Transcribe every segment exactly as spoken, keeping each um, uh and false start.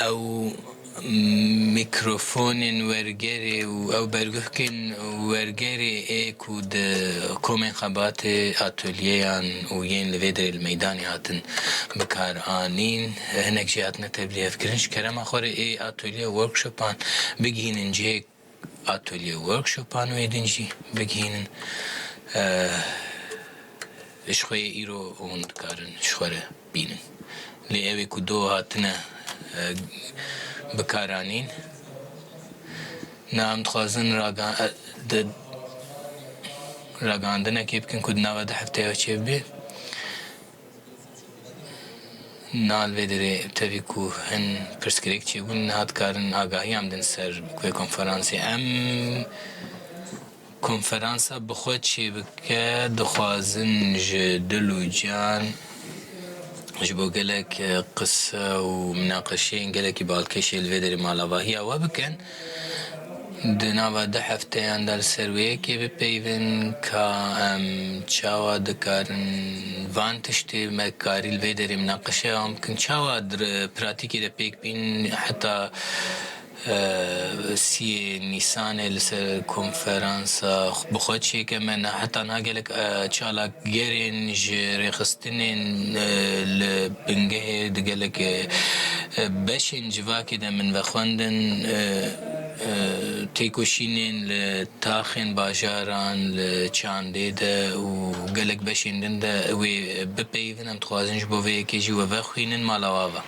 ew mîkrofonên wergerê û ew berguhkên wergerê ê ku di komên xebatê, atolyeyan û yên li vê derê li meydanê hatin bi kar anîn, hinek jî hatine tevlîhevkirin. Ji kerema xwe re ê atolye û workshopan bigihînin cihê atolye û workshopan wê din jî bigihînin. Eh, ji xwe yê îro hûn dikarin ji xwe re bînin. Lê ew ê ku do hatine, eh, bikaranîn, na em dixwazin raga-, eh, di, ragandinekê bikin ku di nava du hefteya çêbibe. Na li vê derê tevî ku hin pirsgirêk çêbûn, niha dikarin agahiya em din ser wê konferansê. Em konferansa bi xwe çêbike, dixwazin ji dil û can, ji bo gelek, e, qise û minaqeşeyên gelekî balkêş ê li vê derê malavahiya we bikin. Di nava du hefteyan de li ser wê yekê bipeyvin ka em çawa dikarin van tiştê me karî li vê derê minaqeşeya wan bikin, çawa di pratîkê de pêk bîn heta, e, siyê Nîsanê li ser konferansa bi xwe çêke me. Ne, heta niha gelek, e, çalakgerên ji rêxistinên, e, li bingehê di gelek, e, e, beşên civakê de min vexwendin, e, e, têkoşînên li taxên bajaran, li çandê de û gelek beşên din de wê bipeyivin. Em dixwazin ji bo vê yekê jî we vexwînin mala we ava.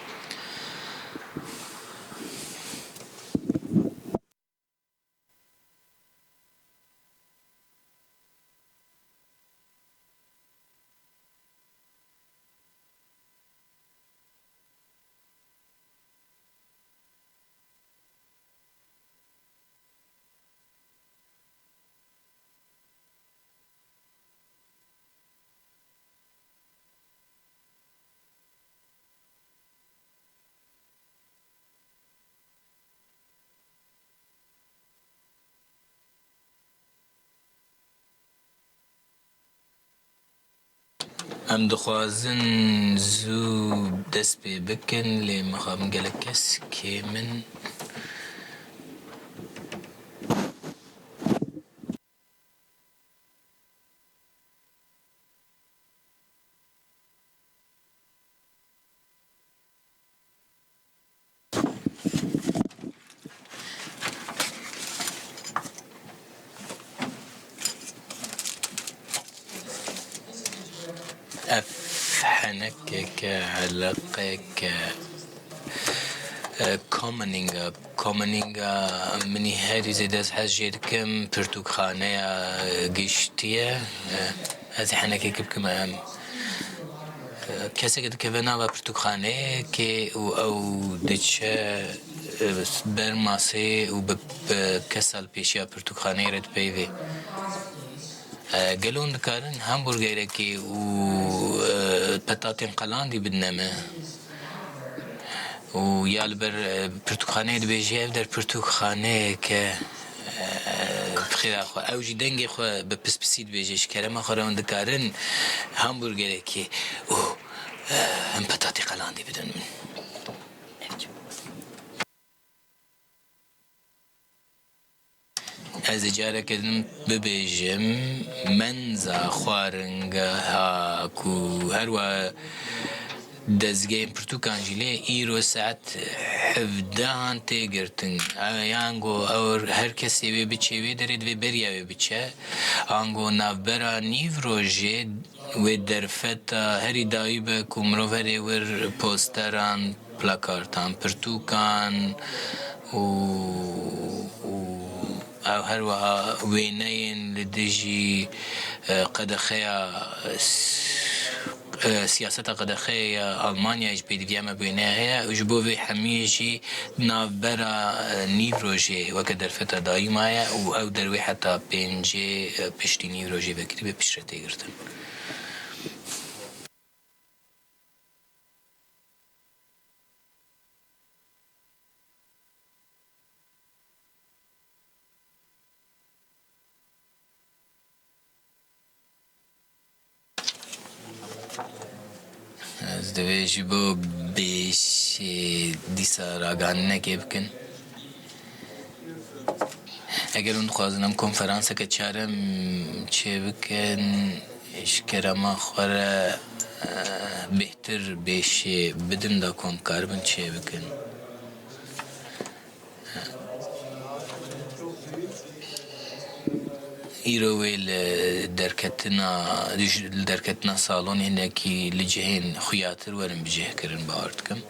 Em dixwazin zû dest pê bikin, lê mixabin gelek kes kêm in. Ev henekek e, eleqek e, e, commoning e. Commoning e, minî herî zêde ez hez jê dikim, pirtûkxaneya, e, giştî ye. E, ez ê henekek bikim, em, e, kesek dikeve nava pirtûkxaneyekê û ew diçe, e, ber masê û bi, bi kesa li pêşiya pirtûkxaneyê re dipeyvê. E, gelo hûn dikarin hamburgerekê û, e, petatên qelandî bidine me? Û ya li ber, e, pirtûkxaneyê dibêjî, ev der pirtûkxaneyek e, e, bi xêra xwe. Ew jî dengê xwe bi pispisî dibêje, ji kerema xwe re hûn dikarin hamburgerekê û, e, hin petatî qelandî bidin min. Ez ê careke din bibêjim, menza xwaringeha ku her wa dezgehên pirtûkan jî lê îro saet hevdehan tê girtin. Ew, yan go ew her kesê wê biçê wê derê divê beriya wê biçe. Ango navbera nîv rojê wê derfeta herî dawî be ku mirov herê wir posteran, plakartan, pirtûkan û, û ew her wiha wêneyên li dijî, e, qedexeya, e, siyaseta qedexeyê ya Almanyayê ji pêdiviya me bi wêneya heye û ji bo vê hemiyê jî navbera, e, nîv rojê weke derfeta dayî maye û ew derwê heta pêncê, e, piştî nîv rojê vekirî be piştre tê girtin. Ez Divê ji bo bêşê dîsa ragihandinekê bikin. Eger hûn dixwazin em konferanseke çarem çêbikin, ji kerema xwe re, eh, bêhtir bêşê bidin da ku em karibin çêbikin. Îro wê li derketina, li derketina salonê hinekî li cihên xuyatir werin bicihkirin, bawer dikim.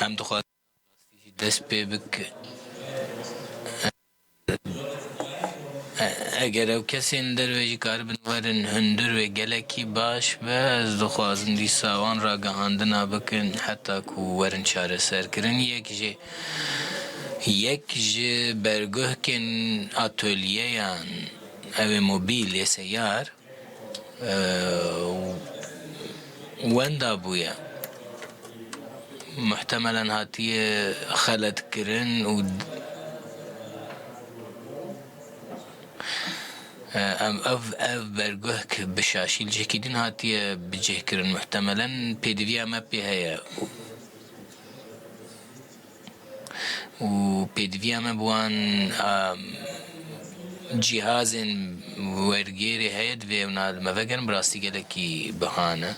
Em dixwazin rastî jî dest pê bike. E-, eger ew kesên derve jî karibin werin hundir wê gelekî baş be, ez dixwazim dîsa wan ragihandina bikin heta ku werin çareserkirin. Yek ji, yek ji berguhkên atolyeyan, ew ê mobîl yê seyar, e, wenda bûye. Muhtemelen hatiye xeletkirin û, e, em, ev, ev berguhk bi şaşî li cihekî din hatiye bicihkirin. Muhtemelen pêdiviya me pê heye. Û pêdiviya me bi wan, a, cîhazên wergêrê heye, divê ew na li me vegerin, bi rastî gelekî biha ne.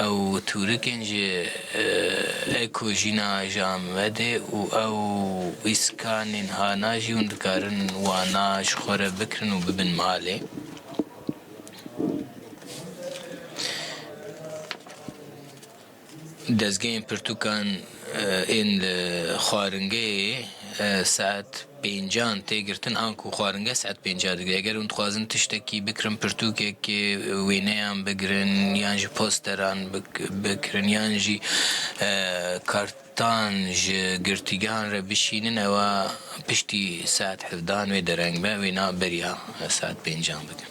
Ew tûrikên ji, e, Eko jî na ji Amedê û ew îskanên hana jî hûn dikarin wana ji xwe re bikirin û bibin malê. Dezgehên pirtûkan, e, ên li xwaringehê, e, saet pêncan tê girtin, anku xwaringe saet pêncan digire. Eger hûn dixwazin tiştekî bikirin, pirtûkekê wêneyan bigirin, yan jî posteran bik-, bikirin, yan jî, e, kartan ji girtîgehan re bişînin, ewa piştî saet hevdan wê dereng be, wêna beriya saet pêncan bikin.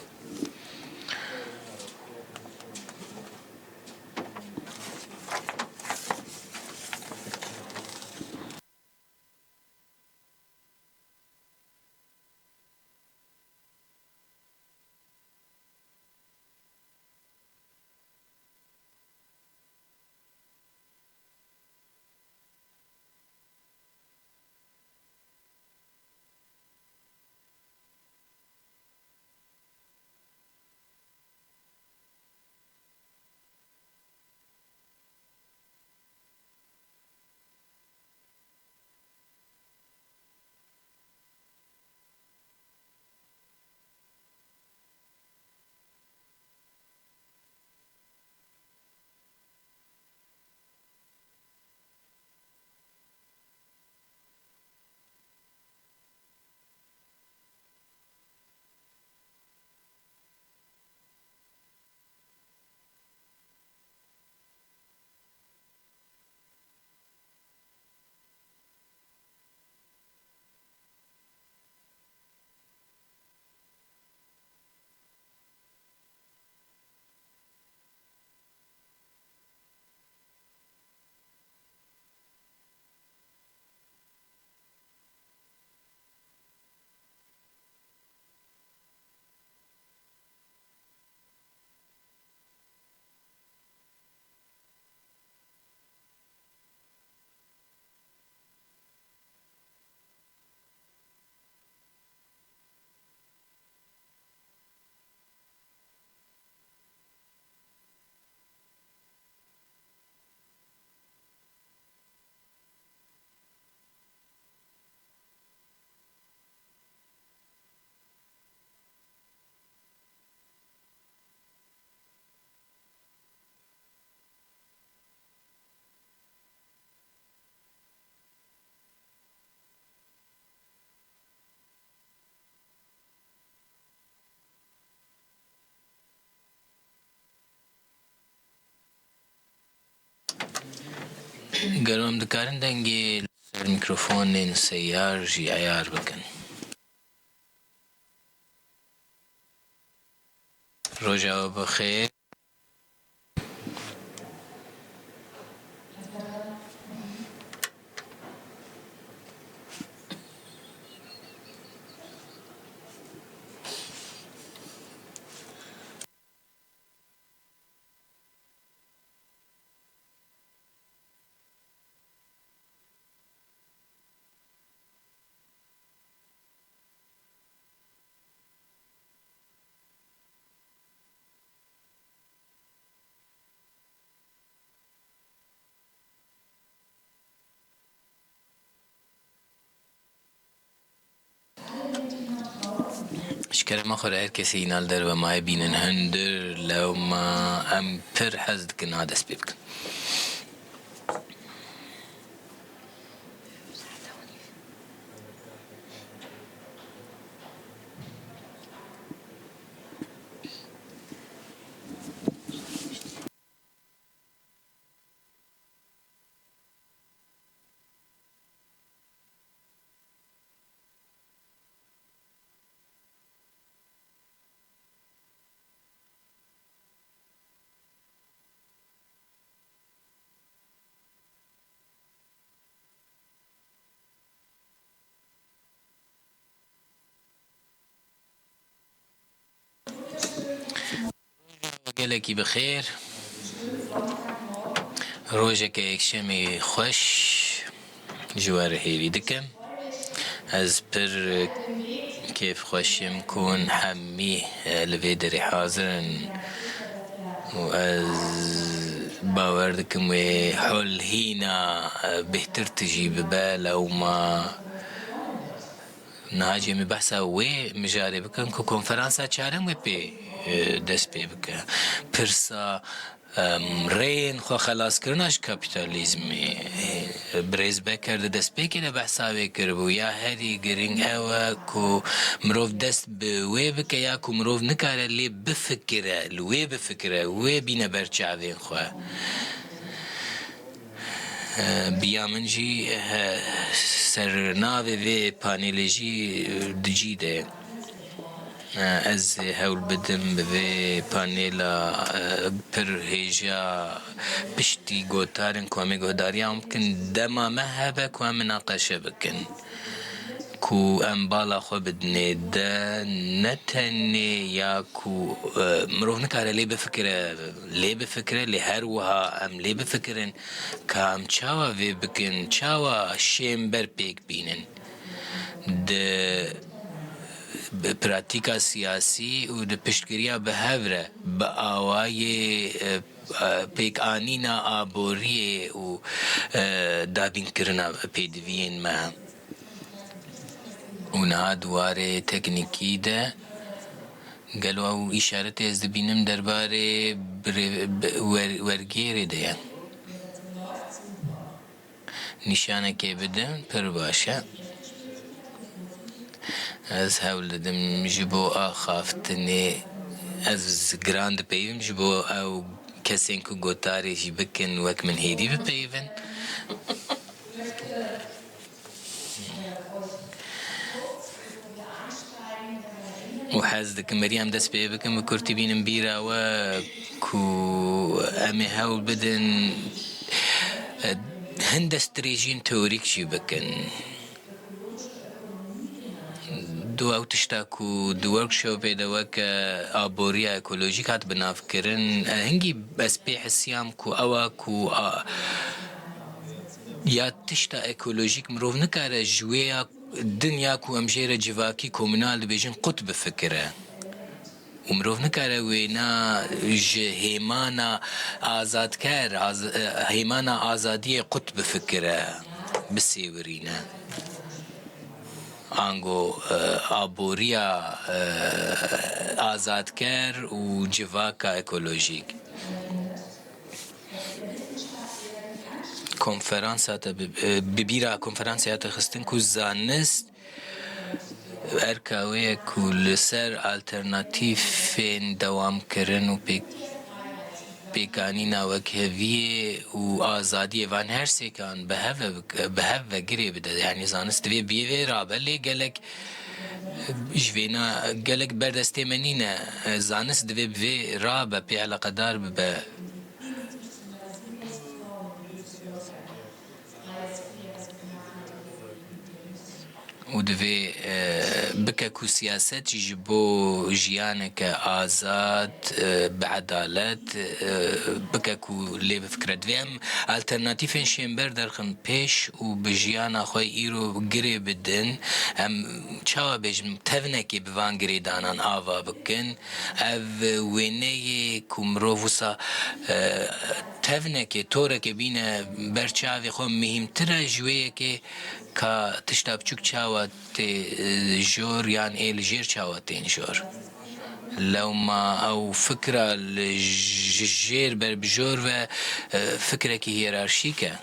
Gelo em dikarin dengê li ser mîkrofonên seyar jî eyar bikin? Roja we bi xêr. Ji kerema xwe re her kesê îna li derve maye bînin hundir, lewma, em pir hez dikin niha dest pê bikin. Rojekî bi xêr, rojeke yekşemî xweş ji we re hêvî dikim. Ez pir kêfxweş im ku hûn hemî, e, li vê derê hazir in û ez bawer dikim wê holhîna, e, bêhtir tijî bibe, lewma Niha jî em ê behsa wê mijarê bikin ku konferansa çarem wê pê, e, dest pê bike. Pirsa, em, rêyên xwe xelaskirina ji kapîtalîzmê. E, birêz Becker di destpêkê de behsa wê kiribû. Ya herî girîng ew e ku mirov dest bi wê bike ya ku mirov nikare lê bifikire, li wê bifikire, wê bîne ber çavên xwe. E, biya min jî, e, sernavê vê panelê jî, e, di cî de ye. E, ez ê hewl bidim bi vê panela, e, pir hêja piştî gotarên ku em ê guhdariya wan bikin, dema me hebe ku em minaqeşe bikin. Ku em bala xwe bidinê de, ne tenê ya ku, e, mirov nikare lê bifikire, lê bifikire, lê her wiha em lê bifikirin ka em çawa vê bikin, çawa şênber pêk bînin. Di, bi pratîka siyasî û di piştgiriya bi hev re, bi awayê, e, e, pêkanîna aboriyê û, e, dabînkirina pêdiviyên me. Û niha di warê teknîkî de gelo ew îşaretê ez dibînim derbarê birê-, bi-, wer-, wergêrê de ye. Nîşanekê bidin, pir baş e. Ez hewl didim ji bo axaftinê, ez giran dipeyivim, ji bo ew kesên ku gotarê jî bikin, wek min hêdî bipeyivin. Û hez dikim, merî em dest pê bikin, bi kurtî bînin bîra we ku em ê hewl bidin, e, hin destdirêjiyên teorîk jî bikin. Du ew tişta ku di workshopê de weke aboriya ekolojîk hat binavkirin, e, hingî ez pê hesiyam ku ew a ku a, ya tişta ekolojîk mirov nikare ji wê ya din ya ku em jê re civakî komunal dibêjin qut bifikire. Û mirov nikare wêna ji hêmana azadker, az-, e, hêmana azadiyê qut bifikire, bisêwirîne. Ango, e, aboriya, e, azadker û civaka ekolojîk. Konferans hate bi, e, bi bîra konferansê hate xistin ku zanist erka wê ye ku li ser alternatîfên dewamkirin û pêk-, pêkanîna wekheviyê û azadiyê van her sêkan bi hev ve bik-, bi hev ve girê bide. Yanî zanist divê bi vê rabe, lê gelek, e, ji vêna gelek berdestê me nîne. E, zanist divê bi vê rabe, pê eleqedar bibe. Û divê, e, bike ku siyaset jî ji bo jiyaneke azad, e, bi edalet, e, bike ku lê bifikire. Divê em alternatîfên şênber derxin pêş û bi jiyana xwe îro girê bidin. Em çawa bêjin, tevnekê bi van girêdanan ava bikin. Ev wêneyê ku mirov wisa, e, tevnekê, torekê bîne ber çavê xwe mihîmtir e ji wê yekê ka tişta biçûk çawa tê, e, jor yan ê li jêr çawa tên jor. Lewma ew fikra li ji jêr ber bi jor ve, e, fikrekî hiyerarşîk e.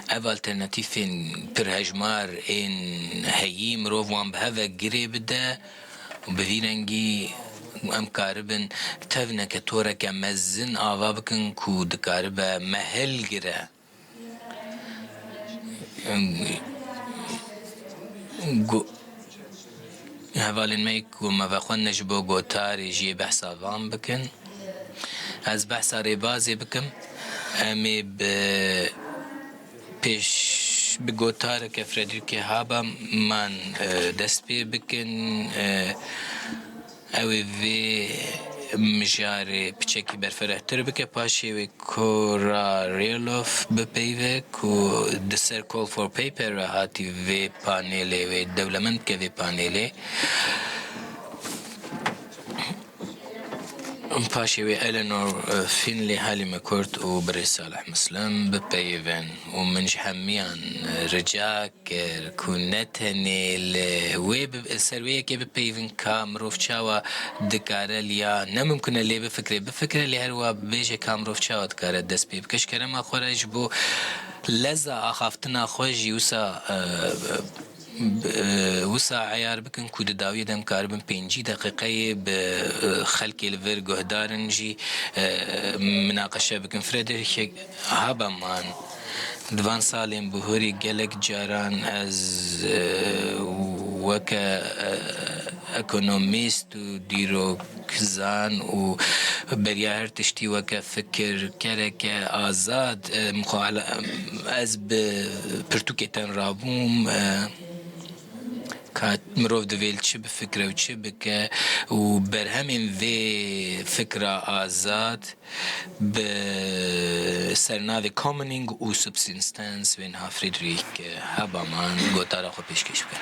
Ev alternatîfên pirhejmar ên heyî mirov wan bi hev ve girê bide û bi vî rengî em karibin tevneke, toreke mezin ava bikin ku dikaribe me hilgire. Gu-, Hevalên me ku me vexwendine ji bo gotarê jî yê behsa van bikin. Ez behsa rêbazê bikim. Em ê bi pêş, bi gotareke Frederick Habermas, e, dest pê bikin. E, Ew ê vê mijarê piçekî berfirehtir bike, paşê wê Kora Rêlof bipeyive ku di ser Call for Paper re hatî vê panelê, wê dewlemend bike vê panelê. Paşê wê Eleanor, e, Finley, Halime Kurt û birêz Salih Muslim bipeyivin û min ji hemiyan, e, rica kir ku ne tenê li wê bi-, ser wê yekê bipeyivin ka mirov çawa dikare liya ne mimkun e lê bifikre, bifikre lê her wiha bibêje ka mirov çawa dikare dest pê bike. Ji kerema xwe re ji bo leza axaftina xwe jî wisa, e, e, wisa eyar bikin ku di dawiyê de em karibin pêncî deqîqeyê bi, e, xelkê li vir guhdarin jî, e, minaqeşe bikin. Frederick Habermas, di van salên bihurî gelek caran ez, e, weke, e, ekonomîst û dîrokzan û beriya her tiştî weke fikirkereke azad, e, mixwe-, ez bi pirtûkê tenra bûm, e, ka mirov divê li çi bifikre û çi bike û berhemên vê fikra azad bi sernavê Commoning û Subsistence wê niha Friedrich Habermas gotara xwe pêşkêş bike.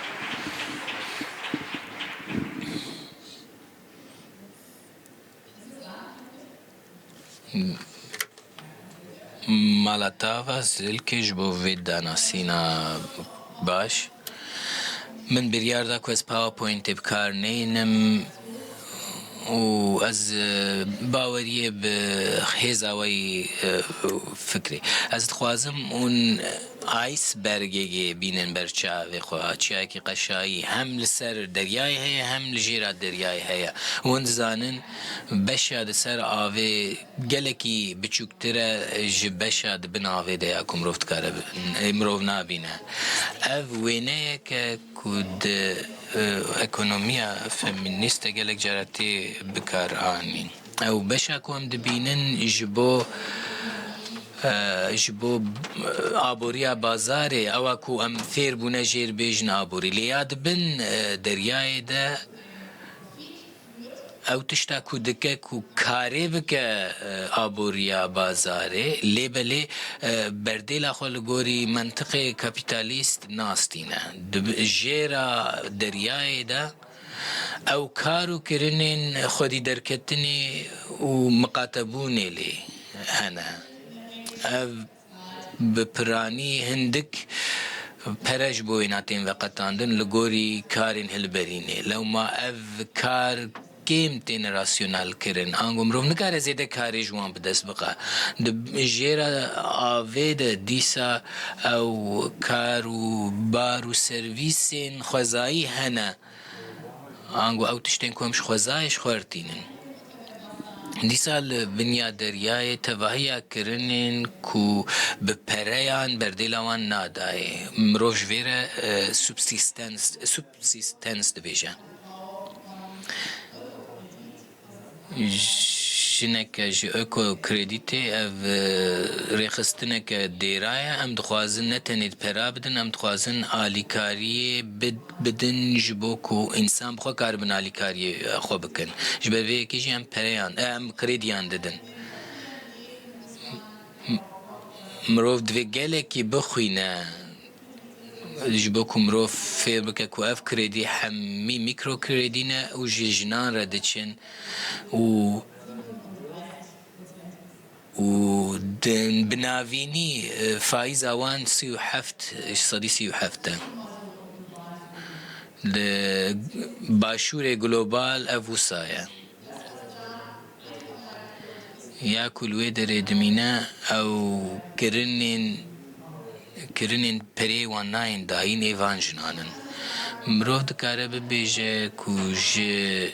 Mala te ava, Zilkê, ji bo vê danasîna baş. Min biryar da ku ez PowerPointê bi kar neynim û ez, e, baweriyê bi hêza we yî, e, fikrê. Ez dixwazim hûn icebergekê bînin ber çavê xwe, çiyayekî qeşayî, hem li ser deryayê heye, hem li jêra deryayê heye. Hûn dizanin beşa di ser avê gelekî biçûktir e ji beşa di bin avê de ya ku mirov dikare bi-, mirov nabîne. Ev wêneyek e ku di, e, ekonomiya feminîst de gelek cara tê bikaranîn. Ew beşa ku em dibînin ji bo, e, ji bo, e, aboriya bazarê, ew a ku em fêr bûne jêr bêjin aborî. Lê ya di bin, e, deryayê de ew tişta ku dike ku karê bike, e, aboriya bazarê, lê belê, e, berdêla xwe li gorî mentiqê kapîtalîst nastîne. Di bi-, jêra deryayê de ew kar û kirinên xwedî derketinê û miqatebûnê lê hene. Ev bi piranî hindik pere ji bo wêna tên veqetandin li gorî karên hilberînê. Lewma ev kar kêm tên rasyonel kirin. Ango mirov nikare zêde karê ji wan bi dest bixe. Di jêra avê de dîsa ew kar û bar û servîsên xwezayî hene. Ango ew tiştên ku em ji xwezayê ji xwe re tînin. Dîsa li binya deryayê tevahiya kirinên ku bi pereyan berdêla wan nadayê. Mirov ji vê re, e, subsistence, subsistence dibêje. Jineke ji Eko Kredîtê, ev, e, rêxistineke dêra ye. Em dixwazin ne tenê pera bidin, em dixwazin alîkariyê bid-, bidin ji bo ku însan bi xwe karibin alîkariyê, e, xwe bikin. Ji ber vê yekê jî em pereyan, e, em krediyan didin. M-, mirov divê gelekî bixwîne. Ji bo ku mirov fêr bike ku ev kredî hemî mîkrokredî ne û ji jinan re diçin û, û di, bi navînî, e, faîza wan sî û heft, ji sedî sî û heft e. Li başûrê global ev wisa ye. Ya ku li wê derê dimîne, ew kirinên, kirinên perê wan nayên dayîn ê van jinan in. Mirov dikare bibêje ku ji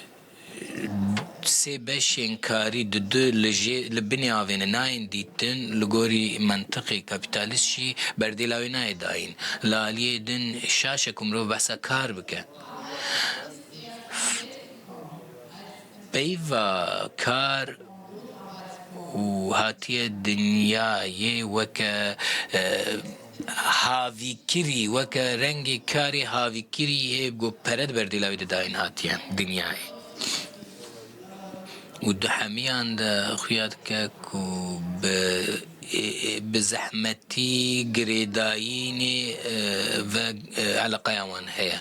sê beşên karî di du li jê, li binê avê ne nayên dîtin, li gorî mentiqê kapîtalîst jî berdêla wê nayê dayîn. Li aliyê din şaş e ku mirov behsa kar bike. Peyva kar û hatiye dinyayê weke, e, havîkirî, weke rengê karê havîkirî yê ku pere di berdêla wê de dayîn hatiye dinyayê. Û di hemiyan de xuya dike ku bi, bi zehmetî girêdayînê, e, ve, e, eleqeya wan heye.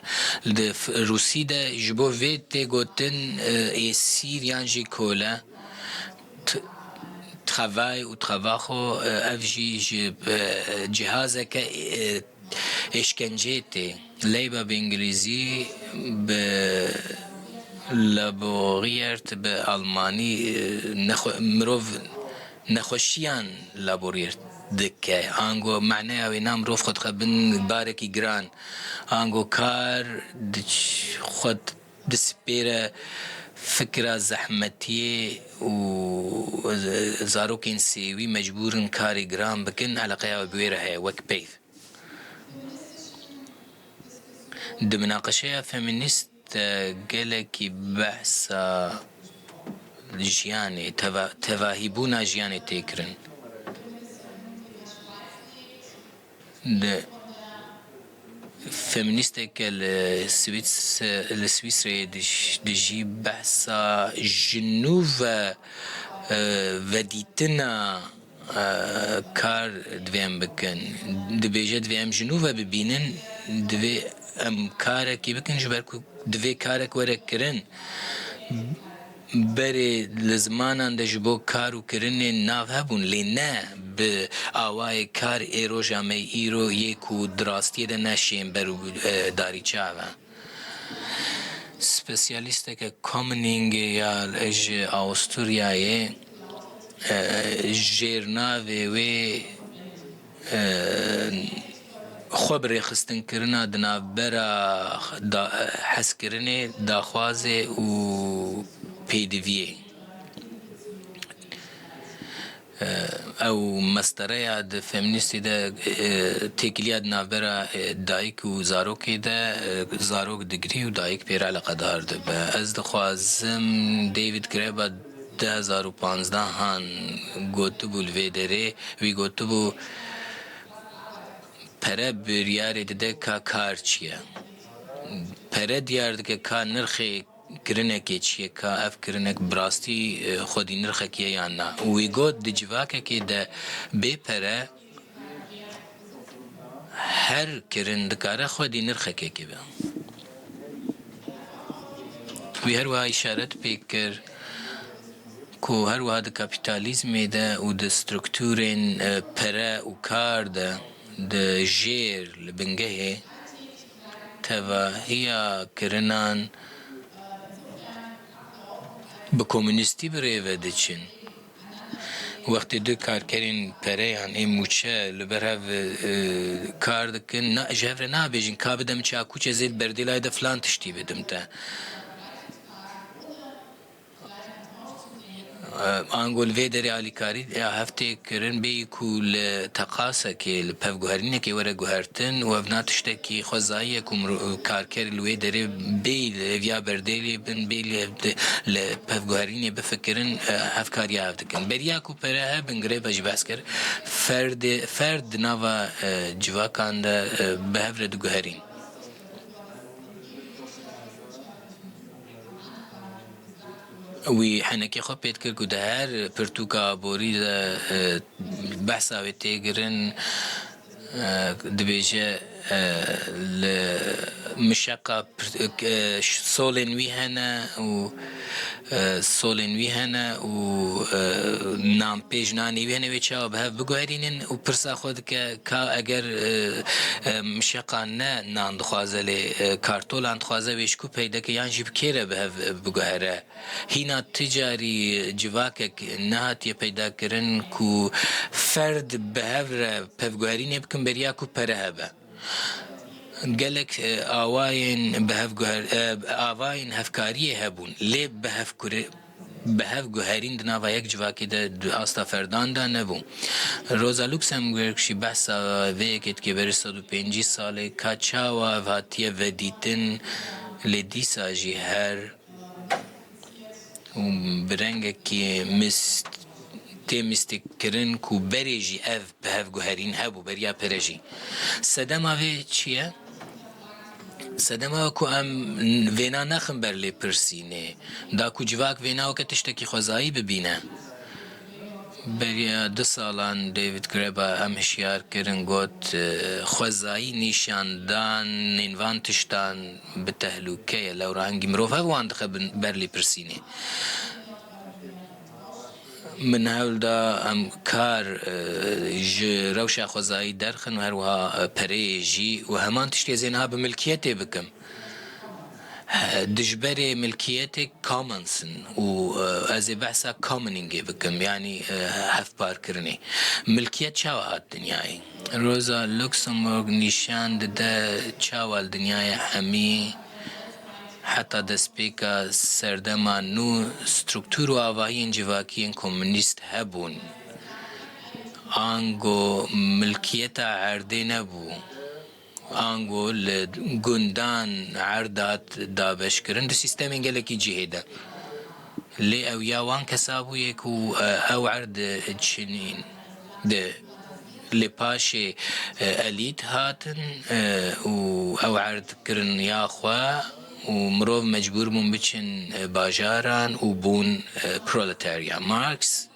Li F-, Rûsî de ji bo vê tê gotin, e, êsîr yan jî kole, t-, travay û travaxo, e, ev jî ji, e, cihazeke, e, êşkenceyê tê. Leyba bi îngilîzî, bi laboriert bi almanî, e, nexwe-, mirov nexweşiyan laboriert dike. Ango maneya wê na mirov xwe dixe bin barekî giran. Ango kar diç-, xwe dispêre fikra zehmetiyê û zarokên sêwî mecbûr in karê giran bikin, eleqeya wê bi wê re heye wek peyv. Di minaqeşeya feminîst de gelekî behsa jiyanê, teva-, tevahîbûna jiyanê tê kirin. Di feminîsteke li Swîs-, li Swîsreyê dij-, dijî behsa ji nû ve, e, vedîtina e, kar divê em bikin. Dibêje divê em ji nû ve bibînin, divê em karekî bikin, ji ber ku divê karek were kirin. Berê li zimanan de ji bo kar û kirinê nav hebûn, lê ne bi awayê kar ê roja me îro yê ku di rastiyê de ne şênber û, e, darîçav e. Spesyalîsteke Commoningê ya ji Awisturyayê, e, jêrnavê wê, e, xwe bi rêxistinkirina di navbera da-, hezkirinê, daxwazê û pêdiviyê. Ew mestereya di feminîstî de, e, têkiliya di navbera, e, dayik û zarokê de, e, zarok digirî û dayik pê re eleqedar dibe. Ez dixwazim David Graeber du hezar û panzdeh han gotibû li vê derê, wî gotibû, pere biryarê dide ka kar çi ye. Pere diyar dike ka nirxê kirinekê çi ye, ka ev kirinek bi rastî, e, xwedî nirxekî ye yan na. Û wî got, di civakekê de bê pere her kirin dikare xwedî nirxekekê be. Wî her wiha îşaret pê kir ku her wiha di kapîtalîzmê de û di strukturên, e, pere û kar de, di jêr, li bingehê, tevahiya kirinan bi komûnîstî bi rê ve diçin. Wextê du karkerên pereyan ê mûçe li ber hev, e, kar dikin, na, ji hev re nabêjin, ka bide min çakuçê zêd berdêlayê de filan tiştî bidim te. Ango li vê derê alîkarî ya hev tê kirin, bêyî ku li teqasekê, li pevguherînekê were guhertin û ev na tiştekî xwezayî ye ku miro-, karker li wê derê bêyî li hêviya berdêlê bin, bêyî li hev-, li pevguherînê bifikirin, e, hevkariya hev dikin. Beriya ku pere hebin, Graeber jî behs kir, ferdê, ferd di nava, e, civakan de, e, bi hev re diguherîn. Wî henekê xwe pê dikir ku di her pirtûka aborî de, e, behsa wê tê kirin, e, dibêje, e, li mişeqa pir-, e, solên wî hene û, e, solên wî hene û, e, nanpêj nanê wî hene, wê çawa bi hev biguherînin û pirsa xwe dike ka eger, e, e, mişeqa ne nan dixwaze lê, e, kartolan dixwaze, wê ji ku peyda ke yan jî bi kê re bi hev, e, biguhere. Hîna ti carî civakek nehatiye peydakirin ku ferd bi hev re pevguherînê bikin beriya ku pere hebe. Gelek, e, awayên bi hev guher-, e, avayên hevkariyê hebûn, lê bi hev kuri-, bi hev guherîn di nava yek civakê de di asta ferdan de nebû. Rosa Luxemburg jî behsa vê yekê dike, berî sed û pêncî salê, ka çawa ev hatiye vedîtin, lê dîsa jî her û bi rengekî mist-, tê mistîkkirin ku berê jî ev bi hev guherîn hebû, beriya pere jî. Sedema vê çi ye? Sedema ku em vêna nexin ber lêpirsînê, da ku civak vêna weke tiştekî xwezayî bibîne. Beriya du salan David Graeber em hişyar kirin, got, e, xwezayî nîşandanên van tiştan bi tehlûke ye, lewra hingî mirov hev wan dixe bin-, ber lêpirsînê. Min hewl da em kar, e, ji rewşa xwezayî derxin û her wiha, e, pereyê jî û heman tiştê zê niha bi milkiyetê bikim. He, dijberê milkiyetê commons in û, e, ez ê behsa commoningê bikim, yanî, e, hevparkirinê. Milkiyet çawa hat dinyayê? Rosa Luxemburg nîşan dide çawa li dinyayê hemî heta destpêka serdema nû struktûr û avahiyên civakiyên komûnîst hebûn. Ango milkiyeta erdê nebû. Ango li gundan erd hat dabeşkirin di sîstemên gelekî cihê de. Lê ew ya wan kesa bûye ku, e, ew erd çinîn di Lê paşê, e, elît hatin, e, û ew erd kirin ya xwe û mirov mecbûr bûn biçin, e, bajaran û bûn, e, proletarya. Marx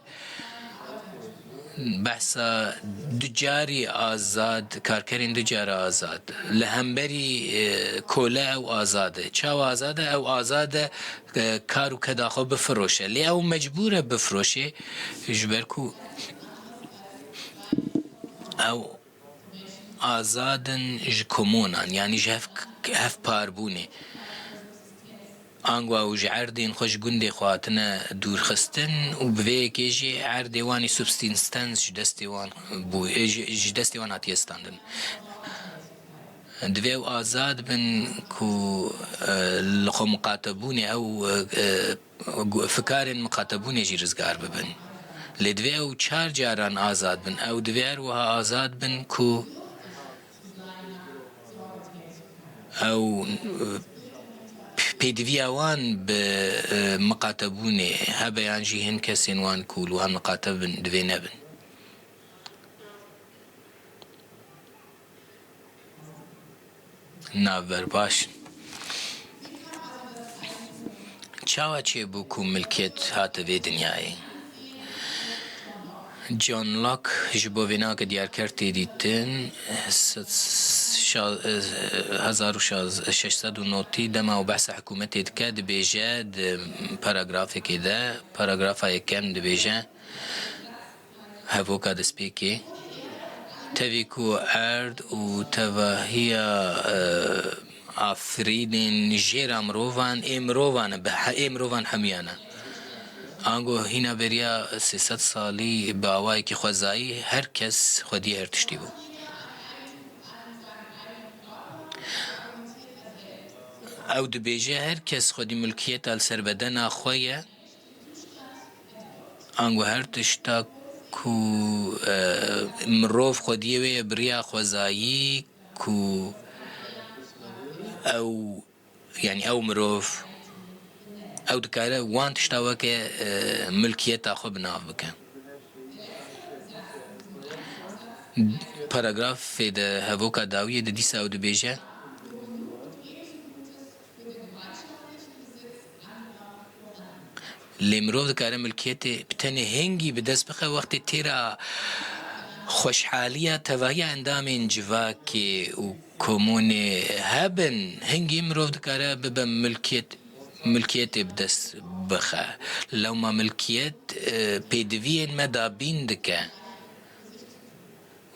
behsa du carî azad, karkerên du cara azad, li hemberî, e, kole ew azad e. Çawa azad e? Ew azad e, e, kar û keda xwe bifiroşe. Lê ew mecbûr e bifiroşê, ji ber ku ew azad in ji komonan, yanî ji hev-, hevparbûnê. Ango ew ji erdên xwe, ji gundê xwe hatine dûrxistin û bi vê yekê jî erdê wan î subsistence ji destê wan bû, ji, ji destê wan hatiye standin. Divê ew azad bin ku, e, li xwe miqatebûnê ew, e, e, fikarên miqatebûnê jî rizgar bibin. Lê divê ew çar caran azad bin. Ew divê her wiha azad bin ku ew, e, pêdiviya wan bi, e, miqatebûnê hebe yan jî hin kesên wan ku li wan miqateb bin divê nebin. Navber baş in. Çawa çêbû ku milkiyet hate vê dinyayê? John Locke ji bo vênake diyarker tê dîtin, sed, şa-, hezar û şeş sed û notî dema û behsa hikûmetê dike, dibêje di paragrafekê de, paragrafa yekem dibêje, Hevoka destpêkê, tevî ku erd û tevahiya, e, afirînên jêra mirovan ê mirovan e, bi he-, ê mirovan hemûyan e. Ango hîna beriya sê sed salî bi awayekî xwezayî her kes xwediyê her tiştî bû. Ew dibêje, her kes xwedî milkiyeta li ser bedena xwe ye. Ango her tişta ku, e, mirov xwediyê wê ye bi riya xwezayî ku ew, yanî ew mirov, ew dikare wan tişta weke, e, milkiyeta xwe bi nav bike. Paragrafê de hevoka dawiyê de dîsa ew dibêje, Lê mirov dikare milkiyetê bi tenê hingî bi dest bixe wextê têra xweşhaliya tevahiya endamên civakê û komunê hebin, hingî mirov dikare bibe milkiyet, milkiyetê bi dest bixe. Lewma milkiyet, e, pêdiviyên me dabîn dike.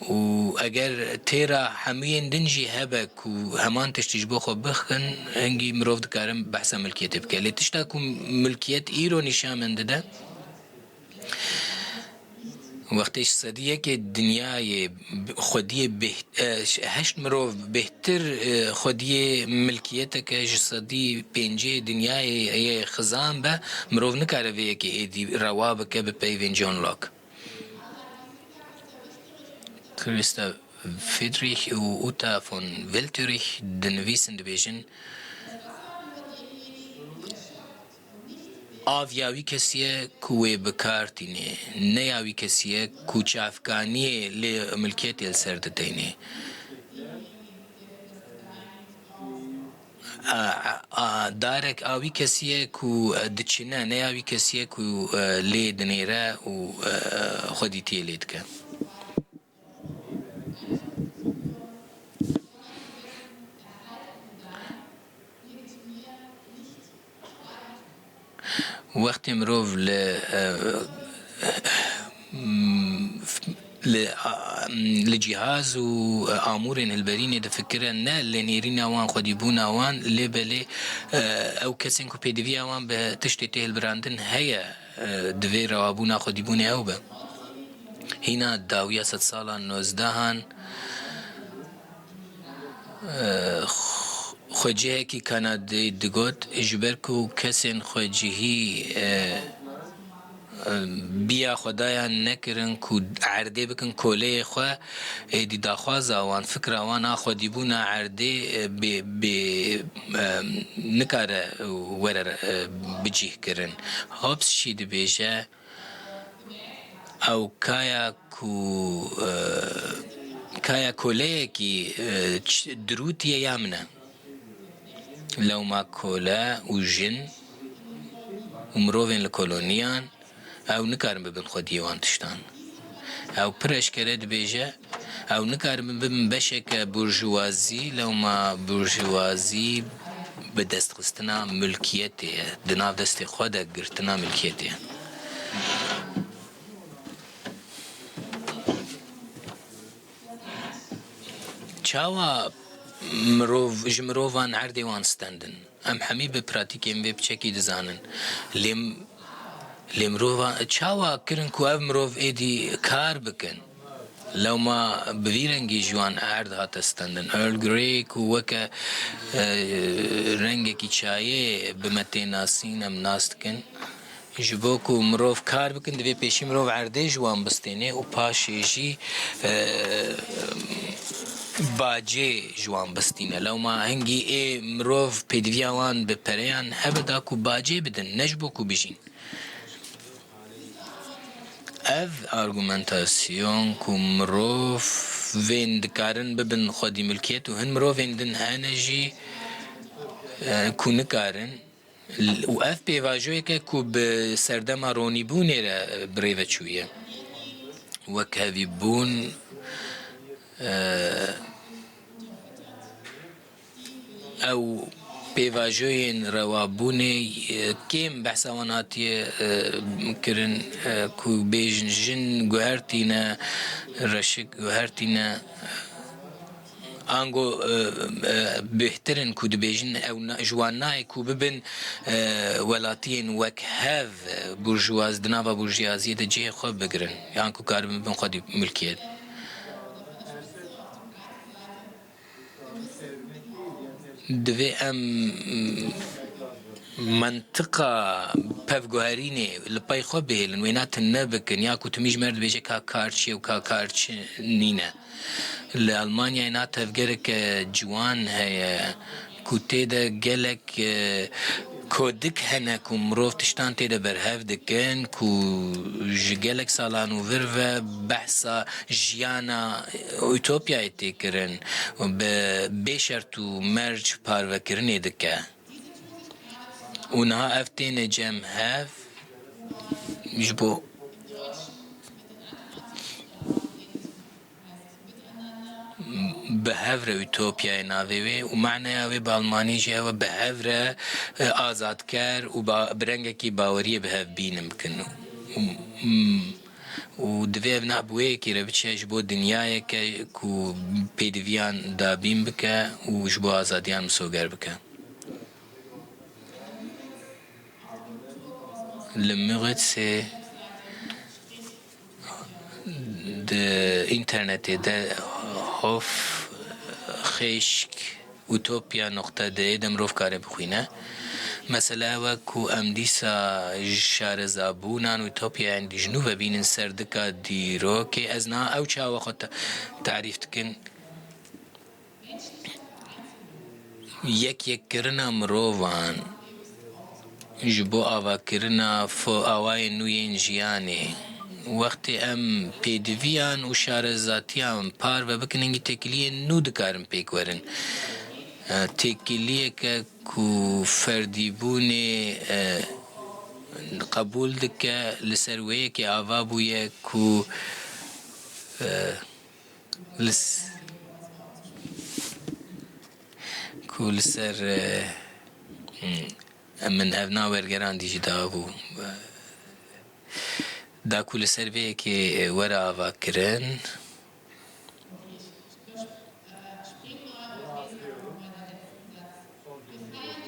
Û eger têra hemûyên din jî hebe ku heman tiştî ji bo xwe bixin, hingî mirov dikare behsa milkiyetê bike. Lê tişta ku milkiyet îro nîşan min dide, wextê ji sedî yekê dinyayê xwediyê bêht-, e, heşt mirov bêhtir, e, xwediyê milkiyeteke ji sedî pêncê dinyayê yê xizan be, mirov nikare vê yekê êdî rewa bike bi peyvên John Locke. Christa Friedrich û Uta von Weltorich dinivîsin, dibêjin, Av ya wî kesî ye ku wê bi kar tînê, ne ya wî kesî ye ku çavkaniyê lê milkiyetê li ser diteynê. A, a, darek a wî kesî ye ku, e, diçine, ne ya wî kesî ye ku, e, lê dinêre û, e, xwedîtiyê lê dike. Wextê mirov li, e, li, a, li cîhaz û amûrên hilberînê difikire, ne li nêrîna wan, xwedîbûna wan, lê belê, e, ew kesên ku pêdiviya wan bi tiştê tê hilbirandin heye, e, divê rewabûna xwedîbûnê ew be. Hîna dawiya sedsalan nozdehan, e, xwecihekî Kanadî digot, ji ber ku kesên xwecihî, e, e, biya xwedayan nekirin ku erdê bikin koleyê xwe, êdî daxwaza wan, fikra wan a xwedîbûna erdê, e, bê, bê, e, nikare were, e, bicîh kirin. Hobbes jî dibêje, ew kaya ku, e, kaya koleyekî, e, ç-, dirûtî ye ya min e. Lewma kole û jin û mirovên li koloniyan, ew nikarin bibin xwediyê wan tiştan. Ew pir eşkere dibêje, ew nikarin bibin beşeke burjuwazî, lewma burjuwazî bi destxistina milkiyetê ye, di nav destê xwe de girtina milkiyetê ye. Çawa mirov, ji mirovan erdê wan stendin? Em hemî bi pratîkên vê piçekî dizanin. Lê, lê mirova çawa kirin ku ev mirov êdî kar bikin? Lewma bi vî rengî ji wan erd hate stendin. Earl Grey ku weke, e, rengekî çayê bi me tê nasîn, em nas dikin. Ji bo ku mirov kar bikin, divê pêşî mirov erdê ji wan bistêne û paşê jî, e, bacê ji wan bistîne. Lewma hingî ê mirov pêdiviya wan bi pereyan hebe da ku bacê bidin, ne ji bo ku bijîn. Ev argumentasyon ku mirovên dikarin bibin xwedî milkiyet û hin mirovên din hene jî, e, ku nikarin, û ev pêvajoyek e ku bi serdema ronîbûnê re bi rê ve çûye. Wekhevîbûn, e, ew pêvajoyên rewabûnê, e, kêm behsa wan hatiye, e, kirin, e, ku bêjin jin guhertî ne, reşik guhertî ne. Ango, e, e, bêhtir in ku dibêjin ew na-, ji wan nayê ku bibin, e, welatiyên wek hev, e, burjuwaz, di nava burjiyaziyê de cihê xwe bigirin, yan ku karibin bibin xwedî milkiyet. Divê em mentiqa pevguherînê li pey xwe bihêlin, wêna tune bikin, ya ku timî ji me re dibêje ka kar çi ye û ka kar çi nîne. Li Almanyayê na tevgereke ciwan heye ku tê de gelek, e, kodik hene ku mirov tiştan tê de berhev dikin, ku ji gelek salan û vir ve behsa jiyana utopyayê tê kirin, bi bê şert û merc parvekirinê dike. Û niha ev têne cem hev ji bo bi hev re utopyayê navê wê û maneya wê bi almanî jî hev e, bi hev re, e, azadker û ba-, bi rengekî baweriyê bi hev bînin bikin. Û, û divê ev niha bi wê yekê re biçe ji bo dinyayeke ku pêdiviyan dabîn bike û ji bo azadiyan misoger bike. Li Mûritsê di înternetê de Hof, xêşk, utopya noqte D de mirov kare bixwîne. Mesele ew e ku em dîsa şarezabûnan û utopyayên ji nû ve bînin ser dika dîrokê. Ez niha ew çawa xwe te-, tarîf dikin. Yekyêkkirina mirovan ji bo avakirina fo-, awayên nû yên jiyanê. Wextê em pêdiviyan û şarezatiyan parve bikin, hingî têkiliyên nû dikarin pêk werin. E, têkiliyeke ku ferdîbûnê, e, qebûl dike, li ser wê yekê ava bûye ku, e, li s-, ku li ser, e, hmm, min hevna wergerandî jî dabû. Da ku li ser vê yekê were avakirin.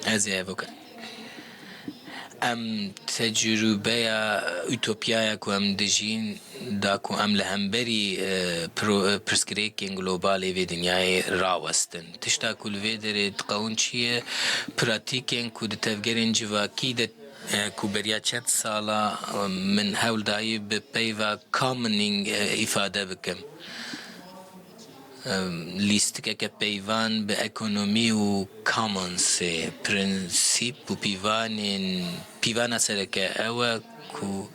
Ez ê ev bikim. Em tecrûbeya, utopyaya ku em dijîn, da ku em li hemberî, e, pro-, e, pirsgirêkên globalê vê dinyayê rawestin. Tişta ku li vê derê diqewin çi ye? Pratîkên ku di tevgerên civakî de, e, ku beriya çend sala, e, min hewl dayî bi peyva commoning, e, îfade bikim. E, lîstikeke peyvan bi ekonomî û commonsê, prensîp û pîvanên, pîvana sereke ew e ku,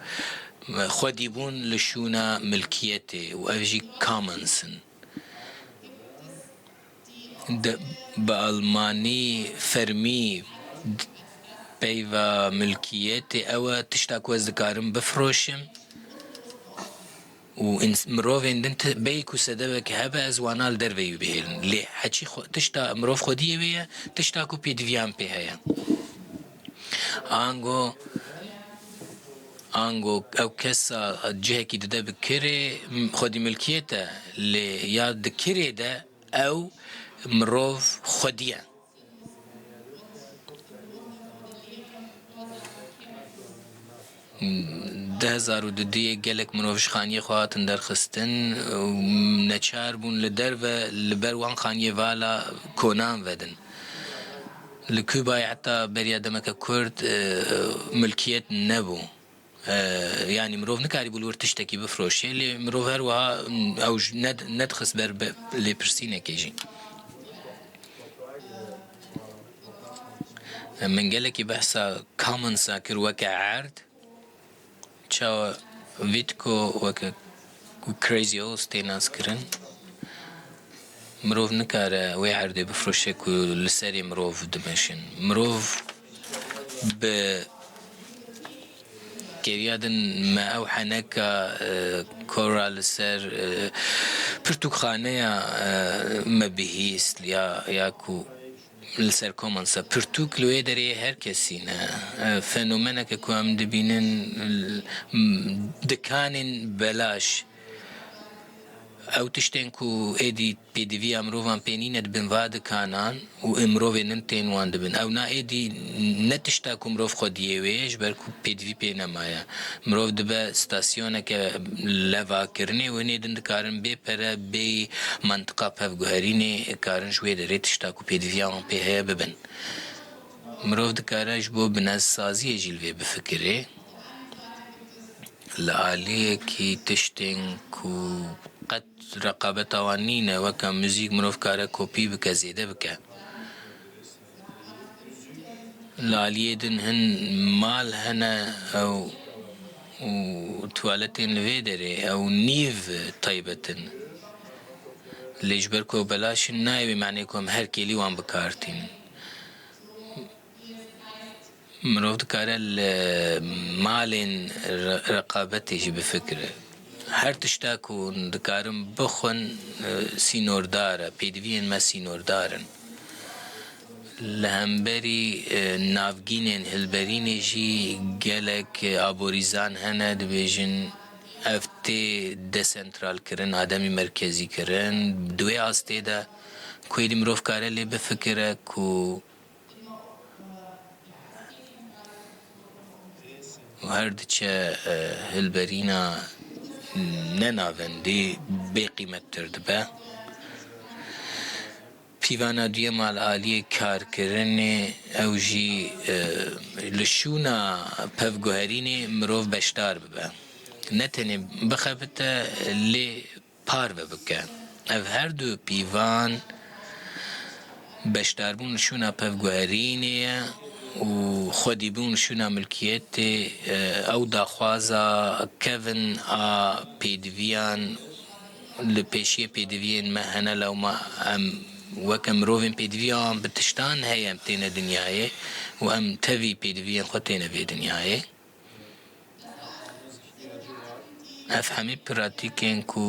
e, xwedîbûn li şûna milkiyetê û ev jî commons in. Di, bi almanî fermî, peyva milkiyetê ew e, tişta ku ez dikarim bifroşim û ins-, mirovên din ti-, bêyî ku sedemeke hebe ez wana li derveyî bihêlin. Lê heçî xwe, tişta mirov xwediyê wê ye, tişta ku pêdiviyan pê heye. Ango, ango ew kesa cihekî dide bi kirê, m-, xwedî milkiyet e, lê ya di kirê de ew mirov xwedî ye. Di hezar û duduyê gelek mirov ji xaniyê xwe hatin derxistin û neçar bûn li derve li ber wan xaniyê vala konan vedin. Li Kubayê heta beriya demeke kurt, e, milkiyet nebû. E, yanî mirov nikarîbû li wir tiştekî bifroşê, lê mirov her wiha, ew ji ned-, nedixist ber bi lêpirsînekê jî. E, min gelekî behsa commonsa kir weke erd. Çawa Vitko weke ku Crazy Horse tê naskirin? Mirov nikare wê erdê bifroşe ku li serê mirov dimeşin. Mirov bi kêriya din me ew heneka, e, kora li ser, e, pirtûkxaneya, e, me bihîst ya, ya ku li ser commons e. Pirtûk li wê derê her kesî ne. E, fenomeneke ku em dibînin, l-, m-, dikanên belaş. Ew tiştên ku êdî pêdiviya mirovan pê nîne dibin va dikanan û ê mirovên din tên wan dibin. Ew na êdî ne tişta ku mirov xwediyê wê ye, ji ber ku pêdivî pê nemaye. Mirov dibe stasyoneke levakirinê û hinê din dikarin bê pere, bê mantiqa pevguherînê, karin ji wê derê tişta ku pêdiviya wan pê heye bibin. Mirov dikare ji bo binesaziyê jî li vê bifikirê. Li aliyekî tiştên ku qet reqabeta wan nîne, weke muzîk mirov kare kopî bike, zêde bike. Li aliyê din hin mal hene ew û tuwaletên li vê derê ew nîv taybet in. Lê ji ber ku ew belaş in, nayê wê manê ku em her kêlî wan bi kar tînin. Mirov dikare li malên re-, reqabetê jî bifikire. Her tişta ku hûn dikarin bixwin, e, sînordar e, pêdiviyên me sînordar in. Li hemberî, e, navgînên hilberînê jî gelek, e, aborîzan hene, dibêjin ev tê desentralkirin, ademî merkezîkirin. Di wê astê de ku êdî mirov kare lê bifikire ku û her diçe, e, hilberîna nenavendî bêqîmettir dibe. Pîvana duyema li aliyê karkirinê, ew jî, e, li şûna pevguherînê mirov beşdar bibe. Ne tenê bixebite, lê parve bike. Ev her du pîvan beşdarbûn li şûna pevguherînê ye û xwedîbûn li şûna milkiyetê, e, ew daxwaza kevin a pêdiviyan li pêşiyê pêdiviyên me hene, lewma em Weke mirovên pêdiviya wan bi tiştan heye em têne dinyayê û em tevî pêdiviyên xwe têne vê dinyayê. Ev hemî pratîkên ku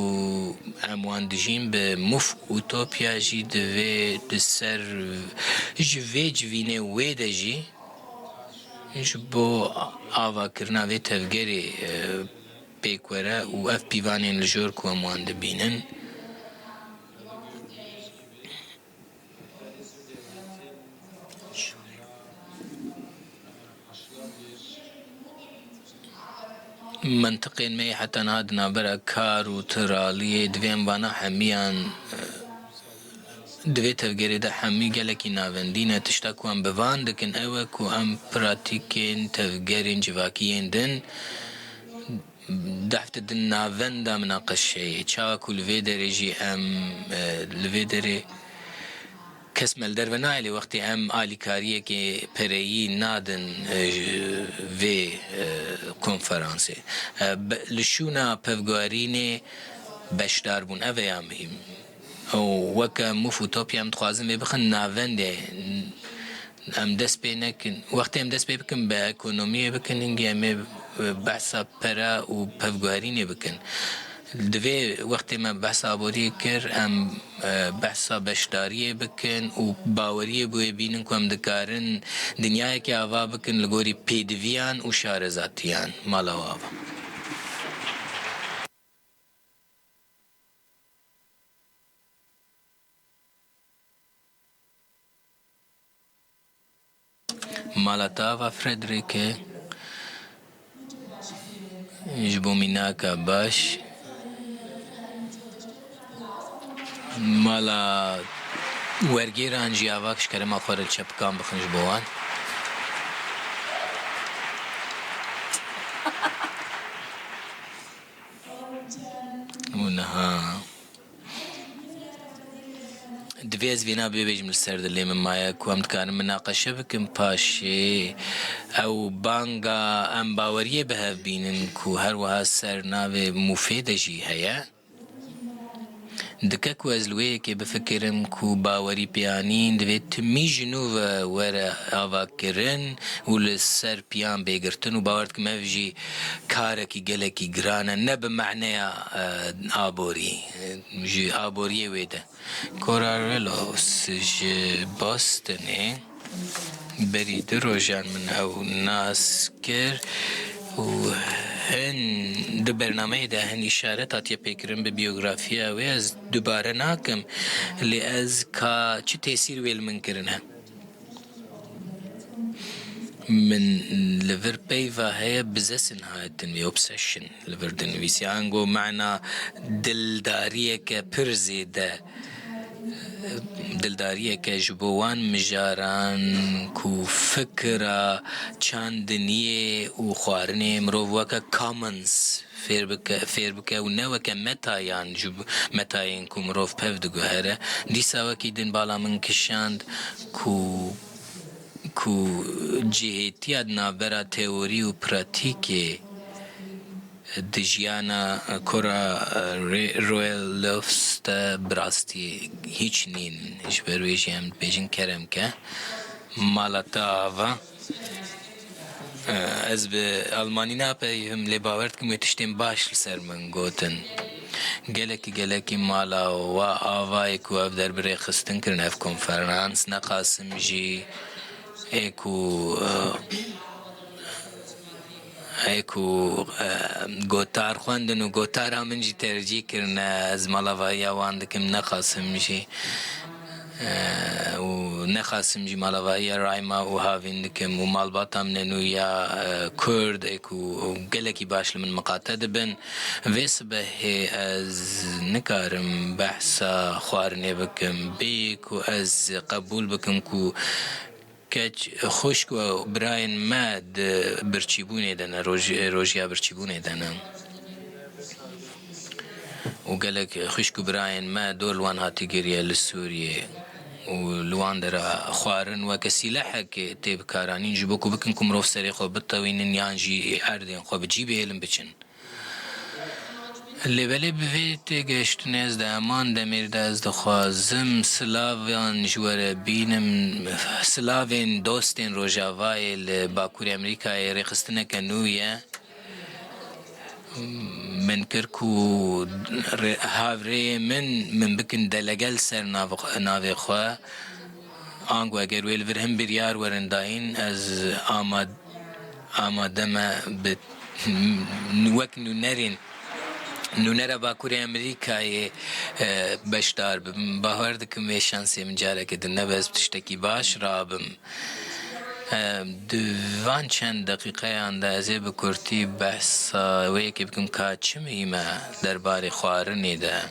em wan dijîn bi muf utopya jî divê di ser ji vê civînê wê de jî ji bo avakirina vê tevgerê, e, pêk were û ev pîvanên li jor ku em wan dibînin. Mentiqên me yê heta niha di navbera kar û tiraliyê, divê em vana hemiyan, e, di vê tevgerê de hemî gelekî navendî ne. Tişta ku em bi van dikin ew e ku em pratîkên tevgerên civakî yên din dehf didin navenda minaqeşeyê. Çawa ku li vê derê jî em, e, li vê derê kes me li derve nayê, lê wextê em alîkariyekê pereyî nadin, e, ji vê, e, konferansê. E, be-, li şûna pevguherînê beşdar bûn. Ev e ya muhîm. Û weke mûf û topya em dixwazin vê bixin navendê. Em dest pê nekin. Wextê em dest pê bikin, bi ekonomiyê bikin, hingê em ê, e, behsa pere û pevguherînê bikin. Divê wextê me behsa aboriyê kir, em, e, behsa beşdariyê bikin û baweriyê bi wê bînin ku em dikarin dinyayekê ava bikin li gorî pêdiviyan û şarezatiyan. Mala we ava. Mala te ava Frederick e. Ji bo mînaka baş. Mala wergêran jî ava ji kerema xwe re çepikan bixin ji bo wan. Û niha divê ez vêna bibêjim li ser dilê min maye ku em dikarin minaqeşe bikin paşê ew banga em baweriyê bi hev bînin ku her wiha ser navê mûfê de jî heye. Dike ku ez li wê yekê bifikirim ku bawerî pêyanîn divê timî ji nû ve were avakirin û li ser piyan bê girtin û bawer dikim ev jî karekî gelekî giran e, ne bi me'neya, e, aborî, e, ji aboriyê wê de. Cora Relos ji Bostonê. Berî du rojan min ew nas kir û hin di bernameyê de hin îşaret hatiye pêkirin bi biyografiya wê. Ez dubare nakim, lê ez ka çi tesîr wê li min kirine? Min li vir peyva heye, besessen hatin wê, obsession li vir dinivîsî. Ango mana dildariyeke pir zêde. Dildariyeke ji bo wan mijaran ku fikira çandiniyê û xwarinê mirov weke commons fêr bike, fêr bike û ne weke metayan ji bo, metayên ku mirov pev diguhere. Dîsa wekî din bala min kişand ku, ku cihêtiya di navbera teorî û pratîkê di jiyana Cora Re-, Roelofs de bi rastî hîç nîn. Ji ber wê jî em dibêjin kerem ke. Mala te ava. Ez bi Almanî napeyivim, lê bawer dikim wê tiştên baş li ser min gotin. Gelekî, gelekî mala we ava ye ku ev der bi rêxistin kirin, ev konferans, ne qasim jî ê ku, e, ê ku, e, gotar xwendin û gotara min jî tercîh kirine, ez malavahiya wan dikim, ne qasim jî, e, û ne qasim jî malavahiya Rayma û Havîn dikim û malbata min e nû ya, e, Kurd ê ku gelekî baş li min miqate dibin. Vê sibehê ez nikarim behsa xwarinê bikim, bêyî ku ez qebûl bikim ku keç xwişk û birayên me di birçîbûnê de ne, roj-, rojiya birçîbûnê de ne. Û gelek xwişk û birayên me dor li wan hatî giriye li Sûriyê û li wan dera xwarin weke sîlehek tê bikaranîn ji bo ku bikin ku mirov serê xwe bitewînin yan jî erdên xwe bi cî bihêlin biçin. Lê belê bi vê têgehiştinê ez di heman demêr de ez dixwazim silavan ji we re bînim, silavên dostên Rojavayê li Bakurê Amerîkayê rêxistineke nû ye. Min kir ku rê-, havrêyê min, min bikin delege li ser nav-, navê xwe. Ango eger wê li vir hin biryar werin dayîn, ez ama-, amade me bi wek nûnerên, nûnera Bakurê Amerîkayê, e, beşdar bim. Bawer dikim wê şansê min careke din nebe, ez bi tiştekî baş rabim. E, di van çend deqîqeyan de ez ê bi kurtî behsa wê yekê bikim ka çi mihîm e derbarê xwarinê de.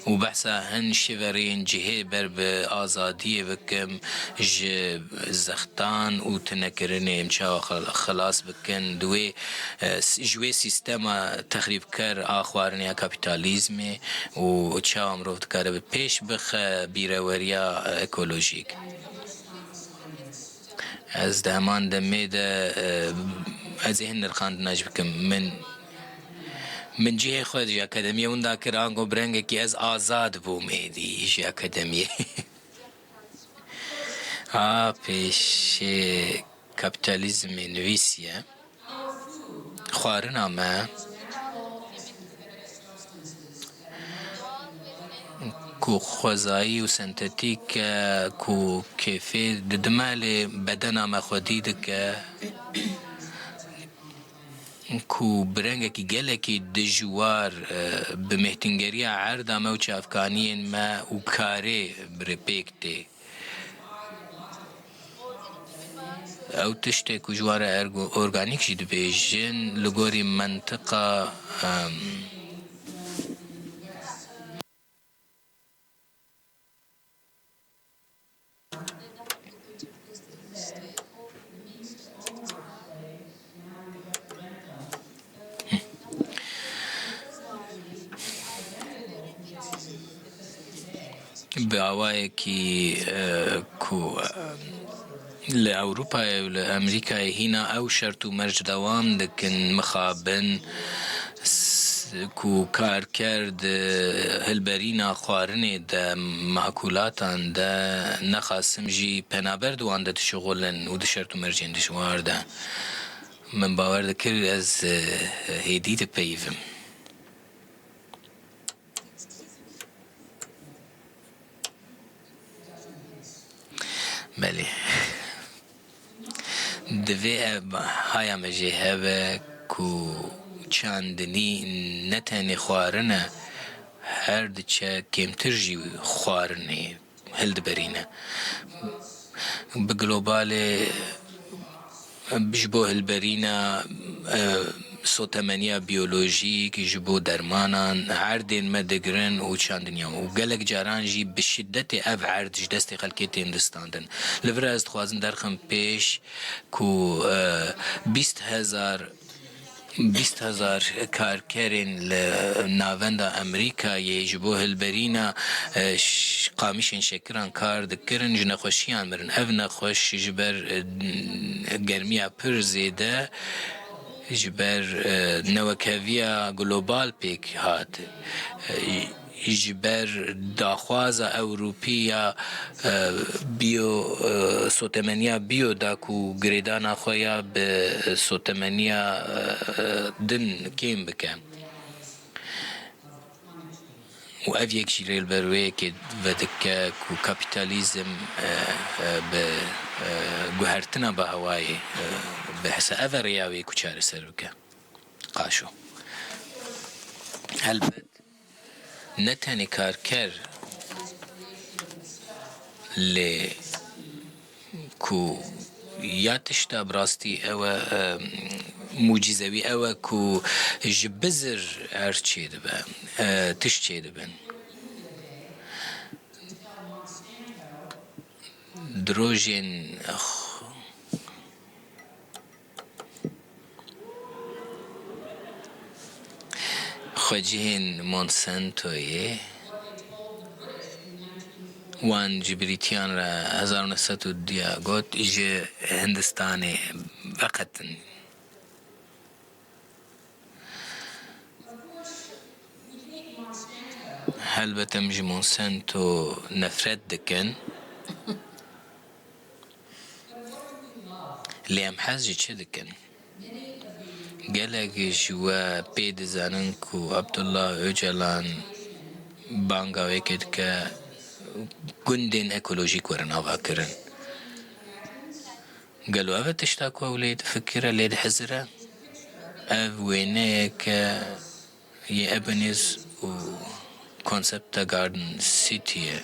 Û behsa hin şêverên cihê ber bi azadiyê bikim, ji zextan û tunekirinê em çawa xel-, xilas bikin, di wê, e, s-, ji wê sîstema texrîbker a xwarinê ya kapîtalîzmê û çawa mirov dikare bi pêş bixe bîreweriya, e, ekolojîk. Ez di heman demê de, e, ez ê hin nirxandina jî bikim. Min, min cihê xwe ji akademiyê winda kir, ango bi rengekî ez azad bûm êdî ji akademiyê. A pêşê kapîtalîzmê nivîsiye. Xwarina me ku xwezayî û sentetîk e, ku kêfê didime lê bedena me xwedî dike, ku bi rengekî gelekî dijwar, e, bi mêhtingeriya erda me û çavkaniyên me û karê bi rê pêk tê. Ew tiştê ku ji wan re ergo-, organîk jî dibêjin, li gorî mentiqa, em, Bi awayekî, e, ku, e, li Ewropayê û li Amerîkayê hîna ew şert û merc dewam dikin, mixabin, s-, ku karker di hilberîna xwarinê de, makulatan de, nexasim jî penaber di wan de dişixulin û di şert û mercên dijwar de. Min bawer dikir ez, e, hêdî dipeyivim. Belê. Divê ev haya me jê hebe ku çandinî ne tenê xwarin e, her diçe kêmtir jî xwarinê hildiberîne. Bi globalê ji bo hilberîna, e, sotemeniya biyolojîk, ji bo dermanan, erdên me digirin û çandiniya me. Û gelek caran jî bi şiddetê ev erd ji destê xelkê tên distandin. Li vir ez dixwazim derxim pêş ku, e, bîst hezar bîst hezar karkerên li navenda Amerîkayê ji bo hilberîna, e, ş-, qamîşên şekiran kar dikirin, ji nexweşiyan mirin. Ev nexweş ji ber, e, germiya pir zêde, ji ber, e, newekheviya global pêk hat. E, ji ber daxwaza Ewropî ya, e, biyo, e, sotemeniya biyo da ku girêdana xwe ya bi sotemeniya, e, din kêm bike. Û ev yek jî rê li ber wê yekê vedike ku kapîtalîzm, e, e, bi, e, guhertina bi hewayê, e, bi hesa-, ev e rêya wê ku çareser bike. Qaşo. Helbet. Ne tenê karker, lê ku ya tişta bi rastî ew e, em, mucîzewî ew e ku ji bizir erd çêdibe, e, tişt çêdibin. Di rojên Xwecihên Monsantoyê, wan ji Brîtiyan re hezar û neh sed û duya got, ji Hindistanê veqetin. Elbet em ji Monsanto nefret dikin. Lê em hez ji çi dikin? Gelek ji we pê dizanin ku Abdullah Ocalan banga wê kir dike gundên ekolojîk werin avakirin. Gelo ev e tişta ku ew lê difikire, lê dihizire? Ev wêneyeke yê Ebenezer û konsepta Garden City ye.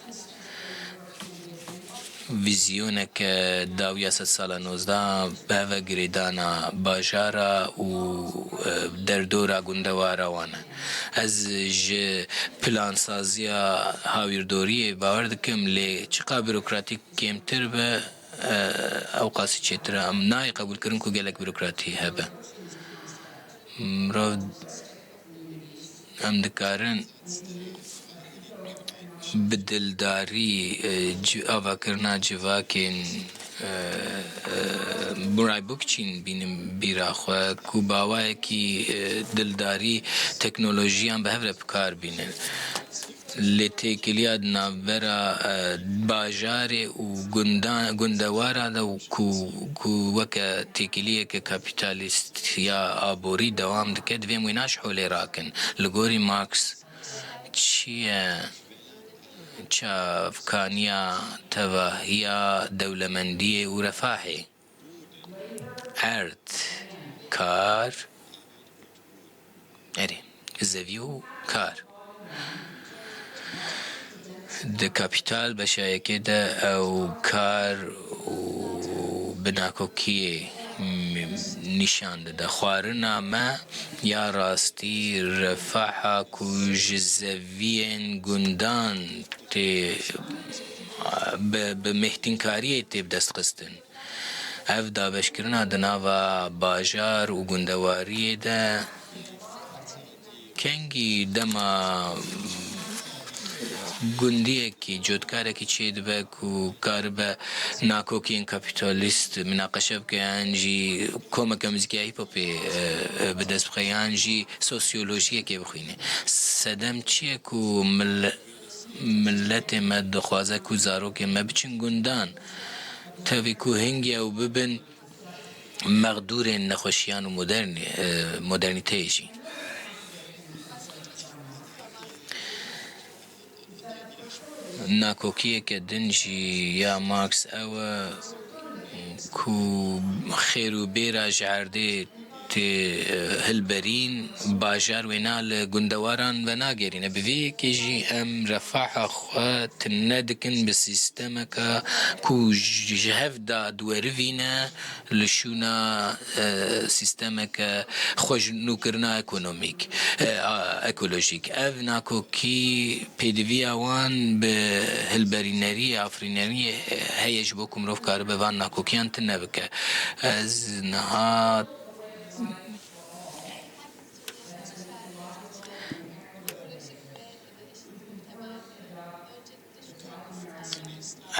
Vîzyoneke dawiya sedsala nozdeh bi hev e girêdana bajara û, e, derdora gundewara wan e. Ez ji plansaziya hawîrdoriyê bawer dikim, lê çiqa bürokratîk kêmtir be, e, ew qasî çêtir e. Em nayê qebûlkirin ku gelek bürokratî hebe. Mirov, em dikarin bi dildarî, e, ci-, avakirina civakên, e, e, Murray Bookchin bînin bîra xwe, ku bi awayekî, e, dildarî teknolojiyan bi hev re bi kar bînin. Lê têkiliya di navbera, e, bajarê û gundan-, gundewara de û ku, ku weke têkiliyeke kapîtalîst ya aborî dewam dike, divê em wêna ji holê rakin. Li gorî Marx, çi ye çavkaniya tevahiya dewlemendiyê û refahê? Erd, kar, erê, zevî û kar. Di kapîtal beşa yekê de ew kar û bi nakokiyê, m-, nîşan dide. Xwarina me ya rastî refaha ku ji zeviyên gundan tê, bi, bi mêhtînkariyê tê bi dest xistin. Ev dabeşkirina di nava bajar û gundewariyê de kengî dema gundiyekî, cotkarekî çêdibe ku karibe nakokiyên kapîtalîst minaqeşe bike, yan jî komeke muzîkeya hîp-hopê, e, e, bi dest bixe, yan jî sosyolojiyekê bixwîne. Sedem çi ye ku mil-, miletê me dixwaze ku zarokên me biçin gundan, tevî ku hingê ew bibin mexdûrên nexweşiyan û modernî-, e, modernîteyê jî. Nakokiyeke din jî ya Marx ew e ku xêr û bêra ji erdê tê, e, hilberîn, bajar wêna li gundewaran venagêrîne. Bi vê yekê jî em refaha xwe tune dikin bi sîstemeke ku ji hev da diwerivîne li şûna, e, sîstemeke xwejnûkirina ekonomîk, e, a, ekolojîk. Ev nakokî pêdiviya wan bi hilberîneriyê, afirîneriyê, e, heye ji bo ku mirov karibe van nakokiyan tune bike. Ez niha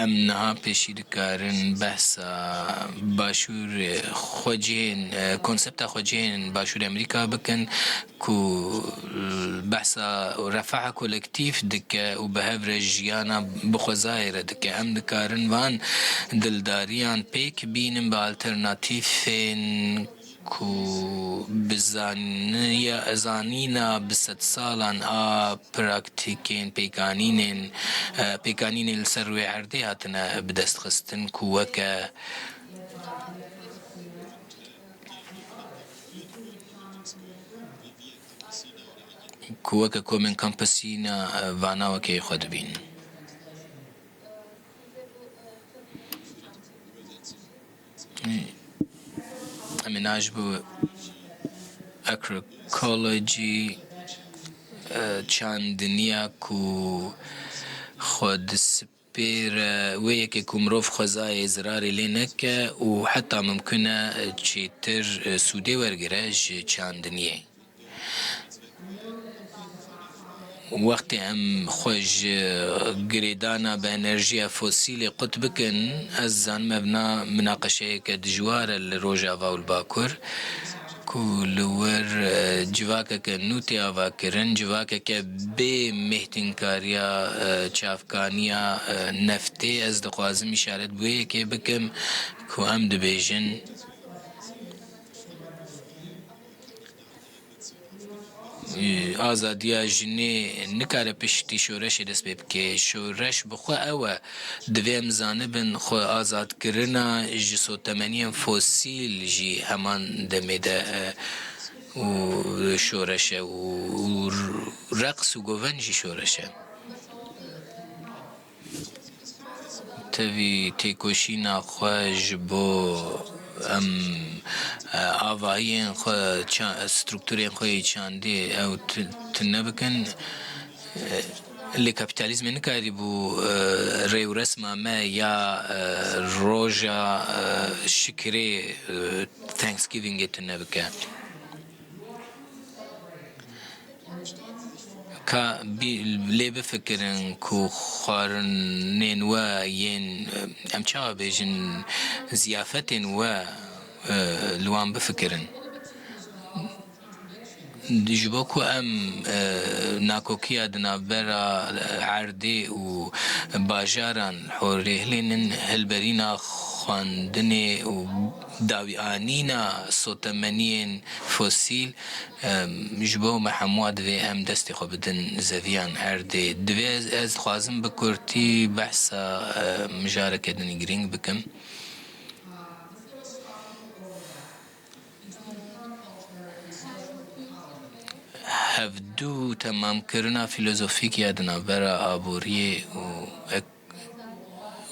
Em niha pêşî dikarin behsa başûr, xwecihên, konsepta xwecihên Başûrê Amerîka bikin ku behsa refaha kolektîf dike û bi hev re jiyana bi xwezayê re dike. Em dikarin van dildariyan pêk bînin bi alternatîfên ku bi zaniya-, zanîna bi sedsalan a praktîkên pêkanînên, e, pêkanînên li ser rûyê erdê hatine bidestxistin ku weke, ku weke komên Campesina, e, vana wekî xwe dibînin. Em ê niha ji bo agroecology, e, çandiniya ku xwe dispêre wê yekê ku mirov xwezayê zirarê lê neke û heta mimkun e çêtir, e, sûdê wergire ji çandiniyê. Wextê em xwe ji girêdana bi enerjiya fosîlê qut bikin, ez dizanim ev na minaqeşeyeke dijwar e li Rojava û li Bakur. Ku li wir, e, civakeke nû tê avakirin, civakeke bê mêhtinkariya, e, çavkaniya, e, neftê, ez dixwazim îşaret bi wê yekê bikim ku em dibêjin, e, azadiya jinê nikare piştî şoreşê dest pê bike. Şoreş bi xwe ew e. Divê em zanibin, xwe azadkirina ji sotemeniyên fosîl jî heman demê de, e, û şoreş e û, û reqs û govend jî şoreş e. Tevî têkoşîna xwe ji bo em, e, avahiyên xwe, ça-, strukturên xwe yê çandê ew tu-, tune bikin. E, lê kapîtalîzmê nikarîbû, e, rêwresma me ya, e, roja, e, şikirê, e, Thanksgivingê tune bike. Ka bî-, lê bifikirin ku xwarinên we yên, em çawa bêjin, ziyafetên we, e, li wan bifikirin. Ji bo ku em, e, nakokiya di navbera erdê û bajaran xwe rêhilînin, hilberîna xwendinê û dawîanîna sotemeniyên fosîl, em, ji bo me hemû divê em destê xwe bidin zeviyan erdê. Divê ez, ez dixwazim bi kurtî behsa, em, mijareke din girîng bikim. Hevdû temamkirina fîlozofîk ya di navbera aboriyê û ek-,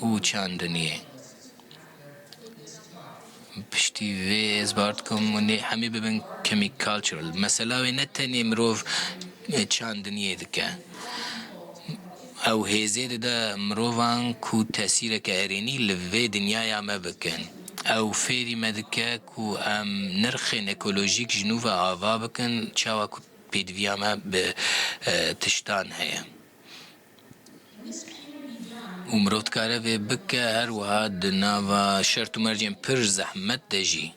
û çandiniyê. Piştî vê ez bar dikim hûn ê hemî bibin kemî cultural. Mesela wê ne tenê mirov, e, çandiniyê dike. Ew hêzê dide mirovan ku tesîreke erênî li vê dinyaya me bikin. Ew fêrî me dike ku em nirxên ekolojîk ji nû ve ava bikin, çawa ku pêdiviya me bi, e, tiştan heye. Û mirov dikare vê bike, her wiha di nava şert û mercên pir zehmet de jî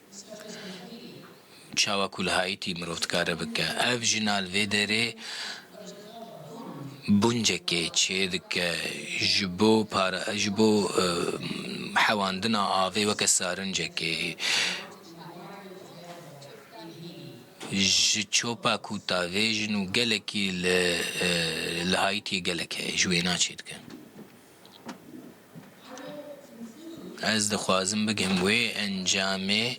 çawa ku li Haîtî mirov dikare bike. Ev jina li vê derê buncekê çêdike ji bo para, ji bo, e, hewandina avê weke sarincekê. Ji çopa ku tavêjin û gelekî li, e, li Haîtiyê gelek heye, ji wêna çêdike. Ez dixwazim bigihim wê encamê,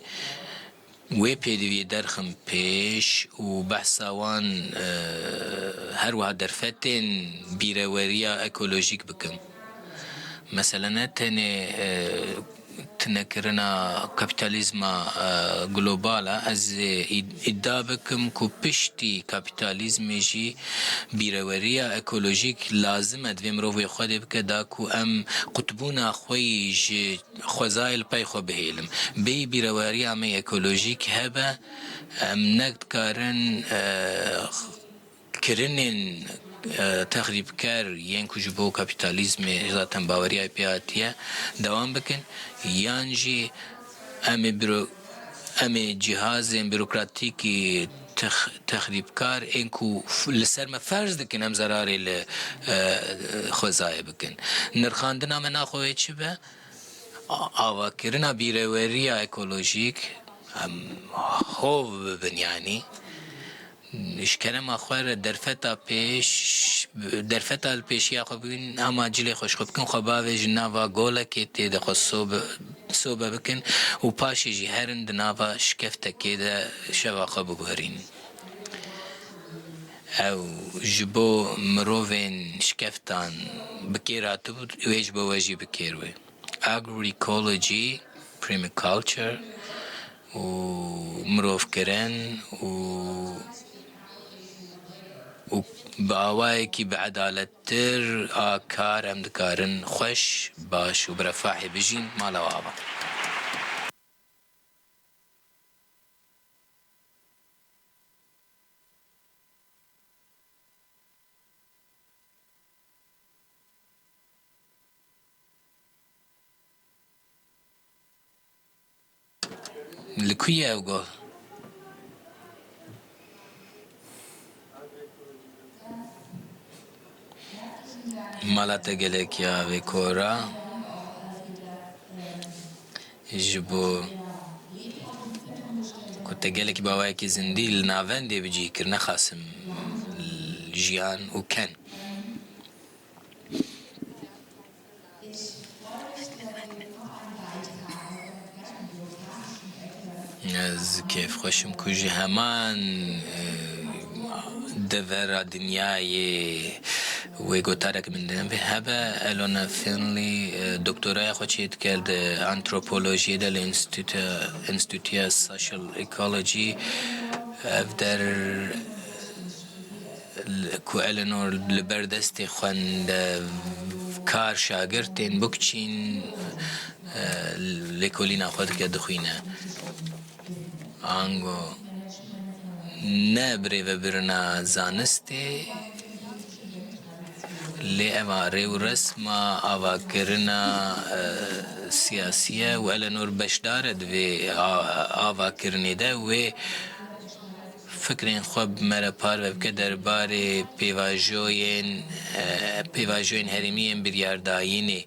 wê pêdiviyê derxim pêş û behsa wan, e, her wiha derfetên bîreweriya ekolojîk bikim. Mesela ne tenê, e, tunekirina kapîtalîzma, e, global e, ez, e, îd-, îdia bikim ku piştî kapîtalîzmê jî bîreweriya ekolojîk lazim e, divê mirov wê xwedê bike da ku em qutbûna xwe yî ji xwezayê li pey xwe bihêlim. Bêyî bîreweriya me ekolojîk hebe, em nedikarin, e, kirinên, e, texrîbker yên ku ji bo kapîtalîzmê zaten baweriya pê hatiye dewam bikin, yan jî em ê biro-, em ê cihazên bürokratîkî tex-, texrîbkar ên ku f-, li ser me ferz dikin em zerarê li, e, xwezayê bikin. Nirxandina me naxwe wê çi be? A-, avakirina bîreweriya ekolojîk, em hov bibin, yanî ji kerema xwe re derfeta pêş, derfeta li pêşiya xwe bigrin, hema cilê xwe ji xwe bikin, xwe bavêjin nava golekê, tê de xwe sobe, sobe bikin û paşê jî herin di nava şikeftekê de şeva xwe biguherînin. Ew ji bo mirovên şikeftan bi kêr hatibû, wê ji bo we jî bi kêr wê. Agroecology, permaculture û mirovkirin û, û bi awayekî bi edalettir a kar em dikarin xweş, baş û bi refahê bijîn. Mala we ava. Li ku ye ev gol? Mala te gelek ya vê kora. Ji bo ku te gelekî bi awayekî zindî li navendê bi cih kir, nexasim jiyan û ken. Ez kêfxweş im ku ji heman, e, devera dinyayê wê gotarek min din hebe. Elona Finley, e, doktoraya xwe çêdike di antropolojiyê de li Enstîtuya, Enstîtuya Social Ecology. Ev der ku Eleanor li ber destê xwendekar şagirtên bikçîn, e, lêkolîna xwe dike dixwîne. Ango ne birêvebirina zanistê, lê eva rê û resma avakirina, e, siyasî ye û Eleanor beşdar e di vê a-, avakirinê de. Wê fikrên xwe bi me re parve bike derbarê pêvajoyên, e, pêvajoyên herêmî yên biryardayînê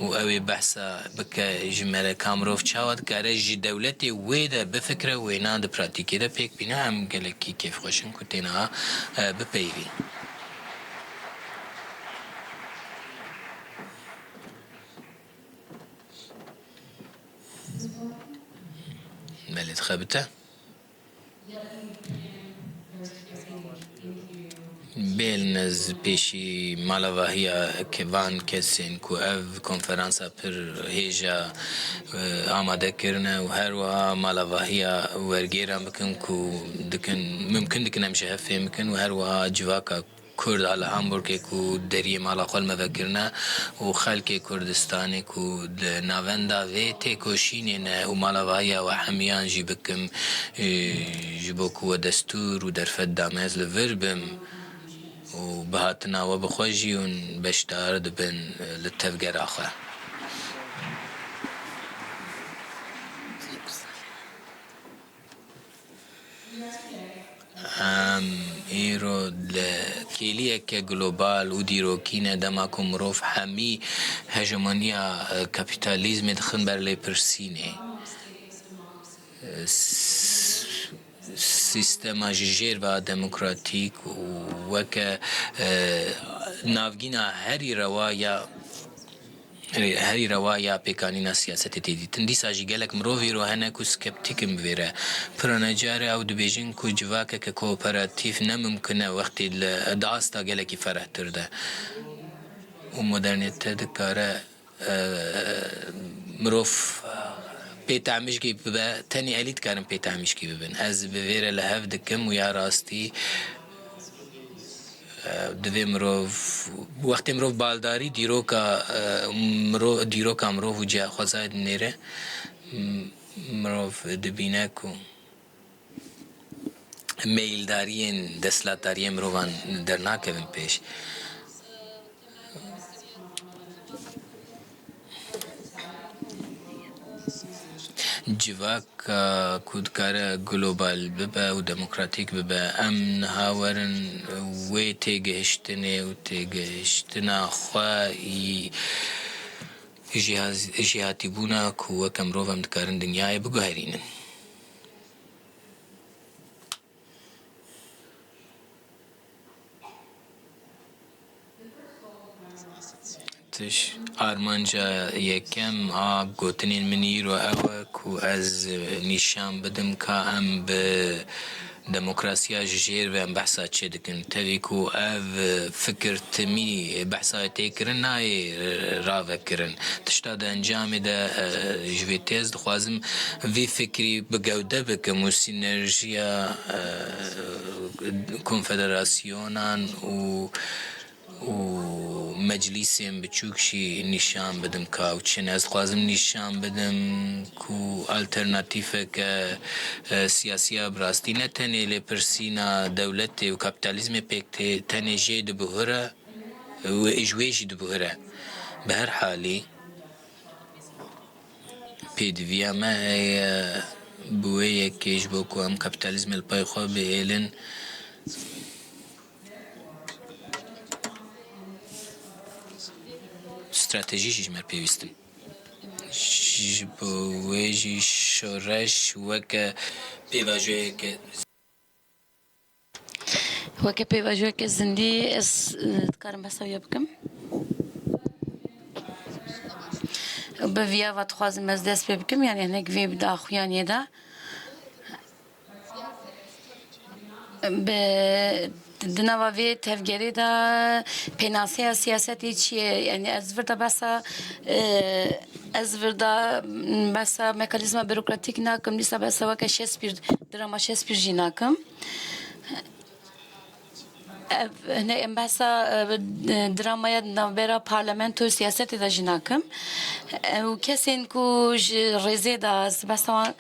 û ew ê behsa bike ji me re ka mirov çawa dikare ji dewletê wê de bifikire, wêna di pratîkê de pêk bîne. Em gelekî kêfxweş in ku tê niha, e, bipeyivîn. Belê dixebite. Bêlin ez pêşî malavahiya ke-, van kesên ku ev konferansa pir hêja, e, amade kirine û her wiha malavahiya wergêran bikin ku dikin, mimkin dikin em ji hev fêm bikin û her wiha civaka Kurd a li Hamburgê ku deriyê mala xwe li me vekirine û xelkê Kurdistanê ku di navenda vê têkoşînê ne û malavahiya we hemiyan jî bikim, e, ji bo ku we destûr û derfet dame ez li vir bim û bi hatina we bi xwe jî hûn beşdar dibin, e, li tevgera xwe. Em îro li kêliyeke global û dîrokî ne, dema ku mirov hemî hegemoniya, e, kapîtalîzmê dixin ber lêpirsînê. E, s-, sîstema ji jêr ve demokratîk û weke, e, navgîna herî rewa ya Herî rewa ya pêkanîna siyasetê tê dîtin. Dîsa jî gelek mirov îro hene ku skeptîk in bi vê re. Pira necare ew dibêjin ku civakeke kooperatîf ne mimkun e wextê li, di asta gelekî ferehtir de. Û modernîte dikare, e, mirov pêtemîşkî bibe, tenê elî dikarin pêtemîşkî bibin. Ez bi vê re li hev dikim û ya rastî Divê mirov, wextê mirov baldarî dîroka, e, mirov, dîroka mirov û cihexwazayê dinêre, m-, mirov dibîne ku meyildariyên desthilatdariyên mirovan dernakevin pêş. Civak Ka ku dikare global bibe û demokratîk bibe. Em niha werin wê têgihiştinê û têgihiştina xwe yî jîha-, jîhatîbûna ku weke mirov em dikarin dinyayê biguherînin. Tiş, armanca yekem a gotinên min îro ew e ku ez nîşan bidim ka em bi demokrasiya ji jêr ve em behsa çi dikin. Tevî ku ev fikir timî behsa tê kirin nayê ravekirin. Tişta di encamê de, e, ji vê tê ez dixwazim vî fikrî bi gewde bikim û sînerjiya, e, konfederasyonan û, û meclîsên biçûk jî nîşan bidim ka ew çi ne. Ez dixwazim nîşan bidim ku alternatîfeke, e, siyasî ya bi rastî ne tenê lêpirsîna dewletê û kapîtalîzmê pêk tê, tenê jê dibuhire, wê, ji wê jî dibuhire. Bi her halî, pêdiviya me heye bi wê yekê ji bo ku em kapîtalîzmê li pey xwe bihêlin, stratejî jî ji me pêwîst in. Ji bo wê jî şoreş weke pêvajoyeke Weke pêvajoyeke zindî ez, e, dikarim behsa wî bikim. Bi viya ve dixwazim ez dest pê bikim, yanî hinek vê bi daxuyaniyê de. Bi, di nava vê tevgerê de pênaseya siyasetê çi ye? Yanî ez vir de behsa, e, ez vir de behsa mekanîzma burokratîk nakim, dîsa behsa weke Shakespeare, drama Shakespeare jî nakim. Ev, ne, em behsa, e, dramaya navbera parlamento û siyasetê de jî nakim. E, û kesên ku ji rêzê de ez behsa wan,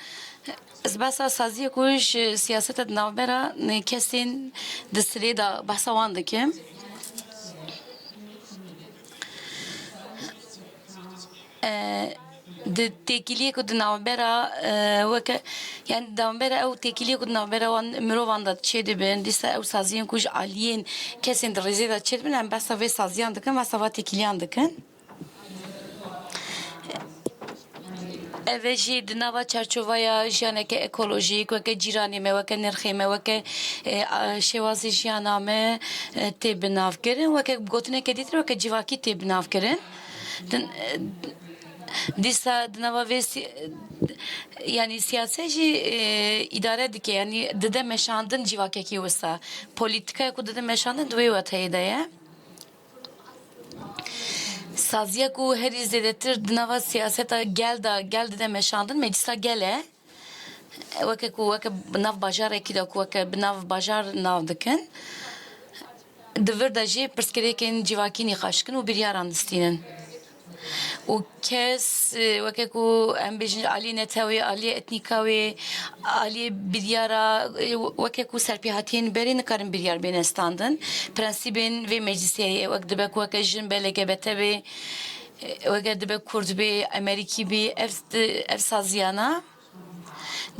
ez behsa saziyê ku ji siyaseta di navbera, e, kesên di sirê de behsa wan dikim. E, di têkiliyê ku di navbera, e, weke, yani di navbera ew têkiliyê ku di navbera wan mirovan de çêdibin, dîsa ew saziyên ku ji aliyên kesên di rêzê de çêdibin, em behsa vê saziyan dikin, behsa va têkiliyan dikin. Ev e jî di nava çarçovaya jiyaneke ekolojîk, weke cîranê me, weke nirxê me, weke, e, a, şêwazê jiyana me, e, tê binavkirin, weke gotineke dîtir, weke civakî tê binavkirin. Din, e, dîsa di nava vê sî-, yanî siyaset jî, e, îdare dike, yanî dide meşandin civakekî wisa. Polîtîkaya ku dide meşandin di wê weteyê de ye. Saziya ku herî zêdetir di nava siyaseta gel de, gel dide meşandin, meclisa gel e. Weke ku, weke bi nav bajarekî de ku weke bi nav bajar nav dikin, di vir de jî pirsgirêkên civakî nîqaş dikin û biryaran distînin. Û kes, e, weke ku em bêjin aliyê netewê, aliyê etnîka wê, aliyê biryara, e, weke ku serpêhatiyên berê nikarin biryar bêne standin. Prensîbên vê meclisê heye, wek dibe ku weke jin be L G B T bê, e, weke dibe kurd bê, emerîkî bê, ev, ev saziyana.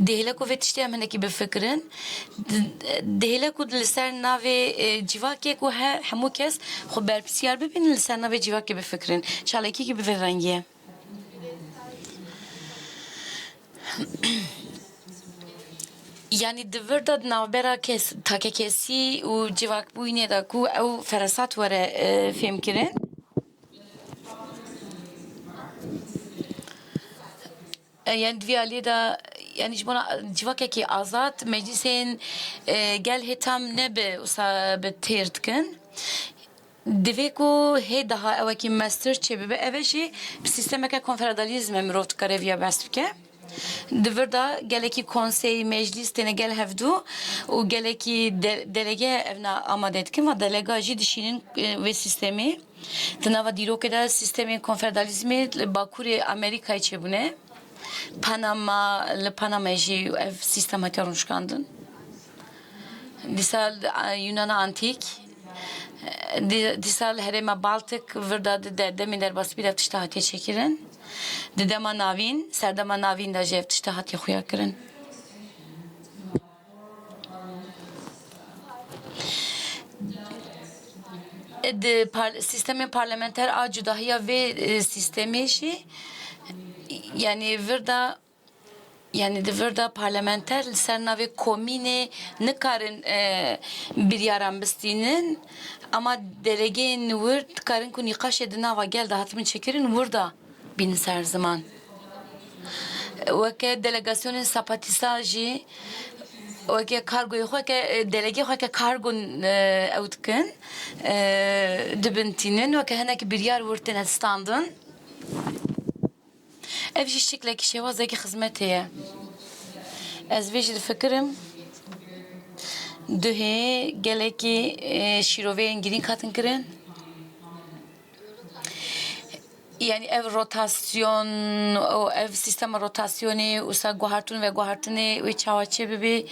Dihêle ku vê tiştê em hinekî bifikirin, di-, dihêle ku li ser navê, e, civakê ku he-, hemû kes xwe berpirsiyar bibînin, li ser navê civakê bifikirin. Çalakiyekî bi vê rengî ye. Yanî di vir de di navbera kes-, takekesî û civakbûyînê de ku ew feresat were, e, fêmkirin. E, yani di vî aliyê de, yani ji bona civakekî azad, meclîsên, e, gel hê tam nebe wisa bi têr dikin. Divê ku hê daha ewekî mestir çêbibe, ev e jî bi sîstemeke konfederalîzme mirov dikare viya behs bike. Di vir de gelekî konsey, meclîs têne gel hevdû û gelekî de-, delege evna amade dikin, va delega jî dişînin, e, vê sîstemê. Di nava dîrokê de sîstemên konfederalîzmê li Bakurê Amerîkayê çêbûne. Panama, li Panamayê jî ev sîstem hatiye rûnişkandin. Dîsa li, a, Yunana Antîk, dî-, dîsa li herêma Baltik vir de di de-, demên derbasbî de ev tişta hatiye çêkirin. Di dema navîn, serdema navîn de jî ev tişta hatiye xuya kirin. Di par-, sîstemên parlamenter a cudahiya vê, e, sîstemê jî, yanî vir de, yanî di vir de parlamenter li ser navê komînê nikarin, e, biryaran bistînin, ama delegeyên wir dikarin ku nîqaşê di nava gel de hatibin çêkirin wir de bînin ser ziman. Weke delegasyonên Zapatista jî weke kargoyê xwe ke, delegê xwe ke kargo, e, ew dikin, e, dibintînin, weke hinek biryar wir têne standin. Ev jî şiklekî şêwazekî xizmetê ye. Ez vê jî difikirim. Duhê gelekî, e, şîroveyên girîng hatin kirin. Yani ev rotasyon û ev sîstema rotasyonê û sa guhartin ve guhartinê wê çawa çê bibê,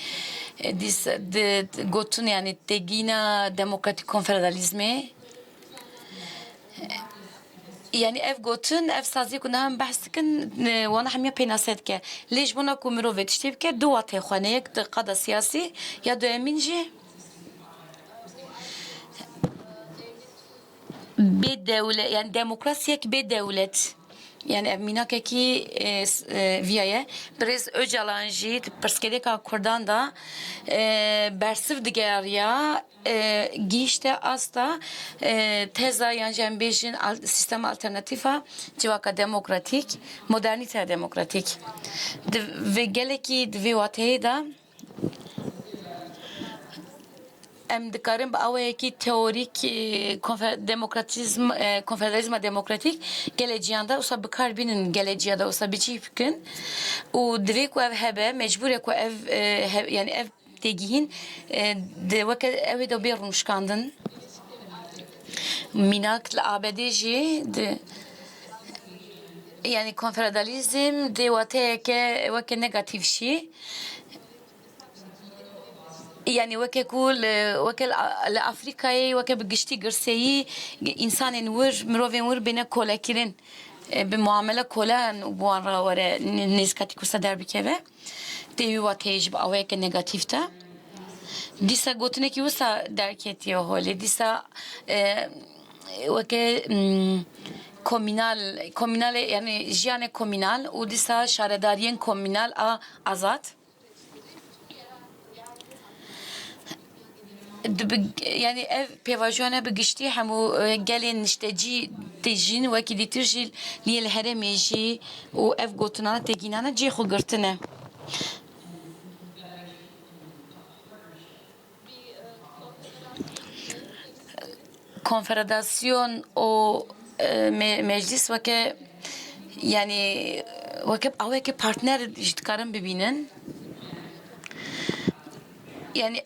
e, dîs-, di, di, gotin yani têgîna demokratîk konfederalîzmê. Yani ev gotin, ev saziyê ku niha em behs dikin, e, wana hemiya pênase dike. Lê ji bona ku mirov vê tiştê bike, du wateyê xwe hene. Yek di qada siyasî, ya duyemîn jî bê dewlet, yani demokrasiyek bê dewlet. Yani ev mînakekî, e, s-, e, viya ye. Birêz Ocalan jî di pirsgirêka Kurdan de, e, bersiv digeriya, e, gihişte asta, e, teza yan jî em bêjin al-, sîstema alternatîfa civaka demokratîk, modernîteya demokratîk. Di, vê gelekî di vê wateyê de, em dikarin bi awayekî teorîk, e, konfe-, demokratîzm, e, konfederalîzma demokratîk gelê ciyan de wisa bi kar bînin, gelê ciya de wisa bi cih bikin û divê ku ev hebe, mecbûr e ku ev, e, he-, yani ev têgihîn, e, di weke ew ê de bê rûnişkandin. Mînak li A B D jî di, yani konfederalîzm dê wateyeke weke negatîf jî. Yani weke ku li, weke li, li Afrîkayê weke bi giştî girseyî însanên wir, mirovên wir bêne kolekirin, e, bi muamele kolan û bi wan re were n-, nêzîkatî ku se derbikeve. Tê wî wateyê jî bi awayeke negatîf de. Dîsa gotinekî wisa derketiye holê. Dîsa, e, weke, mm, komînal, komînalê, yani jiyanê komînal û dîsa şaredariyên komînal a azad. Di bi, yani ev pêvajoyane bi giştî hemû, e, gelên niştecî tê jîn, wekî dîtir jî liyê li herêmê jî û ev gotinane têgînane cihê xwe girtine. Konfederasyon û, e, me-, meclis weke, yani weke aweke partner jî dikarin bibînin. Yani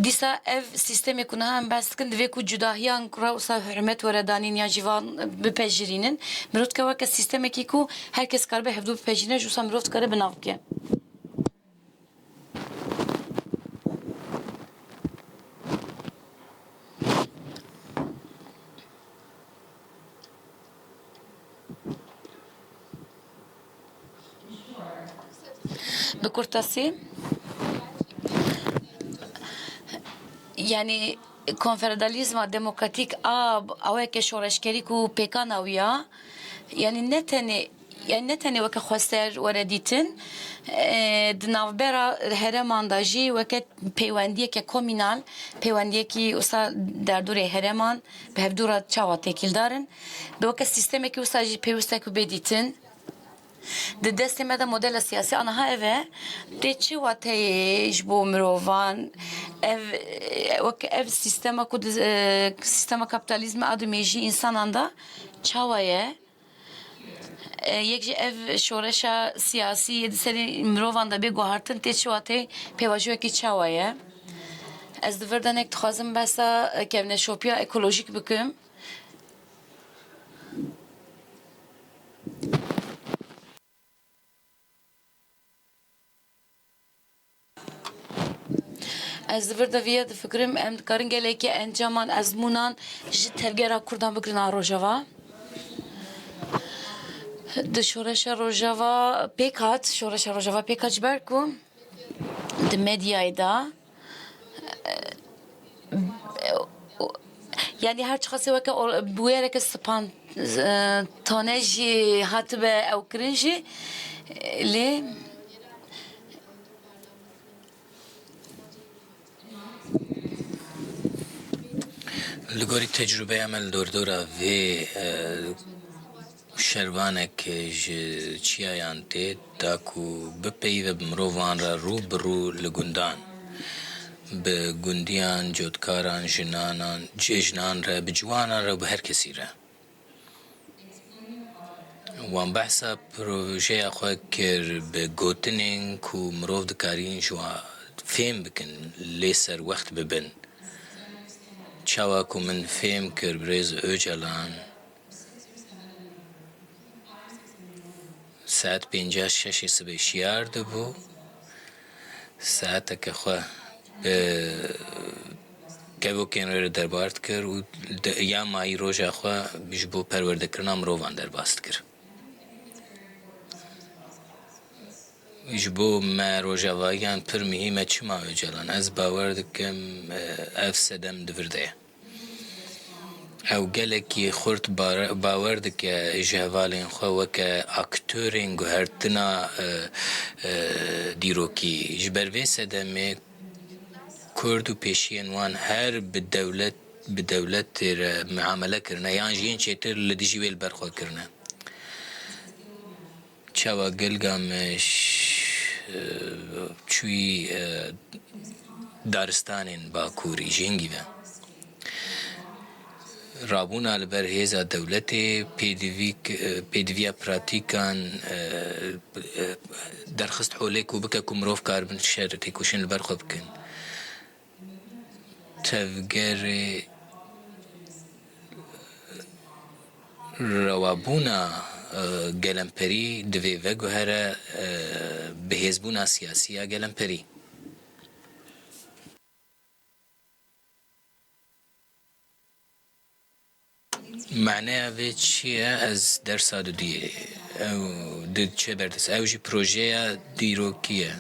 dîsa ev sîstemê ku niha em behs dikin, divê ku cudahiyan ku re wisa hurmet were danîn ya jî van bipejirînin. Mirov dike weke sîstemekî ku her kes karibe hevdû bipejirîne, ji wisa mirov dikare bi nav bike. Bi kurtasî, yani konfederalîzma demokratîk a aweke şoreşgerî ku pêkan awiya, yani ne tenê, yani ne tenê weke xwester were dîtin, e, di navbera herêman de jî weke peywendiyeke komînal, peywendiyekî wisa derdorê herêman bi hevdû re çawa têkildar in, bi weke sîstemekî wisa jî pêwîst e ku bê dîtin. Di destê me de modela siyasî aniha ev e. Tê çi wateyê ji bo mirovan? Ev, wek ev sîstema ku di, e, sîstema kapîtalîzmê a dimêjî însanan de çawa ye? E, yek jî ev şoreşa siyasî yê di serê mirovan de bê guhartin tê çi wateyê pêvajoyekî çawa ye? Ez di vir de nek dixwazim behsa, e, kevneşopiya ekolojîk bikim. Ez di vir de viya difikirim, em dikarin gelekî encaman, ezmûnan ji tevgera Kurdan bigirin a Rojava. Di şoreşa Rojava pêk hat, şoreşa Rojava pêk hat ji ber ku di medyayê de, e, e, yani her çiqasê weke or-, bûyereke span-, e, tane jî hatibe ew kirin jî, e, lê Li gorî tecrûbeya me li dordora vê, e, şervanek ji çiyayan tê da ku bipeyive bi mirovan re rû bi rû li gundan, bi gundiyan, cotkaran, jinanan, cê jinan re, bi ciwanan re û bi her kesî re. Wan behsa projeya xwe kir bi gotinên ku mirov dikarîn ji wan fêm bikin, lê serwext bibin. Çawa ku min fêm kir birêz Ocalan saet pênca şeşê sibê şiyar dibû, saeteke xwe bi kevokên wê re derbar dikir û de-, ya mayî roja xwe ji bo perwerdekirina mirovan derbas dikir. Ji bo me rojavayiyan pir muhîm e. Çima Ocalan? Ez bawer dikim, e, ev sedem di vir de ye. Ew gelekî xurt bare-, bawer dike ji hevalên xwe weke aktorên guhertina, e, e, dîrokî. Ji ber vê sedemê Kurd û pêşiyên wan her bi dewlet, bi dewletê re miamele kirine yan jî yên çêtir li dijî wê li ber xwe kirine. Çawa Gilgameş, e, çûyî, e, daristanên Bakurî ji hingî ve. Rabûna li ber hêza dewletê pêdivî k-, e, pêdiviya pratîkan, e, e, derxist holê ku bike ku mirov karibin şer têkoşîn li ber xwe bikin. Tevgerê rewabûna, e, gelemperî divê veguhere, e, bihêzbûna siyasî ya gelemperî. Maneya vê çi ye? Ez dersa diduyê. Ew diçe berdest. Ew jî projeya dîrokî ye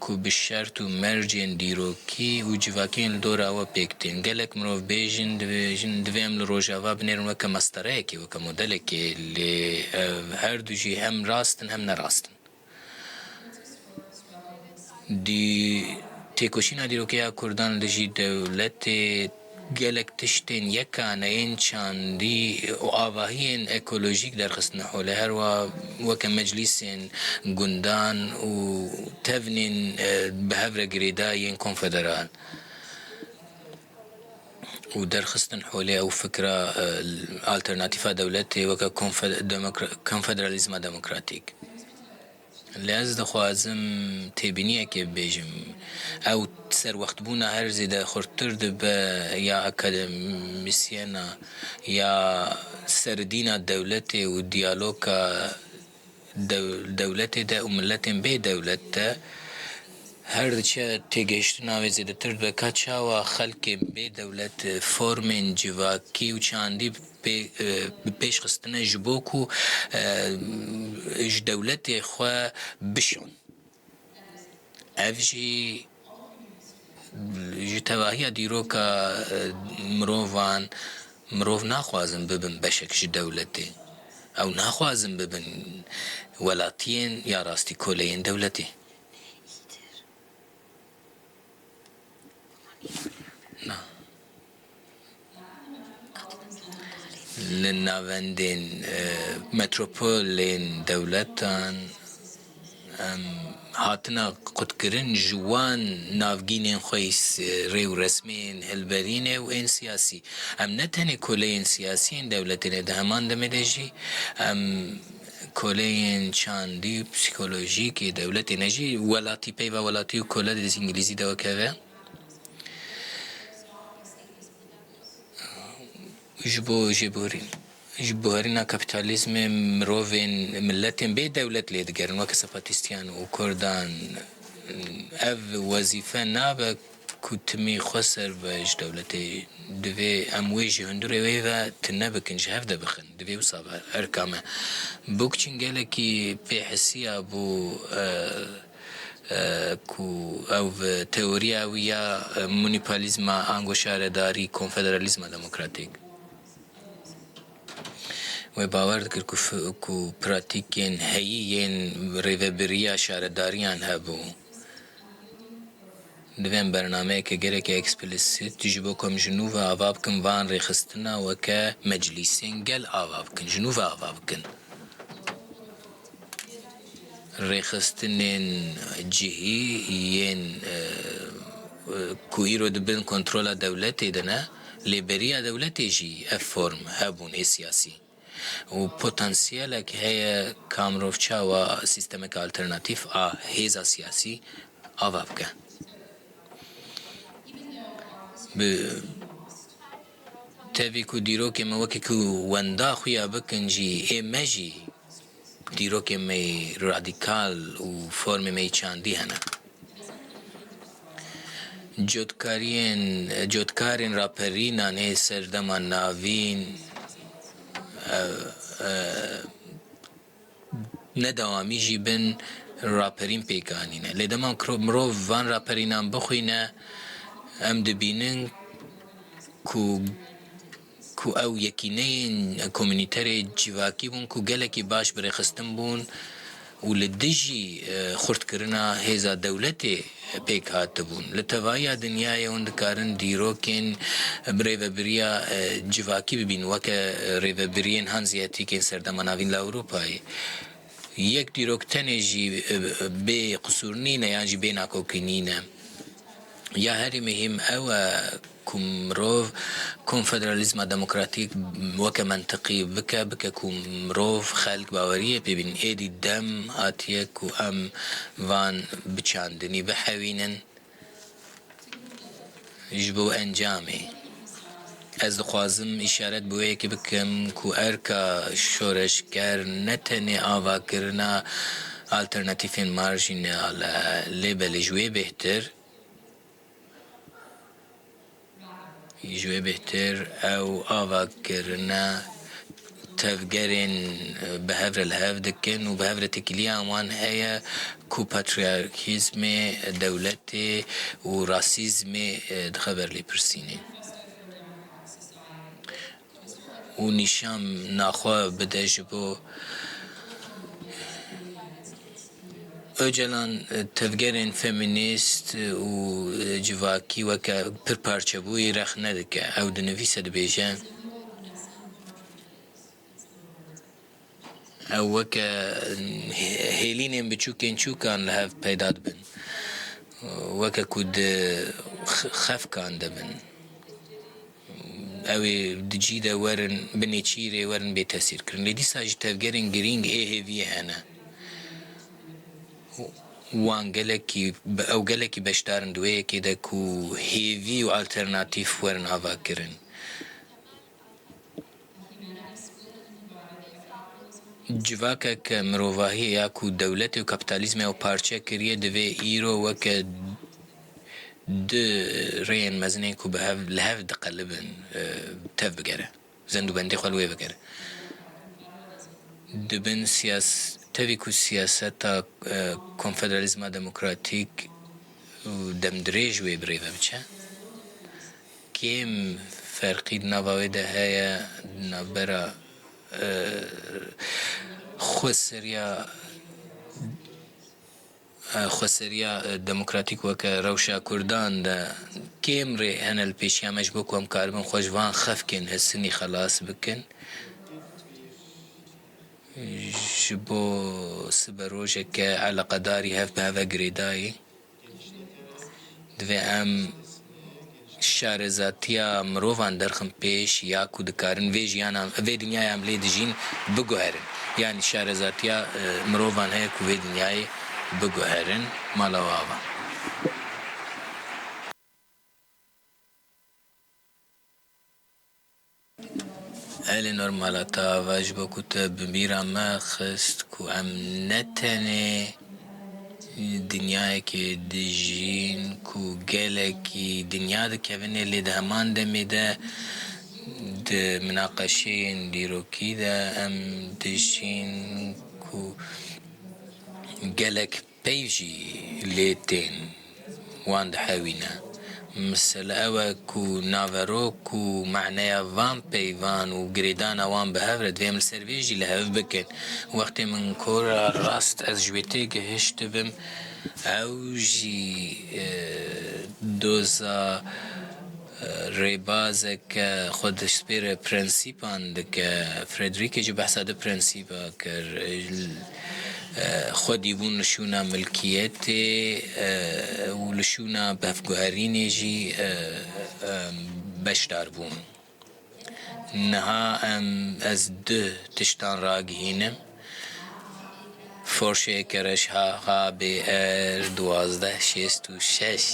ku bi şert û mercên dîrokî û civakî yên li dora we pêk tên. Gelek mirov bêjin, dibêjin, divê em li Rojava binêrin weke mestareyekê, weke modelekê, lê ev her du jî hem rast in hem ne rast in. Dî-, têkoşîna dîrokê ya Kurdan li dijî dewletê gelek tiştên yekane yên çandî û avahiyên ekolojîk derxistine holê. Her wiha weke meclîsên gundan û tevnên, e, bi hev re girêdayî yên konfederal û derxistin holê ew fikra, e, alternatîfa dewletê weke konfe-, demokra-, konfederalîzma demokratîk. Lê ez dixwazim têbîniyekê bibêjim. Ew serwextbûna her zêde xurttir dibe ya akademîsyena ya serdîna dewletê û diyaloga dew-, dewletê de û miletên bê dewlet de. Her diçe têgihiştina wê zêdetir dibe ka çawa xelkên bê dewlet, e, formên civakî û çandî pê-, e, bi pêş xistine ji bo ku, e, ji dewletê xwe bişon. Ev jî ji tevahiya dîroka, e, mirovan, mirov naxwazin bibin beşek ji dewletê. Ew naxwazin bibin welatiyên ya rastî koleyên dewletê. Na. Li navendên, e, metropolên dewletan, em, hatina qutkirin ji wan navgînên xwe yî s-, rê û resmên hilberînê û ên siyasî. Em ne tenê koleyên siyasî yên dewletê ne, di heman demê de jî em koleyên çandî û psîkolojîk ê dewletê ne jî welatî, peyva welatî û kole di îngilîzî de weke ve. Ji bo jêbiharî-, jêbiharîna kapîtalîzmê mirovên, miletên bê dewlet lê digerin, weke Zapatîstiyan û Kurdan. Ev wezîfe nabe ku timî xweser be ji dewletê. Divê em wê ji hundirê wê ve tune bikin, ji hev de bixin. Divê wisa be, erka me. Bookchin gelekî pê hisiya bû, e, e, ku ew teoriya wî ya, e, munîpalîzma ango şaredarî, konfederalîzma demokratîk. Wê bawer dikir ku fi-, ku pratîkên heyî yên rêvebiriya şaredariyan hebû. Divê em bernameyeke gelekî eksplisît ji bo ku em ji nû ve ava bikin van rêxistina weke meclîsên gel ava bikin, ji nû ve ava bikin. Rêxistinên cihî yên, e, ku îro di bin kontrola dewletê de ne, lê beriya dewletê jî ev form hebûn ê siyasî. Û potansiyelek heye ka mirov çawa sîstemeke alternatîf a hêza siyasî ava bike. Bi tevî ku dîrokê me wekî ku wenda xuya bikin jî, ê me jî dîrokê me yê radîkal û formê me yê çandî hene. Cotkariyên, cotkarên raperînan ê serdema navîn, e, e, nedewamî jî bin raperîn pêk anîne. Lê dema kro-, mirov van raperînan bixwîne, em dibînin ku, ku ew yekîneyên komûnîterê civakî bûn ku gelekî baş birêxistin bûn û li dijî, e, xurtkirina hêza dewletê pêk hatibûn. Li tevahiya dinyayê hûn dikarin dîrokên bi rêvebiriya, e, civakî bibînin, weke, e, rêvebiriyên Hanziyetîkên Serdema Navîn li Ewropayê. Yek dîrok tenê jî, e, bê qisûr nîne yan jî bê nakokî nîne. Ya herî muhîm ew e ku mirov konfederalîzma demokratîk weke mentiqî bike, bike ku mirov, xelk baweriyê pê bînin. Êdî dem hatiye ku em van biçandinî bihewînin. Ji bo encamê, ez dixwazim îşaret bi wê yekê bikim ku erka şoreşger ne tenê avakirina alternatîfên marjînal e, lê belê ji wê bêhtir, ji wê bêhtir ew avakirina tevgerên, e, bi hev re li hev dikin û bi hev re têkiliya wan heye ku patriyarkîzmê dewletê û rasîzmê, e, dixe ber lêpirsînê û nîşan naxwe bide ji bo Ocalan, e, tevgerên femînîst û, e, civakî weke pirparçebûyî rexne dike. Ew dinivîse, dibêje, ew weke, e, hê-, hêlînên biçûkên çûkan li hev peyda dibin. Weke ku di x-, xefkan de bin. Ew ê di cî de werin, bi nêçîrê werin bê tesîrkirin. Lê dîsa jî tevgerên girîng ê hêviyê hene. Wan gelekî, ew gelekî beşdar in di wê yekê de ku hêvî û alternatîf werin avakirin. Civakeke mirovahiyê ya ku dewletê û kapîtalîzmê ew parçe kiriye, divê îro weke du rêyên mezin ên ku bi hev, li hev diqelibin, e, tev bigere. Zend û bendê xwe li wê bigere. Di bin siyas-, tevî ku siyaseta, e, konfederalîzma demokratîk û demdirêj wê bi rê ve biçe, kêm ferqî di nava wê de heye, di navbera, e, xweseriya, e, xweseriya, e, demokratîk weke rewşa Kurdan de kêm rê hene li pêşiya me ji bo ku em karibin xwe ji van xefkên histinî xelas bikin. Ji bo siberojeke eleqedarî hev bi hev ve girêdayî. Divê em şarezatiya mirovan derxin pêş ya ku dikarin vê jiyana, vê dinyayê em lê dijîn biguherin. Yanî şarezatiya, e, mirovan heye ku vê dinyayê biguherin. Mala we ava. Eleanor Malatava, ji bo ku te bi bîra me xist ku em ne tenê dinyayekê dijîn ku gelekî dinya dikevin ê, lê di heman demê de di minaqeşeyên dîrokî de em dijîn ku gelek peyv jî lê tên, wan dihewîne. Mesele ew e ku naverok û maneya van peyvan û girêdana wan bi hev re divê em li ser vê jî li hev bikin. Wextê min kora rast ez ji wê têgihiştibim, ew jî, e, doza, e, rêbazeke xwe dispêre prensîpan dike. Fredrîkê jî behsa du prensîpa kir. E, xwedîbûn li şûna milkiyetê, e, û li şûna bevguherînê jî, e, e, beşdar bûn. Niha em, ez du tiştan ragihînim. Forşeyeke reş ha, H B R duwazdeh şêst û şeş.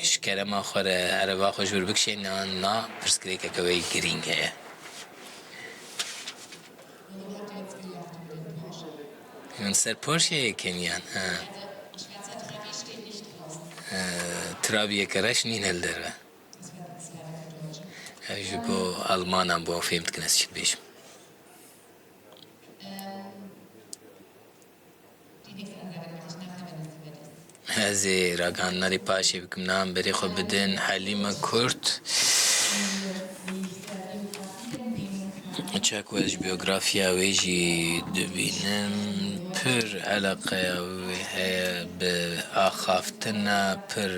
Ji kerema xwe re ereba xwe ji wir bikişêne, na pirsgirêkeke wê girîng heye. Yan ser Porşeyê keniyan, ha. Ee, trabiyeke reş nîne li derve. Ev ji bo Almanan bû, ew fêm dikin ez çi dibêjim. Ez ê ragihandinê paşê bikim, niha em berê xwe bidin Helîme Kurt. Çaku ez ji biyografiya wê jî dibînim, pir eleqeya wê heye bi axaftina, pir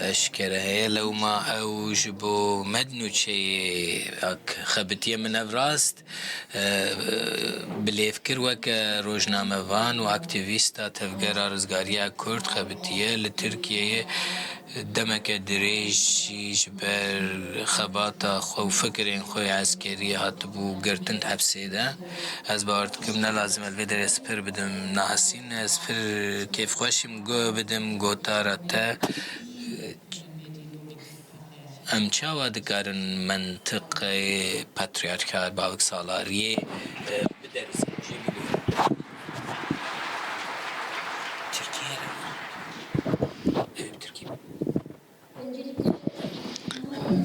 eşkere heye. Lewma ew ji bo me di nûçeyê ak xebitiye, min ev rast, e, bilêv kir weke rojnamevan û aktîvîsta tevgera rizgariya Kurd xebitiye li Tirkiyeyê. Demeke dirêj jî ji ber xebata xwe û fikirên xwe yê eskerî hatibû girtin di hepsê de. Ez bawer dikim ne lazim ez vê derê ez pir bidim nasîn. Ez pir kêfxweş im guh bidim gotara te. Em çawa dikarin mentiqeyê patriyarkal, baveksalariyê, e, biderizin, jê biguhin? Tirkiye re. Ew Tirkiye.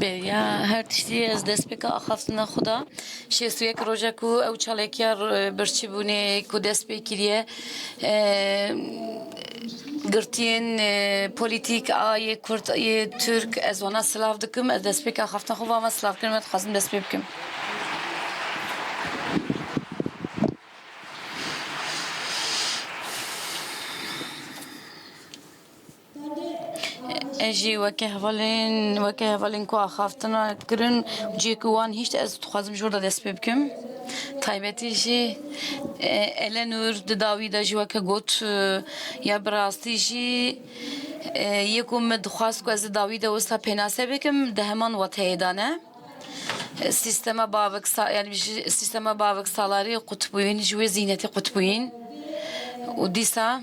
Beriya her tiştî ez destpêka axaftina xwe da. Şêst û yek roja ku ew çalekiya r-, birçî bûnê ku dest pê kiriye, e, girtiyên, e, polîtîk a yê Kurd, yê Tirk, ez wana silav dikim. Ez destpêka axaftina xwe va me silav kirin, me dixwazim dest pê bikim. Ez jî weke hevalên, weke hevalên ku axaftina kirin, cihê ku wan hişt, ez dixwazim ji wir de dest pê bikim. Taybetî jî, e, Elenur di dawî de jî weke got, e, ya bi rastî jî, e, yê ku min dixwast ku ez di dawî de wisa pênase bikim, di heman wateyê de ne. E, sîstema baveksa-, yani ji sîstema baveksalarî qutbûyîn, ji wê zîhnetê qutbûyîn. Û dîsa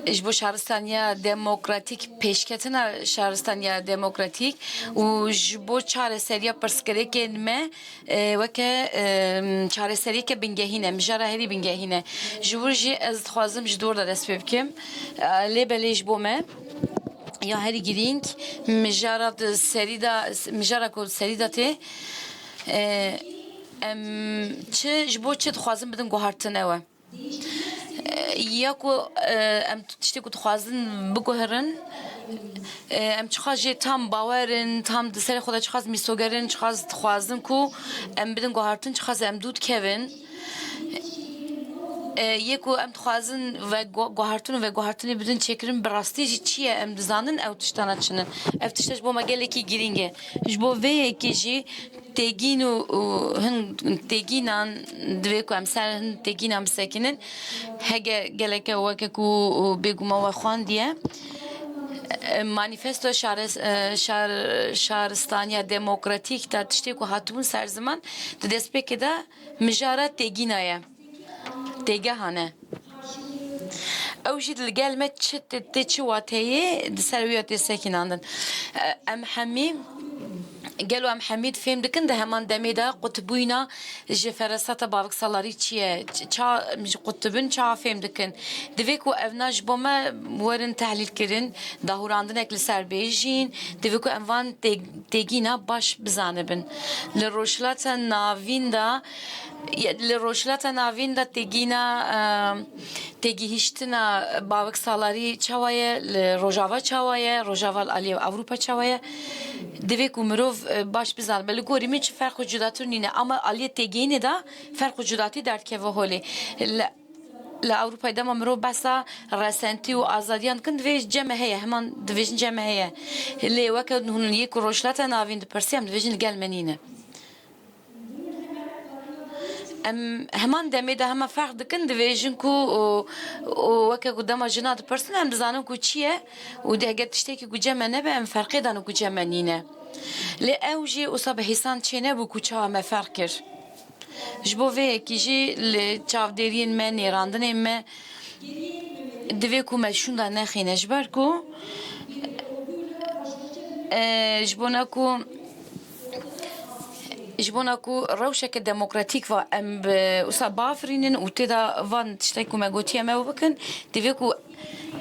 ji bo şaristaniya demokratîk, pêşketina şaristaniya demokratîk û ji bo çareseriya pirsgirêkên me, e, weke, e, çareseriyeke bingehîn e, mijara herî bingehîn e. Ji wir jî ez dixwazim ji dor de dest pê bikim. E, lê belê ji bo me ya herî girîng, mijara di serî de, mijara ku serî de tê, e, em çi, ji bo çi dixwazin bidin guhartin ew e. E, ya ku, e, em tiştê ku dixwazin biguherin, e, em çiqas jê tam bawer in, tam di serê xwe de çiqas mîsoger in, çiqas dixwazin ku em bidin guhartin, çiqas em dû dikevin. E, yê ku em dixwazin ve gu-, guhartin û veguhartinê bidin çêkirin, bi rastî jî çi ye em dizanin, ew tiştana çi ne. Ev tişte ji bo me gelekî girîng e. Ji bo vê yekê jî têgîn û, û hin têgînan divê ku em ser hin têgînan bisekinin. Hege geleke weke ku bêguman we xwendiye, e, manîfesto şares-, e, şar-, şaristaniya demokratîk de tiştê ku hatibûn ser ziman di destpêkê de mijara têgîna ye. Têgehan e. Ew jî li gel me çi tê, tê çi wateyê di ser wî ya tê sekinandin. E, em hemî, gelo em hemî fêm dikin di heman demê de qutbûyîna ji feresata baveksalarî çi ye? Ç-, ça, em ji qutibin ça fêm dikin? Divê ku evna ji bo me werin tehlîl kirin, dahûrandinek li ser bêjîn, divê ku em van tê-, têgîna baş bizanibin. Li Rojhilata Navîn de Ye, li Rojhilata Navîn de têgîna, e, têgihiştina baveksalarî çawa ye, li Rojava çawa ye, Rojava li aliyê Ewropa çawa ye? Divê ku mirov, e, baş bizanibe. Li gorî min çi ferq û cudatir nîne, ama aliyê têgihînê de ferq û cudatî derdikeve holê. Li, li Ewropayê dema mirov behsa resentî û azadiyan dikin, divê cem me heye, heman divêjin cem me heye. Lê weke hûn yê ku Rojhilata Navîn dipirsî, em divêjin li gel me nîne. Em heman demê de hema ferq dikin, divêjin ku, û, û weke ku dema jina dipirsin, em dizanin ku çi ye û di heger tiştekî ku cem me nebe, em ferqê danin ku cem me nîne. Lê ew jî wisa bi hêsan çênebû ku çawa me ferq kir. Ji bo vê yekî jî li çavdêriyên me, nêrandinên me, divê ku me şûnda nexîne, ji ber ku, e, ji bona ku, ji bona ku rewşeke demokratîk va em bi wisa bafirînin û tê de van tiştek ku me gotiye me bikin, divê ku,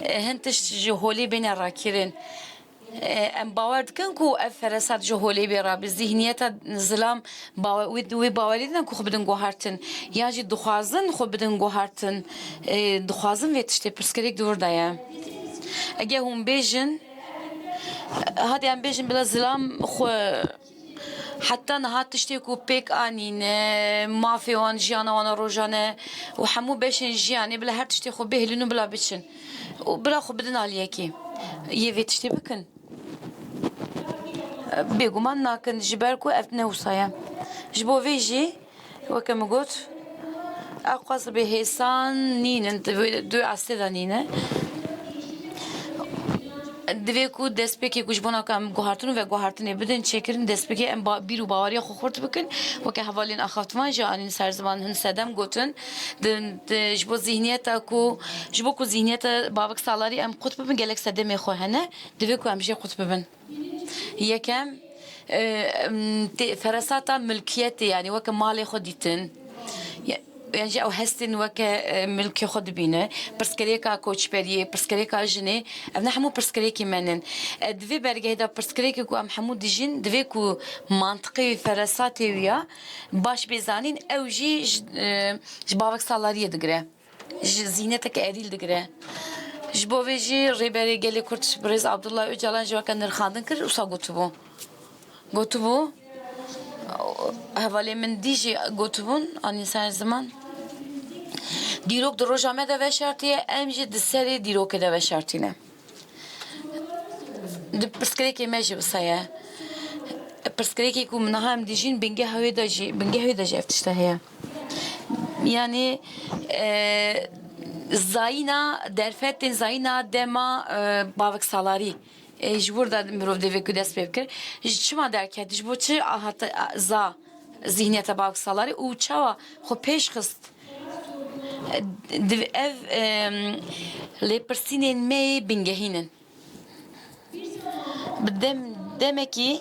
e, hin tişt ji holê bêne rakirin. E, em bawer dikin ku ev feresat ji holê bê rabî, zihniyeta zilam bawe-, wê, wê bawerî didin ku xwe bidin guhartin. Yan jî dixwazin xwe bidin guhartin. E, dixwazin vê tiştê pirsgirêk di wir de ye. Ege hûn bêjin, hadi em bêjin bila zilam xwe heta niha tiştê ku pêk anîne, mafê wan, jiyana wan a rojane û hemû beşên jiyanê bila her tiştê xwe bihêlin û bila biçin. Û bila xwe bidin aliyekê. Yê vê tiştê bikin. Bêguman nakin, ji ber ku ev ne wisa ye. Ji bo vê jî, weke min got, ew qas bi hêsan nînin, di wê, di wê astê de nîne. Divê ku destpêkê ku ji bona ku em guhartin û veguhartinê bidin çêkirin, destpêkê em ba-, bîr û baweriya xwe xurt bikin. Weke hevalên axaftivan jî anîn ser ziman, hin sedem gotin. Di, di, ji bo zihniyeta ku, ji bo ku zihniyeta Bavik Salarî em qut bibin, gelek sedemê xwe hene. Divê ku em jê qut bibin. Yekem, e, em, tê-, feresata milkiyetê, yanî weke malê xwe dîtin. Ya-, yan jî ew hestên weke, e, milkê xwe dibîne. Pirsgirêka koçberiyê, pirsgirêka jinê, ev ne hemû pirsgirêkê me nin. E, di vê bergehê de pirsgirêkê ku em hemû dijîn, divê ku mantiqê wî, feresatê wî ya baş bê zanîn, ew jî ji, e, ji Bavik Salariyê digire. Ji zîhneteke erîl digire. Ji bo vê jî Rêberê Gelê Kurd Birêz Abdullah Ocalan jî weke nirxandin kir, wisa gotibû. Gotibû, hevalê min dî jî gotibûn, anî ser ziman. Dîrok di roja me de veşartiye, em jî di serê dîrokê de veşartîne. Di pirsgirêkê me jî wisa ye. Pirsgirêkê ku min niha em dijîn, bingeha wê de jî, bingeha wê de jî ev tişte heye. Yanî, e, zayîna derfetên, zayîna dema, e, Bavik Salarî, e, ji wir de mirov divê ku dest pê bikir. Ji çima derket? Ji bo çi hate, a, za zihniyeta Bavik Salarî û çawa xwe pêş xist? E, div-, ev, e, lêpirsînên me yê bingehîn in. Bi dem-, demekî,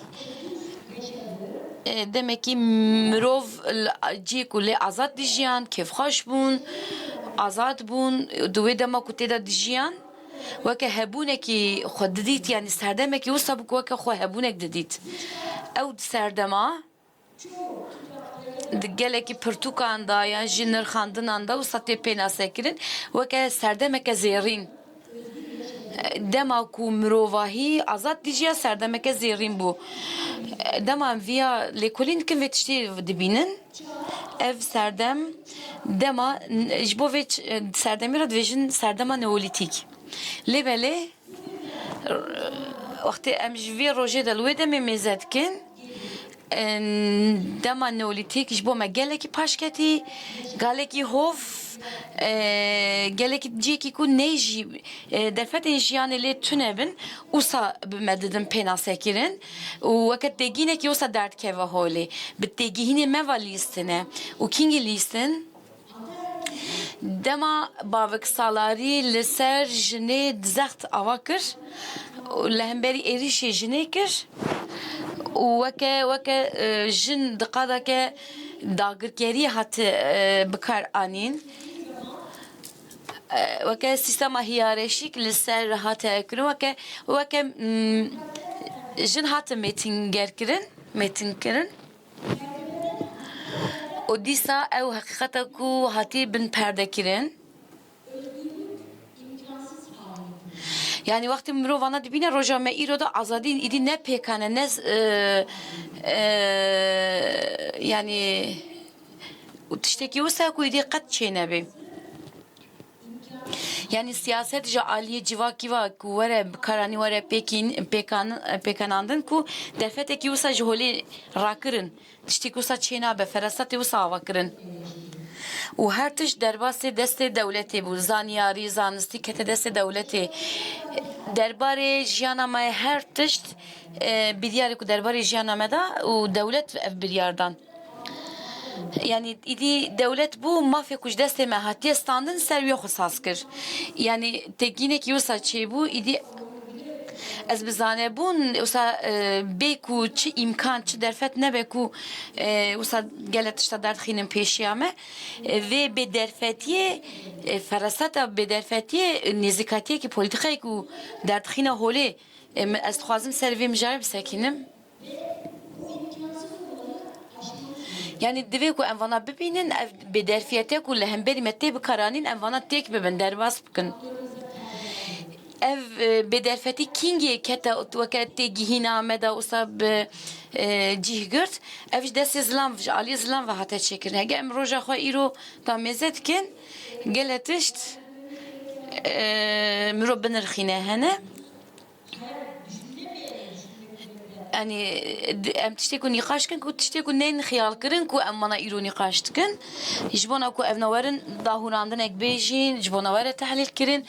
e, demekî mirov li cihê ku lê azad dijiyan, kêfxweş bûn, azad bûn, di wê dema ku tê de dijiyan, weke hebûnekî xwe didît, yanî serdemekî wisa bû ku weke xwe hebûnek didît. Ew di serdema, di gelekî pirtûkan de yan jî nirxandinan de wisa tê pênasekirin, weke serdemeke zêrîn. Dema ku mirovahî azad dijiya, serdemeke zêrîn bû. Dema em viya lêkolîn dikin, vê tiştê dibînin. Ev serdem, dema, ji bo vê ç-, serdemê re dibêjin serdema neolîtîk. Lê belê, wextê em ji vê rojê de li wê demê mêze dikin, e, dema neolîtîk ji bo me gelekî paşketî, gelekî hov, e, gelekî cihekî ku ney jî, e, derfetên jiyanê lê tune bin, wisa bi me didin pênasekirin û weke têgînekî wisa derdikeve holê. Bi têgihînê me ve lîstine û kîngî lîstin? Dema Bavik Salarî li ser jinê zext ava kir û li hemberî êrîşê jinê kir û weke, weke, e, jin di qadeke dagirkeriyê hate, e, bi kar anîn. E, weke sîstema hiyerarşîk li ser hate kirin, weke, weke, mm, jin hate mêtingerkirin, mêtinkirin. Û dîsa ew heqîqeta ku hatî bin perde kirin. Yanî wextê mirov vana dibîne, roja me îro de azadî îdî ne pêkan e, ne, e, e, yanî û tiştekî wisa ku îdî qet çênebe. Yanî siyaset ji aliyê civakî ve ku were bikaranî, were pêkîn-, pêkan-, pêkenandin ku derfetekî wisa ji holê rakirin, tiştî ku wisa çênabe, ferasatê wisa ava kirin. Û her tişt derbasê destê dewletê bû, zanyarî, zanistî kete destê dewletê. Derbarê jiyana me her tişt, e, biryarê ku derbarê jiyana me da û dewlet ev biryar dan. Yanî îdî dewlet bû, mafê ku ji destê me hatiye standin, ser wî xwe saz kir. Yanî têgînekî wisa çêbû, îdî ez bi zanebûn wisa, e, bê ku çi îmkan, çi derfet nebe ku, e, wisa gelek tişta derdixînin pêşiya me. E, vê bêderfetiyê, e, feraseta bêderfetiyê, e, nêzîkatiyekî polîtîkayê ku derdixîne holê, Ê, min, ez dixwazim ser vê mijarê bisekînim. Yanî divê ku em vana bibînin, ev bêderfiyete ku li hemberî me tê bikaranîn, em vana têk bibin, derbas bikin. Ev, e, bêderfetî kîngê kete weke têgihîna me de wisa bi, e, cih girt, ev ji destê zilam, ji aliyê zilam ve hate çêkirin. Hege em roja xwe îro damêze dikin, gelek tişt, e, mirov binirxîne hene. Yanî, di-, em tiştê ku nîqaş dikin, ku tiştê ku nên xiyal kirin ku em mana îro nîqaş dikin. Ji bona ku ev ne werin dahûnandinek bêjîn, ji bona were tehlîl kirin.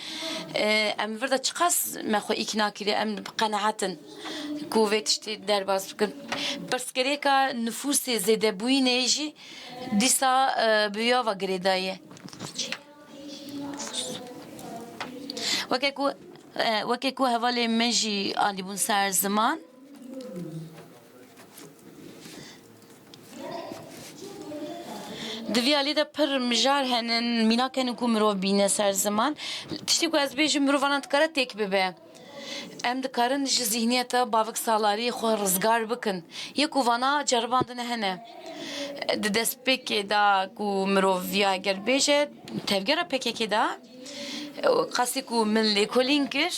E, em vir de çiqas me xwe îkna kiriye, em bi qenehet in ku vê tiştê derbas bikin. Pirsgirêka nifûsê zêdebûyînê jî dîsa, e, bi vîya ve girêdayî ye. Weke ku, e, weke ku hevalê min jî anîbûn ser ziman. Di vî alî de pir mijar henin, mînak henin ku mirov bîne ser ziman. Tiştê ku ez bêjim, mirov vana dikare têk bibe. Em dikarin ji zîhniyeta bavik salarî xwe rizgar bikin. Yê ku vana ceribandine hene. Di destpêkê de ku mirov viya eger bêje, tevgera P K K de, qasî ku min lêkolîn kir,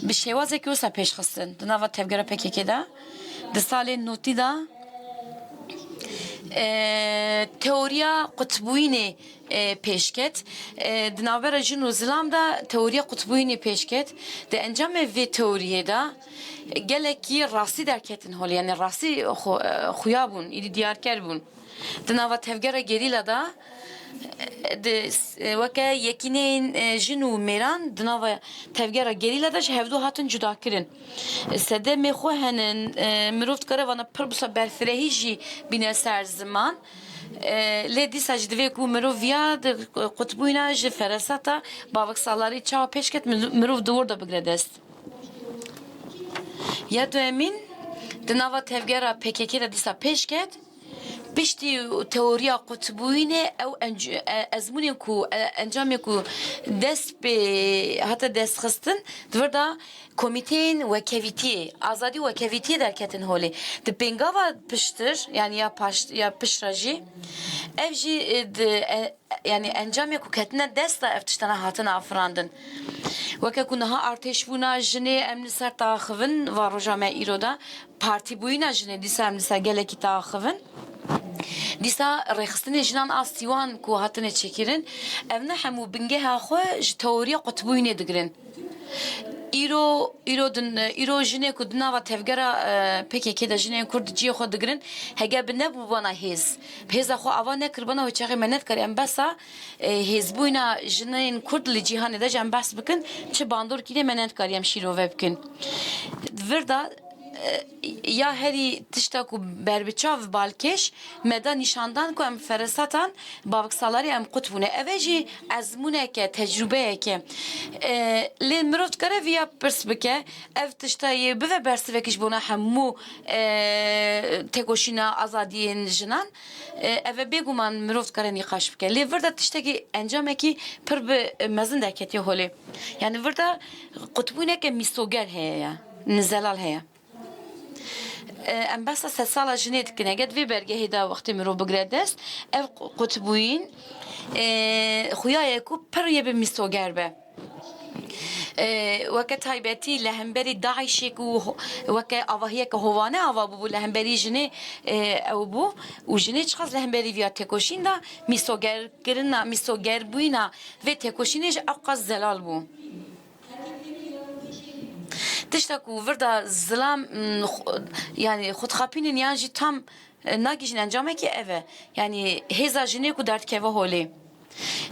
bi şêwazekî wisa pêş xistin. Di nava tevgera P K K de, di salên notî de, e, teoriya qutbûyînê e, pêş ket. E, di navbera jin û zilam de teoriya qutbûyînê pêş ket. Di encamê vê teoriyê de gelekî rastî derketin holê, yanî rastî xu-, e, xuya bûn, îdî diyarker bûn. Di nava tevgera gerîla de, e, di, e, weke yekîneyên, e, jin û mêran di nava tevgera gerîla de ji hevdû hatin cudakirin. Sedemê xwe henin, e, mirov dikare vana pir wisa berfirehî jî bîne ser ziman. E, lê dîsa jî divê ku mirov viya di qutbûyîna ji feresata bavik salarî çawa pêş ket, mi-, mirov di wir de bigire dest. Ya duyemîn, di nava tevgera P K K de dîsa pêş ket. Piştî teoriya qutbûyînê ew enc-, e, ezmûnên ku, e, encamê ku dest pê hate destxistin, di vir de komîteyên wekevîtiyê, azadî wekevîtiyê derketin holê. Di pêngava piştir, yanî ya paş-, ya piştre jî, ev jî, e, di, e, yanî encamê ku ketine dest de ev tiştana hatine afirandin. Weke ku niha artêşbûna jinê em li ser taxivin, va roja me îro de, partîbûyîna jinê dîsa em li ser gelekî taxivin. Dîsa rêxistinê jinan a Sîwan ku hatine çêkirin, ev ne hemû bingeha xwe ji teoriya qutbûyînê digirin. Îro, îro din, îro jinê ku di nava tevgera, e, P K K de jinên Kurd cihê xwe digirin, hege bi nebûbana hêz, bi hêza xwe ava nekiribana, wê çaxê me nedikarî em behsa, e, hêzbûyîna jinên Kurd li cîhanê de jî em behs bikin, çi bandor kînê me nedikarî em şîrove bikin. Vir de, e, ya herî tişta ku berbiçav balkêş me da nîşandan ku em feresatan bavik salarî em qut bûne. Ev e jî ezmûneke, tecrûbeyeke. E, lê mirov dikare viya pirs bike, ev tişta yê bive bersivekî ji bona hemû, e, têkoşîna azadiyên jinan. E, ev e bêguman mirov dikare nîqaş bike. Lê vir de tiştekî encamekî pir bi mezin derketiye holê. Yani vir de qutbûneke mîsoger heye ya, nizelal heye. E, em behsa sedsala jinê dikin. Eger di vê bergehê de wextê mirov bigire dest, ev qu-, qutbûyîn, e, xuya ye ku pir yê bi mîsoger be. E, weke taybetî li hemberî DAIŞê ku ho-, weke avahiyeke hovane ava bûbû, li hemberî jinê, e, ew bû û jinê çiqas li hemberî viya têkoşîn de mîsogerkirina, mîsogerbûyîna vê têkoşînê ji ew qas zelal bû. Tişta ku vir de zilam, mm, xu-, yani xwedxapînin yan jî tam, e, nagihîjin encamekî ev e. Yani hêza jinê ku derdikeve holê.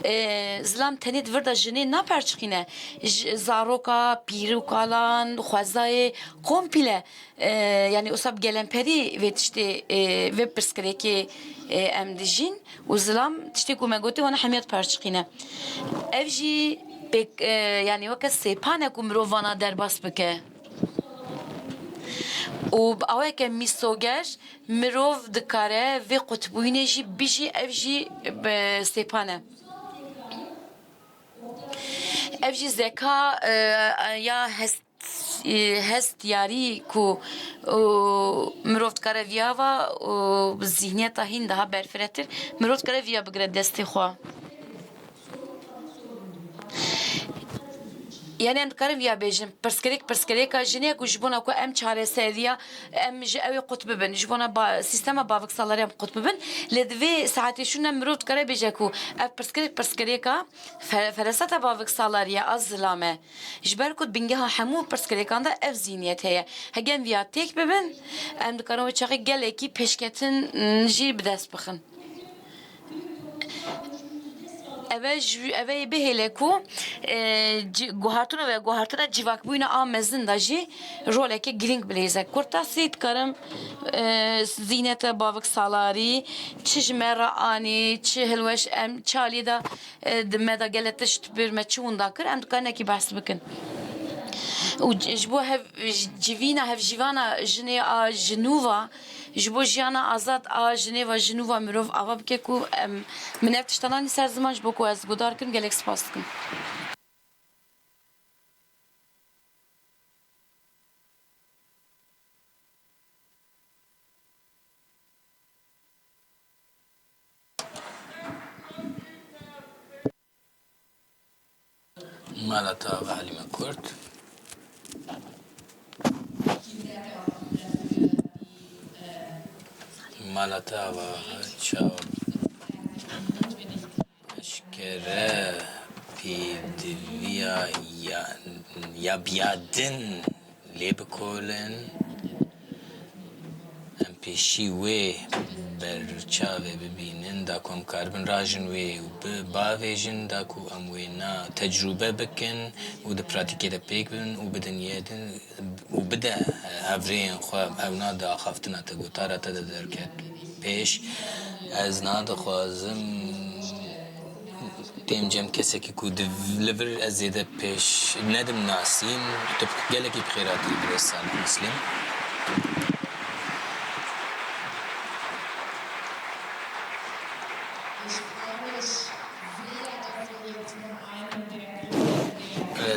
E, zilam tenê di vir de jinê naperçiqîne. Ji zaroka, pîr û kalan, xwezayê, komple, e, yani wisa bi gelemperî vê tiştê, e, vê pirsgirêkê, e, em dijîn. Û zilam tiştê ku me gotê wana hemiya diperçiqîne. Ev jî pêk, e, yani weke sêpan e ku mirov vana derbas bike. Û bi aweke mîsoger mirov dikare vê qutbûyînê jî bijî, ev jî bi sêpan e. Ev jî zeka, e, ya hest e, hest, yarî ku, o, mirov dikare viya va, o, bi zîhniyeta hîn daha berfiretir, mirov dikare viya bigire destê xwe. Yani em dikarin viya bêjin, pirsgirêk, pirsgirêka jinê ku ji bona ku em çareseriya, em ji ew ê qut bibin, ji bona ba-, sîstema baviksalariya em qut bibin, lê di vê saetê şûna mirov dikare bêje ku ev pirsgirêk, pirsgirêka fe-, fereseta baviksalariya a zilam e. Ji ber ku bingeha hemû pirsgirêkan de ev zîniyet heye. Hege em viya têk bibin, em dikarin wê çaxê gelekî pêşketin, mm, jî bi dest bixin. Eve ji, eve yê bihêle ku, e, ci-, guhartino ve guhartina civakbûyîna a mezin de jî roleke girîng bileyze. Kurtasî dikarim, e, zînete bavik salarî, çi ji me re anî, çi hilweş em, çi alî de, e, di me de gele tişt bir me çi winda kir, em dikarin nekî behs bikin. Û c-, ji bo hev-, civîna hevjîvana jinê a ji nû ve, ji bo jiyana azad a jinê ve ji nû ve mirov ava bike ku em, min ev tiştananî ser ziman ji bo ku ez guhdar kim, gelek spas dikim. Mala te ava Halîme Kurt. Mala te ava çawa eşkere pêdiviya ya, ya biya din lê bikolin. Em pêşî wê berçavê bibînin, da ku em karibin rajin wê û bi-, bavêjin, da ku em wê na tecrûbe bikin û di pratîkê de pêk bibin û bidin yê din û bide hevrêyên xwe. Ew na di axaftina te, gotara te de derket pêş. Ez na dixwazim têm cem kesekî ku di v-, li vir ez zêde pêş nedim nasîn. Tu gelekî bi xêr hatî birêz Salih Muslim.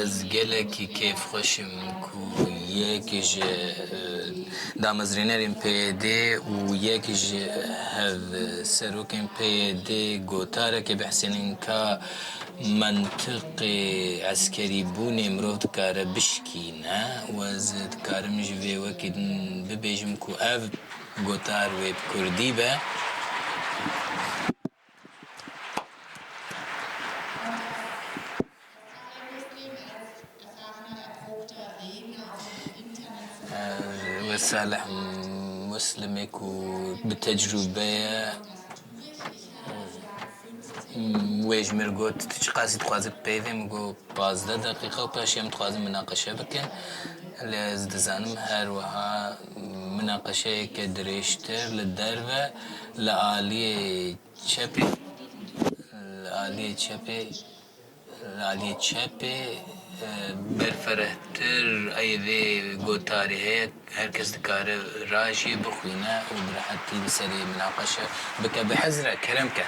Ez gelekî kêfxweş im ku yek ji, e, damezrênerên P Y D û yek ji hevserokên P Y D gotareke bihsênin ka mentiqê eskerîbûnê mirov dikare bişkîne û ez dikarim ji vê wekî din bibêjim ku ev gotar wê bi kurdî be. Wê Salih Muslimê ku bi tecrûbe ye, wê ji mir got, tu çiqasî dixwazî peyvê, min got, pazdeh deqîqe û paşê em dixwazin minaqeşe bikin. Lê ez dizanim her wiha minaqeşeyeke dirêjtir li derve, li aliyê çepê, li aliyê çepê, li aliyê çepê, e, berferehtir ey vê gotarî heye, her kes dikare rajî bixwîne û bi rehetî li serê minaqeşe bike. Bi hez re kerem ke.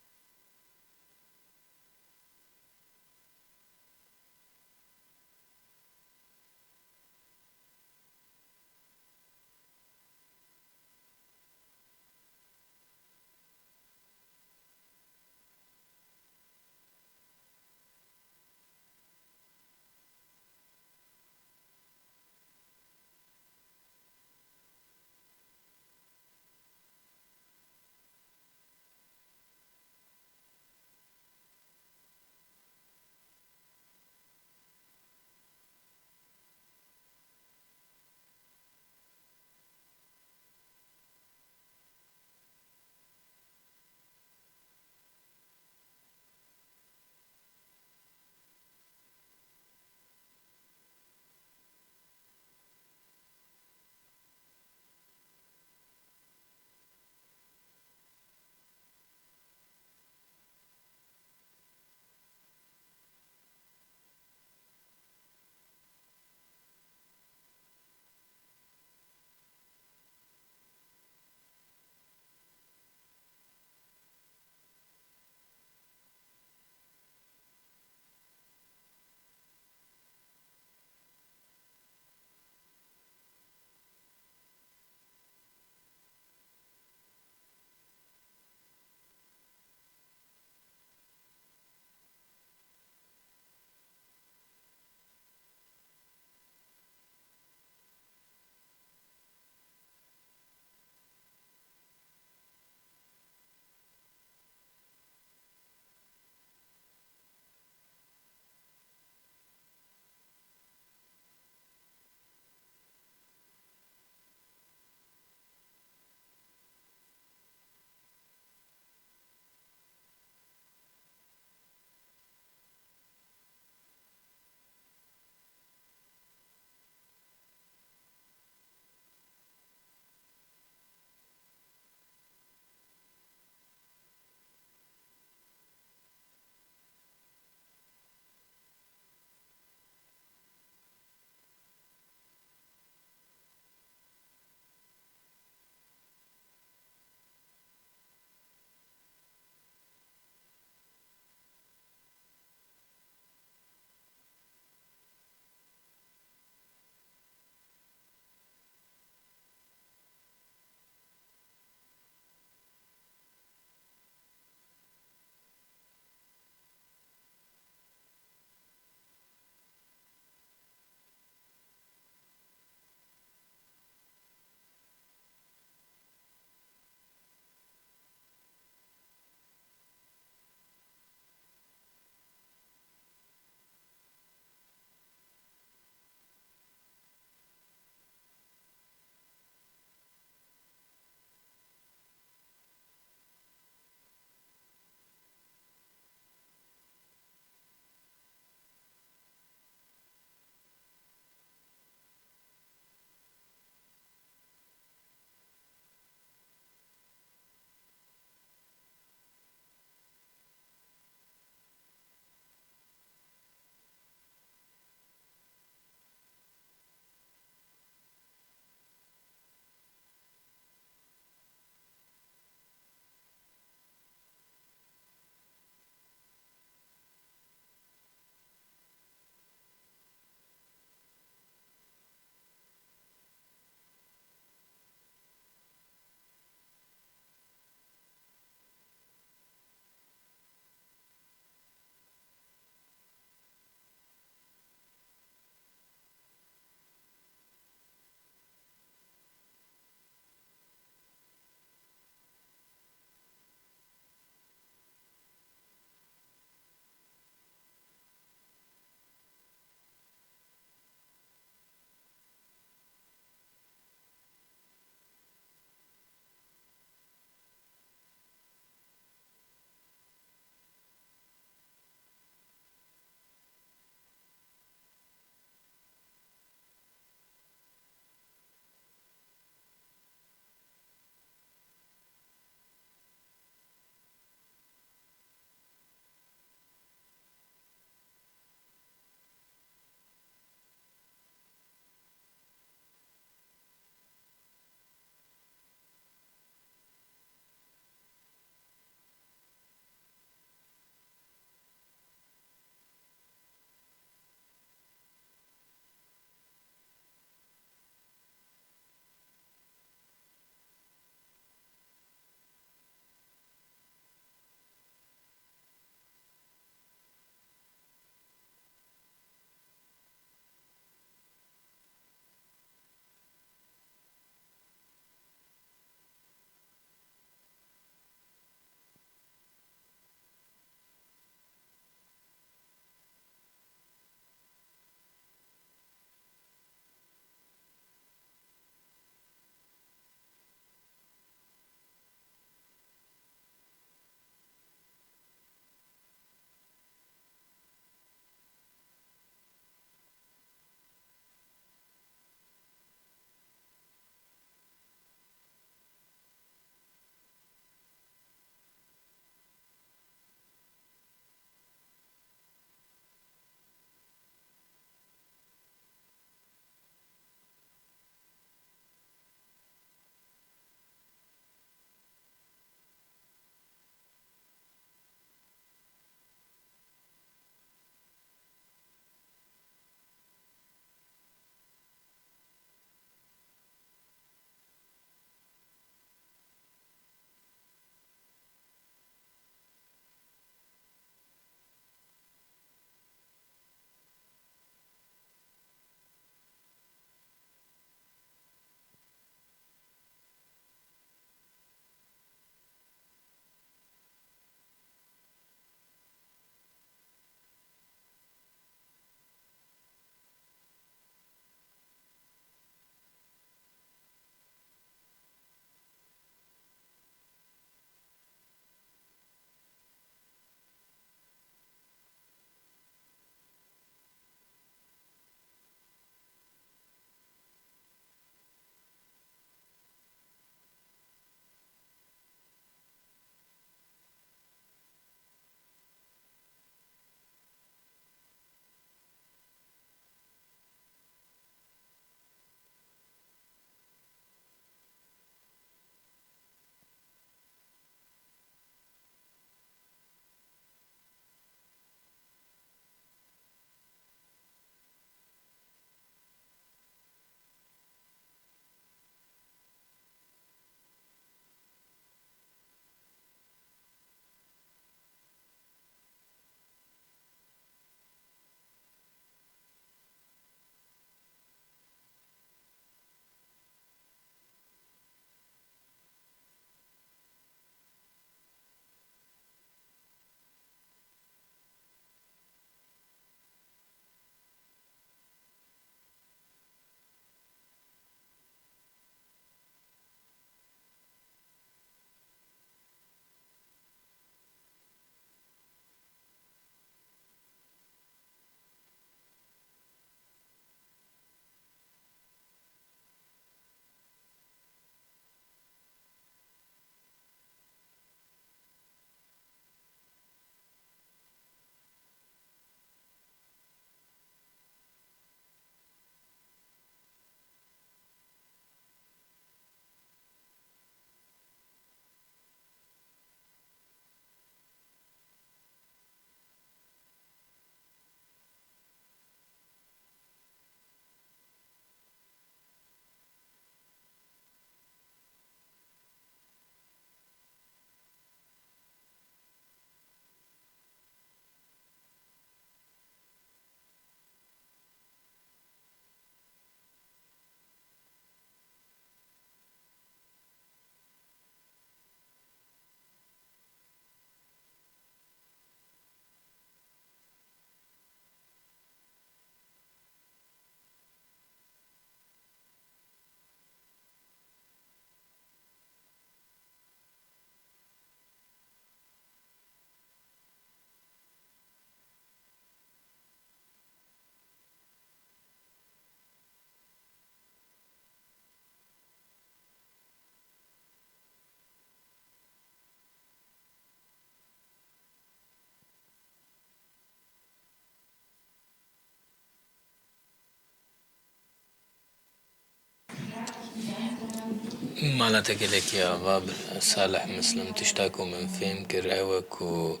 Mala te gelekî ava be Salih Muslim, tişta ku min fêm kir ew e ku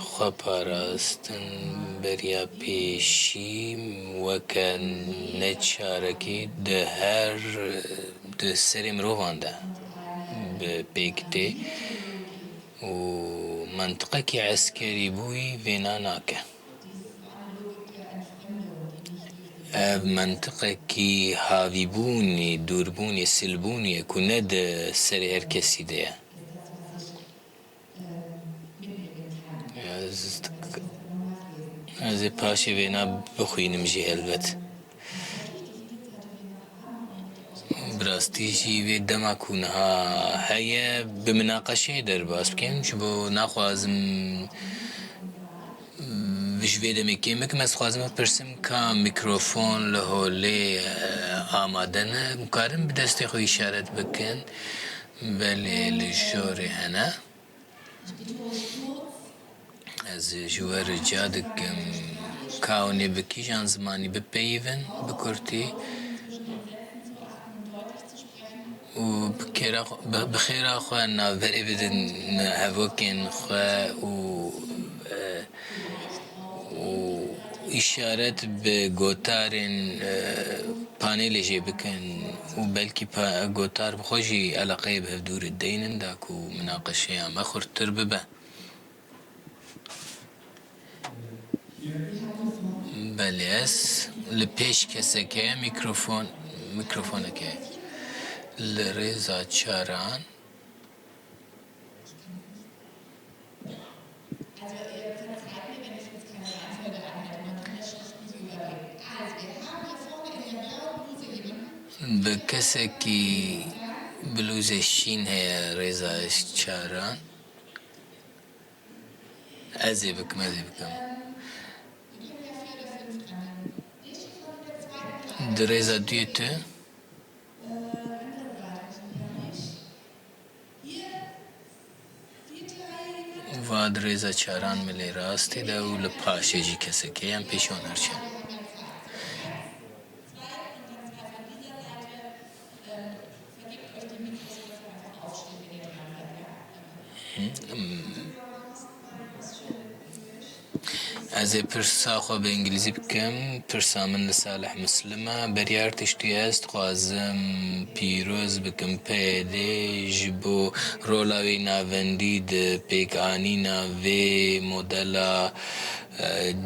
xweparastin beriya pêşî weke neçarekî di her di serê mirovan de bi pêk tê û mentiqekî eskerîbûyî vêna nake. Ev mentiqekî havîbûnî, dûrbûnî, silbûnî ye ku ne di serê her kesî de ye. Ez, ez ê paşê vêna bixwînim jî helbet. Bi rastî jî vê dema ku niha heye, bi minaqeşeyê derbas bikim, ji bo naxwazim ji vê demê kêm bikim. Ez dixwazim bipirsim ka mîkrofon li holê, e, amade ne? Em karin bi destê xwe îşaret bikin? Belê, li jorê hene. Ez ji we rica dikim ka hûn ê bi kîjan zimanî bipeyivin bi kurtî û bi kêra xwe, bi, bi xêra xwe navberê bidin hevokên xwe û, e, û îşaret bi gotarên, e, panelê jê bikin û belkî pa-, gotar bi xwe jî eleqeyê bi hevdû re deynin da ku minaqeşeya me xurttir bibe. Belê, ez li pêş kesek heye, mîkrofon, mîkrofoneke li rêza çaran. Bi kesekî blûzê şîn heye rêza çaran. Ez ê bikim, ez ê bikim. Di rêza duyê tu. Va di rêza çaran milê rastê de û li paşê jî kesek heye, em pêşiya wan herçin. Ez ê pirsa xwe bi îngilîzî bikim. Pirsa min li Salih Muslim e. Beriya her tiştî ez dixwazim pîroz bikim P Y D ji bo rola wê navendî di pêkanîna vê modela, e,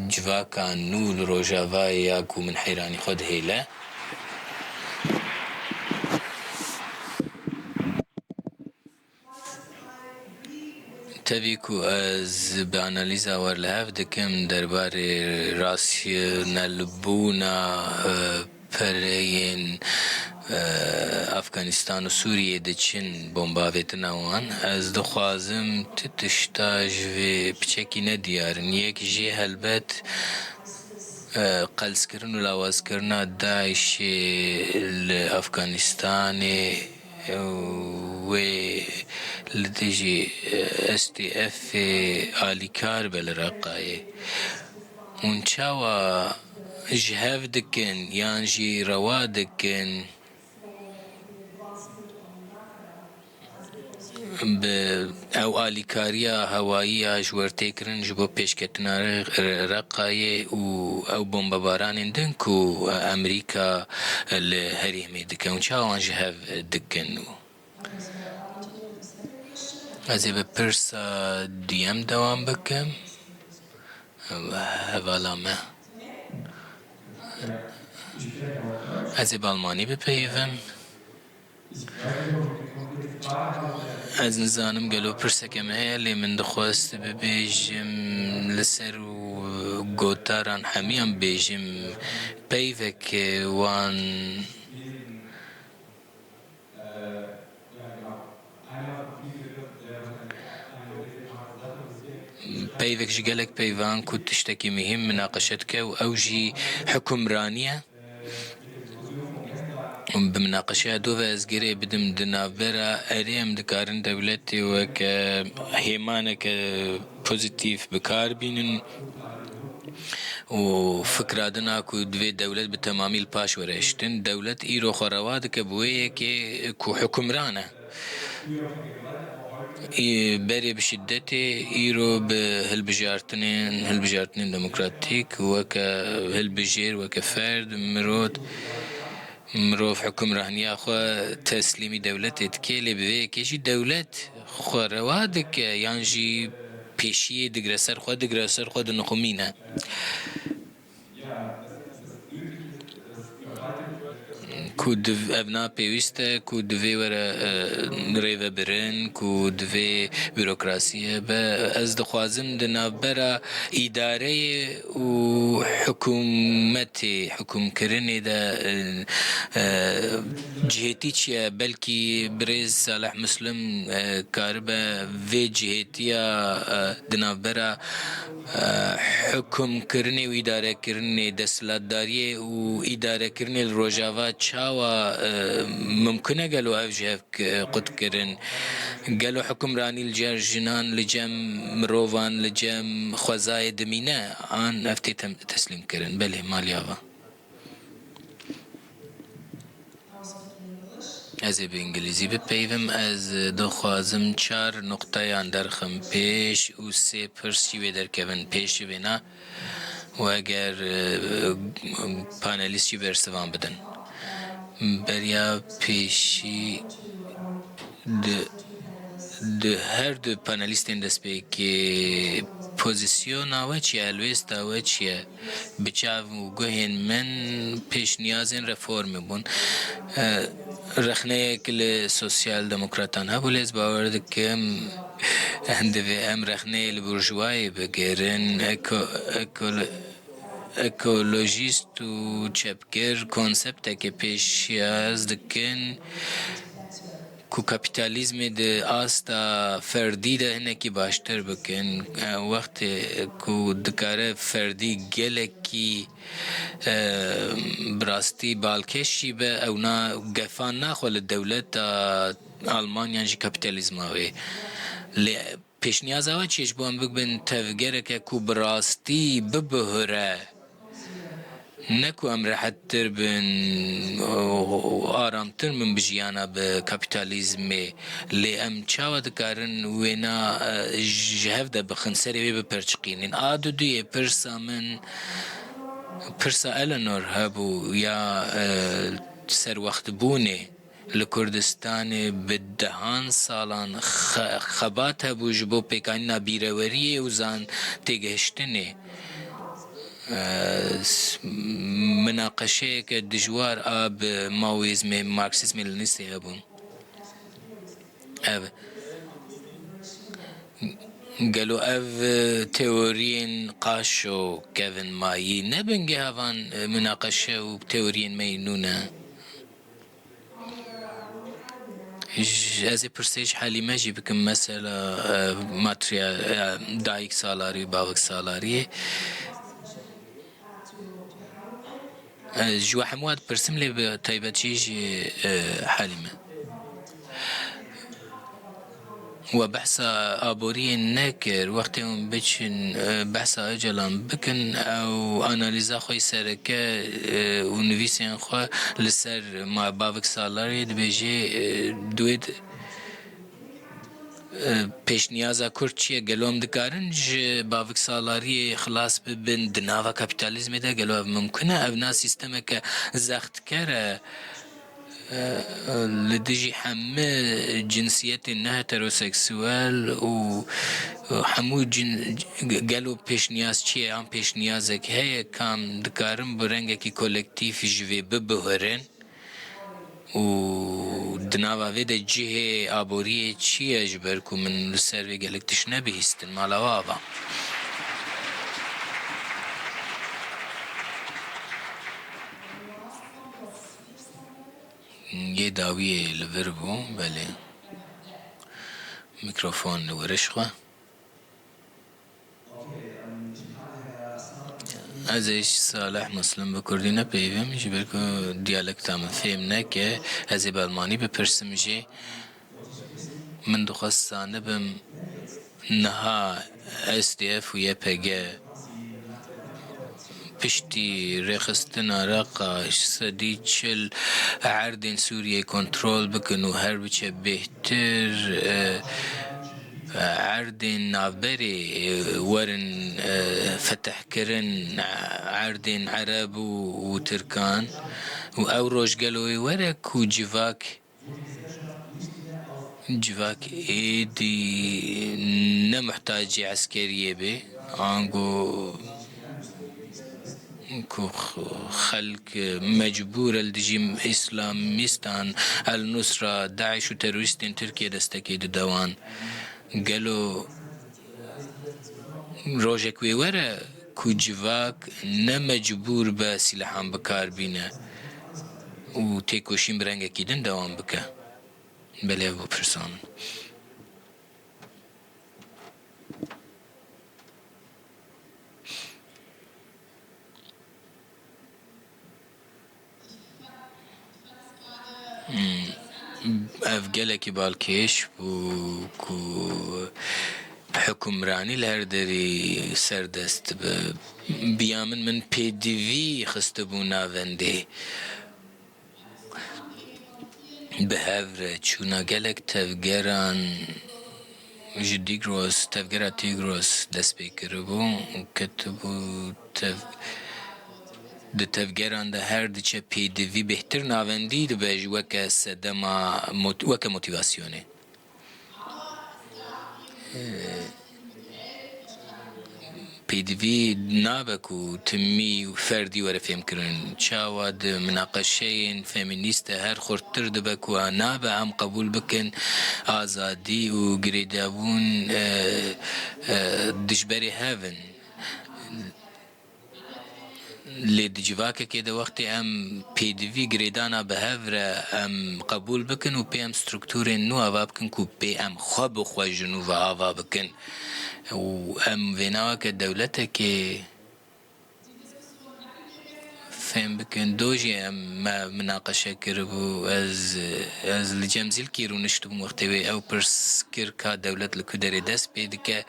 civaka nû li Rojavayê ya ku min heyranî xwe dihêle. Tevî ku ez bi analîza we li hev dikim derbarê rasyonelbûna, e, pereyên, e, Afganistan û Sûriyê diçin bombavêtina wan, ez dixwazim ti tişta ji vê piçekî nediyar in. Yek jê helbet, e, qelskirin û lawazkirina DAIŞê li Afganistanê, wê li dijî, e, S D F'ê alîkar be li Reqayê. Hûn çawa ji hev dikin yan jî rewa dikin bi ew alîkariya hewayî ya ji we re tê kirin ji bo pêşketina Re-, Re-, Reqayê û ew bombebaranên din ku Amerîka li herêmê dike, hûn çawa wan ji hev dikin? Ez ê bi pirsa duyem dewam bikim. Hevala me. Ez ê bi almanî bipeyivim. Ez nizanim gelo pirseke me heye, lê min dixwest bibêjim li ser û gotaran hemiyan bibêjim peyvek wan. Peyvek ji gelek peyvan ku tiştekî muhîm minaqeşe dike û ew jî hukimranî ye. Bi minaqeşeya dû ve ez girê bidim di navbera erê em dikarin dewletê weke hêmaneke pozîtîf bi kar bînin. û fikra din a ku divê dewlet bi temamî li paş were hiştin. Dewlet îro xwe rewa dike bi wê yekê ku hukimran e. Î-, berê bi şiddetê, îro bi hilbijartinên, hilbijartinên demokratîk, weke hilbijêr, weke ferd, mirot, mirov hukimraniya xwe teslîmî dewletê dike, lê bi vê yekê jî dewlet xwe rewa dike, yan jî pêşiyê digre ser xwe, digre ser xwe dinixumîne. Ku div-, ev na pêwîst e, ku divê were, e, rêvebirin, ku divê bürokrasî hebe. Ez dixwazim di navbera îdareyê û hikûmetê, hikûmkirinê de, e, e, cihêtî çi ye? Belkî birêz Salih Muslim, e, karibe vê cihêtiya, e, di navbera, e, hukimkirinê û îdarekirinê, desthilatdariyê û îdarekirinê li Rojava çawa, e, mimkun e gelo ev ji hev k-, qut kirin? Gelo hukimranî li cem jinan, li cem mirovan, li cem xwezayê dimîne? An ev tê tem-, teslîm kirin? Belê, malî ava. Ez ê bi îngilîzî bipeyivim. Ez dixwazim çar nuqteyan derxim pêş û sê pirs jî wê derkevin pêş ji vêna û eger, e, panelîst jî bersivan bidin. Beriya pêşî di, di her du panelîstên destpêkê pozisyona we çi ye, helwêsta we çi ye? Bi çav û guhên min pêşniyazên reformê bûn. E, rexneyek li sosyal demokratan hebû, lê ez bawer dikim divê em rexneyê li burjuvayê bigirin. Eko-, ekolo-, ekolojîst û çepgir konseptekê pêşiyaz dikin ku kapîtalîzmê di asta ferdî de hinekî baştir bikin. E, wextê ku dikare ferdî gelekî, e, bi rastî balkêş jî be, ew na gefan naxwe li dewleta Almanya jî kapîtalîzma wê. Lê pêşniyaza we çi ye ji bo em bibin tevgereke ku bi rastî bibuhire? Ne ku em rehettir bin û aramtir bin bi jiyana bi kapîtalîzmê, lê em çawa dikarin wêna, e, ji hev de bixin, serê wê bipirçiqînin? A duduyê pirsa min, pirsa Eleanor hebû ya, e, serwextbûnê. Li Kurdistanê bi dehan salan xe-, xebat hebû ji bo pêkanîna bîreweriyê û zan têgihiştinê. E, s-, minaqeşeyeke dijwar a bi Maoîzmê, Marksîzmê, Lenînîstê hebûn. Ev, gelo ev teoriyên qaşo kevin mayî ne bingeha van, e, minaqeşe û teoriyên me yê nû ne? J-, ez ê pirsê ji Helîme jî bikim, mesela, e, matriya, e, dayik salarî, bavik salariyê. E, ji we hemû dipirsim, lê bi taybetî jî, e, Helîme. We behsa aboriyê nekir. Wextê hûn biçin, e, behsa Ocalan bikin, ew analîza xwe yê sereke, e, û nivîsên xwe li ser ma-, bavik salariyê dibêje, e, di wê d-, e, pêşniyaza Kurd çi ye? Gelo em dikarin ji bavik salariyê xilas bibin di nava kapîtalîzmê de? Gelo ev mimkun e? Ev na sîstemeke zextkar e. Li dijî hemî cinsiyetên ne heteroseksûel û hemû cin-, gelo pêşniyaz çi ye? Yan pêşniyazek heye, kam dikarin bi rengekî kolektîf ji vê bibihirin û di nava vê de cihê aboriyê çi ye, ji ber ku min li ser vê gelek tişt nebihîstin, mala we ava. Yê dawiyê li vir bû, belê. Mîkrofon li weriş xwe. Ez ê ji Salih Muslim bi kurdî nepeyivim, ji ber ku diyalekta min fêm neke, ez ê bi almanî bipirsim jî. Min dixwest zanibim niha S D F û Y P G Piştî rêxistina Reqa sedî çil erdên Sûriyê kontrol bikin û her biçe bêhtir, e, erdên navberê, e, werin, e, fetihkirin, erdên Ereb û, û Tirkan û ew roj gelo wê were ku civak Civak êdî ne muhtacê eskeriyê be, ango ku x-, xelk mecbûr e li dijî îslamîstan, El Nusra, DAIŞ û terorîstên Tirkiye destekê dide wan. Gelo rojek wê were ku civak ne mecbûr be sîlehan bi kar bîne û têkoşîn bi rengekî din dewam bike? Belê, ev bo pirsa min. Hmm. Ev gelekî balkêş bû ku hukimranî li her derî serdest be. Bi ya min, min pêdivî xistibû navendê. Bi hev re çûna gelek tevgeran ji Tigros, tevgera Tigros dest pê kiribû û ketibû tev-, di tevgeran de her diçe pêdivî bêhtir navendî dibe ji weke sedema mot-, weke motîvasyonê. Pêdivî nabe ku timî û ferdî were fêmkirin. Çawa di minaqeşeyên femînîst de her xurttir dibe ku nabe em qebûl bikin azadî û girêdabûn, e, e, dijberê hev in. Lê di civakekê de wextê em pêdivî girêdana bi hev re em qebûl bikin û pê em strukturên nû ava bikin ku pê em xwe bi xwe ji nû ve ava bikin û em vêna weke dewletekê fêm bikin. Do jî em me minaqeşe kiribû, ez, ez li cem Zîlkî rûniştibûm wextê wê ew pirs kir ka dewlet li ku derê dest pê dike.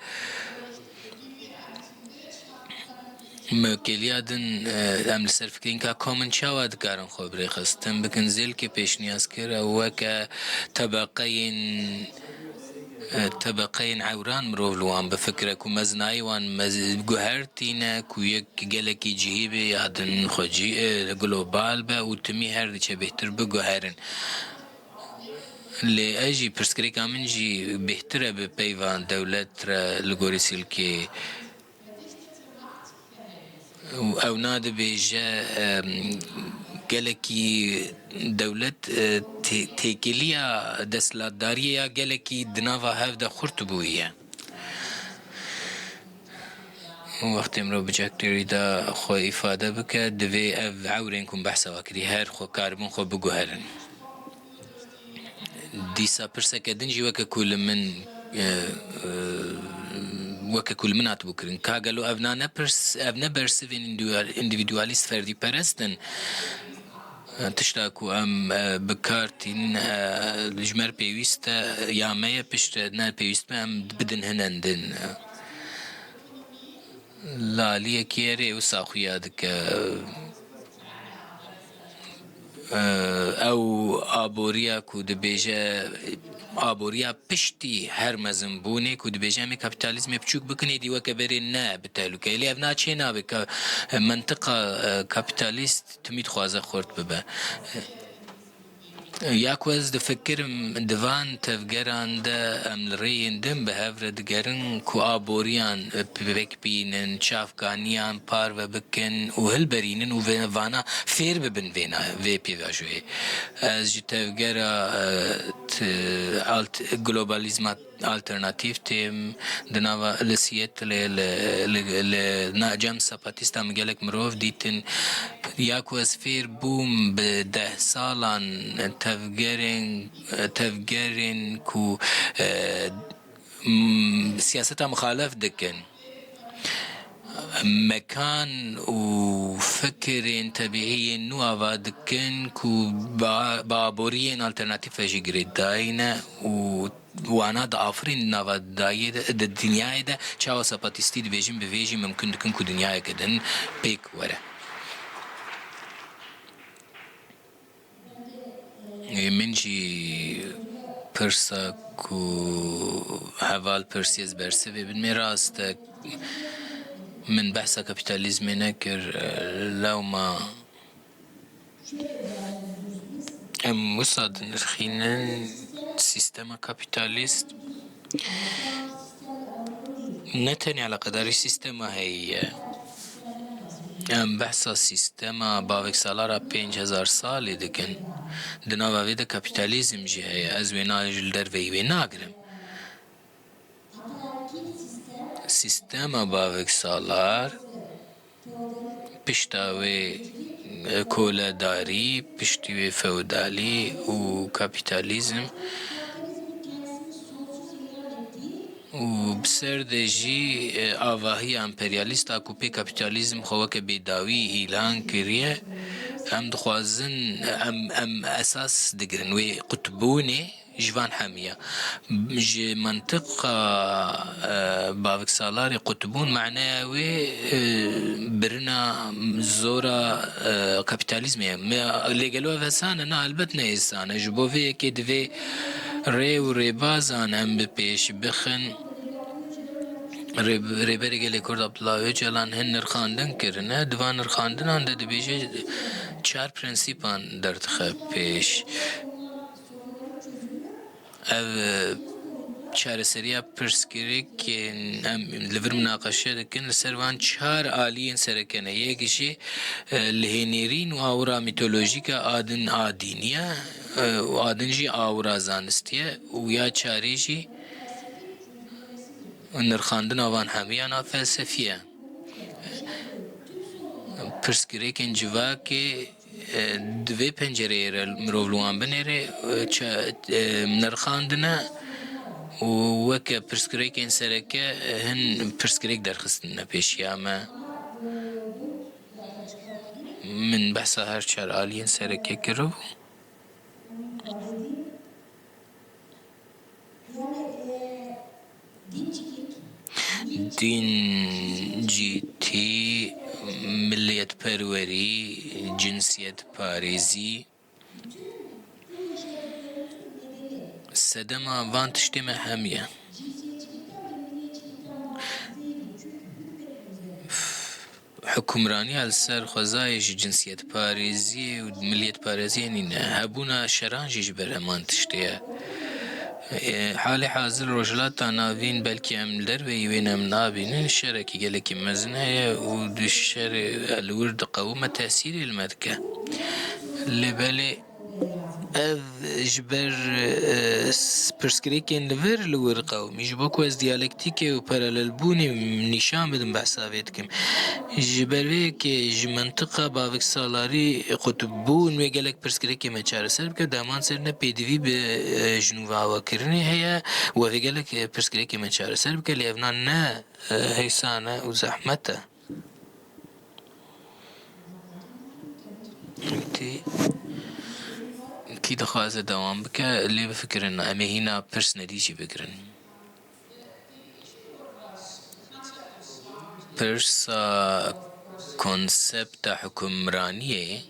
Mewkeliya din, e, em li ser fikirîn ka komên çawa dikarin xwe bi rêxistin bikin. Zêlkê pêşniyaz kir, ew weke tebeqeyên, e, tebeqeyên ewran mirov li wan bifikire ku mezinayî wan mez-, guhertî ne, ku yek gelekî cihî be ya din xwecî, e, global be û timî her diçe bêhtir biguherin. Lê ez jî, pirsgirêka min jî bêhtir e bi peyva dewlet re li gorî Zêlkê. Û ew nadibêje, em, gelekî dewlet, e, tê-, têkiliya desthilatdariyê ya gelekî di nava hev de xurt bûye. Û wextê mirov bi Jack Derrida xwe îfade bike, divê ev ewrên ku min behsa we kirî, her xwe karibin xwe biguherin. Dîsa pirseke din jî weke ku li min, e, e, weke ku li min hatibû kirin. Ka gelo ev na ne pirs, ev ne bersivên individual-, individualîst ferdîperest in? E, tişta ku em, e, bi kar tînin, e, ji me re pêwîst e, ya me ye, piştre ne pêwîst be, em bidin hinan din. Li aliyekî erê wisa xuya dike. Ew aboriya ku dibêje, aboriya piştî her mezinbûnê ku dibêje em ê kapîtalîzmê biçûk bikin, êdî weke berê ne bi tehlûke ye. Lê ev na çê nabe ka mentiqa, e, kapîtalîst timî dixwaze xurt bibe. Ya ku ez difikirim, di van tevgeran de em li rêyên din bi hev re digerin ku aboriyan pêk bînin, çavkaniyan parve bikin û hilberînin û vê-, vana fêr bibin vêna, vê pêvajoyê. Ez ji tevgera, e, t-, alt-, globalîzma alternatîf têm, di nava, li Seattle, li, li, li na cem Zapatista min gelek mirov dîtin. Ya ku ez fêr bûm bi deh salan tevgerên, tevgerên ku, e, m-, siyaseta mixalef dikin. Mekan û fikirên tebîî yên nû ava dikin ku ba-, bi aboriyên alternatîf ve jî girêdayî ne û wana diafirîn di nava dayê de, di dinyayê de, çawa sapatîstî dibêjin, bi vê jî mimkun dikin ku dinyayeke din pêk were. Ê, min jî pirsa ku heval pirsiye ez bersivê bidimê, rast e, min behsa kapîtalîzmê nekir, lewma em wisa dinirxînin sîstema kapîtalîst ne tenê eleqedarî sîstema heyî ye. Em behsa sîstema baveksalara pênc hezar salî dikin. Di nava vê de kapîtalîzm jî heye. Ez wê na-, ji li derveyî wê nagirim. Sîstema baveksalar, pişta wê, e, koledarî, piştî wê feodalî û kapîtalîzm û bi ser de jî, e, avahiya emperyalîst a ku pê kapîtalîzm xwe weke bêdawî îlan kiriye, em dixwazin, em, em esas digirin wê qutbûnê, ji van hemiya. Ji mentiqa, e, baveksalarê qutbûn maneya wê, e, birina zora, e, kapîtalîzmê ye. Me, lê gelo ev hêsan e? Na, helbet ne hêsan e. Ji bo vê yekê divê rê û rêbazan em bi pêş bixin. Rê-, Rêberê Gelê Kurd Abdullah Ocalan hin nirxandin kirine. Di van nirxandinan de dibêje çar prensîpan derdixe pêş. Ev, e, çareseriya pirsgirêkên em li vir minaqeşe dikin, li ser van çar aliyên sereke ne. Yek jî, e, lihênêrîn û awira mîtolojîk e, a din a dînî ye, e, û a din jî awira zanistî ye û ya çarê jî nirxandina van hemiyan a felsefî ye. Pirsgirêkên civakê e, di vê pencereyê re mirov li wan binêre, e, ça-, e, nirxandine û weke pirsgirêkên sereke, e, hin pirsgirêk derxistine pêşiya me. Min behsa her çar aliyên sereke kiribû. Dîncîtî, miliyetperwerî, cinsiyetparêzî, sedema van tiştê me hemiye. Hukimraniya li ser xwezayê ji cinsiyetparêziyê û miliyetparêziyê nîne. Hebûna şeran jî ji ber heman tiştê ye. Ê, halê hazir Rojhilata Navîn, belkî em li derveyî wê ne em nabînin, şerekî gelekî mezin heye û di şerê li wir diqewime, tesîrê li me dike. Lê belê ev ji ber, e, s-, pirsgirêkên li vir li wir qewimî. Ji bo ku ez diyalektîkê û paralelbûnê nîşan bidim, behsa vê dikim. Ji ber vê yekê ji mentiqa baveksalarî qutbûn wê gelek pirsgirêkê me çareser bike, dema ser ne pêdivî bi, e, ji nû ve avakirinê heye û ev ê gelek, e, pirsgirêkê me çareser bike, lê evna ne, e, hêsan e û zehmet e. Kî, kî dixwaze dewam bike, lê bifikirin, em ê hîna pirs nedî jî bigirin. Pirsa konsepta hukimraniyê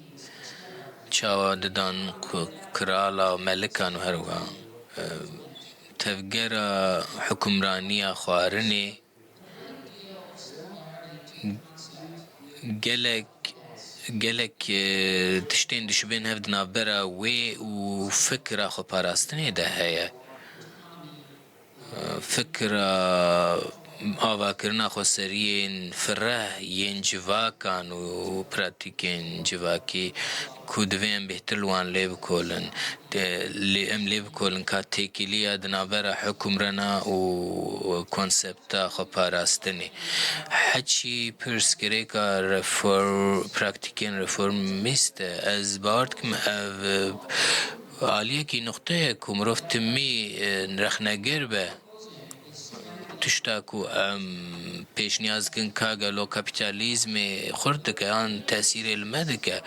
çawa didan ku kirala û melikan û her wiha, e, tevgera hukimraniya xwarinê gelek, gelek, e, tiştên dişibên hev di navbera wê û fikra xweparastinê de heye. Fikra avakirina xweseriyên fireh yên civakan û pratîkên civakî ku divê em bêhtir li wan lê bikolin, de, lê em lê bikolin ka têkiliya di navbera hukimrana û konsepta xweparastinê. Heçî pirsgirêka reform, pratîkên reformîst e. Ez bawer dikim ev, e, aliyekî nuqte ye ku mirov timî, e, rexneger be. Tişta ku em pêşniyaz dikin ka gelo kapîtalîzmê xurt dike yan tesîrê li me dike.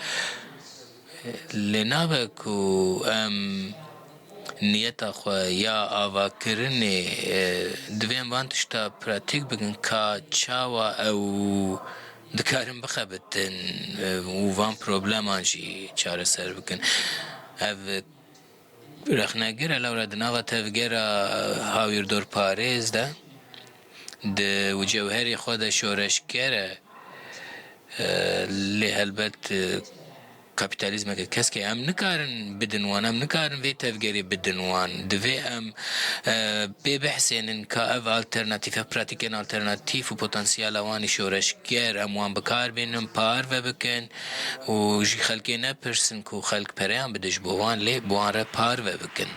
Lê nabe ku em niyeta xwe ya avakirinê, e, divê em van tişta pratîk bikin ka çawa ew dikarin bixebitin, e, û van probleman jî çareser bikin. Ev rexnegir e, lewra di nava tevgera hawîrdorparêz de, di û cewherê xwe de şoreşger e. E, lê helbet, e, kapîtalîzmeke keskê em nikarin bidin wan, em nikarin vê tevgerê bidin wan. Divê em, e, pê bihsênin ka ev alternatîf, ev pratîkên alternatîf û potansiyela wan î şoreşger, em wan bi kar bînin, parve bikin û ji xelkê nepirsin ku xelk pereyan bide ji bo wan, lê bi wan re parve bikin.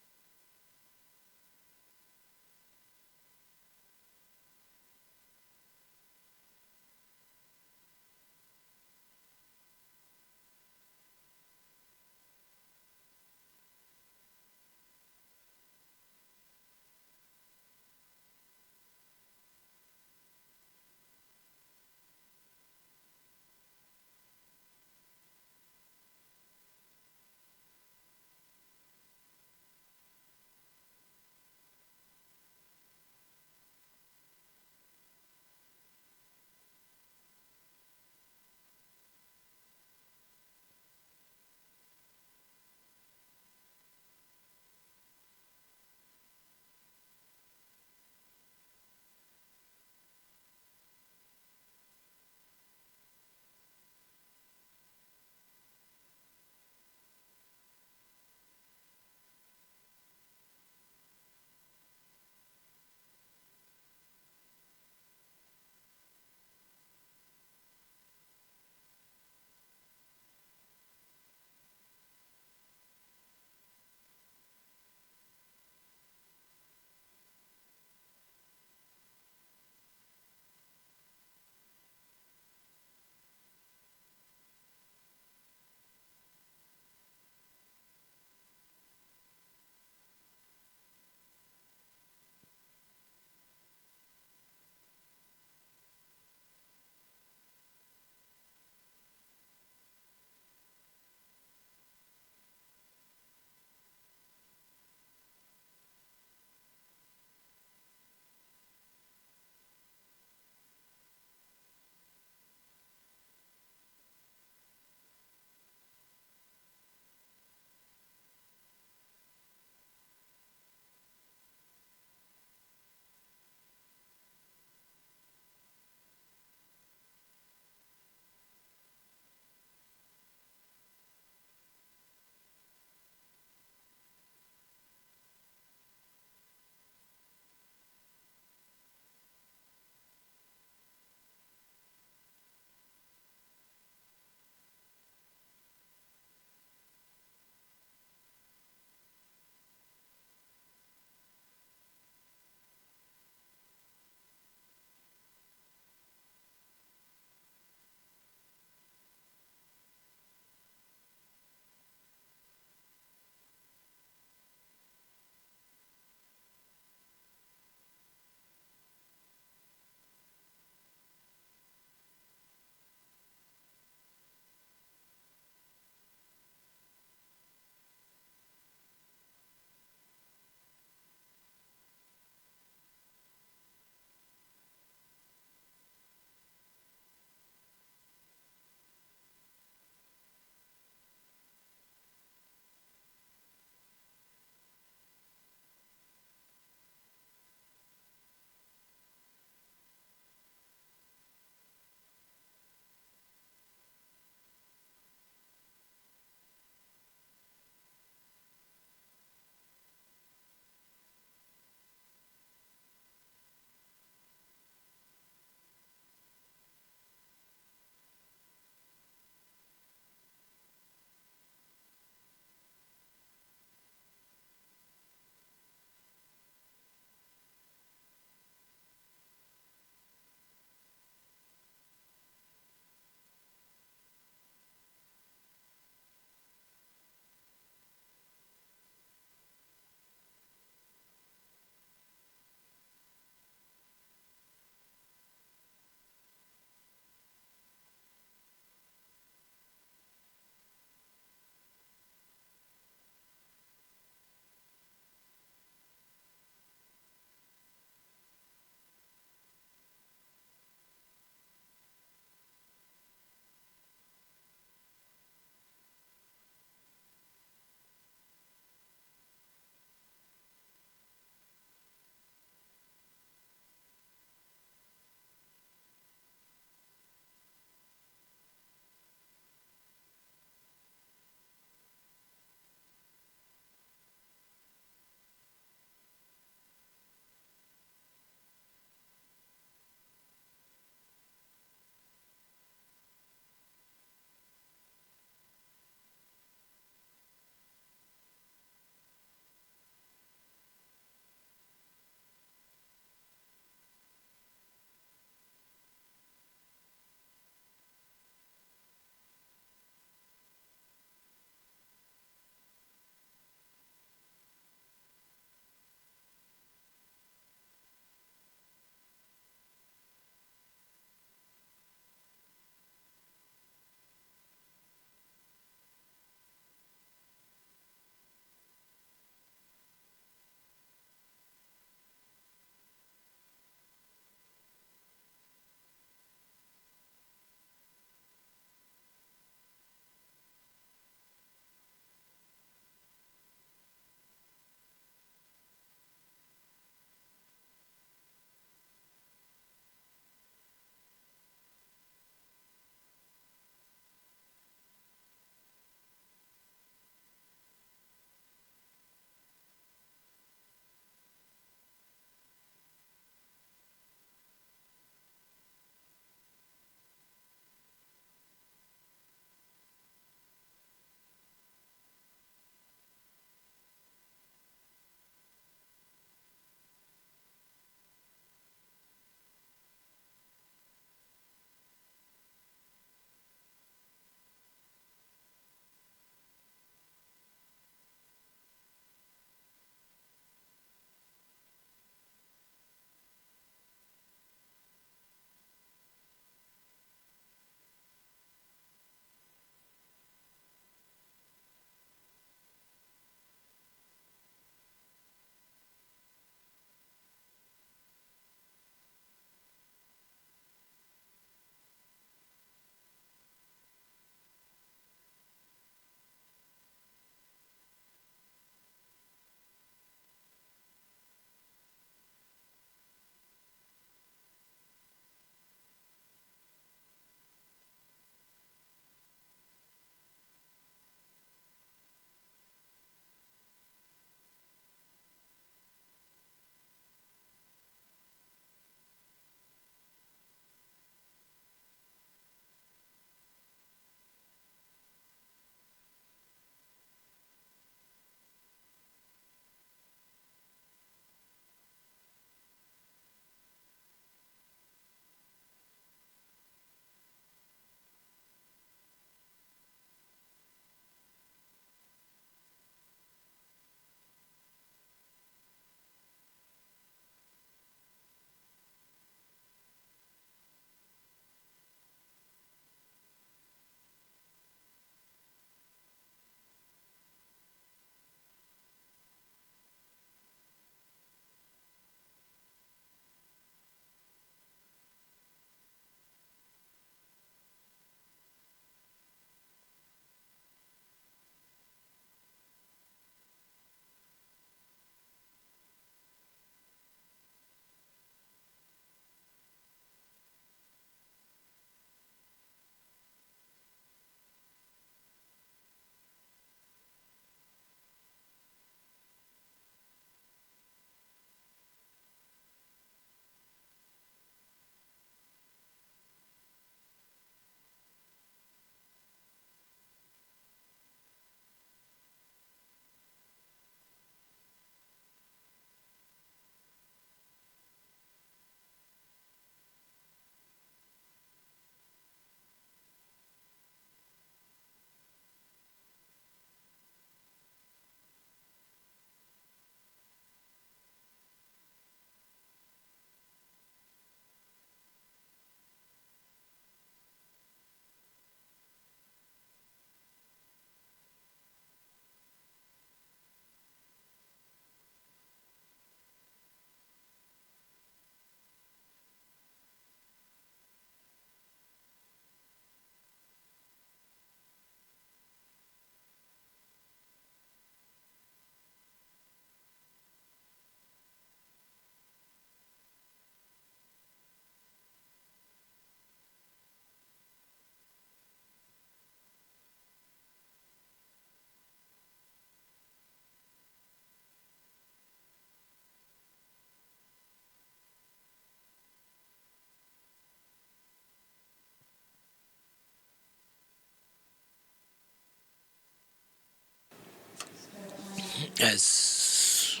Ez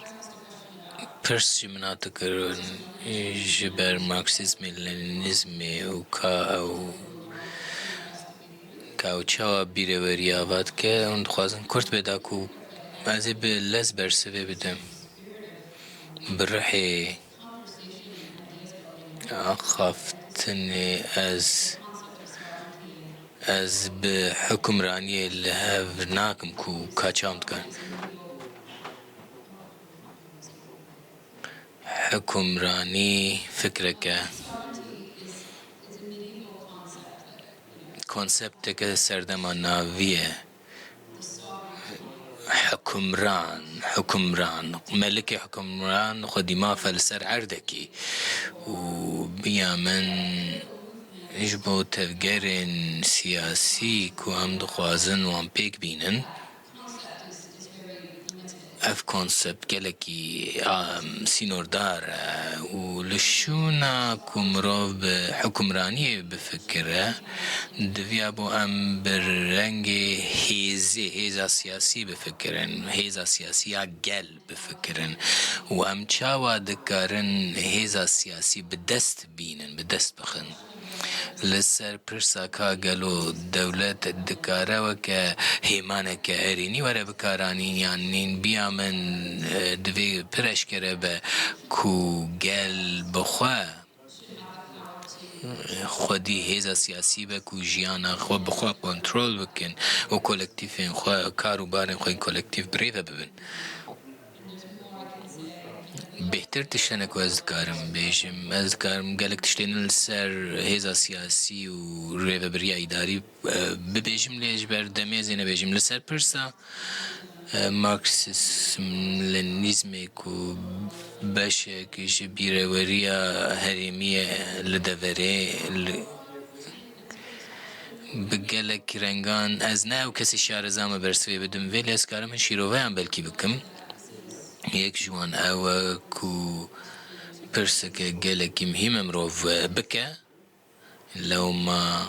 pirs ji min hatikirin ji ber Marksîzmê, Lenînîzmê û ka ew ka ew çawa bîreweriya va dike, hûn dixwazin kurt bê da ku ez ê bi lez bersivê bidim. Bi rihê axaftinê ez, ez bi hukimraniyê li hev nakim ku ka çawa dikar. Hukimranî fikreke, konsepteke serdema navî ye. Hukimran, hukimran, melikê hukimran xwedî mafe li ser erdekî û biya min ji bo tevgerên siyasî ku em dixwazin wan pêk bînin, ev konsept gelekî, a, sînordar e û li şûna ku mirov bi hukimraniyê bifikire, diviya bo em bi rengê hêzê, hêza siyasî bifikirin, hêza siyasî ya gel bifikirin û em çawa dikarin hêza siyasî bi dest bînin, bi dest bixin. Li ser pirsa ka gelo dewlet dikare weke hêmaneke erênî were bikaranîn yan nîn, biya min, e, divê pir eşkere be ku gel bi xwe, xwedî hêza siyasî be ku jiyana xwe bi xwe kontrol bikin û kolektîfên xwe, kar û barên xwe yên kolektîf bi rê ve bibin. Bêhtir tiştenek ku ez dikarim bêjim, ez dikarim gelek tiştên li ser hêza siyasî û rêvebiriya îdarî, e, bibêjim, lê ji ber demê ez ê nebêjim. Li ser pirsa, e, Marksîzm, Lenînîzmê ku beşek ji bîreweriya herêmî ye li deverê, li, bi gelek rengan, ez ne ew kesê şareza me bersivê bidim, vê lê ez karim hin şîroveyan belkî bikim. Yek ji wan ew e ku pirseke gelekî muhîm e mirov bike. Lewma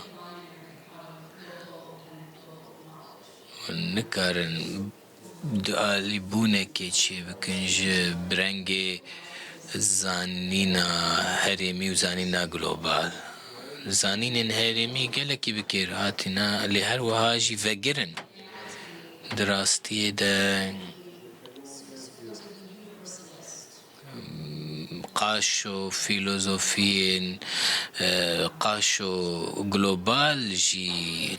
nikarin dualîbûnekê çêbikin ji bi rengê zanîna herêmî û zanîna global. Zanînên herêmî gelekî bi kêr hatine, lê her wiha jî vegir in. Di rastiyê de, qaşo fîlozofiyên, e, qaşo global jî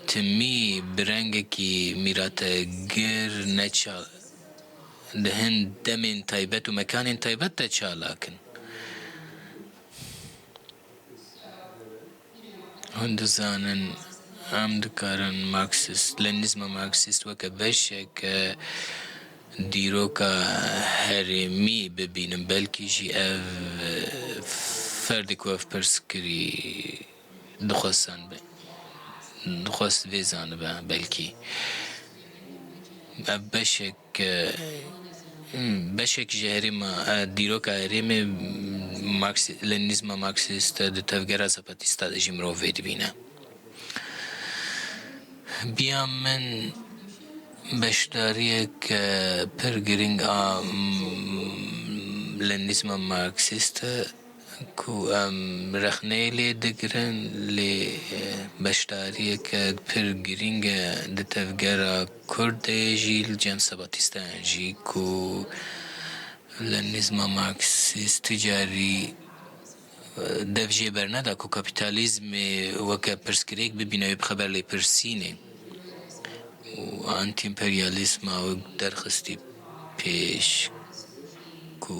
timî bi rengekî mîrategir neça-, di hin demên taybet û mekanên taybet de çalak in. Hûn dizanin, em dikarin Marksîst, Lenînîzma Marksîst weke beşeke dîroka herêmî bibînin, belkî jî ev ferdê ku ev pirs kirî dixwest zanibe, dixwest vê zanibe, belkî. Ev beşek, e, beşek ji herêma, e, dîroka herêmê Marksi-, Lenînîzma Marksîst di tevgera Zapatîsta de jî mirov vê dibîne. Biya min beşdariyek, e, pir girîng a, m, Lenînîzma Marksîst e. Ku em rexneyê lê digirin, lê, e, beşdariyeke pir girîng e di tevgera Kurd de jî, li cem Sabatîstayan jî, ku Lenînîzma Marksîst tu carî, e, dev jê berneda ku kapîtalîzmê weke pirsgirêk bibîne, wê bixe ber lêpirsînê. Û antîîmperyalîzma wek derxistî pêş ku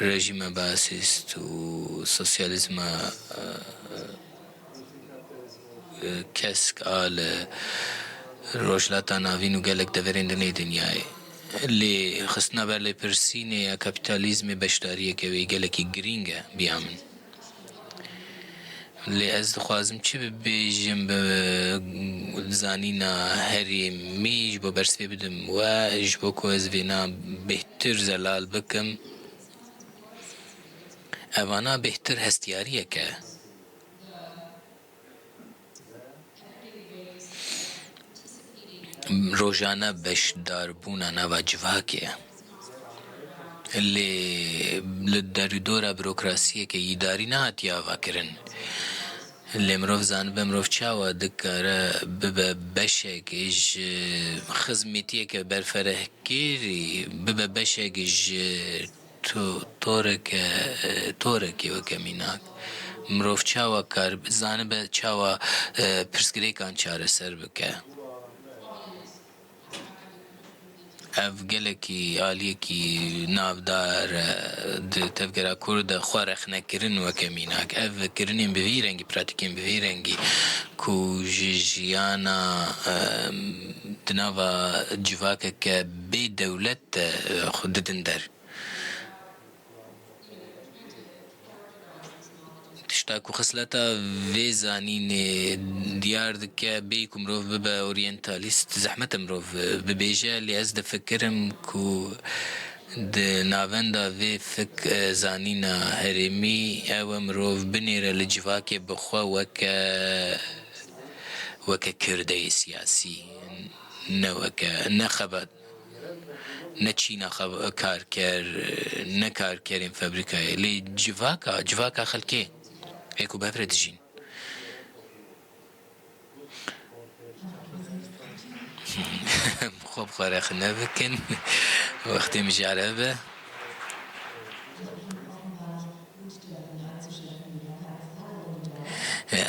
rejîma Baasîst û sosyalîzma, e, e, kesk a li Rojhilata Navîn û gelek deverên din ê dinyayê. Lê xistina ber lêpirsînê ya kapîtalîzmê beşdariyeke wê gelekî girîng e biya min. Lê ez dixwazim çi bibêjim bi zanîna herêmî ji bo bersivê bidim we, ji bo ku ez vêna bêhtir zelal bikim. Evana bêhtir hestiyariyek e. rojane beşdarbûna nava civakê ye. Lê li derûdora burokrasiyeke îdarî nehatiye avakirin. Lê mirov zanibe mirov çawa dikare bibe beşek ji xizmetiyeke berferehkirî, bibe beşek ji to-, toreke, torekê weke mînak. Mirov çawa kar, zanibe çawa, e, pirsgirêkan çareser bike. Ev gelekî aliyekî navdar e, di tevgera Kurd de xwe rexne kirin weke mînak. Ev kirinên bi vî rengî, pratîkên bi vî rengî ku ji jiyana, e, di nava civakeke bê dewlet de, e, xwe didin der. Tişta ku xisleta vê zanînê diyar dike, bêyî ku mirov bibe oryentalîst, zehmet e mirov bibêje, lê ez difikirim ku di navenda vê fik-, zanîna herêmî ew e mirov binêre li civakê bi xwe weke, weke kirdeyê siyasî, ne weke, ne xebat. Ne çîna xwe karker, ne karkerên fabrîkayê, lê civaka, civaka xelkê ê ku bi hev re dijîn. Xwe bi xwe rexne bikin, wextê mijare be.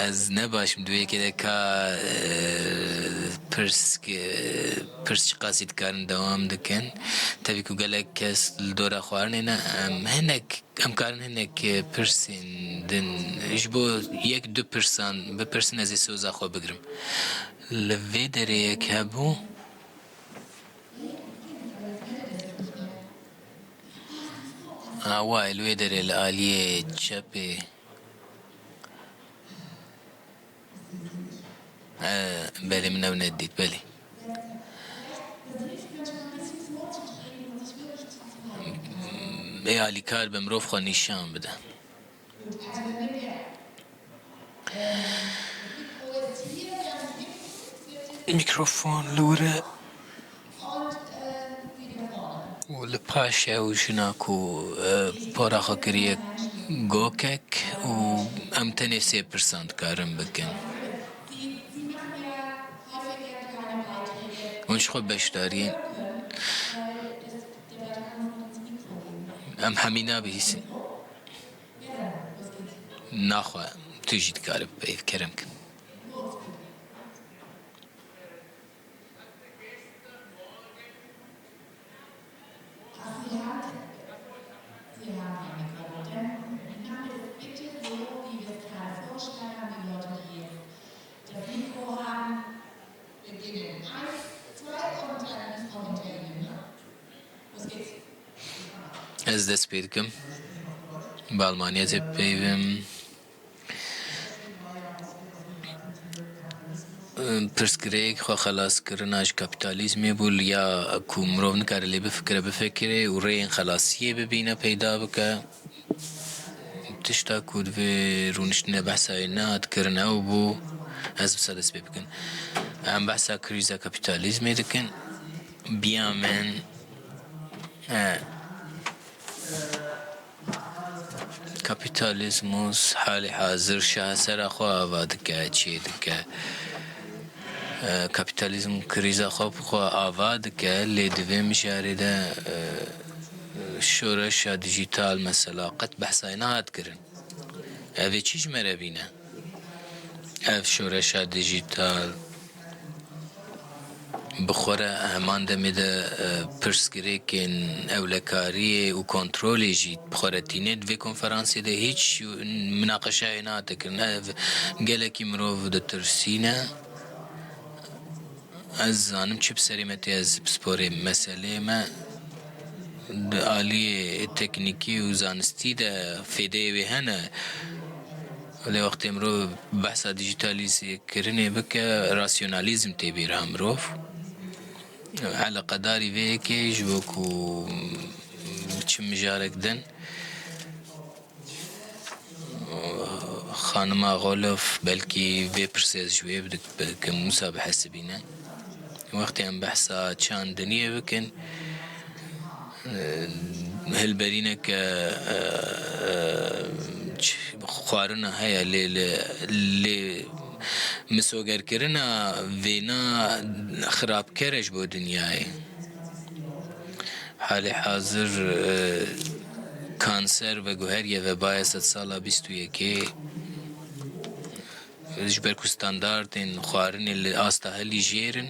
Ez ne baş im di wê yekê de ka, e, pirs, e, pirs çiqasî dikarin dewam dikin. Tevî ku gelek kes li dora xwarinê ne, em hinek, em karin hinek, e, pirsên din ji bo yek du pirsan bipirsin, ez ê soza xwe bigirim. Li vê derê yek hebû. Ha, wayê li wê derê li aliyê çepê. E, belê, min ew nedît, belê. Ê alîkar be, mirov xwe nîşan bide. Mîkrofon li wir e. Û li paş ew jina ku, e, pora xwe kiriye gokek û em tenê sê pirsan dikarin bikin. Hûn ji xwe beşdariyên. Em hemî nabihîsin. Naxwe, tu jî dikarî bipeyv, kerem kin. Ez dest pê dikim. Bi Almanyetê peyvim. Pirsgirêk xwe xelaskirina ji kapîtalîzmê bû, ya ku mirov nikare lê bifikire, bifekirê û rêyên xelasiyê bibîne, peyda bike. Tişta ku di vê rûniştinê behsa wê nehat kirin ew bû, ez wisa dest pê bikim. Em behsa krîza kapîtalîzmê dikin. Biya min, e, Kapîtalîzmus halê hazir şahesera xwe ava dike, çê dike. E, kapîtalîzm krîza xwe bi xwe ava dike, lê di vê mijarê de, e, şoreşa dijîtal mesela qet behsa wê nehat kirin. Ev ê çi ji me re bîne? Ev şoreşa dijîtal bi xwe re heman demê de, e, pirsgirêkên ewlekariyê û kontrolê jî bi xwe re tîne. Di vê konferansê de hîç minaqeşayê nehate kirin. Ev gelekî mirov ditirsîne. Ez zanim çi bi serê me tê, ez pisporê meseleyê me di aliyê teknîkî û zanistî de fêdeyê wê hene. Lê wextê mirov behsa dijîtalîzkirinê bike, rasyonalîzm tê bîra mirov. Eleqedarî vê yekê ji bo ku biçim mijarek din. Xanima Xolof belkî vê pirsê ez ji wê bidik-, bikim, wisa bihesibîne. Wextê em behsa çandiniyê bikin, e, hilberîneke, e, e, ç-, xwarina heye, lê, lê, lê misogerkirina vêna xirabker e ji bo dinyayê. Halê hazir, e, kanser veguheriye vebaya sedsala bîst û yekê. Ji ber ku standartên xwarinê li asta helî jêr in,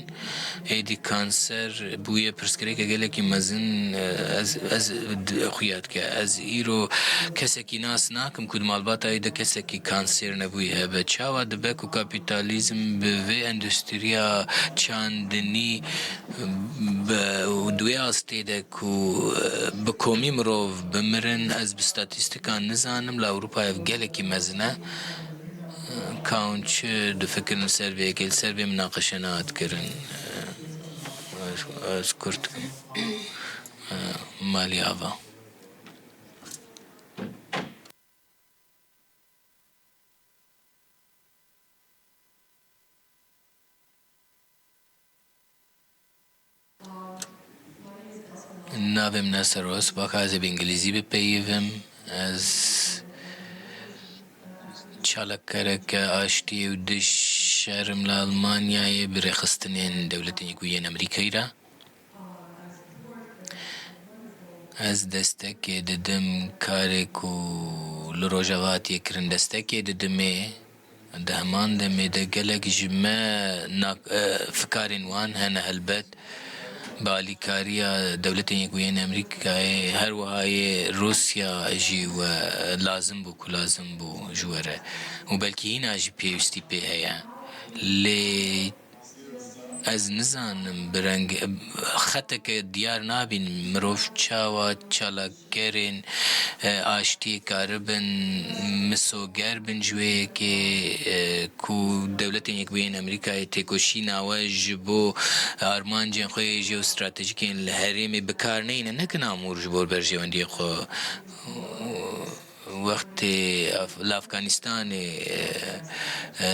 êdî kanser bûye pirsgirêke gelekî mezin. Ez, ez d-, xuya dike. Ez îro kesekî nas nakim ku di malbata wî de kesekî kanser nebûyî hebe. Çawa dibe ku kapîtalîzm bi vê endustriya çandinî bi, di wê astê de ku, e, bi komî mirov bimirin, ez bi statîstikan nizanim, li Ewropa ev gelekî mezin e. Ka hûn çi difikirin li ser vê yekê, li ser vê minaqeşe nehat kirin? Ez, ez kurt bikim. Malî ava. Navê min Eser Osbak, ez ê bi îngilîzî bipeyivim. Ez çalakkereke aştiyê û dij şer im li Almanyayê bi rêxistinên Dewletên Yekbûyî yên Amerîkayê re. Ez destekê didim karê ku li Rojava hatiye kirin, destekê didimê. Di heman demê de gelek ji me nak-, e, fikarên wan hene helbet. Bi alîkariya Dewletên Yekbûyî yên Amerîkayê, her wiha yê Rûsya jî we lazim bû ku lazim bû ji we re. Û belkî hîna jî pêwîstî pê heye. Lê ez nizanim, bi reng, xeteke diyar nabînim, mirov çawa çalakkerên, e, aştiyê karibin misoger bin ji wê yekê, e, ku Dewletên Yekbûyî yên Amerîkayê têkoşîna we ji bo armancên xwe yê jeostratejîk yên li herêmê bi kar neyne, nekin amûr ji bo berjewendiyê xwe. Wextê Af-, li Afganistanê, e, e,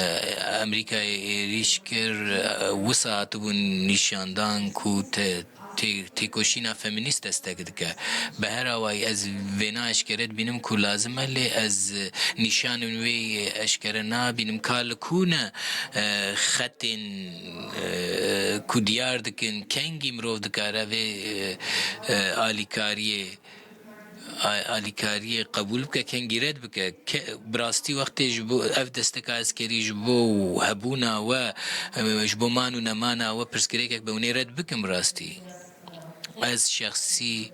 Amerîkayê êrîş kir, e, wisa hatibûn nîşandan ku te-, tê-, têkoşîna feminîst destek dike. Bi her awayî ez vêna eşkere dibînim ku lazim e, lê ez nîşanên wê eşkere nabînim. Ka li ku ne, e, xetên, e, ku diyar dikin, kengî mirov dikare vê, e, e, alîkariyê a-, alîkariyê qebûl bike, kengî red bike. Ke-, bi rastî wextê ji bo ev desteka eskerî ji bo hebûna we, e, ji bo man û nemana we pirsgirêkek be, hûn ê red bikin bi rastî. Ez şexsî,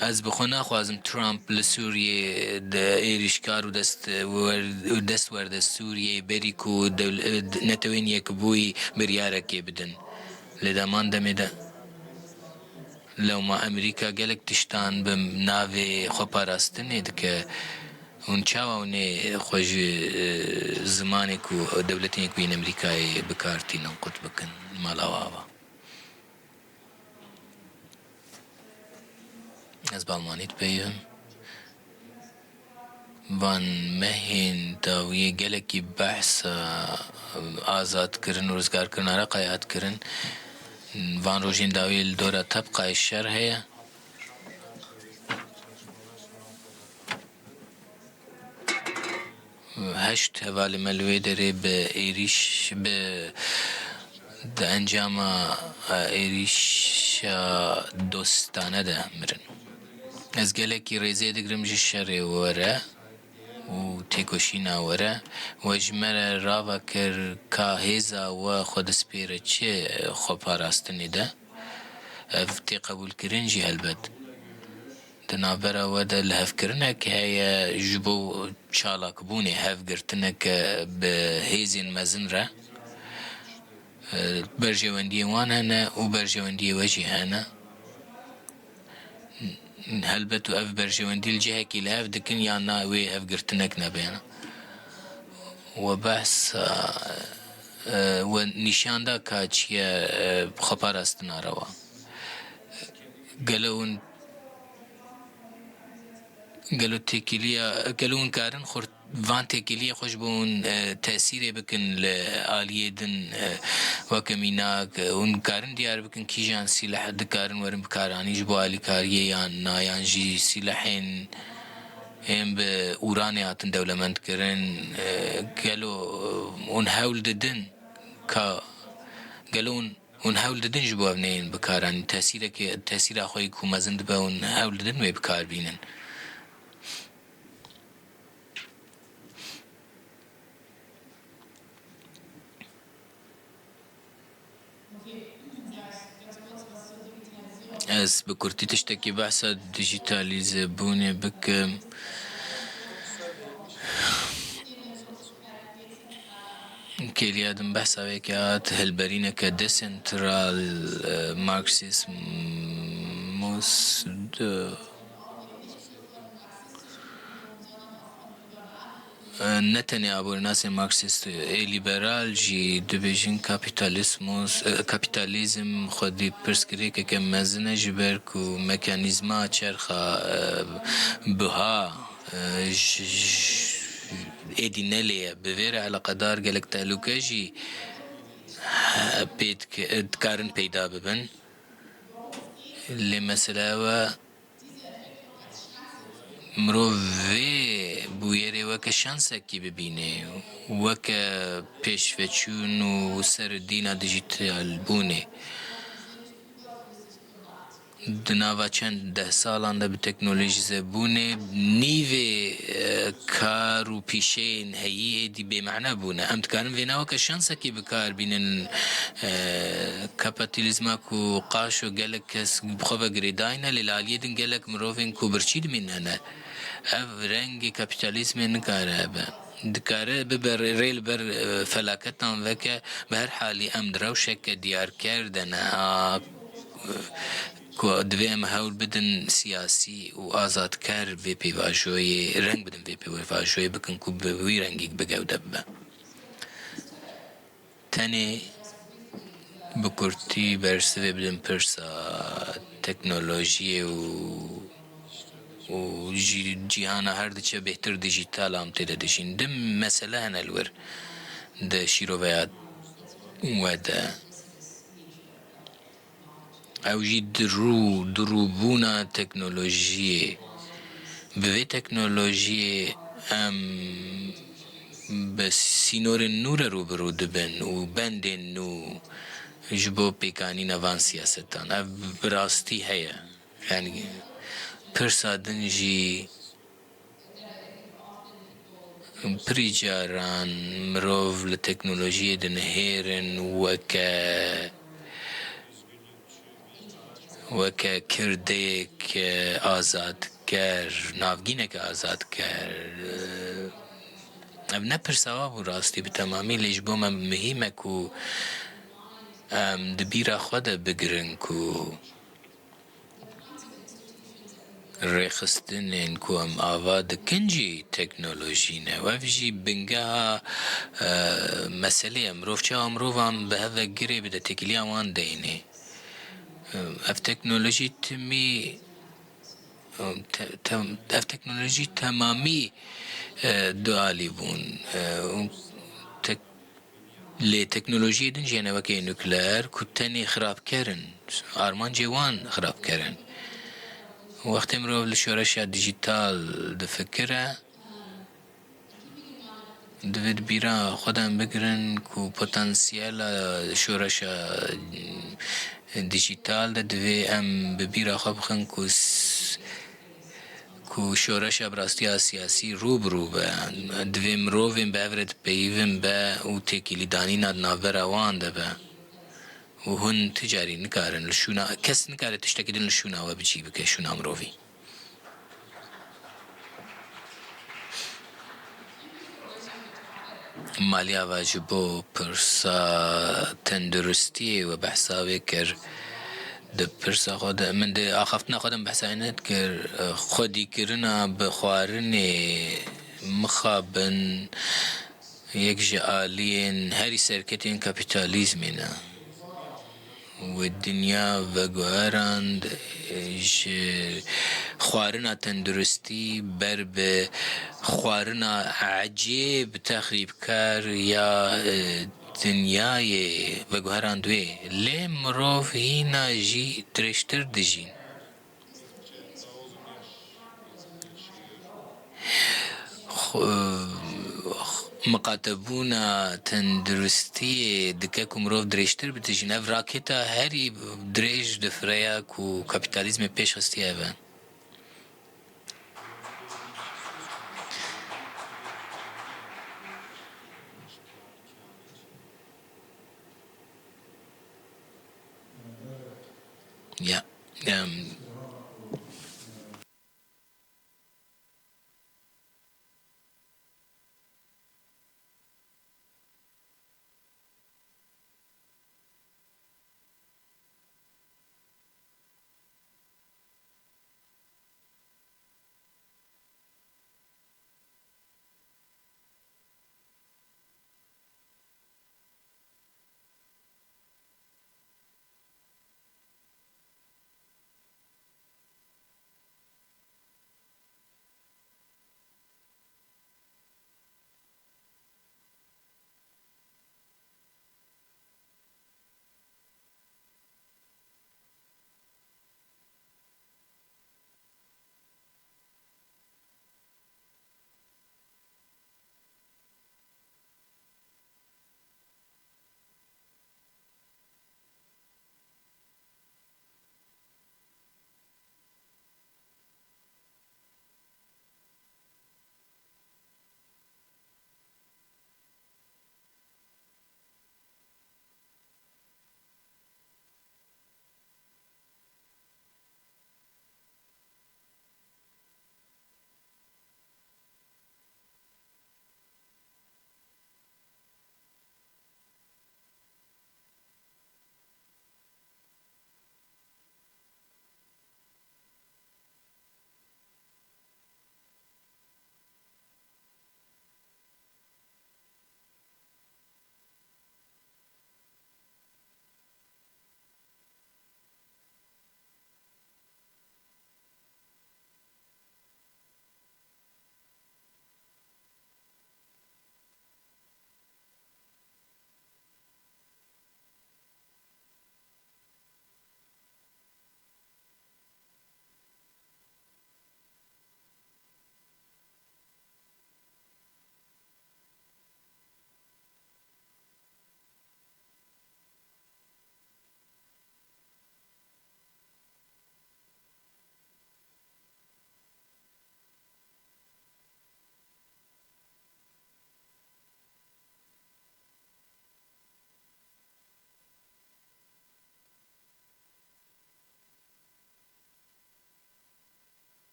ez bi xwe naxwazim Trump li Sûriyê de êrîşkar û dest wer-, û dest werde Sûriyeyê berî ku dewl-, Netewên Yekbûyî biryarekê bidin. Lê di heman demê de lewma Amerîka gelek tiştan bi navê xweparastinê dike. Hûn çawa hûn ê xwe ji, e, zimanê ku Dewletên Yekbûyî yên Amerîkayê bi kar tînin qut bikin? Mala we ava. Ez bi almanî dipeyivim. Van mehên dawiyê gelekî behsa azadkirin û rizgarkirina Reqayê hat kirin. Van rojên dawiyê li dora Tebqayê şer heye. Heşt hevalê me li wê derê bi êrîş, bi, di encama, e, êrîşa dostane de mirin. Ez gelekî rêzê digirim ji şerê we re û têkoşîna we re. We ji me re rava kir ka hêza we xwe dispêre çi xweparastinê de. Ev tê qebûlkirin jî helbet. Di navbera we de lihevkirinek heye ji bo çalakbûnê, hevgirtineke bi hêzên mezin re. E, berjewendiyên wan hene û berjewendiyê we jî hene. Helbet û ev berjewendî li cihekî li hev dikin yan na wê hevgirtinek nebe. We behsa, e, we nîşan da ka çi ye, e, xweparastina rewa. Gelo hûn, gelo têkiliya, gelo hûn karin xurt van têkiliyê xwe ji bo hûn, e, tesîrê bikin li aliyê din, e, weke mînak, e, hûn dikarin diyar bikin kîjan sîleh dikarin werin bikaranîn ji bo alîkariyê yan na, yan jî sîlehên ên bi uranê hatin dewlemendkirin, e, gelo, e, hûn hewl didin ka, gelo hûn, hûn hewl didin ji bo ev neyên bikaranîn? Tesîrekê, tesîra xwe yê ku mezin dibe hûn hewl didin wê bikar bînin? Ez bi kurtî tiştekî behsa dijîtalîzebûnê bikim. Kêliya din behsa wê ke hat hilberîneke desentral, e, Marksîzmus di Ne tenê aborînasên Marksîst ê lîberal jî dibêjin kapîtalîzmus, e, kapîtalîzm xwedî pirsgirêkeke mezin e, ji ber ku mekanîzma çerxa, e, buha, e, ji, ji, êdî nelê ye. Bi vê re eleqedar gelek tehlûke jî, e, pê dike-, dikarin peyda bibin. Lê mesele ew e, Mirov vê bûyerê weke şansekî bibîne, weke pêşveçûn û serdîna dijîtalbûnê. Di nava çend deh salan de bi teknolojîzebûnê nîvê, e, kar û pîşeyên heyî êdî bêmane bûne. Em dikarin vêna weke şansekî bikar bînin. E, kapitalizma ku qaşo gelek kes bi xwe ve girêdayî ne, lê li aliyê din gelek mirovên ku birçî dimînin hene. Ev rengê kapitalizmê nikare hebe. Dikare bibe rê, rê li ber, e, felaketan veke. Bi her halî em di rewşeke diyarker de ne, a, ku divê em hewl bidin siyasî û azadker vê pêvajoyê, reng bidin vê pêvajoyê, bikin ku bi wî rengî bi gewde bibe. Tenê bi kurtî bersivê bidin pirsa teknolojiyê û, û jî cîhana her diçe bêhtir dijîtal a, em tê de dijîn. Di mesele hene li wir di şîroveya we de. Ew jî dirû-, dirûbûna teknolojiyê. Bi vê teknolojiyê em bi sînorên nû re rû bi rû dibin û bendên nû ji bo pêkanîna van siyasetan. Ev bi rastî heye. Yanî pirsa din jî Pirî caran mirov li teknolojiyê dinihêrin weke, weke kirdêk azadker, navgîneke azadker. Ev ne pirsa we bû rastî bi temamî, lê ji bo me muhîm e ku em di bîra xwe de bigirin ku Rêxistinên ku em ava dikin jî teknolojî ne. Ev jî bingeha, e, meselê ye. Mirov çawa mirovan bi hev ve girê bide, têkiliya wan deynê. E, ev teknolojî timî, e, te-, te-, ev teknolojî temamî, e, dualî bûn. E, û tek-, Lê teknolojiyê din jî hene weke yê nukleer ku tenê xirabker in, armancê wan xirabker in. Wextê mirov li şoreşa dijîtal difikire, divê di bîra xwe de em bigirin ku potansiyela şoreşa dijîtal de divê em bi bîra xwe bixin ku s-, ku şoreşa bi rastiya siyasî rû bi rû be. Divê mirovên bi hev re dipeyivin be û têkilîdanîna di navbera wan de be. Û hûn ti carî nikarin li şûna, kes nikare tiştekî din li şûna we bi cî bike, şûna mirovî. Maliya va ji bo pirsa tenduristiyê we behsa wê kir. Di pirsa xwe de, min di axaftina xwe de min behsa wê nedikir, xwedîkirina bi xwarinê mixabin yek ji aliyên herî serketên kapîtalîzmê ne. Wê dinya veguherand, e, ji xwarina tenduristî ber bi xwarina ecêb texrîbkar ya, e, dinyayê veguherand wê. Lê mirov hîna jî dirêjtir dijîn. Xw-, miqatebûna tenduristiyê dike ku mirov dirêjtir bitijîn. Ev raketa herî dirêj di fireya ku kapîtalîzmê pêş xistiye ev e. Ya, em,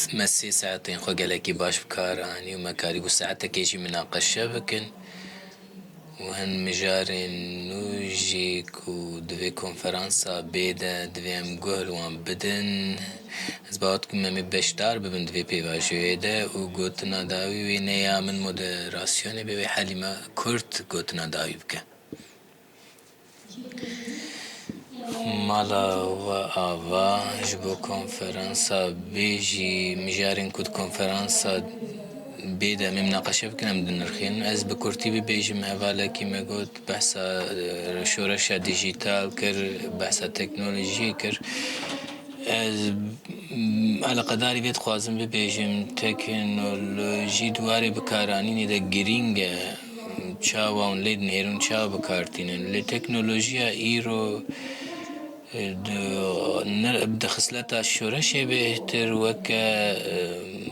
Me sê saetên xwe gelekî baş bi kar anî û me karîbû saetekê jî minaqeşe bikin. Û hin mijarên nû jî ku divê konferansa bê de divê em guh li wan bidin. Ez bawer dikim em ê beşdar bibin di vê pêvajoyê de û gotina dawî wê ne ya min moderasyonê be, wê Helîme Kurt gotina dawî bike. Mala we ava ji bo konferansa bê jî mijarên ku di konferansa bê de em ê minaqeşe bikin, em dinirxînin. Ez bi kurtî bibêjim, hevalekî me got, behsa, e, şoreşa dijîtal kir, behsa teknolojiyê kir. Ez, m, eleqedarî vê dixwazim bibêjim, teknolojî di warê bikaranînê de girîng e. Çawa hûn lê dinêrin, çawa bi kar tînin? Lê teknolojiya îro, e, di, ne, di xisleta şoreşê bêhtir weke, e,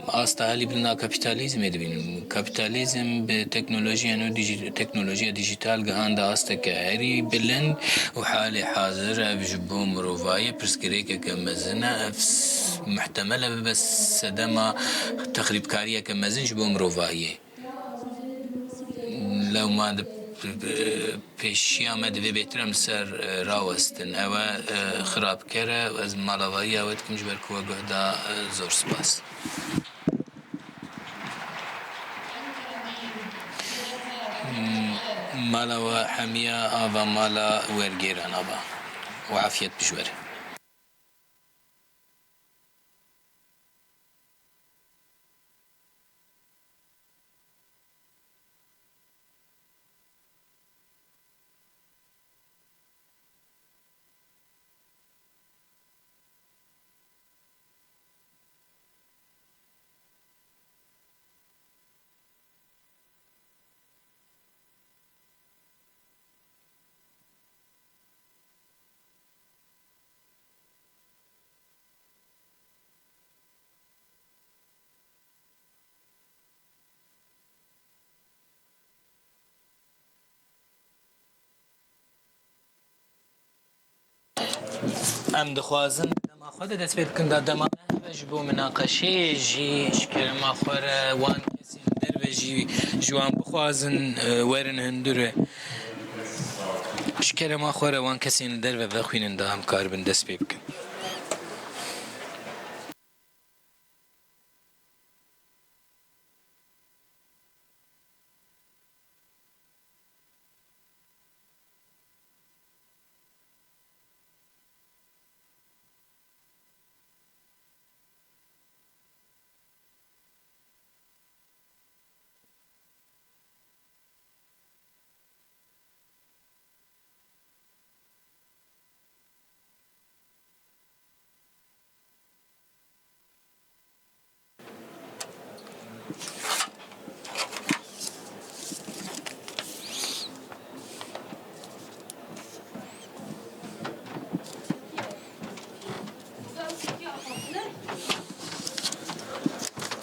asta herî bilind a kapîtalîzmê dibînin. Kapîtalîzm bi teknolojiya nû dijî-, teknolojiya dijîtal gihande asteke herî bilind û halê hazir ev ji bo mirovayê pirsgirêkeke mezin e. Ev s-, muhtemel e bibe sedema texrîbkariyeke mezin ji bo mirovayê. Lewma di pêşiya me divê bêtir em li ser, e, rawestin. Ew e, e, xirabker e. Ez malavayî ew ê dikim ji ber ku we guh da, e, zor spas. Mala we hemiya ava mala wergêran ava. Û afiyet bi ji we re. Em dixwazin dema xwe de dest pê bikin, da dema me hebe ji bo minaqeşeyê jî, ji kerema xwe re wan kesên li derve jî ji wan bixwazin, e, werin hundir. Ji kerema xwe re wan kesên li derve vexwînin, da em karibin dest pê bikin.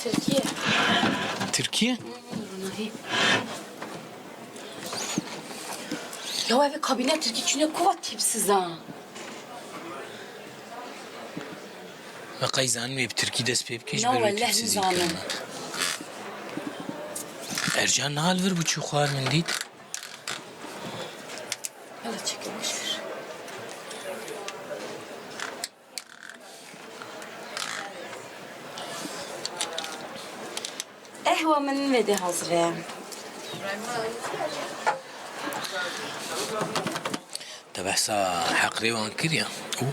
Tirkiye. Tirkiye? Ya ev kabîne Tirkî çûne ku va tîpsiz a. Me qey zanî wê bi tirkî dest pê bike ji ber wê tîpsizî bike. Ercan niha li vir bû çû xwar min dît. Hala çekil boş ver. Ehwa min vê dê hazir e. Te behsa heqrê wan kiriye. Û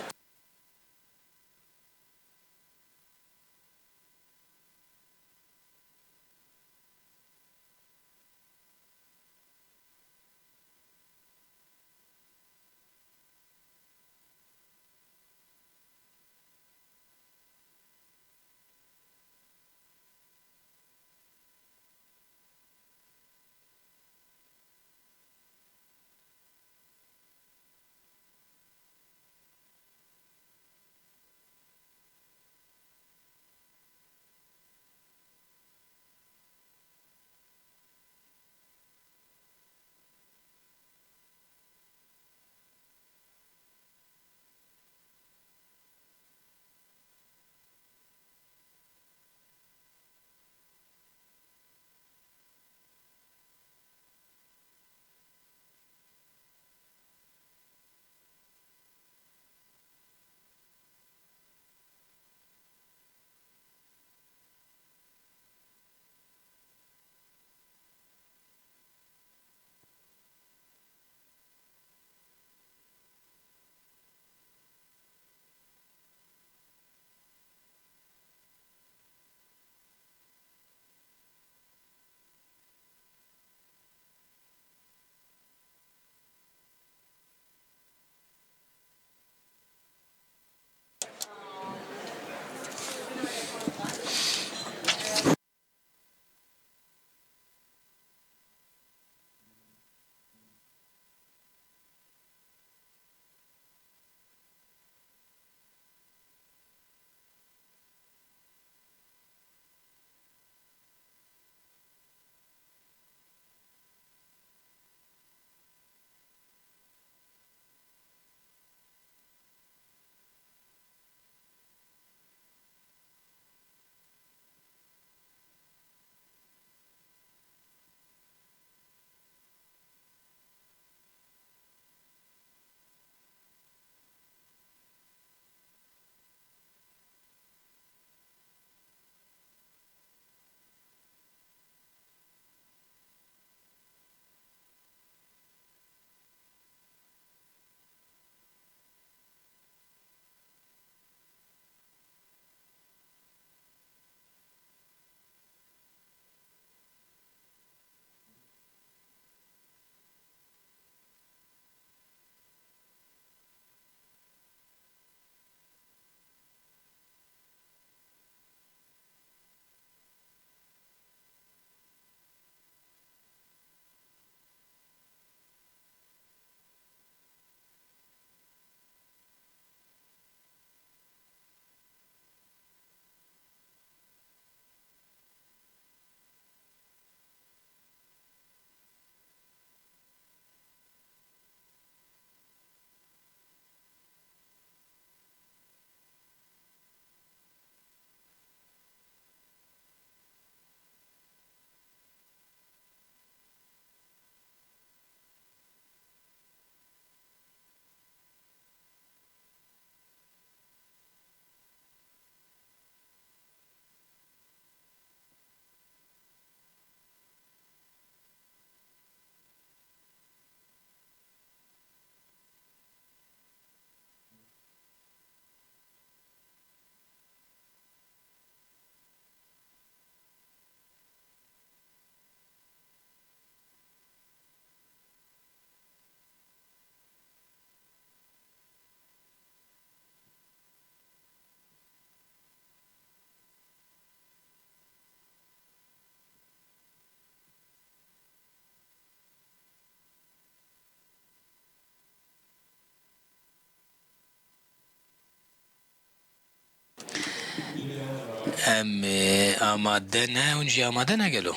Em, e, amade ne, hûn jî amade ne gelo?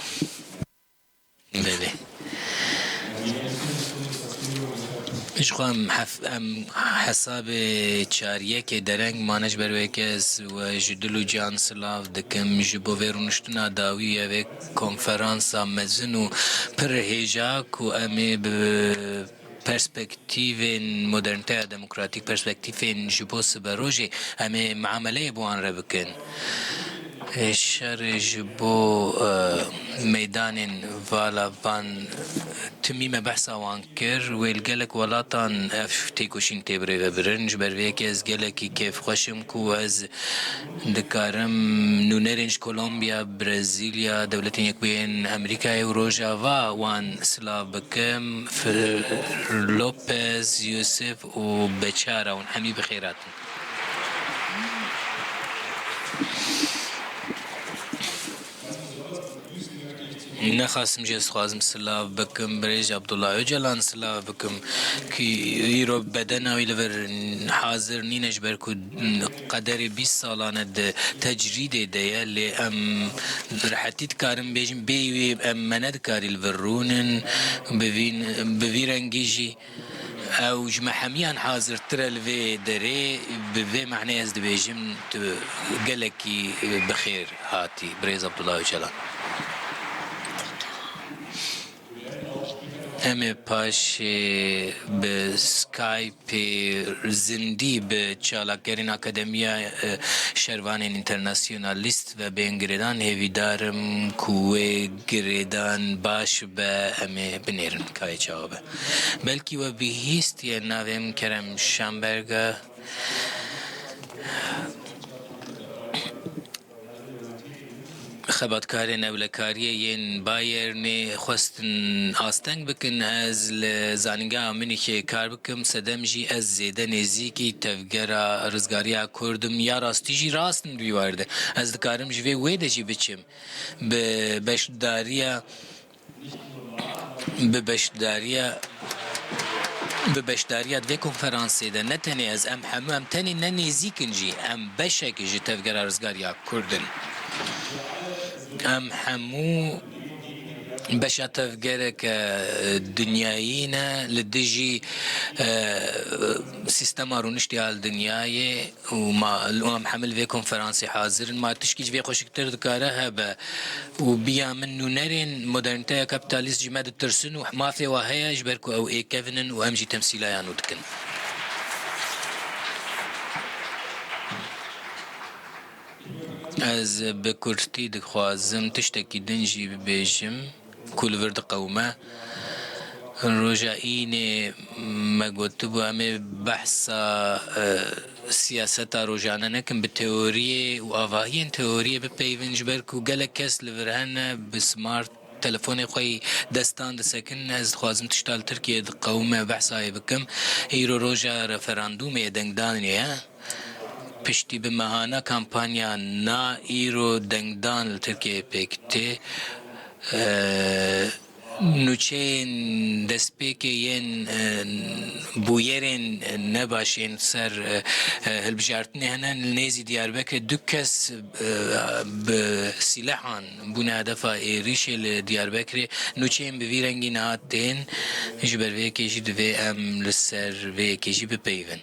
Belê. Ji xwe em hef-, em hesabê çar yekê dereng mane, ji ber wê yekê ez we ji dil û can silav dikim. Ji bo vê rûniştina dawî ya vê konferansa mezin û pir hêja ku em ê bi perspektîvên modernteya demokratîk, perspektîfên ji bo siberojê em ê miameleyê bi wan re bikin. Ê, şerê ji bo, e, meydanên vala van timî me behsa wan kir. Wê li gelek welatan ev têkoşîn tê birêvebirin. Ji ber vê yekê ez gelekî kêfxweş im ku ez dikarim nûnerên ji Kolombiya, Brezîlya, Dewletên Yekbûyên Amerîkayê û Rojava wan silav bikim. F-, Lopez, Yusuf û Beçara hûn hemî bi xêr hatin. Nexasim jî ez dixwazim silav bikim, birêz Abdullah Ocalan silav bikim, ku îro bedena wî li vir hazir nîne, ji ber ku qederê bîst salan e di tecrîdê de ye, lê em rehetî dikarin bêjin, bêyî wî em me nedikarî li vir rûnin, bi vî, bi vî rengî jî ew ji me hemiyan hazirtir e li vê derê, bi vê maneyê ez dibêjim tu gelekî bi xêr hatî, birêz Abdullah Ocalan. Em ê paşê bi Skypeê zindî bi çalakgerên Akademiya, e, Şervanên Înternasyonalîst ve bên girêdan. Hêvîdar im ku wê girêdan baş be, em ê binêrin ka yê çawa be. Belkî we bihîstiye navê min Kerem Şamberg e. Xebatkarên ewlekariyê yên Bayernê xwestin asteng bikin ez li Zanîngeha Munîchê kar bikim. Sedem jî ez zêde nêzîkî Tevgera Rizgariya Kurd im. Ya rastî jî rast in di wî warî de. Ez dikarim ji vê wê de jî biçim. Bi beşdariya Bi beşdariya, bi beşdariya di vê konferansê de ne tenê ez, em hemû, em tenê ne nêzîk in jî, em beşek ji Tevgera Rizgariya Kurd in. Em hemû beşa tevgereke, e, dinyayî ne li dijî, e, sîstema rûniştê ya li dinyayê. Û ma, û em hemî li vê konferansê hazir in. Ma tişkî ji vê xweşiktir dikare hebe? Û biya min nûnerên modernîteya kapîtalîst ji me ditirsin û mafê wa heye, ji ber ku ew êkevin in û em jî temsîla yan û dikin. Ez bi kurtî dixwazim tiştekî din jî bibêjim ku li vir diqewime. Roja înê me gotibû, em ê behsa, e, siyaseta rojane nekin, bi teoriyê û avahiyên teoriyê bipeyivin, ji ber ku gelek kes li vir hene bi smart telefonê xwe yî destan disekin. Ez dixwazim tişta li Tirkiyê diqewime behsa wê bikim. Îro roja referandûmê ye, dengdanê ye. Piştî bi mehana kampanya Na, îro dengdan li Tirkiyeyê pêk tê. E, nûçeyên destpêkê yên, e, bûyerên nebaş ên ser, e, e, hilbijartinê hene. Li nêzî Diyarbekirê du kes, e, bi sîlehan bûne hedefa êrîşê li Diyarbekirê. Nûçeyên bi vî rengî niha tên, ji ber vê yekê jî divê em li ser vê yekê jî bipeyivin.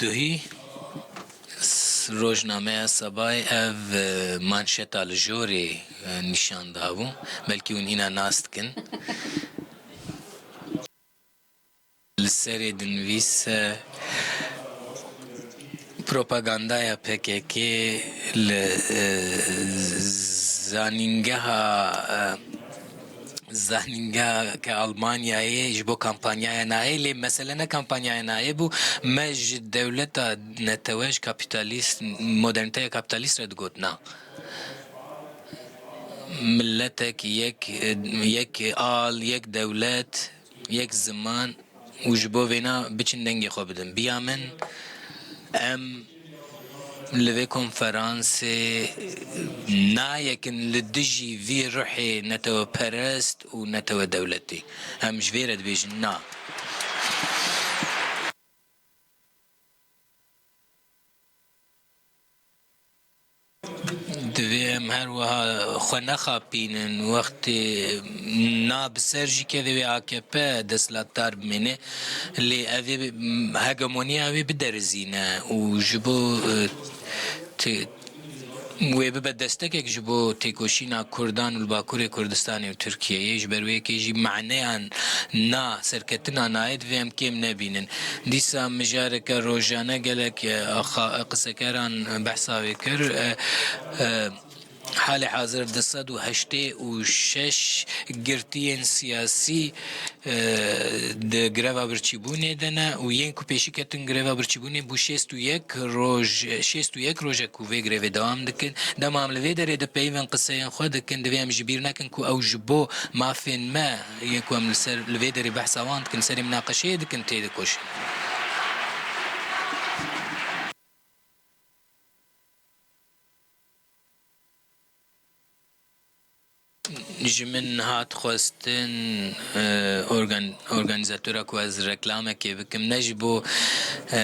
Duhî s-, rojnameya Sebayê ev, e, manşeta li jorê, e, nîşan dabû. Belkî hûn hîna nas dikin. Li serê dinivîse, propagandaya P K K li, e, zanîngeha, e, zanîngeheke Almanyayê ji bo kampanyaya nayê, lê mesele ne kampanyaya nayê bû, me ji dewleta netewe, ji kapîtalîst, modernîteya kapîtalîst re digot, na. Miletek yek, yek al, yek dewlet, yek ziman û ji bo vêna biçin dengê xwe bidin. Biya min, em Li vê konferansê nayekin li dijî vî ruhê neteweperest û netewedewletî. Em ji vê re dibêjin na. Divê em her wiha xwe nexapînin, wextê na bi ser jî kevê wê A K P desthilatdar bimêne, lê ev ê hegemoniya wê biderizîne û ji bo, e, ti-, wê bibe destekek ji bo têkoşîna Kurdan û li Bakurê Kurdistanê û Tirkiyeyê. Ji ber wê yekê jî maneyan na serketina nayê divê em kêm nebînin. Dîsa mijareke rojane gelek, e, axa-, qisekeran behsa wê kir. E, e, halê hazir du sed û heştê û şeş girtiyên siyasî, e, di greva birçîbûnê de ne û yên ku pêşî ketin greva birçîbûnê bû şêst û yek roj, şêst û yek roj e ku vê grevê dewam dikin. Dema em li vê derê dipeyivin qiseyên xwe dikin, divê em ji bîr nekin ku ew ji bo mafên me yên ku em li ser, li vê derê behsa wan dikin, serê minaqeşeyê dikin, têdikoşin. Ji min hat xwestin, e, organ-, organîzatora ku ez reklamekê bikim, ne ji bo, e,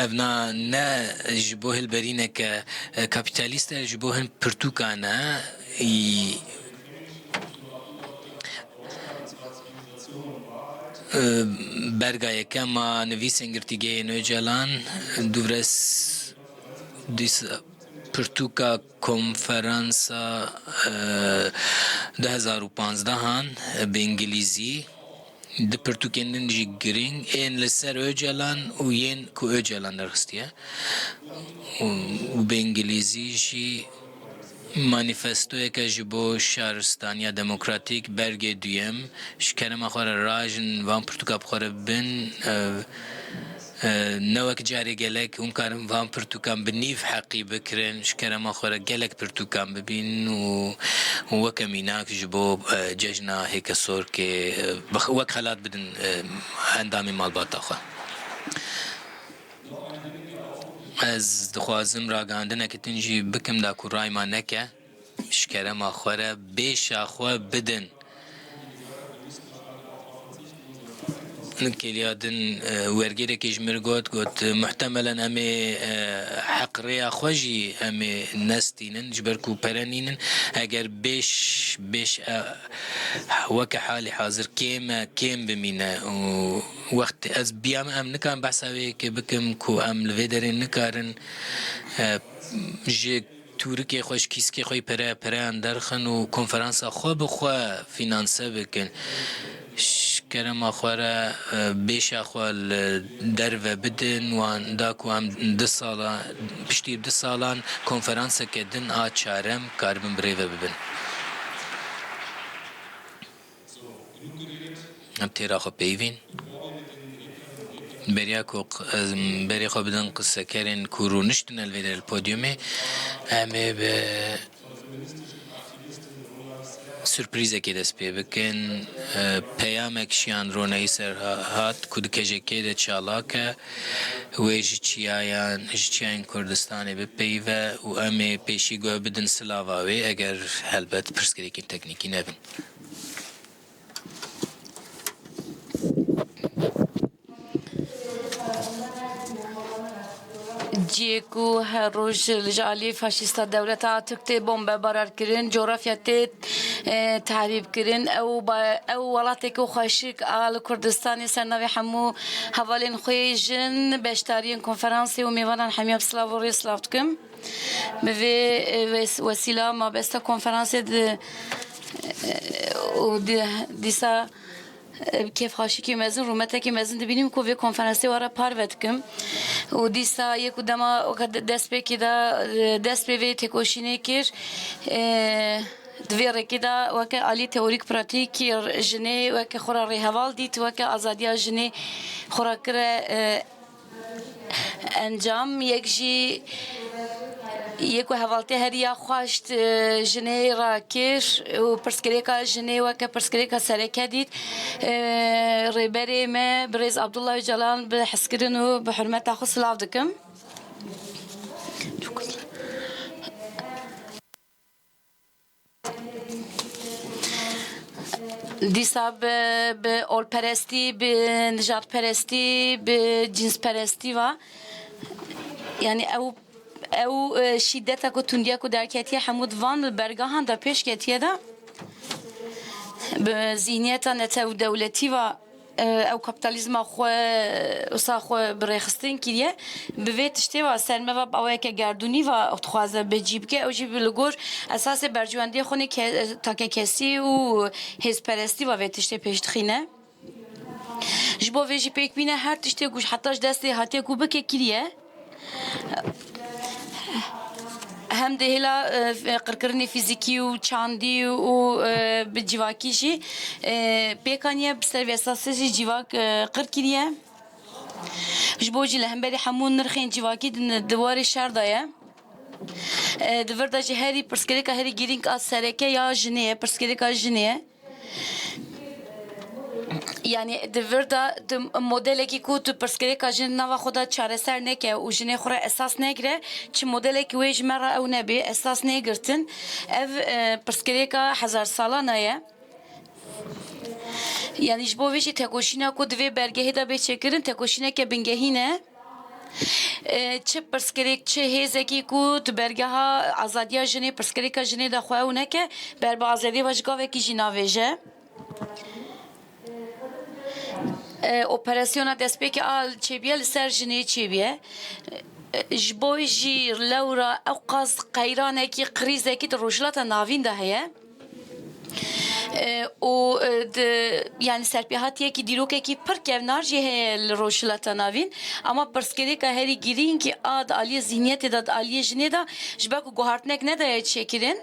ev na, ne ji bo hilberîneke, e, kapîtalîst e, ji bo hin pirtûkan e. Î, e, berga yekem a nivîsên girtîgehên Ocalan, Duvres, dîsa pirtûka konferansa, e, du hezar û panzdehan, e, bi îngilîzî, di pirtûkên din jî girîng ên li ser Ocalan û yên ku Ocalan derxistiye û, û bi îngilîzî jî manîfestoyeke ji bo şaristaniya demokratîk, bergê duyem, ji kerema xwe re rajin van pirtûka bi xwe re bibin, e, e, ne wek carê gelek hûn karin van pirtûkan bi nîv heqî bikirin, ji kerema xwe re gelek pirtûkan bibînin û, û weke mînak ji bo, e, cejna Hêkesorkê, e, bi-, wek xelat bidin, e, endamên malbata xwe. Ez dixwazim ragihandineke din jî bikim da ku ray ma neke, ji kerema xwe re bêşa xwe bidin. Kêliya din, e, wergêrekê ji min got, got, muhtemelen em ê, e, heq rêya xwe jî em ê nestînin, ji ber ku pere nînin. Eger bêş, bêş, e, weke halî hazir kêm e, kêm bimîne û wext ez biyame em nikarin behsa wê yekê bikim ku em li vê derê nikarin, e, ji tûrikê xwe, ji kîskê xwe yî pere, pereyan derxin û konferansa xwe bi xwe fînanse bikin. Ji kerema xwe re, e, bêşa xwe li derve bidin, wan da ku em du sala, piştî du salan konferanseke din a çarem karibin bi rê ve bibin. Em têra xwe peyivîn. Beriya ku q-, em berê xwe bidin qisekerên ku rûniştine li vê derê li podyumê, em ê bi surprîzekê dest pê bikin. E, peyamek şiyan roneyî ser ha-, hat ku di kejekê de çalak e. Wê ji çiyayan, ji çiyayên Kurdistanê bipeyive û em ê pêşî guh bidin silava wê, eger helbet pirsgirêkên teknîkî nebin. Cihê ku her roj li ji alî faşîsta dewleta Atatürk tê bombebarar kirin, cografya tê, e, tehrîb kirin, ew ba-, ew welateke xweşik a li Kurdistanê ser navê hemû hevalên xwe yê jin, beşdariyên konferansê û mêvanan hemiya bi silav û rê silav dikim. Bi vê, e, wes-, wesîla mabesta konferansê di, e, û di, dîsa, e, bi kêfxweşikî mezin, rûmetekî mezin dibînim ku vê konferansê we re parve dikim. Û dîsa yê ku dema weke de-, destpêkê de, e, dest pê vê têkoşînê kir, e, di vê rêkê de weke alî teorîk pratîk jinê weke xwe re rêheval dît, weke azadiya jinê xwe re kire, e, encam, yek jî yek ku hevaltê herî ya xweş, e, jinê rakir û pirsgirêka jinê weke pirsgirêka sereke dît. E, rêberê me birêz Abdullah Ocalan bi hezkirin û bi hurmeta xwe silav dikim. Dîsa bi, bi olperestî, bi nijadperestî, bi cînsperestî ve, yani ew, ew, e, şîdeta ku tundiya ku derketiye hemû di van bergahan de pêş ketiye de, bi zihniyeta netewdewletî ve, e, ew kapitalizma xwe, wisa xwe bi rêxistin kiriye. Bi vê tiştê ve ser me ve awayeke gerdûnî ve dixwaze bi cî bike, ew jî bi li gor esasê berjewendiyê xwe nê ke-, takekesî û hêzperestî ve vê tiştê pêş dixîne. Ji bo vê jî pêk bîne her tiştê ku heta ji destê hatiye ku bike kiriye. Hem di hêla, e, qirkirinê fîzîkî û çandî û, e, bi civakî jî, e, pêk aniye, bi ser vê esasê jî civak, e, qir kiriye. Ji bo jî li hemberî hemû nirxên civakî di, di warê şer de ye. E, di vir de jî herî pirsgirêka herî girîng a sereke ya jinê ye, pirsgirêka jinê ye. Yani di vir de tu modelekî ku tu pirsgirêka jin nava xwe de çareser neke û jinê xwe re esas negire, çi modelekî wê ji me re ew nebe, esas nêgirtin. Ev, e, pirsgirêka hezar salana ye. Yani ji bo vê jî tekoşîna ku di vê bergehê de bê çêkirin, tekoşîneke bingehîn e. E, çi pirsgirêk, çi hêzekî ku di bergeha azadiya jinê, pirsgirêka jinê de xwe ew neke, ber bi azadiyê ve ji gavekî jî navêje. E, operasyona destpêkê a çêbûye li ser jinê çêbûye. E, ji bo jî lewra ew qas qeyranekî, krîzekî di Rojhilata Navîn de heye. E, û, e, di, yani serpêhatiyekî, dîrokekî pir kevnar jî heye li Rojhilata Navîn. Ama pirsgirêka herî girîng a di aliyê zihniyetê de, di aliyê jinê de, ji ber ku guhartinek nedaye çêkirin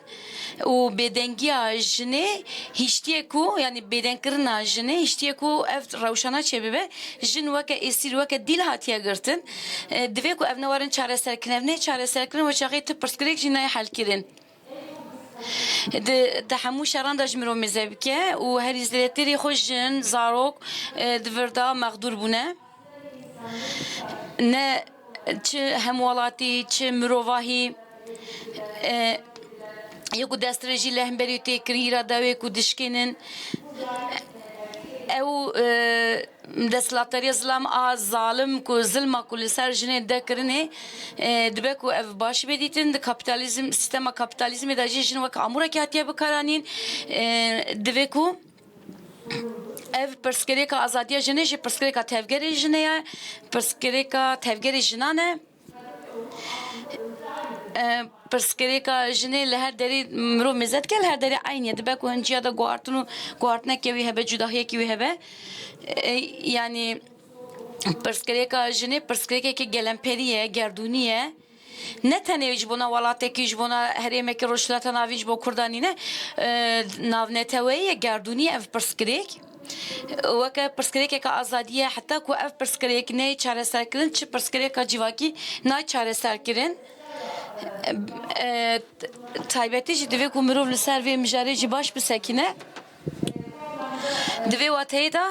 û bêdengiya jinê hiştiye ku, yani bêdenkirina jinê hiştiye ku ev rewşana çêbibe, jin weke êsîr, weke dîl hatiye girtin. E, divê ku ev newerin çareserkirin, ev nê çareserkirin, wê çaxê tu pirsgirêk jî nayê helkirin. Di, di hemû şeran de ji mirov mêze bike û herî zêdetirî xwe jin, zarok, e, di vir de mexdûr bûne. Ne çi hemwelatî, çi mirovahî, e, yê ku destdirêjî li hemberî tê kirin, îrada wê ku dişkênin, ew, e, desthilatdariya zilam a zalim ku zilma ku li ser jinê de kirinê, e, dibe ku ev baş bê dîtin, di kapitalizm, sîstema kapitalizmê de jî jin wek amûrekî hatiye bikaranîn. E, divê ku ev pirsgirêka azadiya jinê jî pirsgirêka tevgerê jinê ye, pirsgirêka tevgerê jinan e. E, pirsgirêka jinê li her derê mirov mêze dike, li her derê eynî ye. Dibe ku hin ciya de guhartin û guhartineke wî hebe, cudahiyekî wî hebe. E, yanî pirsgirêka jinê pirsgirêkeke gelemperî ye, gerdûnî ye. Ne tenê ji bona welatekî, ji bona herêmekî Rojhilata Navîn, ji bo Kurdan nîne, e, navneteweyî ye, gerdûnî ye ev pirsgirêk. Weke pirsgirêkeke azadî ye, heta ku ev pirsgirêk neyê çareserkirin, çi pirsgirêka civakî nayê çareserkirin. E, taybetî jî divê ku mirov li ser vê mijarê jî baş bisekine. Di vê wateyê de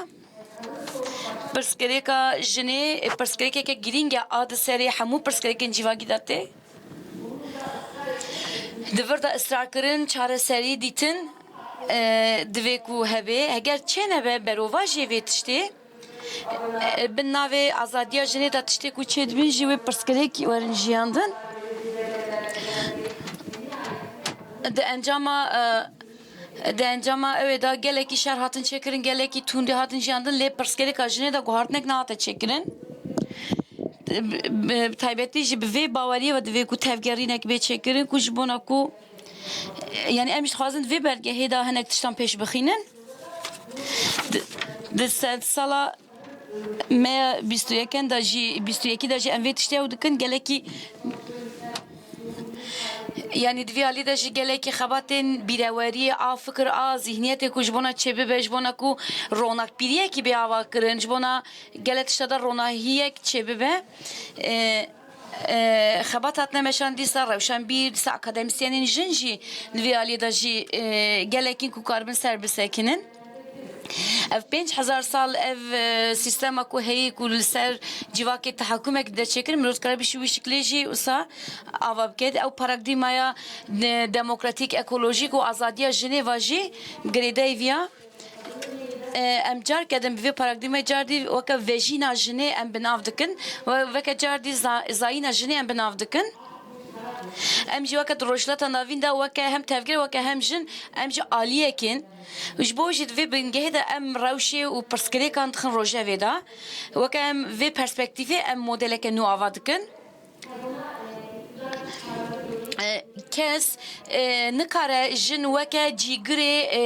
pirsgirêka jinê, pirsgirêkeke girîng e a di serê hemû pirsgirêkên civakî de tê. Di vir de israrkirin, çareserî dîtin, e, divê ku hebe. Heger çênebe berovajiyê vê tiştê, e, bin navê azadiya jinê de tiştê ku çêdibin jî wê pirsgirêk werin jiyandin. Di encama, e, di encama ew ê de gelekî şer hatin çêkirin, gelekî tundî hatin jiyandin, lê pirsgirêka jinê de guhartinek nehate çêkirin. Bi, bi taybetî jî bi vê baweriyê ve divê ku tevgerînek bê çêkirin ku ji bona ku, yani em jî dixwazin di vê belgehê de hinek tiştan pêş bixînin. Di, di sedsala me bîst û yekan de jî, bîst û yekî de jî em vê tiştê ew dikin, gelekî, yani di vî alî de jî gelekî xebatên bîreweriyê, a fikir, a zihniyetê ku ji bona çêbibe, ji bona ku ronakbîriyekî bê ava kirin, ji bona gelek tişta de ronahiyek çêbibe. E, e, xebat hatine meşandin, dîsa rewşenbîr, dîsa akademîsyenên jin jî di vî alî de jî, e, gelekîn ku karibin ser bisekinin. Ev pênc hezar sal ev, e, sîstema ku heyî ku li ser civakê tehakumek dide çêkirin, mirov dikare bişî wî şiklê jî wisa ava bike. Ew paradîmaya, e, demokratîk, ekolojîk û azadiya jinê va jî girêdayî viya. E, em carke din bi vê paradîgmê cardî weke vejîna jinê em bi nav dikin, we-, weke cardî za-, zayîna jinê em bi nav dikin. Em jî weke di Rojhilata Navîn de weke hem tevger, weke hem jin, em jî aliyek in. Û ji bo jî di vê bingehê de em rewşê û pirsgirêkan dixin rojevê de. Weke em vê perspektîfê em modeleke nû ava dikin. E, kes, e, nikare jin weke cîgirê, e,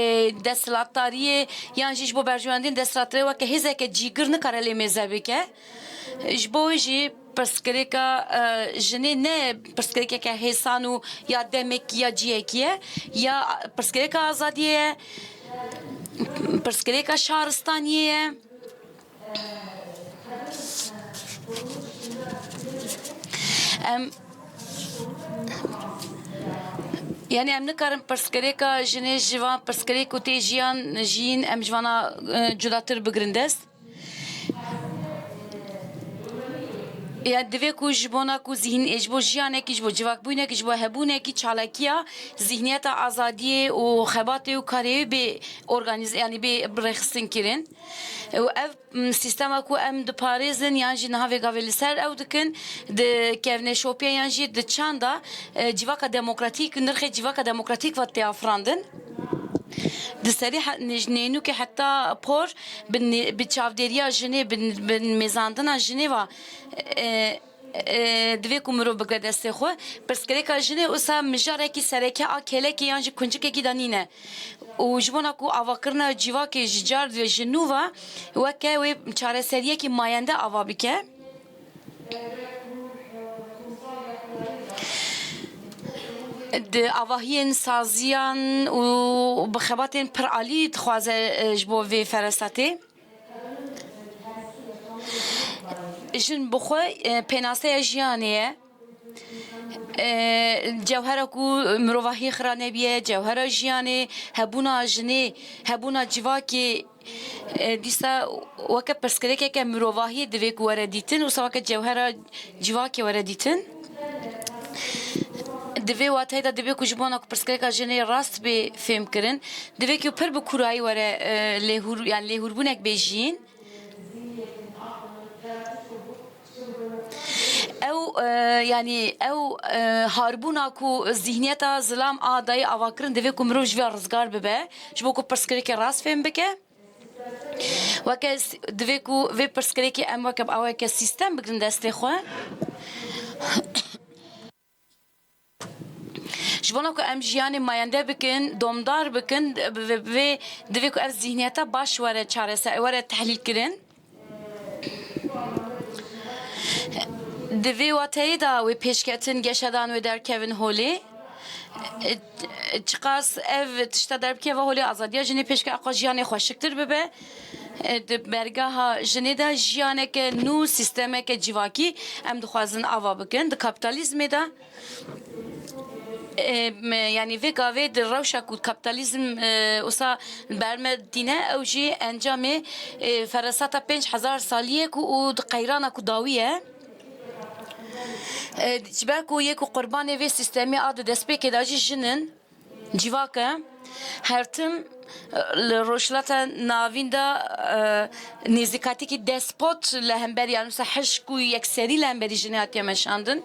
desthilatdariyê yan jî ji bo berjewendîn desthilatdariyê weke hêzeke cîgir nikare lê mêze bike. Ji bo wê jî pirsgirêka, e, jinê ne pirsgirêkeke hêsan û ya demekî ya cihekî ye, ya pirsgirêka azadiyê ye, pirsgirêka şaristaniyê ye. Em, yani em nikarin pirsgirêka jinê ji van pirsgirêk û tê jiyan jiyîn em ji vana, e, cudatir bigirin dest. Ya divê ku ji bona ku zihn-, ji bo jiyanekî, ji bo civakbûyinekî, ji bo hebûnekî çalakiya zihniyeta azadiyê û xebatê û karê wê bê organîze, yani bê birêxistin kirin. Û ev, m, sîstema ku em diparêzin yan jî niha vê gavê li ser ew dikin, di kevneşopiya yan jî di çanda, e, civaka demokratîk, nirxê civaka demokratîk ve tê afirandin. Di serî he-, nêj-, nênûkê heta por bi nê-, bi çavdêriya jinê, bi, bi mêzandina jinê ve, e, e, divê ku mirov bigre destê xwe. Pirsgirêka jinê wisa mijarekî sereke a kêlekê yan jî kuncikekî de nîne. Û ji bona ku avakirina civakê ji car ve ji nû ve weke wê çareseriyekî mayende ava bike. Di avahiyên saziyan û bi xebatên piralî dixwaze, e, ji bo vê feresetê. Jin bi xwe, e, pênaseya jiyanê ye. E, cewhera ku mirovahiyê xira nebiye, cewhera jiyanê, hebûna jinê, hebûna civakê, e, dîsa weke pirsgirêkeke mirovahiyê divê ku were dîtin, wisa weke cewhera civakê were dîtin. Di vê wateyê de divê ku ji bona ku pirsgirêka jinê rast bê fêmkirin, divê ku pir bi kûrayî were, e, lêhûr, yani lêhûrbûnek bê jiyîn. Ew, e, yani ew, e, harbûna ku zihniyeta zilam a dayê ava kirin, divê ku mirov ji vê rizgar bibe, ji bo ku pirsgirêkê rast fêm bike. Weke s-, divê ku vê pirsgirêkê em weke bi aweke sîstem bigrin destê xwe. Ji bona ku em jiyanê mayende bikin, domdar bikin, bi, bi, bi, divê ku ev zihniyeta baş were çareser, were tehlîl kirin. Di vê wateyê de wê pêşketin geşedan wê derkevin holê. Çiqas ev tişta derbikeve holê, azadiya jinê pêşke, eqa jiyanê xweşiktir bibe. Di bergeha jinê de jiyaneke nû, sîstemeke civakî em dixwazin ava bikin. Di kapîtalîzmê de, e, me, yanî vê gavê di rewşa ku kapîtalîzm, e, wisa ber me tîne, ew jî encamê, e, feresata pênc hezar salî ye ku û di qeyrana ku dawî ye. E, ji ber ku yê ku qurbanê vê sîstemê a di destpêkê de jî jin in, civak e. Her tim, e, li Rojhilata Navîn de, e, nêzîkatîkî despot li hemberî, yani mesela hişk û yekserî li hemberî jinê hatiye meşandin.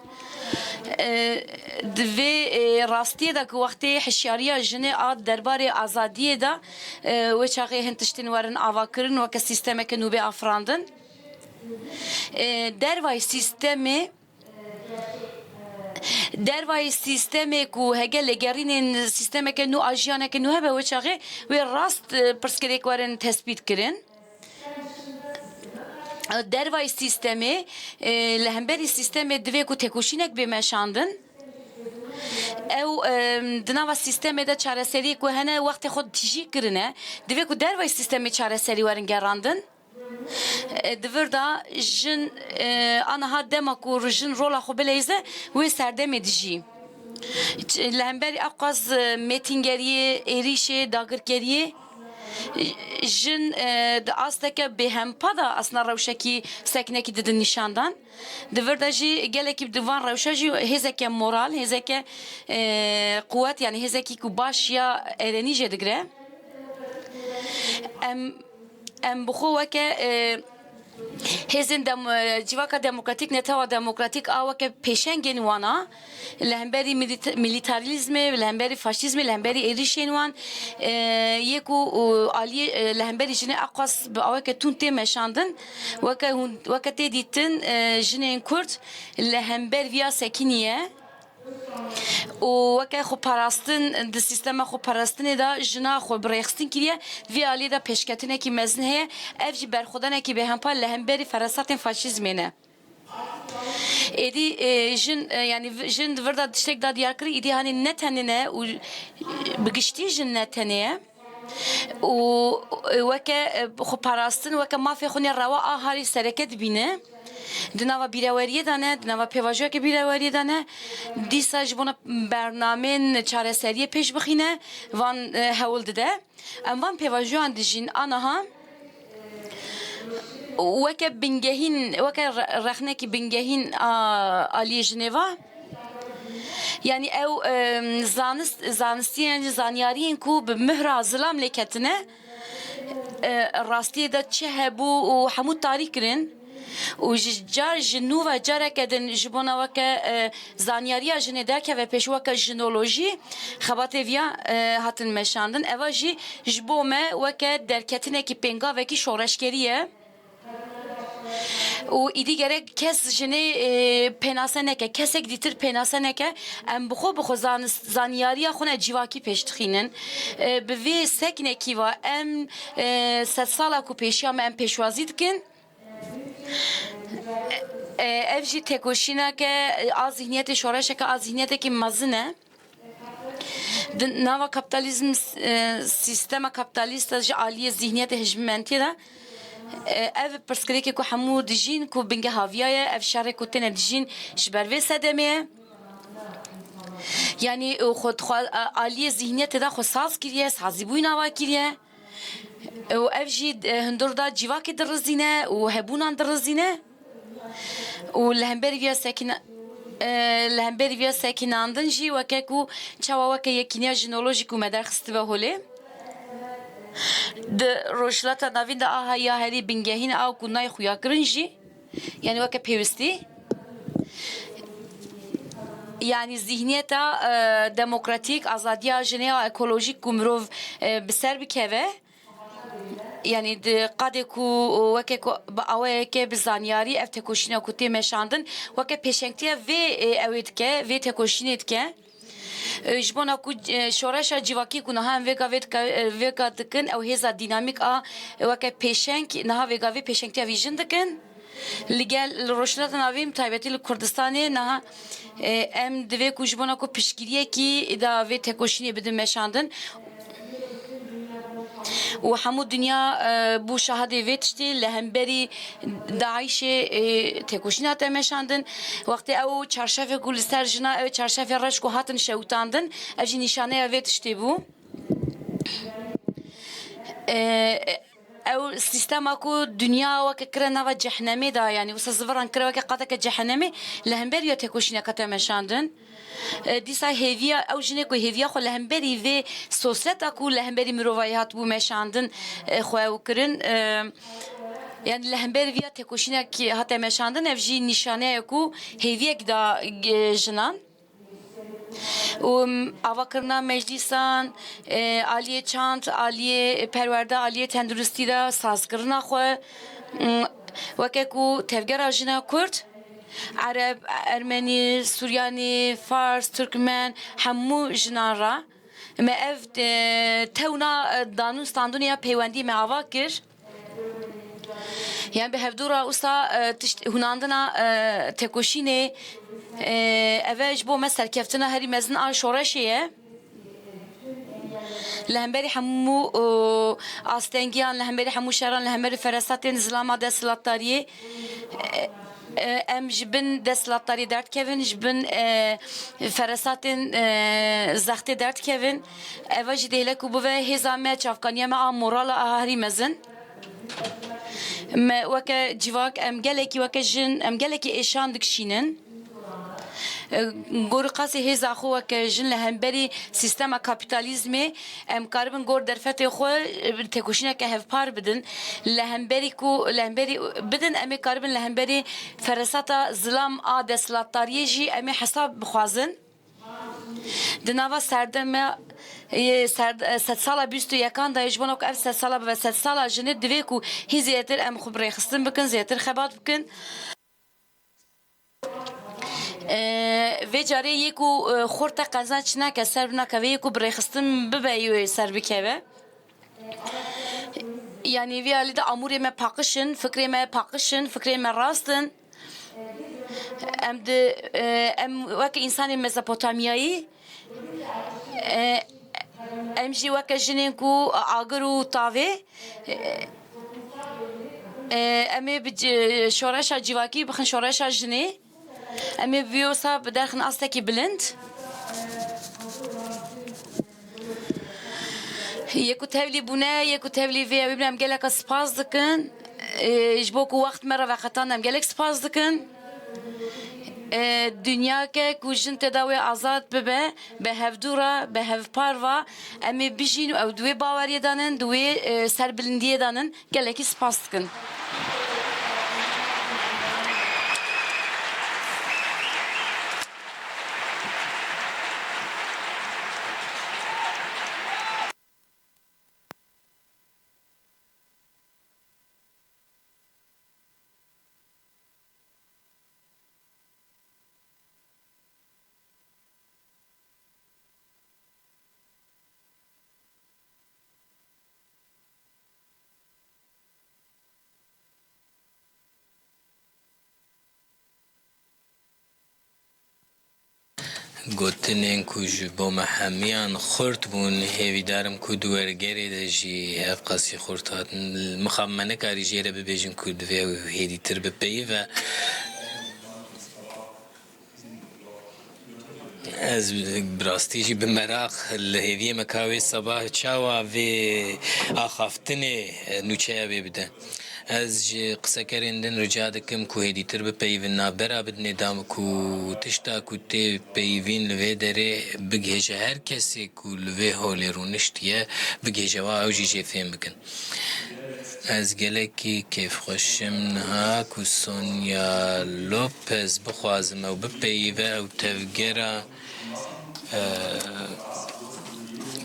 E, di vê, e, rastiyê de ku wextê hişyariya jinê a derbarê azadiyê de, e, wê çaxê hin tiştên werin avakirin, weke sîstemeke nû bê afirandin. E, dervayî sîstemê, dervayî sîstemê ku hege lêgerînên sîstemeke nû a jiyaneke nû hebe, wê çaxê wê rast, e, pirsgirêk werin tespît kirin. Dervayî sîstemê, e, li hemberî sîstemê divê ku têkoşînek bê meşandin. Ew, e, di nava sîstemê de çareseriyê ku hene wextê xwe tijî kirine, divê ku dervayî sîstemê çareserî werin gerandin. E, di vir de jin, e, aniha dema ku jin rola xwe bileyze, wê serdemê dijî. Ç-, li hemberî ewqas, e, mêtîngeriyê, êrîşê, dagirkeriyê, e, jin, e, di asteke bêhempa de aslında rewşekî sekinekî didin nîşandan. Di vir de jî gelekî di van rewşa jî hêzeke moral, hêzeke, e, quwet, yani hêzekî ku baş ya erenî jê digire. Em, em bi xwe weke, e, hêzên dem-, e, civaka demokratîk, netewa demokratîk a weke pêşengên wan a. Li hemberî milît-, milîtarîzmê, li hemberî faşîzmê, li hemberî êrîşên wan, e, yê ku, û aliyê, e, li hemberî jinê a qas bi aweke tund tê meşandin, weke hûn, weke tê dîtin, e, jinên Kurd li hember viya sekiniye. Û weke xweparastin di sîstema xweparastinê de jina xwe bi rêxistin kiriye, di vê aliyê de pêşketinekî mezin heye, ev jî berxwedanekî bêhempa li hemberî feresatên faşîzmê ne. Êdî, e, jin, e, yanî v-, jin di vir de tiştek da diyar kirî, êdî hanî ne tenê ne û, e, bi giştî jin ne tenê ye. Û, e, weke, e, xweparastin, weke mafê xwe nê rewa a harî sereke dibîne. Di nava bîreweriyê de ne, di nava pêvajoyeke bîreweriyê de ne. Dîsa ji bona bernamên çareseriyê pêş bixîne, van, e, hewl dide. Em van pêvajoyan dijîn aniha weke bingehîn, weke re-, rexnekî bingehîn a aliyê jinê va. Yanî ew, em, zanist-, zanistiyên, zanyariyên ku bi mihra zilam lê ketine, e, rastiyê de çi hebû û hemû tarî kirin. Û ji car, ji nû ve careke din ji bona weke, e, zanyariya jinê derkeve pêş, weke jinolojî, xebatê viya, e, hatin meşandin. Eva jî ji bo me weke derketinekî pêngavekî şoreşgerî ye. Û îdî gerek kes jinê, e, pênase neke, kesek dîtir pênase neke. Em bi xwe, bi xwe zanist-, zanyariya xwe ne civakî pêş dixînin. E, bi vê seknekî va em, e, sedsala ku pêşiya me em pêşwazî dikin. E, ev jî tekoşîneke a zihniyetê, şoreşeke a zihniyetekî mezin e. Di nava kapitalizm, e, sîstema kapîtalîst de ji aliyê zihniyetê hijmentiyê de, e, ev pirsgirêkê ku hemû dijîn, ku bingeha viya ye, ev şerê ku têne dijîn ji ber vê sedemê ye. Yanî, e, xwe, xwe, e, aliyê zihniyetê de xwe saz kiriye, sazîbûyî nava kiriye. Û ev jî, e, hundir da civakê dirizîne û hebûnan dirizîne. Û li hemberî viya sekîna-, e, li hemberî viya sekînandin jî weke ku çawa weke yekîniya jinolojîk û me derxistibe holê. Di Rojhilata Navîn de a ya herî bingehîn a ku nayê xuyakirin jî, yanî weke pêwistî, yanî zihniyeta, e, demokratîk, azadiya jinê ya ekolojîk ku mirov, e, bi ser bikeve, yanî di qadê ku weke ku bi awayeke bi zanyarî ev tekoşîna ku tê meşandin, weke pêşengtiya vê, e, ewê dike, vê tekoşînê dike. E, ji bona ku, e, şoreşa civakî ku niha em vêga vê dike, e, vêga dikin, ew hêza dînamîk a, e, weke pêşeng, niha vêga vê pêşengtiya vî jin dikin. Li gel, li Rojhilata Navîn, bi taybetî li Kurdistanê niha, e, em divê ku ji bona ku piştgiriyekî da vê tekoşînê bidin meşandin û hemû dinya, e, bû şahidê vê tiştê, li hemberî DAIŞê, e, tekoşîn hate meşandin. Wextê ew çarşafê ku li ser jina, ew çarşafê reş ku hatin şewitandin, ev jî nîşaneya vê tiştê bû. E, ew sîstema ku dinya weke kire nava cehenemê de, yanî wisa ziviran kire weke qadeke cehenemê, li hember ya tekoşîneke te meşandin. E, dîsa hêviya, ew jinê ku hêviya xwe li hemberî vê soseta ku li hemberî mirovayî hatibû meşandin, e, xwe ew kirin, e, yanî li hember viya tekoşînek hate meşandin, ev jî nîşane ye ku hêviyek da, e, jinan. Û avakirina meclîsan, e, aliyê çand, aliyê perwerde, aliyê tenduristî de sazkirina xwe, m, weke ku tevgera jina Kurd, Ereb, Ermenî, Suryanî, Fars, Tirkmen, hemû jinan re me ev, e, tewna, e, danûn standûnê ya peywendî me ava kir. Yan bi hevdû re wisa, e, tişt, hûnandina, e, tekoşînê, e, eve ji bo me serkeftina herî mezin a şoreşê ye. Li hemberî hemû, e, astengiyan, li hemberî hemû şeran, li hemberî feresatên zilama desthilatdariyê, e, e, em ji bin desthilatdariyê derdikevin, ji bin, e, feresatên, e, zextê derdikevin. Eva jî dêle ku bive hêza me, çavkaniya me a morala a herî mezin. Me weke civak, em gelekî weke jin, em gelekî êşan dikişînin. E, gor qasî hêza xwe weke jin li hemberî sîstema kapîtalîzmê em karibin gor derfetê xwe, e, têkoşîneke hevpar bidin. Li hemberî ku, li hemberî bidin, em ê karibin li hemberî feresata zilam a desthilatdariyê jî em ê hesab bixwazin. Di nava serdeme, e, serd-, e, sedsala bîst û yekan de ji bo ku ev sedsala bibe sedsala jinê, divê ku hîn zêdetir em xwe bi rêxistin bikin, zêdetir xebat bikin. Ee, vê carê yê ku, e, xurt te qezenc neke, ser binakeve, yê ku bi rêxistin bibe, yê wê ser bikeve. Yanî vî alî de amûrê me paqij in, fikrê me paqij in, fikrê me rast in. Em di, e, em weke însanê Mezopotamyayî, e, em jî weke jinên ku agir û tavê, e, e, em ê bi ci-, şoreşa civakî bixin şoreşa jinê. Em ê vî wisa biderxin astekî bilind. Yê ku tevlî bûne, yê ku tevlî vê ew bûne, em geleka spas dikin. Ê, ji bo ku wext me re veqetand, em gelek spas dikin. Ê, dinyake ku jin tê de wê azad bibe, bi hevdû re, bi hevpar ve, em ê bijîn û ew di wê baweriyê de nin, di wê, ê, serbilindiyê de nin. Gelekî spas dikin. Gotinên ku ji bo me hemiyan xurt bûn, hêvîdar im ku di wergerê de jî hevqasî xurt hatin. Mixabin me nekarî jê re bibêjin ku divê ew hêdîtir bipeyive. Ez bi rastî jî bi meraq li hêviyê me ka wê sebah çawa vê axaftinê nûçeya wê bide. Ez ji qisekerên din rica dikim ku hêdîtir bipeyivin navbera bidinê da ku tişta ku tê peyivîn li vê derê bigihêje her kesê ku li vê holê rûniştiye, bigihêje wa ew jî jê fêm bikin. Ez gelekî kêfxweş im niha ku Sonya Lopez bixwazim ew bipeyive, ew tevgera, e,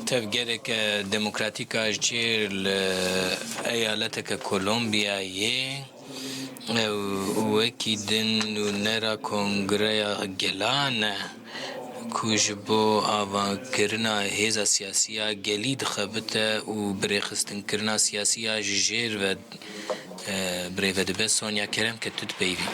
tevgereke demokratîk a ji cêr li eyaleteke Kolombiyayê. Ew wekî din nûnera Kongreya Gelan e ku ji bo avankirina hêza siyasî ya gelî dixebite û birêxistinkirina siyasî ya ji jêr ve, e, birêve dibe. Sonya, kerem ke tu dipeyivî.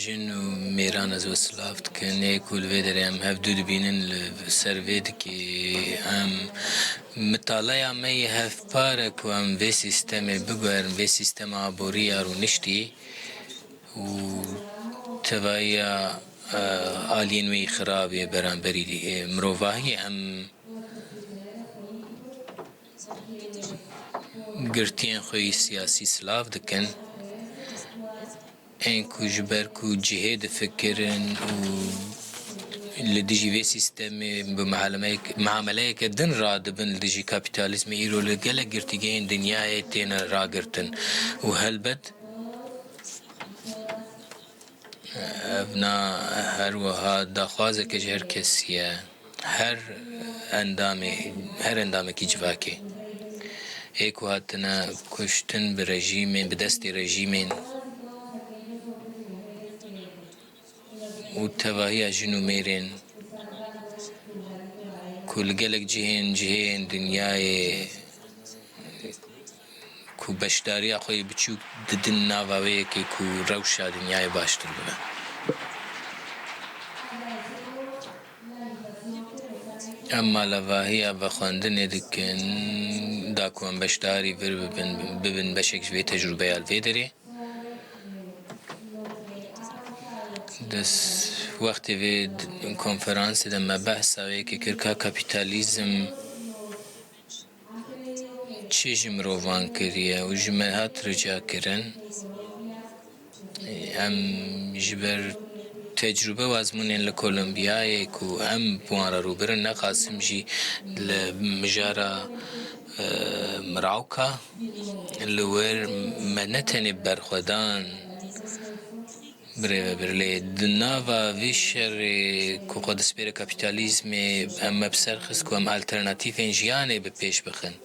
Jin û mêran ez we silav dikin. Ê ku li vê derê em hevdû dibînin li ser vê dikê, em mitaleya me yê hevpar e ku em vê sîstemê biguherin, vê sîstema aborî ya rûniştî û tevahiya, e, aliyên wê yî xirab ê beramberî, e, mirovahiyê. Em girtiyên xwe yî siyasî silav dikin. Ên ku ji ber ku cihê difikirin û li dijî vê sîstemê bi mihalemeyek-, mihameleyeke din radibin li dijî kapîtalîzmê, îro li gelek girtîgehên dinyayê têne ragirtin û helbet ev na her wiha daxwazeke ji her kesî ye. Her endamê, her endamekî civakê ê ku hatine kuştin bi rejîmên, bi destê rejîmên û tevahiya jin û mêrên ku li gelek cihên, cihên dinyayê ku beşdariya xwe yê biçûk didin nava wê yekê ku rewşa dinyayê baştir bibe. Em malevahiya vexwendinê dikin, da ku em beşdarî vir bibin, bibin beşek ji vê tecrûbeya li vê derê. Wextê vê d-, konferansê de me behsa wê yekê kir ka kapîtalîzm çi ji mirovan kiriye û ji me hat rica kirin. Em ji ber tecrûbe û ezmûnên li Kolombiyayê ku em bi wan re rûbir in, ne qasim jî li mijara, e, Mirauka, li wir me ne tenê berxwedan, birêvebir, lê di nava vî şerê ku xwe dispêre kapîtalîzmê, em me bi ser xist ku em alternatîfên jiyanê bi pêş bixin.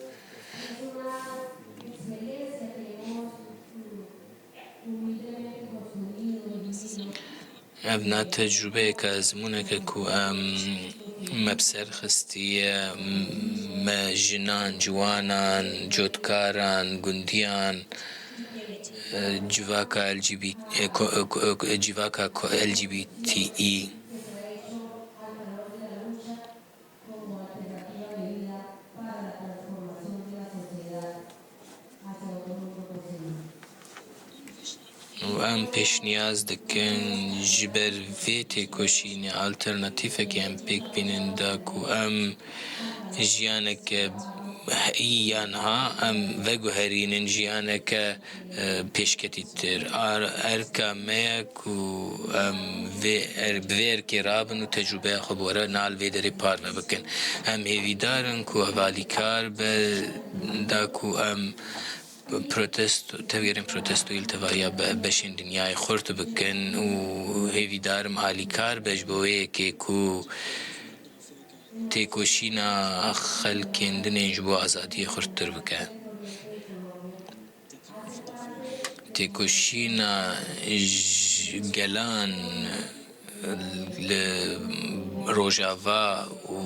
Ev na tecrûbeyeke ezmûneke ku em me bi ser xistiye, me jinan, ciwanan, cotkaran, gundiyan, e, civaka L G B T, e, ko-, e, ko-, e, civaka ko-, L G B T E. Û em pêşniyaz dikin ji ber vê têkoşînê alternatîfekê em pêk bînin da ku em jiyaneke heyî yan ha em veguherînin jiyaneke, e, pêşketîtir. Ar-, erka me ye ku em vê er-, bi vê erkê rabin û tecrûbeya xwe bi we re nal vê derê parve bikin. Em hêvîdar in ku ev alîkar be da ku em protesto, tevgerên protestoyê li tevahiya be-, beşên dinyayê xurt bikin û hêvîdar im alîkar be ji bo wê yekê ku têkoşîna xelkên din ên ji bo azadiyê xurttir bike. Têkoşîna j-, gelan li Rojava û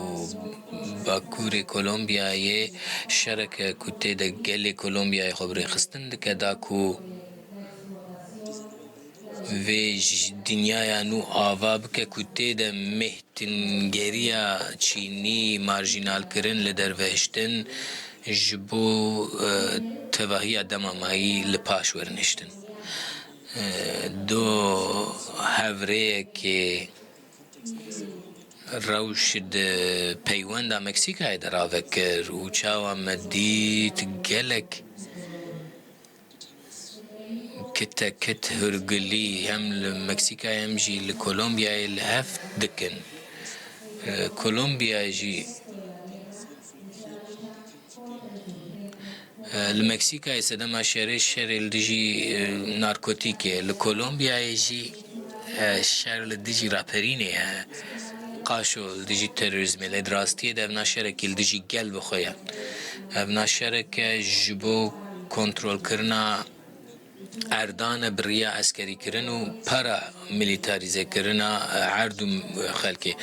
Bakurê Kolombiyayê şereke ku tê de gelê Kolombiyayê xwe bi rêxistin dike, da ku vê ji dinyaya nû ava bike ku tê de mêh Tîngeriya çînî, marjînalkirin, li dervehiştin ji bo, e, tevahiya dema mayî li paş werniştin. E, do hevrêyekê rewş di peywenda Meksîkayê de rave kir û çawa me dît gelek kitekit hûrgulî hem li Meksîkayê hem jî li Kolombiyayê li hev dikin. Kolombiya jî, li Meksîkayê sedema şerê şerê li dijî narkotîkê, li Kolombiyayê jî şer li dijî raperînê ye. Qaşo li dijî terorîzmê, lê di rastiyê de ev na şerekî li dijî gel bi xwe ye. Ev na şereke ji bo kontrolkirina erdan e bi riya eskerîkirin û paramîlîtarîzekirina erd û xelkê.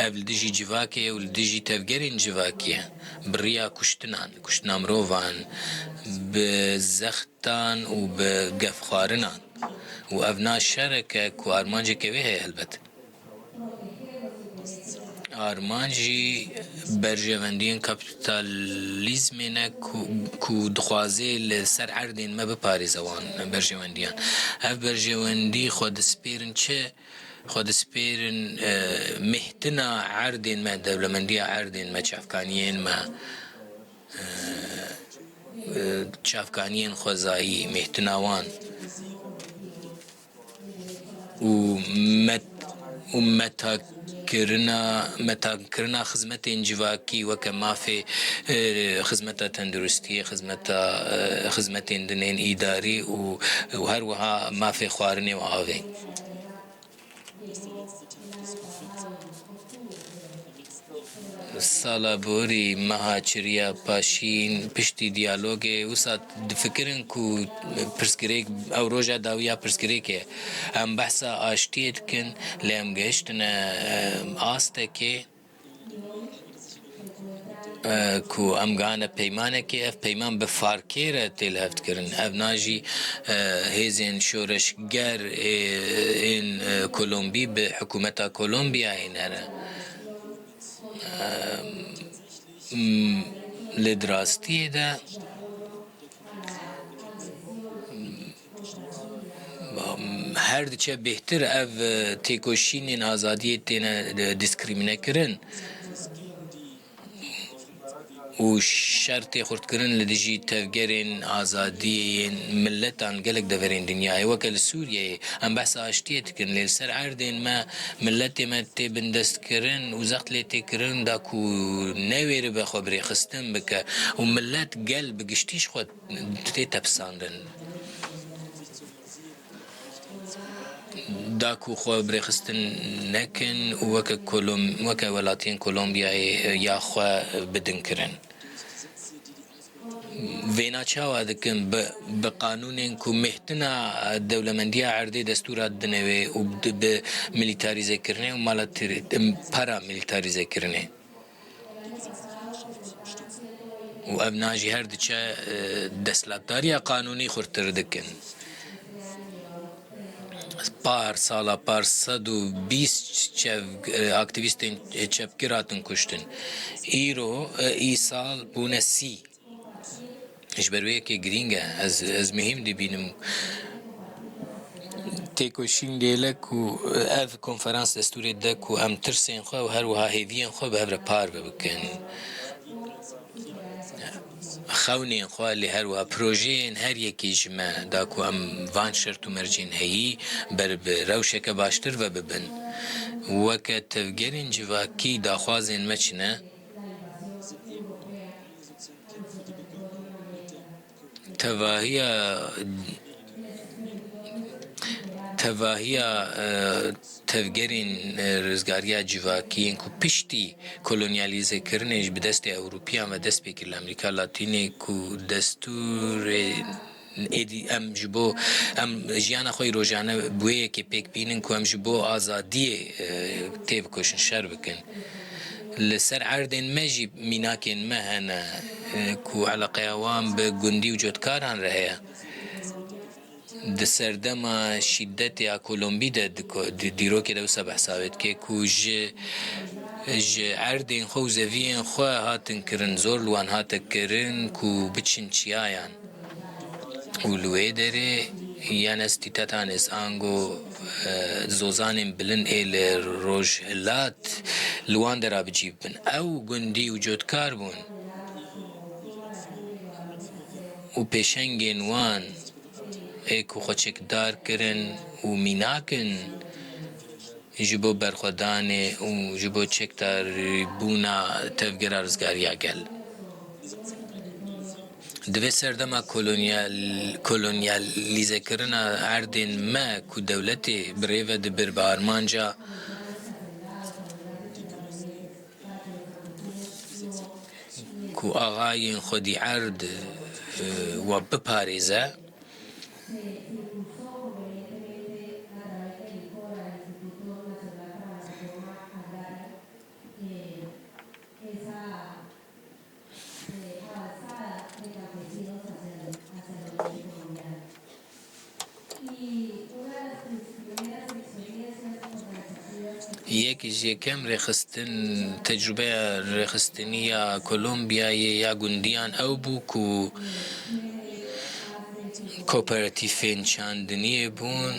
Ev li dijî civakê û li dijî tevgerên civakî ye. Bi riya kuştinan, kuştina mirovan, bi zextan û bi gefxwarinan. Û ev na şereke ku armanceke wê heye helbet. Armanc jî berjewendiyên kapîtalîzmê ne ku, ku dixwaze li ser erdên me biparêze wan berjewendiyan. Ev berjewendî xwe dispêrin çi? Xwe dispêrin, e, mêhtina erdên me, dewlemendiya erdên me, çavkaniyên me, e, e, çavkaniyên xwezayî, mêhtina wan. û met-, û metakirina, metakirina xizmetên civakî weke mafê, e, xizmeta tenduristiyê, xizmeta, e, xizmetên din ên îdarî û, û her wiha mafê xwarinê û avê. Sala borî meha çiriya paşîn piştî diyalogê, wisa difikirin ku pirsgirêk, ew roja dawî ya pirsgirêkê. Em behsa aştiyê dikin, lê em gehiştine, e, astekê, e, ku em gane peymanekê, ev peyman bi farkê re tê lihevdikirin. Ev na jî, e, hêzên şoreşger, e, ên, e, Kolombî bi hikûmeta Kolombiyayê ne re. Em, lê di rastiyê de, em, Her diçe bêhtir ev, e, têkoşînên azadiyê têne, e, diskrimîne kirin û şer tê xurtkirin li dijî tevgerên azadiyê yên miletan gelek deverên dinyayê, weke li Sûriyeyê. Em behsa aştiyê dikin, lê li ser erdên me, miletê me tê bindestkirin û zext lê tê kirin da ku newêribe xwe bi rêxistin bike û milet, gel bi giştî ji xwe tê tepisandin. Da ku xwe bi rêxistin nekin û weke Kolom-, weke welatiyên Kolombiyayê ya xwe bidin kirin. Vêna çawa dikin? Bi, bi qanûnên ku mêhtina dewlemendiya erdê destûra didine wê û di, bi milîtarîzekirinê û malatiri-, paramilîtarîzekirinê. Û ev na jî her diçe, e, desthilatdariya qanûnî xurttir dikin. Par, sala par sed û bîst çev-, e, aktîvîstên çepgir hatin kuştin. Îro, e, îsal bûne sî. Ji ber wê yekê girîng e. Ez, ez muhîm dibînim. Têkoşîn gêlek ku ev konferans destûrê dide ku em tirsên xwe û her wiha hêviyên xwe bi hev re parve bikin. Xewnên xwe, lê her wiha projeyên her yekê ji me da ku em van şert û mercên heyî ber bi rewşeke baştir ve bibin. Weke tevgerên civakî daxwazên me çi ne? Tevahiya, tevahiya, e, tevgerên, e, rizgariya civakî yên ku piştî kolonyalîzekirinê ji bi destê Ewropiyan ve dest pê kir li Amerîka Latînê ku destûrê êdî em ji bo, em jiyana xwe yî rojane bi wê yekê pêk bînin ku em ji bo azadiyê, e, têbikoşin, şer bikin. Li ser erdên me jî mînakên me hene, e, ku eleqeya wan bi gundî û cotkaran re heye. Di serdema şîdetê ya Kolombî de di ko-, di dîrokê de wisa behsa wê dike ku ji, ji erdên xwe û zeviyên xwe hatin kirin, zor li wan hate kirin ku biçin çiyayan. Û li wê derê Yanes Titanes, ango, e, zozanên bilind ê li rojhilat li wan dera bi cî bibin. Ew gundî û cotkar bûn û pêşengên wan ê ku xwe çekdar kirin û mînak in ji bo berxwedanê û ji bo çekdarîbûna tevgera rizgariya gel. Di vê serdema kolonyal-, kolonyalîzekirina erdên me ku dewletê bi rê ve dibir bi armanca ku axayên xwedî erd, e, we biparêze. Yek ji yekem rêxistin, tecrûbeya rêxistinî ya Kolombiyayê ya gundiyan ew bû ku kooperatîfên çandiniyê bûn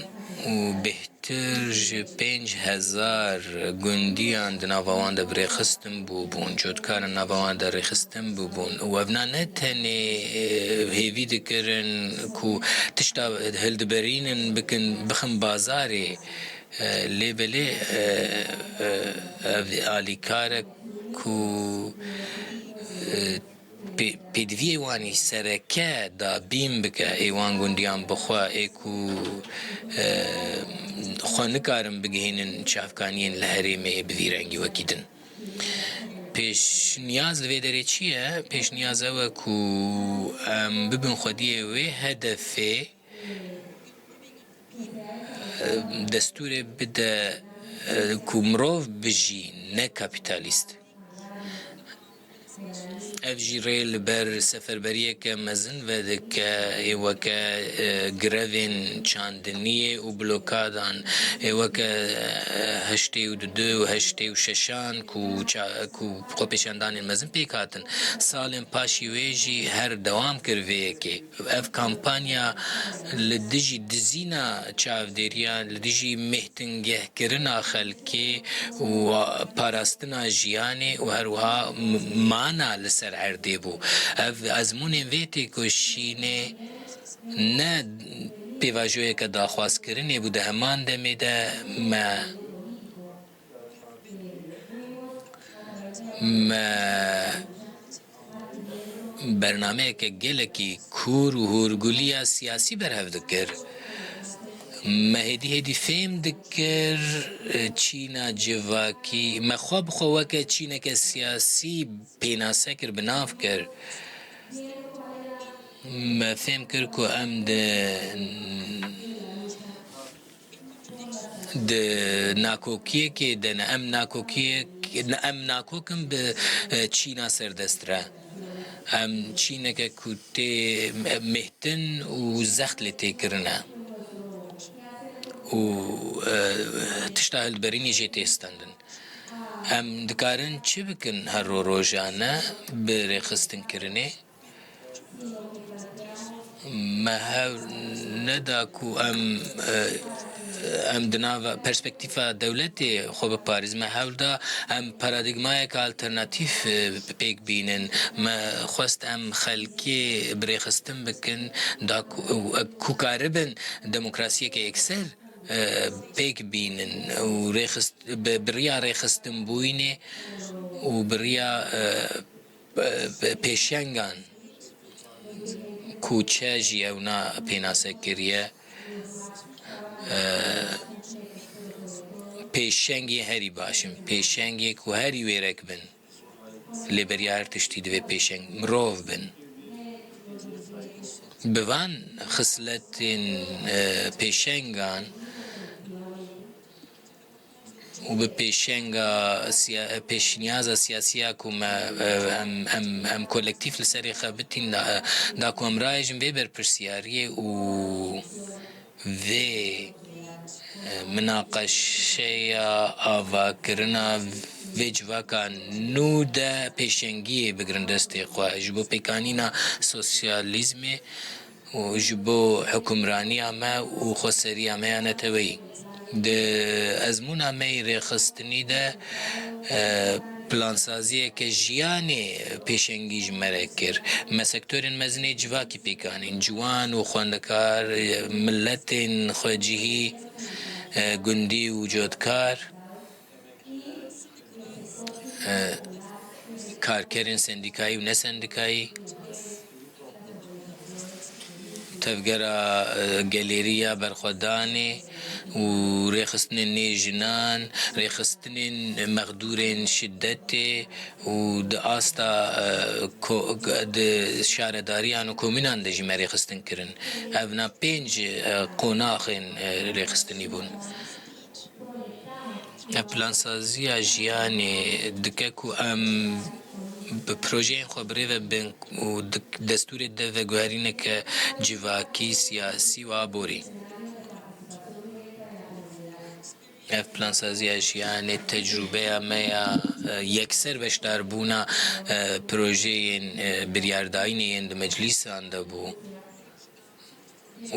û bêhtir ji pênc hezar gundiyan di nava wan de bi rêxistin bûbûn, cotkarin nava wan de rêxistin bûbûn. Û evna ne tenê, e, hêvî dikirin ku tişta hildiberînin bikin, bixin bazarê. E, lê belê, e, e, ev alîkar e ku, e, pê-, pêdiviyê wan î sereke dabîn bike, ê wan gundiyan bi xwe, ê ku, e, xwe nikarin bigihînin çavkaniyên li herêmê yê bi vî rengî wekî din. Pêşniyaz li vê derê çi ye? Pêşniyaz ew e ku em bibin xwediyê wê hedefê, e, destûrê bide, e, ku mirov bijî, ne kapîtalîst. Ev jî rê li ber seferberiyeke mezin vedike, ê weke, e, grevên çandiniyê û blokadan, ê weke, e, heştê û du û heştê û şeşan ku ça-, ku xwepêşandanên mezin pêk hatin. Salên paşî wê jî her dewam kir vê yekê. Ev kampanya li dijî dizîna çavdêriya, li dijî mêhtingehkirina xelkê û parastina jiyanê û her wiha m-, mana li ser erdê bû. Ev ezmûnên vê têkoşînê ne pêvajoyeke daxwazkirinê bû, di heman demê de me Me bernameyeke gelekî kûr û hûrgulî ya siyasî berhev dikir. Me hêdî hêdî fêm dikir, e, çîna civakî, me xwe bi xwe weke çîneke siyasî pênase kir, bi nav kir. Me fêm kir ku em di di nakokiyekê de ne. Em nakokiyek, em nakok in bi, e, çîna serdest re. Em çîneke ku tê, e, mêhtin û zext lê tê kirine. Û, e, tişta hilbiberînê jê tê stendin. Em dikarin çi bikin her ro rojane bi rêxistinkirinê? Me hewl neda ku em, e, em di nava perspektîfa dewletê xwe biparêzin. Me hewl da em paradîgmayeke alternatîf, e, pêk bînin. Me xwest em xelkê bi rêxistin bikin, da ku, ku karibin demokrasiyeke yekser, e, pêk bînin û rêxist-, bi, bi riya rêxistinbûyînê û bi riya, e, pêşengan ku çe jî ewna pênase kiriye, e, pêşengê herî baş in, pêşengê ku herî wêrek bin. Lê beriya her tiştî divê pêşeng mirov bin. Bi van xisletên, e, pêşengan û bi pêşenga siya-, pêşniyaza siyasî ya ku me, e, em, em, em kolektîf li serê xebitîn da, da ku em rahêjin vê berpirsiyariyê û vê, e, minaqeşeya avakirina vê civaka nû de pêşengiyê bigirin destê xwe ji bo pêkanîna sosyalîzmê û ji bo hukimraniya me û xweseriya me ya neteweyî. Di ezmûna me yê rêxistinî de, e, plansaziyeke jiyanê pêşengî ji me re kir. Me sektorên mezin ê civakî pêk anîn, ciwan û xwendekar, e, miletên xwecihî, e, gundî û cotkar, e, karkerên sendîkayî û nesendîkayî, tevgera, e, gelêrî ya berxwedanê û rêxistinên nê jinan, rêxistinên mexdûrên şidetê û di asta, e, ko-, di şaredariyan û komînan de jî me rêxistin kirin. Evna pênc, e, qonaxên, e, rêxistinî bûn. Plansaziya jiyanê dike ku em bi projeyên xwe bi rê ve bin û di destûrê de veguherîneke civakî, siyasî û aborî. Ev plansaziya jiyanê tecrûbeya me ya, e, yekser beşdarbûna, e, projeyên, e, biryardayînê yên di meclîsan de bû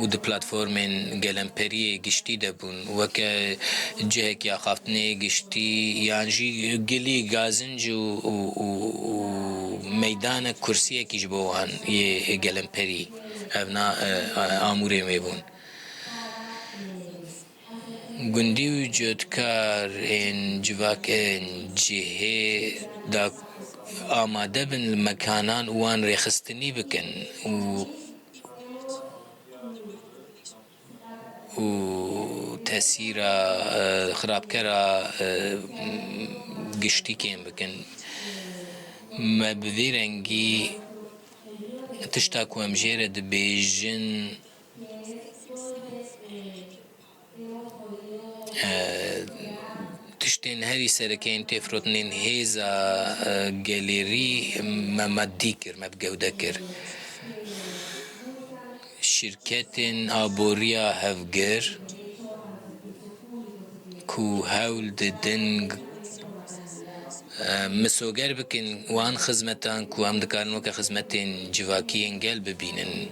û di platformên gelemperiyê giştî de bûn, weke cihekî axaftinê giştî yan jî gilî gazinc û, û, û, û meydanek kursiyekî ji bo wan yê gelemperî, evna, e, amûrên wê bûn. Gundî û cotkarên civakên cihê da amade bin li mekanan û wan rêxistinî bikin û, û tesîra, e, xirabkera, e, giştî kêm bikin. Me bi vî rengî tişta ku em jê re dibêjin, e, tişt Şirketên herî sereke yên tê firotinên hêza, e, gelêrî me, me dî kir, me bi gewde kir. Şirketên aboriya hevgir ku hewl didin, e, misoger bikin wan xizmetan ku em dikarin weke xizmetên civakî yên gel bibînin.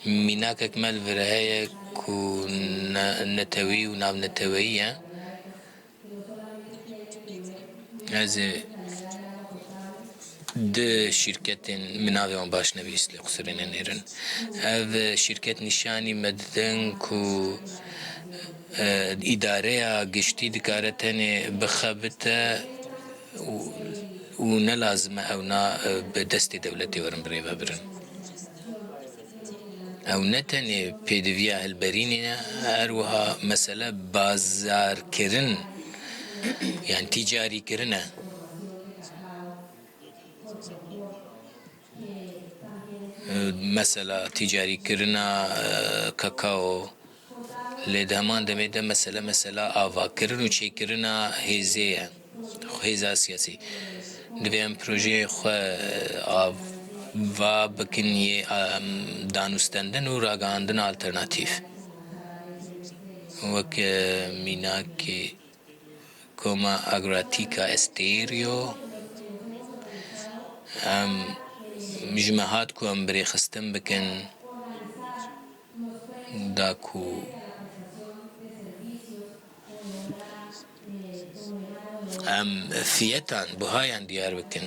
Mînakek me li vir heye ku ne-, netewî û navneteweyî ye. Ez ê du şîrketên min navê wan baş nebîst lê qusirê nenêrin. Ev şîrket nîşanî me didin ku, e, îdareya giştî dikare tenê bixebite û, û ne lazim e ewna, e, bi destê dewletê werin birêvebirin. Ew ne tenê pêdiviya hilberînê ne, her wiha mesele bazarkirin, yani tîcarîkirin e. Mesela tîcarîkirina, e, kakao, lê di heman demê de mesele, mesela avakirin û çêkirina hêzê ye. Hêza siyasî. Divê em projeyê xwe, e, ava bikin yê, em, danûstendin û ragihandina alternatîf. Wek, e, mînakê koma Agroatika Esterio, em ji me hat ku em birêxistin bikin, da ku em fiyetan, buhayan diyar bikin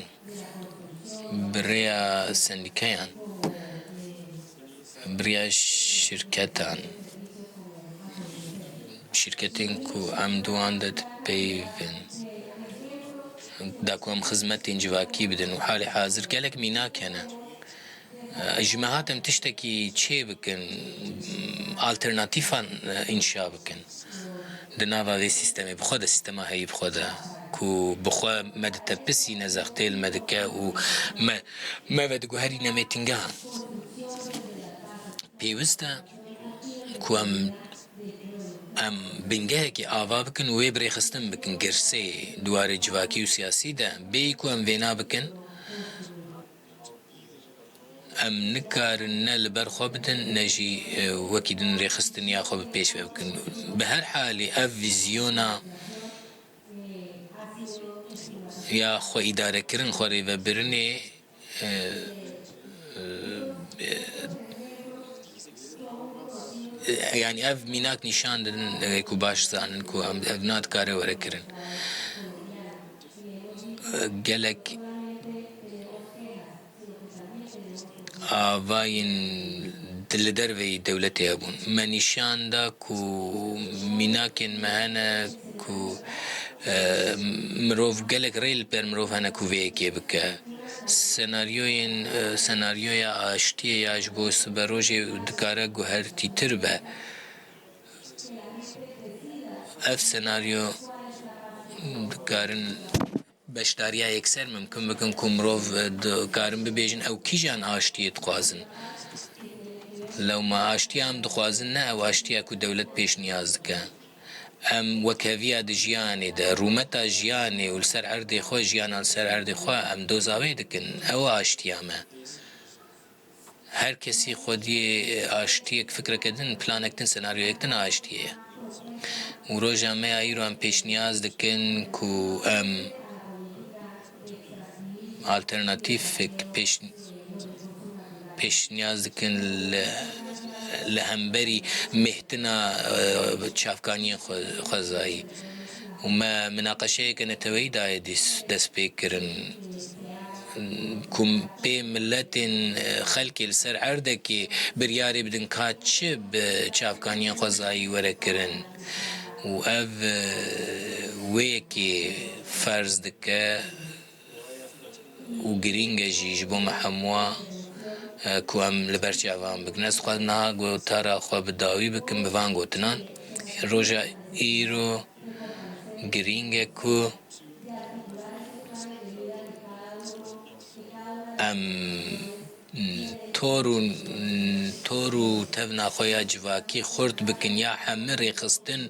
bi rêya sendîkeyan, bi rêya şirketan, şirketên ku em di wan de dipeyivin, da ku em xizmetên civakî bidin û halê hazir gelek mînak hene. Ji me hat em tiştekî çê bikin, alternatîfan, e, înşa bikin. Di nava vê sîstemê, bi xwe de, sîstema heyî bi xwe de, ku bi xwe me ditepisîne, zextê li me dike û me, me vediguherîne mêtingehan. Pêwist e ku em, em bingehekê ava bikin û wê birêxistin bikin girsê di warê civakî û siyasî de. Bêyî ku em vêna bikin, em nikarin ne li ber xwe bidin, ne jî, e, wekî din rêxistiniya xwe bi pêş ve bikin. Bi her halî ev vîzyona ya xwe îdarekirin, xwe rêvebirinê, e, e, e, yani ev mînak nîşan didin, e, ku baş zanin ku em, ev nadikare were kirin. E, gelek avayên di li derveyî dewletê hebûn. Me nîşan da ku mînakên me hene ku, e, mirov, gelek rê li ber mirov hene ku vê yekê bike. Senaryoyên, e, senaryoya aştiyê ya ji bo siberojê dikare guhertîtir be. Ev senaryo dikarin beşdariya yekser mimkin bikin ku mirov, e, dikarin bibêjin ew kîjan aştiyê dixwazin. Lewma aştiya em dixwazin ne ew aştiya ku dewlet pêşniyaz dike. Em wekheviya di jiyanê de, rûmeta jiyanê û li ser erdê xwe, jiyana li ser erdê xwe em doza wê dikin. Ew aştiya me. Her kesî xwediyê aştiyek fikreke din, planek din, senaryoyek din a aştiyê ye. Û roja me ya îro em pêşniyaz dikin ku em alternatîfek pêş-, pêşniyaz dikin li, li hemberî mêhtina, e, çavkaniyên xwe-, xwezayî. Û me minaqeşeyeke neteweyî dayê dîs-, destpêkirin. Ku pê miletên, e, xelkê li ser erdekê biryarê bidin ka çi bi çavkaniyên xwezayî were kirin. Û ev, e, wê yekê ferz dike û girîng e jî ji bo me hemûa, e, ku em li ber çavan bikin. Ez dixwazim niha gotara xwe bi dawî bikim bi van gotinan. Roja îro girîng e ku em tor û, tor û tevna xwe ya civakî xurt bikin, ya hemî rêxistin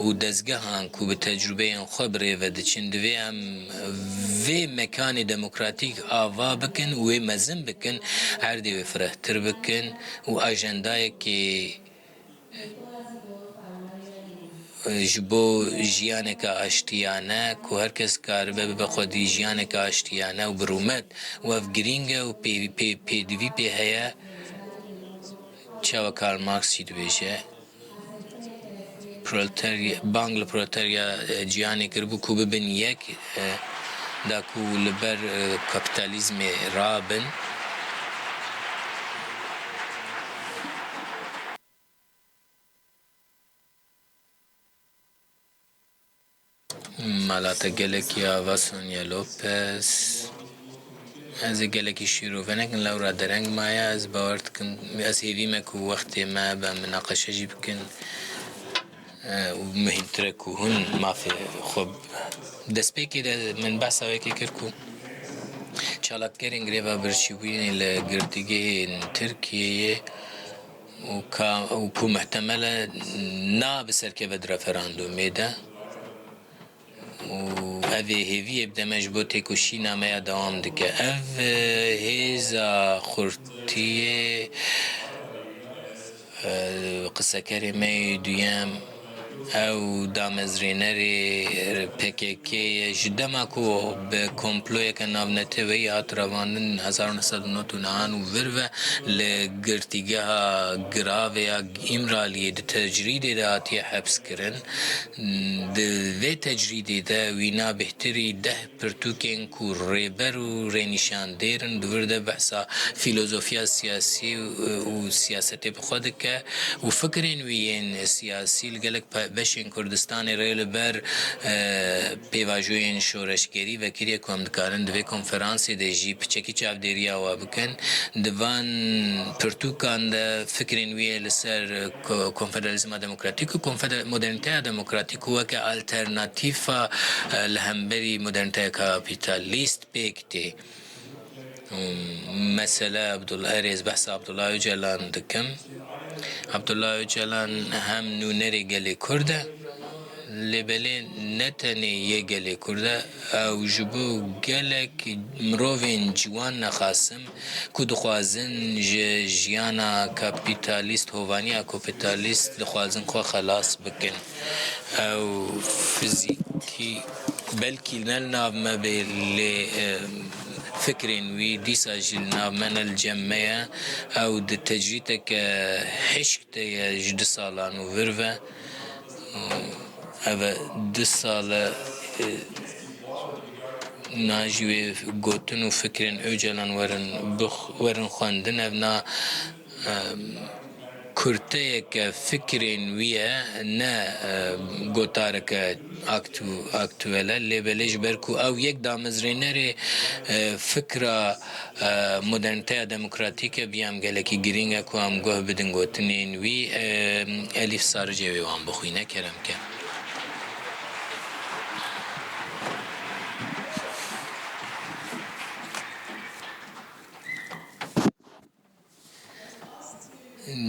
û dezgehan ku bi tecrûbeyên xwe bi rê ve diçin, divê em vê mekanê demokratîk ava bikin û wê mezin bikin, erdê wê firehtir bikin û ajendayekê ji bo jiyaneke aştiyane, ku her kes karibe bibe xwedî jiyaneke aştiyane û bi rûmet û ev girîng e û pê-, pê-, pêdivî pê heye. Çawa Karl Marx jî dibêje, proletarya, bang li proletarya, e, cîhanê kiribû ku bibin yek, e, da ku li ber, e, kapîtalîzmê rabin. Mala te gelekî ava Sonya Lopez. Ez ê gelekî şîrove nekim, lewra dereng maye. Ez bawer dikim, ez hêvî me ku wextê me be minaqeşe jî bikin. E, û muhîmtir e ku hûn mafê xwe b-, destpêkê de min behsa wê kir ku çalakgerên greva birçîbûyînê li girtîgehên Tirkiyeyê û ka, û ku muhtemel e nabe serkeve di referandûmê de. Û ev ê hêviyê bide me ji bo têkoşîna me ya dewam dike. Ev, e, hêza xurtiyê, e, qisekerê me yê duyem, ew damezrênerê P K K ye. Ji dema ku bi komployeke navneteweyî hat revandin hezar û neh sed û nod û nehan û vir ve li girtîgeha giravê ya Îmraliyê di tecrîdê de hatiye hepskirin. Di vê tecrîdê de wîna bêhtirî deh pirtûkên ku rêber û rênîşandêr in, di vir de behsa fîlozofiya siyasî û siyasetê bi xwe dike û fikirên wî yên siyasî li gelek pe-, beşên Kurdistanê rê li ber, e, pêvajoyên şoreşgerî vekiriye ku em dikarin di vê konferansê de jî piçekî çavdêriya we bikin. Di van pirtûkan de fikrên wî yê li ser, e, ko-, konfederalîzma demokratîk û konfeder-, modernîteya demokratîk û weke alternatîfa, e, li hemberî modernîteya kapîtalîst pêk tê. Û mesele Abdul-, erê ez behsa Abdullah Ocalan dikim. Abdullah Ocalan hem nûnerê gelê Kurd e, lê belê ne tenê yê gelê Kurd e, ew ji bo gelek mirovên ciwan nexasim ku dixwazin ji jiyana kapîtalîst, hovaniya kapîtalîst dixwazin xwe xelas bikin. Ew fizîkî belkî ne li nav me bê, lê, e, fikrên wî dîsa jî li nav me ne, li cem me ye. Ew di tecrîdeke hişk de ye ji du salan û vir ve. Ev e du sal e, e, na jî wê gotin û fikrên Ocalan werin bix-, werin xwendin. Ev na, e, kurteyeke fikrên wî ye, ne, e, gotareke aktu-, aktuel e. Lê belê ji ber ku ew yek damezrênerê, e, fikra e, modernîteya demokratîk e, bi ya em gelekî girîng e ku em guh bidin gotinên wî. E, Elîf Saricê wê wan bixwîne, kerem ke.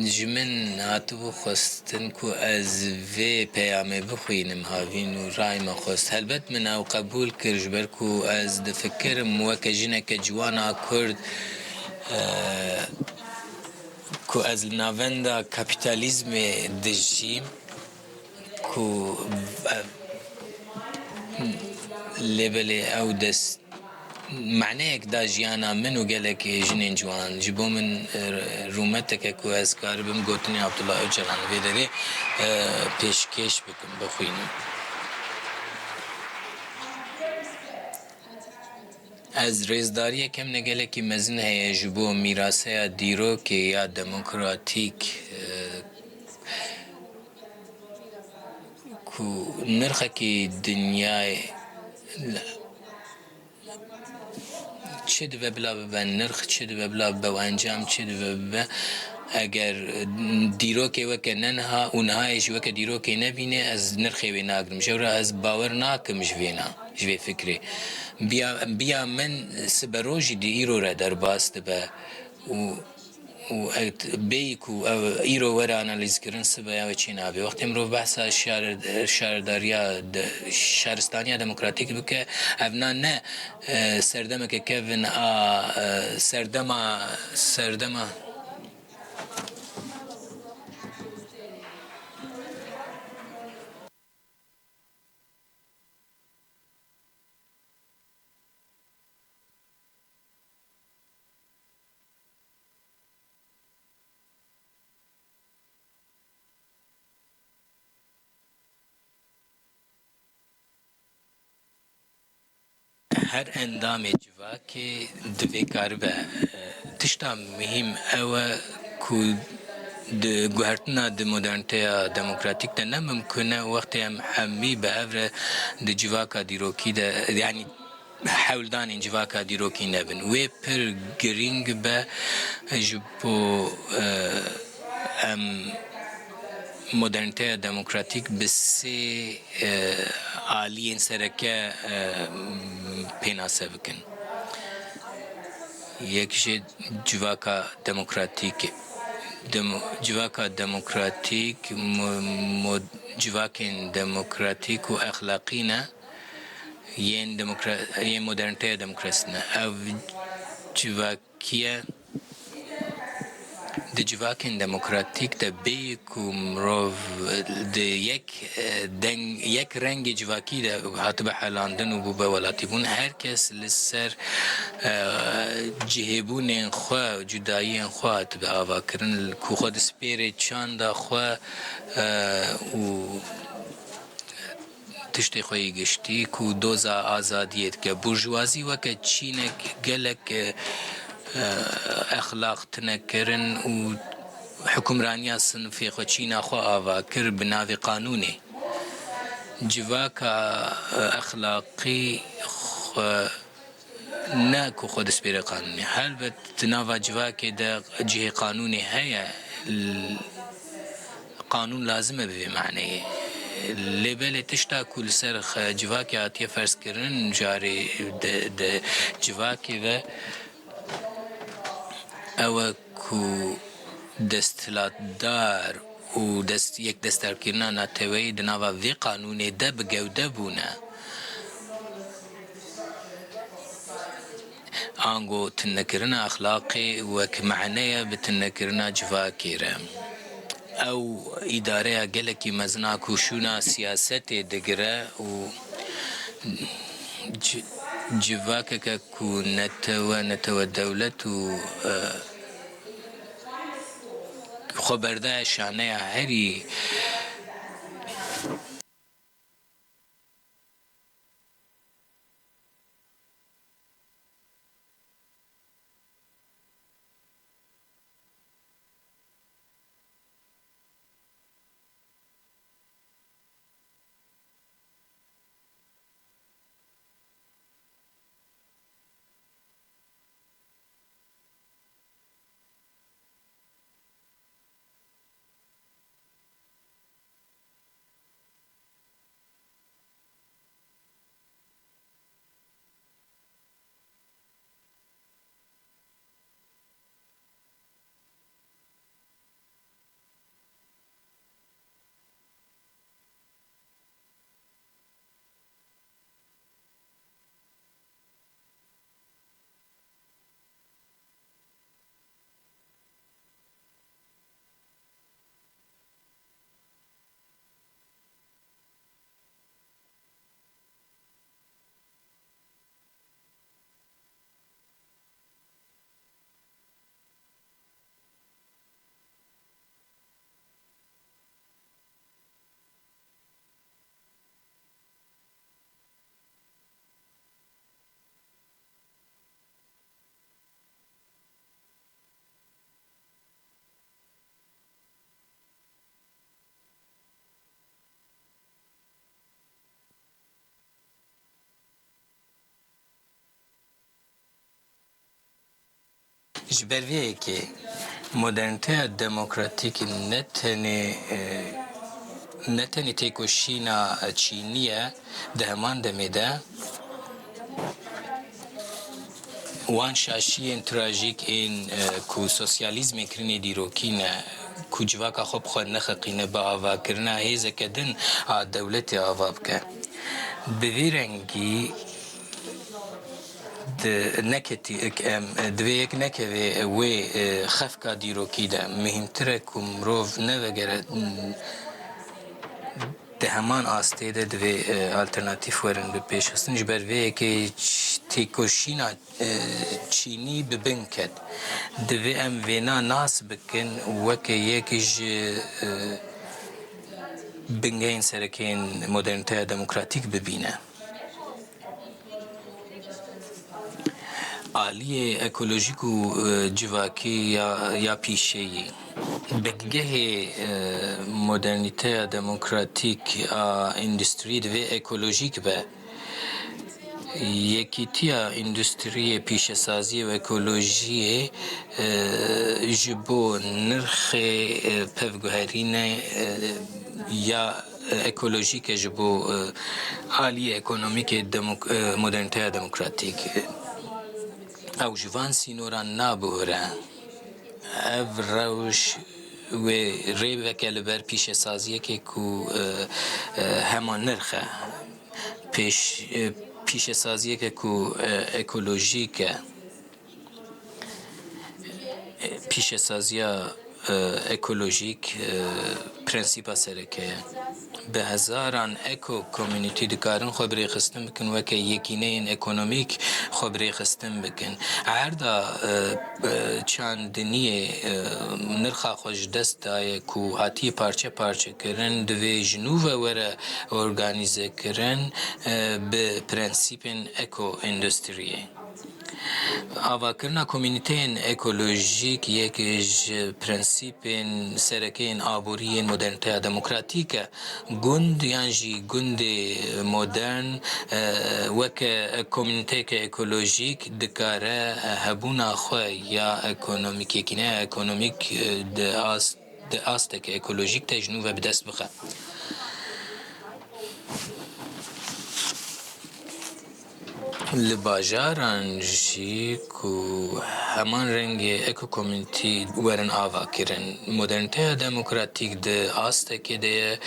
Ji min hatibû xwestin ku ez vê peyamê bixwînim, havîn û ray me xwest. Helbet min ew qebûl kir, ji ber ku ez difikirim weke jineke ciwan a Kurd, e, ku ez li navenda kapîtalîzmê dijîm, ku, e, lê belê ew dest maneyek da jiyana min û gelek jinên ciwan. Ji bo min, e, rûmeteke ku ez karibim gotinên Abdullah Ocalan vê derê, e, pêşkêş bikim, bixwînim. Ez rêzdariyeke min e gelekî mezin heye ji bo mîraseya dîrokê ya demokratîk, e, ku nirxekî dinyayê çi dibe bila bibe nirx, çi dibe bila bibe û encam çi dibe bibe, eger dîrokê weke ne niha û nihayê jî weke dîrokê nebîne, ez nirxê wê nagrim. Ji ra ez bawer nakim ji vêna, ji vê fikrê. Biya, biya min siberojî di îro re derbas dibe. û, û ew t-, bêyî ku ew îro were analîzkirin, sibe ew çê nabe. Wextê mirov behsa şar-, şaredariya de-, şaristaniya demokratîk bike, ev na ne, e, serdemeke kevin a, e, serdema, serdema. Her endamê civakê divê karibe. Tişta muhîm ew e ku di guhertina di moderniteya demokratîk de ne mimkun e, wextê em hemî bi hev re di civaka dîrokî de, yanî hewldanên civaka dîrokî nebin. Wê pir girîng be ji bo, e, em modernîteya demokratîk bi sê, e, aliyên sereke, e, pênase bikin. Yek jê civaka demokratîk, demo-, civaka demokratîk, mo-, mo-, civakên demokratîk û exlaqî ne. Yên demokra-, yên modernîteya demokrasî ne. Ev civakiye di civakên demokratîk de bêyî ku mirov di yek, e, deng, yek rengê civakî de hatibe helandin û bûbe welatîbûn, her kes li ser, e, cihêbûnên xwe, cudayiyên xwe hatibe avakirin, ku xwe dispêrê çanda xwe, e, û tiştê xwe yê giştî ku doza azadiyê dike. Burjuwazî weke çînek gelek, e, e, exlaq tune kirin û hukimraniya sinifê xwe, çîna xwe ava kir bi navê qanûnê. Civaka, e, exlaqî xwe ne ku xwe dispêre qanûnê. Helbet di nava civakê de cihê qanûnê heye, l-, qanûn lazim e bi vê maneyê. Lê belê tişta ku li ser xe-, civakê hatiye ferzkirin, carê di, di civakê ve ew e ku desthilatdar û dest-, yekdestarkirina neteweyî di nava vê qanûnê de bi gewde bûne. Ango tunekirina exlaqê wek mane ye bi tunekirina civakê re. Ew îdareya gelekî mezin a ku şûna siyasetê digire û ci-, civakeke ku netewe, netewe dewlet û, e, xwe berdaye şaneya herî Ji ber vê yekê modernîteya demokratîk ne tenê, e, ne tenê têkoşîna çînî ye, di heman demê de Wan şaşiyên trajîk ên, e, ku sosyalîzmê kirinê dîrokî ne, ku civaka xwe bi xwe nexiqîne, bi avakirina hêzeke din a dewletê ava bike. Bi vî rengî di neketî, em, divê yek nekeve wê, e, xefka dîrokî de. Muhîmtir e ku mirov nevegere, di heman astê de divê, e, alternatîf werin bi pêşxistin. Ji ber vê yekê ç-, têkoşîna, e, çînî bi bin ket. Divê em vêna nas bikin weke yek ji, e, bingehên sereke yên modernîteya demokratîk bibîne. Aliyê ekolojîk û, e, civakî ya, ya pîşeyî. Bingehê, e, modernîteya demokratîk a endustriyê divê ekolojîk be. Yekîtiya endustriyê pîşesaziyê û ekolojiyê, e, ji bo nirxê, e, pevguherînê, e, ya ekolojîk e ji bo, e, aliyê ekonomîkê demok-, e, modernîteya demokratîk. Ew ji van sînoran nabihûre. Ev rewş wê rê veke li ber pîşesaziyekê ku, e, e, hema nirx e. Pêş-, e, pîşesaziyeke ku, e, ekolojîk e. Pîşesaziya, e, ekolojîk, e, prensîpa sereke ye. Bi hezaran eko-komûnîtî dikarin xwe bi rêxistin bikin, weke yekîneyên ekonomîk xwe bi rêxistin bikin. Erda, e, e, çandiniyê, e, nirxa xwe ji dest daye ku hatiye parçe parçe kirin, divê ji nû ve were organîzekirin, e, bi prensîpên eko-endustriyê. Avakirina komînîteyên ekolojîk yek ji prensîpên sereke yên aborî yên modernîteya demokratîk e. Gund yan jî gundê modern, e, weke komînîteyeke ekolojîk dikare hebûna xwe ya ekonomîk, yekîneya ekonomîk, e, di ast-, di asteke ekolojîk de ji nû ve bi dest bixe. Li bajaran jî ku heman rengê ekokomînîtî werin avakirin, modernîteya demokratîk di astekê de ye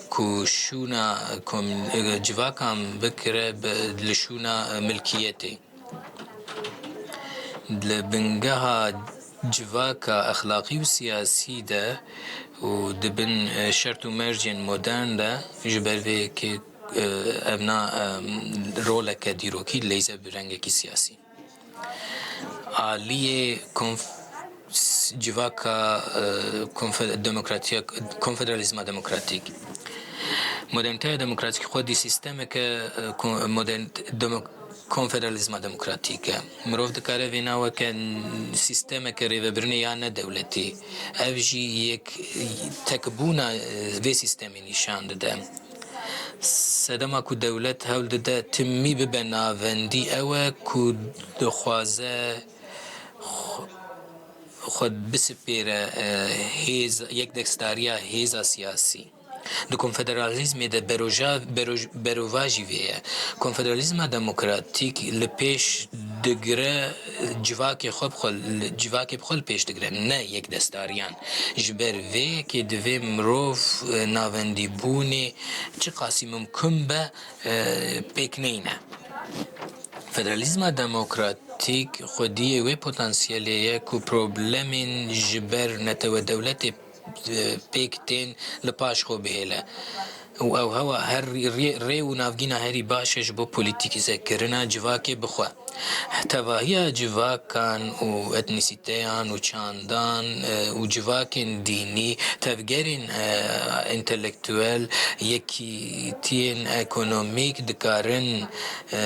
ku şûna komîn-, civakan bikire bi, li şûna milkiyetê. Li bingeha civaka exlaqî û siyasî de û di bin, e, şert û mercên modern de, ji ber vê yekê, e, evna, e, roleke dîrokî dileyze bi rengekî siyasî. Aliyê konf-, s-, civaka, e, konfe-, demokratiya, konfederalîzma demokratîk. Modernîteya demokratîk xwedî sîstemeke, e, kon-, modern-, demok-, konfederalîzma demokratîk e. Mirov dikare vêna weke n-, sîstemeke rêvebirinê ya nedewletî. Ev jî yek tekbûna, e, vê sîstemê nîşan dide. Sedema ku dewlet hewl dide timî bibe navendî ew e ku dixwaze xwe, xwe bisipêre, e, hêz, yekdestdariya hêza siyasî. Di konfederalîzmê de beroja-, beroj-, berovajî vê ye. Konfederalîzma demokratîk li pêş digire, civakê xwe bi xwe, li, civakê bi xwe li pêş digire, ne yekdestdariyan. Ji ber vê yekê divê mirov, e, navendîbûnê çiqasî mimkun be, e, pêk neyne. Federalîzma demokratîk xwediyê wê potansiyelê ye ku problemên ji ber netewe dewletê, e, pêk tên li paş xwe bihêle. Û ew hewa her rê, rê û navgîna herî baş e ji bo polîtîkîzekirina civakê bi xwe. Tevahiya civakan û etnîsîteyan û çandan, e, û civakên dînî, tevgerên, e, entelektuel, yekîtiyên ekonomîk dikarin, e,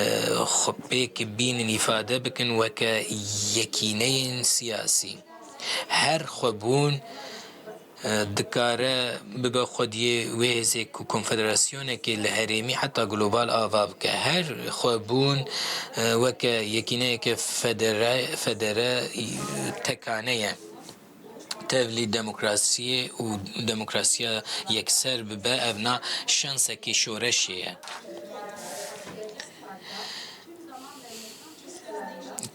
xwe pêk bînin, îfade bikin weke yekîneyên siyasî. Her xwebûn, e, dikare bibe xwediyê wê hêzê ku konfederasyonekê li herêmî heta global ava bike. Her xwebûn, e, weke yekîneyeke federe, federe, e, tekane ye. Tevlî demokrasiyê û demokrasiya yekser bibe, evna şansekî şoreşê ye.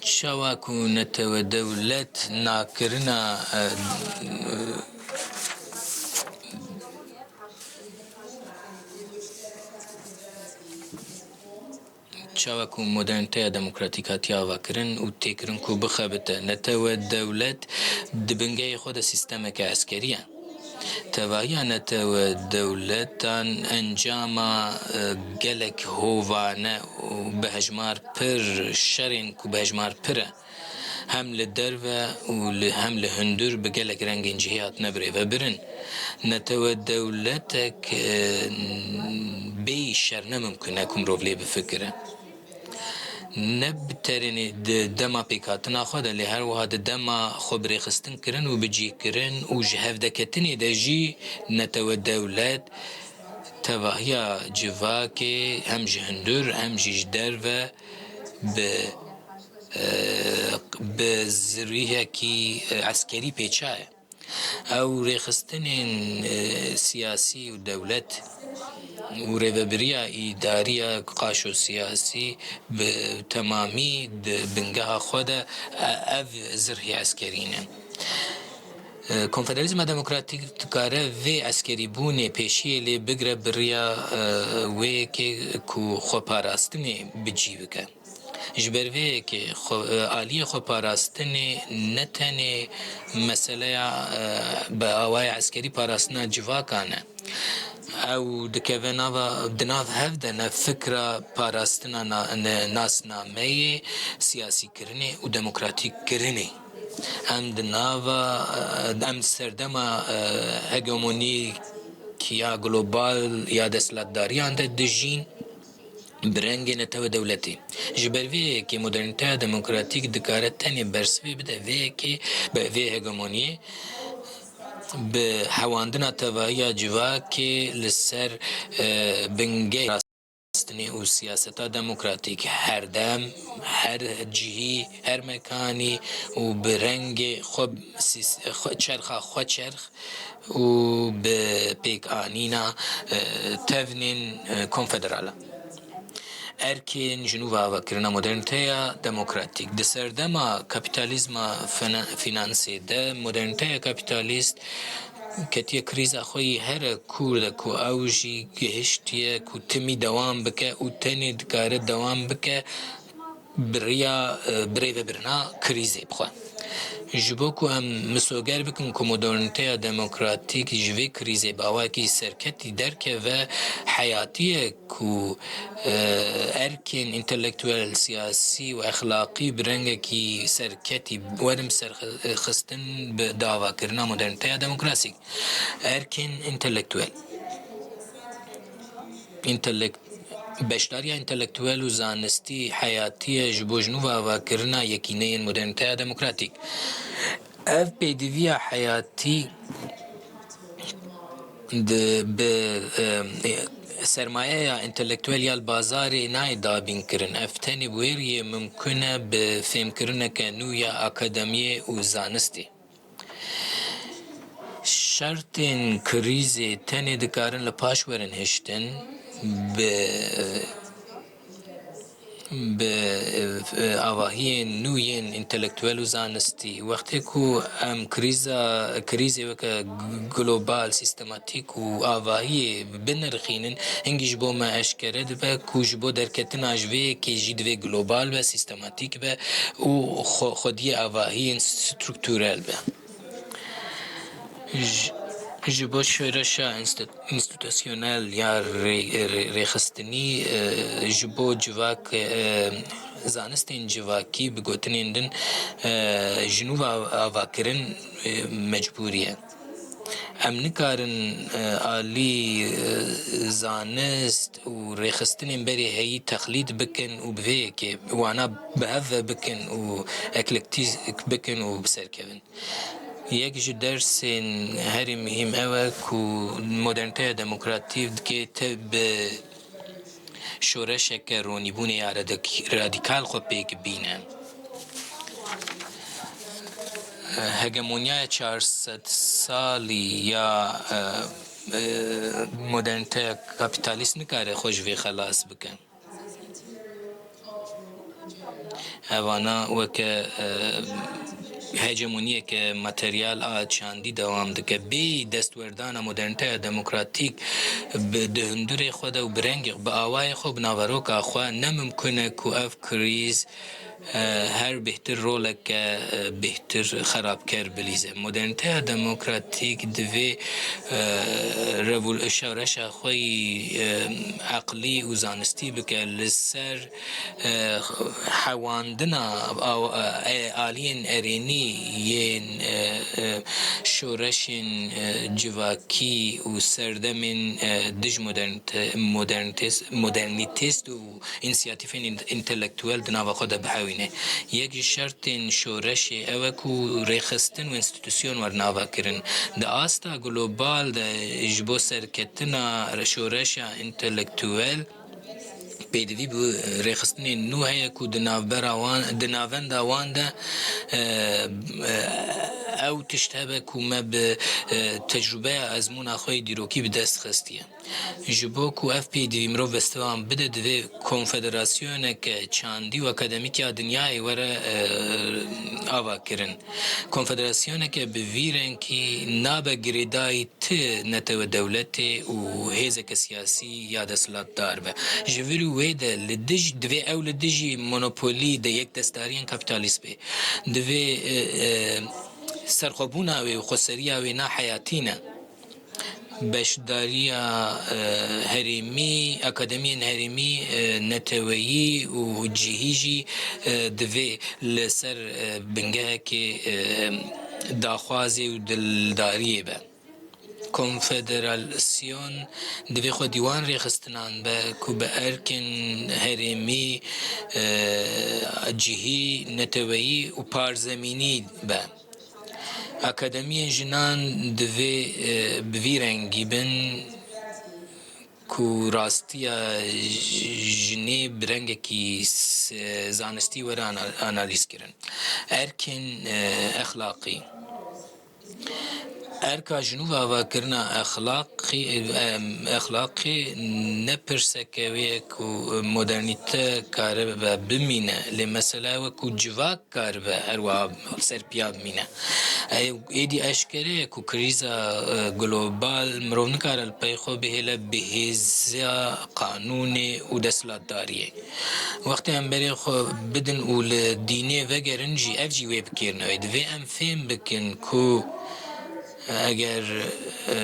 Çawa ku netewe dewlet nakirina, e, çawa ku modernîteya demokratîk hatiye avakirin û têkirin ku bixebite, netewe dewlet di bingehê xwe de sîstemeke eskerî ye. Tevahiya netewe dewletan encama, e, gelek hovane û bi hejmar pir şerên ku bi hejmar pir e, hem li derve û li, hem li hundir bi gelek rengên cihê hatine birêvebirin. Netewe dewletek, e, bêyî şer ne mimkun e ku mirov lê bifikire. Ne bi tenê di dema pêkhatina xwe de, lê her wiha di dema xwe birêxistin kirin û bicî kirin û ji hevdeketinê de jî netewe dewlet tevahiya civakê hem ji hundir hem jî ji derve bi, e, bi zirîhekî, e, eskerî pêça ye. Ew rêxistinên, e, siyasî û dewlet û rêvebiriya îdariya qaşo siyasî bi temamî di bingeha xwe de, e, ev zirhê eskerî ne. E, konfederalîzma demokratîk dikare vê eskerîbûnê pêşiyê lê bigre bi riya, e, wê yekê ku xweparastinê bi cî bike. Ji ber vê yekê xwe, e, aliyê xweparastinê ne tenê meseleya, e, bi awaya eskerî parastina civakan e. Ew dikeve nava, di nav hev de ne fikra parastina na-, ne-, nasnameyê, siyasîkirinê û demokratîkkirinê. Em di nava, e, em di serdema, e, hegemonîk ya global ya desthilatdariyan de dijîn. Bi rengê netewe dewletî. Ji ber vê yekê modernîteya demokratîk dikare tenê bersivê bide vê yekê, be vê hegemoniyê, bi hewandina tevahiya civakê li ser, e, bingehê rastî û siyaseta demokratîk her dem, her cihî, her mekanî û bi rengê xwe sîs-, xwe, çerxa xwe çerx û bi pêkanîna, e, tevnên, e, konfederala. Erkên ji nû ve avakirina modernîteya demokratîk. Di serdema kapîtalîzma fina-, fînansê de modernîteya kapîtalîst ketiye krîza xwe yî here kûr de ku ew jî gihiştiye ku timî dewam bike û tenê dikare dewam bike bi riya, e, birêvebirina krîzê bixwe. Ji bo ku em misoger bikin ku modernîteya demokratîk ji vê krîzê bi awayekî serketî derkeve, heyatiyê ku, e, erkên întelektuel, siyasî û exlaqî bi rengekî serketî werin bi ser xi-, xistin bi davakirina modernîteya demokrasîk. Erkên întelektuel. Întelek-, beşdariya întelektuel û zanistî heyatî ye ji bo ji nû ve avakirina yekîneyên modernîteya demokratîk. Ev pêdiviya heyatî di, bi, e, sermayeya întelektuel ya li bazarê nayê dabînkirin. Ev tenê bi wê riyê mimkun e bi fêmkirineke nû ya akademiyê û zanistê. Şertên krîzê tenê dikarin li paş werin hiştin, bi, bi, e, avahiyên nû yên întelektuel û zanistî. Wextê ku em krîza, krîzê weke global, sîstematîk û avahiyê binirxînin, hingî ji bo me eşkere dibe ku ji bo derketina ji vê yekê jî divê global be, sîstematîk be û xwe-, xwediyê avahiyên strukturel be. Ji, ji bo şoreşa însti-, înstîtusyonel ya rê-, rê-, rêxistinî, e, ji bo civak, e, zanistên civakî bi gotinên din, e, ji nû ve avakirin, e, mecbûrî ye. Em nikarin, e, alî, e, zanist û rêxistinên berê heyî texlît bikin û bi vê yekê wana bi hev ve bikin û eklektîk bikin û bi ser kevin. Yek ji dersên herî muhîm ew e ku modernîteya demokratîk dikê te bi şoreşeke ronîbûnê ya radik-, radîkal xwe pêk bîne. Hegemonyaya çar sed salî ya, e, e, modernîteya kapîtalîst nikare xwe ji vê xelas bike. Evana weke, e, hegemoniyeke materyal a çandî dewam dike. Bê destwerdana moderniteya demokratîk bi, di hundirê xwe de û bi rengê, bi awayê xwe, bi naveroka xwe, ne mimkun e ku ev krîz, e, her bêhtir roleke, e, bêhtir xerabker bilîze. Moderniteya demokratîk divê, e, revol-, şoreşa xwe yî, e, eqlî û zanistî bike li ser e, hewandina aw-, e, aliyên erênî yên, e, e, şoreşên, e, civakî û serdemên, e, dij modernite-, modernitês-, modernîtêst û însiyatîfên în-, întelektuel di nava xwe de bihewîne. Yek ji şertên şoreşê ew e ku rêxistin û înstîtusyon were navekirin. Di asta global de ji bo serketina şoreşa întelektuel, pêdivî bi rêxistinên nû heye ku di navbera wan, di navenda wan de, e, e, ew tişt hebe ku me bi, e, tecrûbeya ezmûna xwe yê dîrokî bi dest xistiye. Ji bo ku ev pêdivî mirov bestevan bide, divê konfederasyoneke çandî û akademîk ya dinyayê were, e, avakirin. Konfederasyoneke bi vî rengî nabe girêdayî ti netewe dewletê û hêzeke siyasî ya desthilatdar be. Ji vir û wê de li dij, divê ew li dijî monopolî de yekdestdariyên kapîtalîst bê. Divê, e, e, serxwebûna wê û xweseriya wê na heyatî ne. Beşdariya, e, herêmî, akademiyên herêmî, e, neteweyî û cihî jî, e, divê li ser, e, bingehekê, e, daxwazê û dildariyê be. Konfederasyon divê xwedî wan rêxistinan be ku bi erkên herêmî, e, cihî, neteweyî û parzemînî be. Akademiyên jinan divê, e, bi vî rengî bin ku rastiya j-, jinê bi rengekî s-, zanistî were ana-, analîz kirin. Erkên, e, exlaqî. Erka ji nû ve avakirina exlaqî, em, exlaqî ne pirseke wê ye ku modernîte karibe bimîne, lê mesele ew e ku civak karibe her wiha serpiya bimîne. Ê-, êdî eşkere ye ku krîza, e, global mirov nikare li pey xwe bihêle bi hêza qanûnê û desthilatdariyê. Wextê em berê xwe bidin û li dînê vegerin jî, ev jî wê bi kêr nayê. Divê em fêm bikin ku eger, e,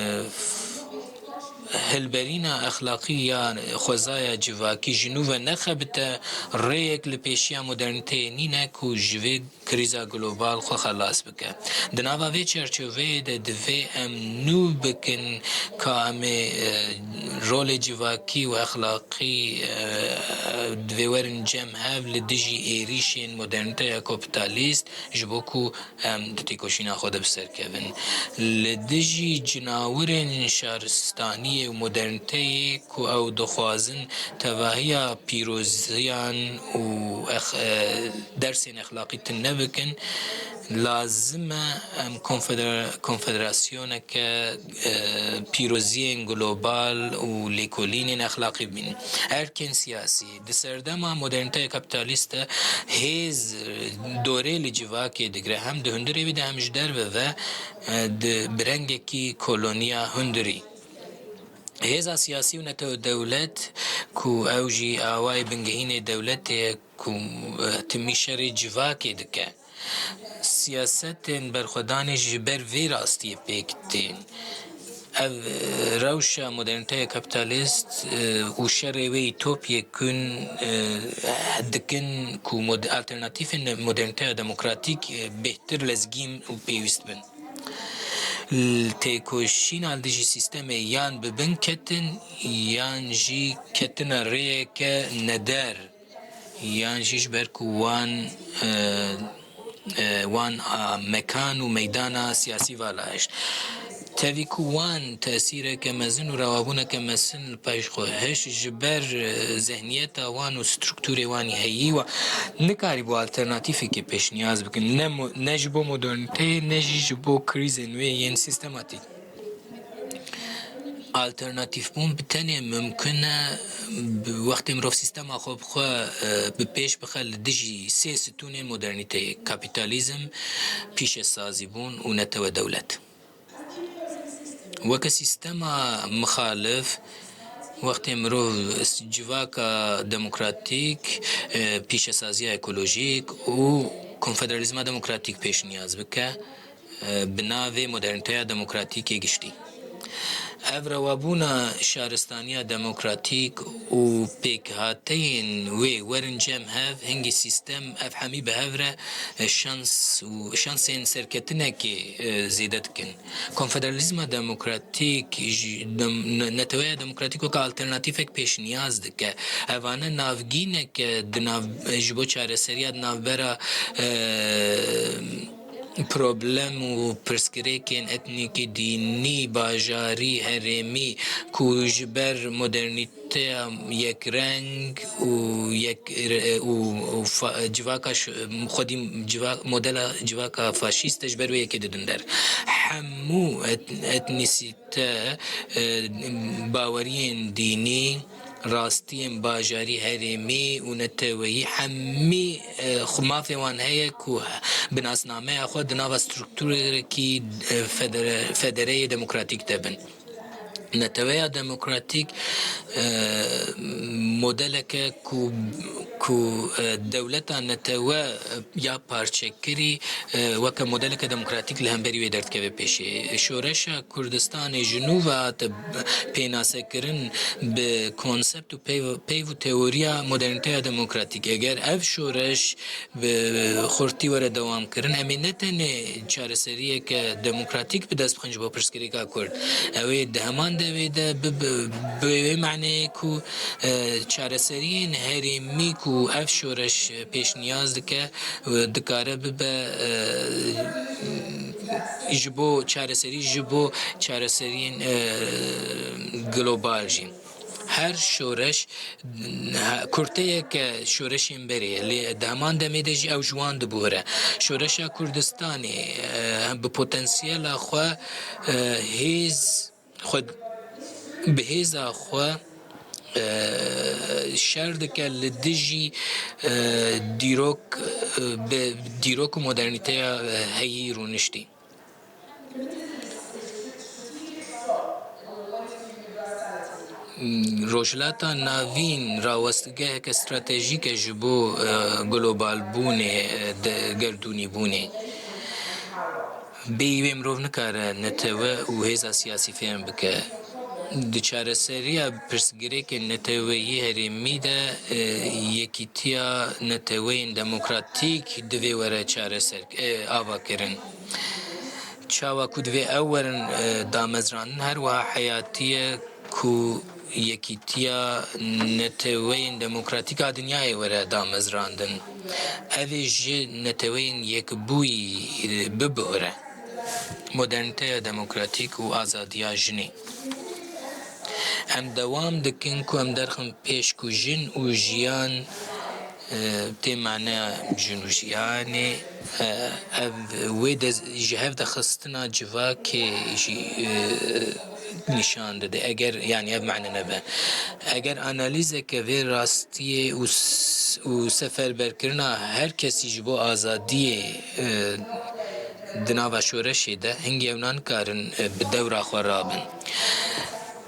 hilberîna exlaqî ya xwezaya civakî ji nû ve nexebite, rêyek li pêşiya modernîteyê nîne ku ji vê krîza global xwe xelas bike. Di nava vê çerçoveyê de divê em nû bikin ka em ê, e, rolê civakî û exlaqî, e, divê werin cem hev li dijî êrîşên modernîteya kapîtalîst, ji bo ku em di têkoşîna xwe de bi ser kevin. Li dijî cinawirên şaristaniyê û modernîteyê ku ew dixwazin tevahiya pîroziyan û ex-, e, dersên exlaqî tune bikin, lazim e em konfedera-, konfederasyoneke, e, pîroziyên global û lêkolînên exlaqî bibînin. Erkên siyasî. Di serdema modernîteya kapîtalîst de hêz, e, dorê li civakê digire, hem di hundirê wî de hem ji derve ve, e, di, bi rengekî koloniya hundirî. Hêza siyasî û netew dewlet ku ew jî awayê bingehînê dewletê ye ku, e, timî şerê civakê dike. Siyasetên berxwedanê ji ber vê rastiyê pêk tên. Ev, e, rewşa modernîteya kapîtalîst, e, û şerê wê yî top yekun, e, dikin ku mod-, alternatîfên modernîteya demokratîk, e, bêhtir lezgîn û pêwîst bin. L-, têkoşîna li dijî sîstemê yan bi bin ketin, yan jî ketina rêyeke neder. Yan jî ji ber ku wan, e, e, wan a mekan û meydana siyasî vala hişt. Tevî ku wan tesîreke mezin û rewabûneke mezin li pêş xwe hişt, ji ber, e, zehniyeta wan û strukturê wan ê heyî, wan nikarîbû alternatîfekê pêşniyaz bikin. Ne mo-, ne ji bo modernîteyê, ne jî ji bo krîzên wê yên sîstematîk. Alternatîfbûn bi tenê mimkun e, bi, wextê mirov sîstema xwe bi xwe, e, bi pêş bixe li dijî sê stûnên modernîteyê: kapîtalîzm, pîşesazîbûn û netewe dewlet. Weke sîstema mixalif, wextê mirov civaka demokratîk, e, pîşesaziya ekolojîk û konfederalîzma demokratîk pêşniyaz bike, e, bi navê modernîteya demokratîk ê giştî. Ev rewabûna şaristaniya demokratîk û pêkhateyên wê werin cem hev, hingî sîstem ev hemî bi hev re, e, şans û şansên serketinekê, e, zêde dikin. Konfederalîzma demokratîk ji dem-, ne-, neteweya demokratîk weke alternatîfek pêşniyaz dike. Evane navgîneke di nav, ji bo çareseriya di navbera, e, problem û pirsgirêkên etnîkî, dînî, bajarî, herêmî ku ji ber modernîteya yekreng û yek-, û, û fa-, civaka ş-, xwedî civa-, modela civaka faşîst e, ji ber wê yekê didin der. Hemû et-, etnîsî-, te, e, baweriyên dînî, rastiyên bajarî, herêmî û neteweyî, hemî, e, xwe mafê wan heye ku bi nasnameya xwe di nava strukturekî, e, federe-, federeyê demokratîk de bin. Neteweya demokratîk, e, modeleke ku, ku, e, dewleta netewe, e, ya parçekirî, e, weke modeleke demokratîk li hemberî wê derdikeve pêşê. Şoreşa Kurdistanê ji nû ve hate pênasekirin bi konsept û peyv-, peyv û teoriya modernîteya demokratîk. Eger ev şoreş bi xurtî were dewamkirin, em ê ne tenê çareseriyeke demokratîk bi dest bixin ji bo pirsgirêka Kurd. Ew ê di heman devê de bi, bi, bi wê maneyê ku, e, çareseriyên herêmî ku ev şoreş pêşniyaz dike, e, dikare bibe, e, ji bo çareserî, ji bo çareseriyên, e, global jî. Her şoreş, ha, kurteyeke şoreşên berê ye, lê di heman demê de jî ew ji wan dibûre. Şoreşa Kurdistanê, e, bi potensiyela xwe, e, hêz, xwe, bi hêza xwe, e, şer dike li dijî, e, dîrok, e, bi dîrok û modernîteya, e, heyî rûniştî. Rojhilata Navîn rawestgeheke stratejîk e ji bo, e, globalbûnê, e, de, gerdûnîbûnê. Bêyî wê mirov nikare netewe û hêza siyasî fêm bike. Di çareseriya pirsgirêkên neteweyî herêmî de, e, yekîtiya neteweyên demokratîk divê were çareser, e, avakirin. Çawa ku divê ew werin, e, damezrandin, her wiha heyatî ye ku yekîtiya neteweyên demokratîk a dinyayê were damezrandin. Ev ê ji neteweyên yekbûyî, e, bibihre. Modernîteya demokratîk û azadiya jinê. Em dewam dikin ku em derxin pêş ku jin û jiyan, e, tê maneya jin û jiyanê, e, ev wê de ji hev de xistina civakê jî, e, nîşan dide. Eger, yanî ev mane nebe. Eger analîzeke vê rastiyê û s-, û seferberkirina her kesî ji bo azadiyê, e, di nava şoreşê de, hingî ew nikarin, e, bi dewra xwe rabin.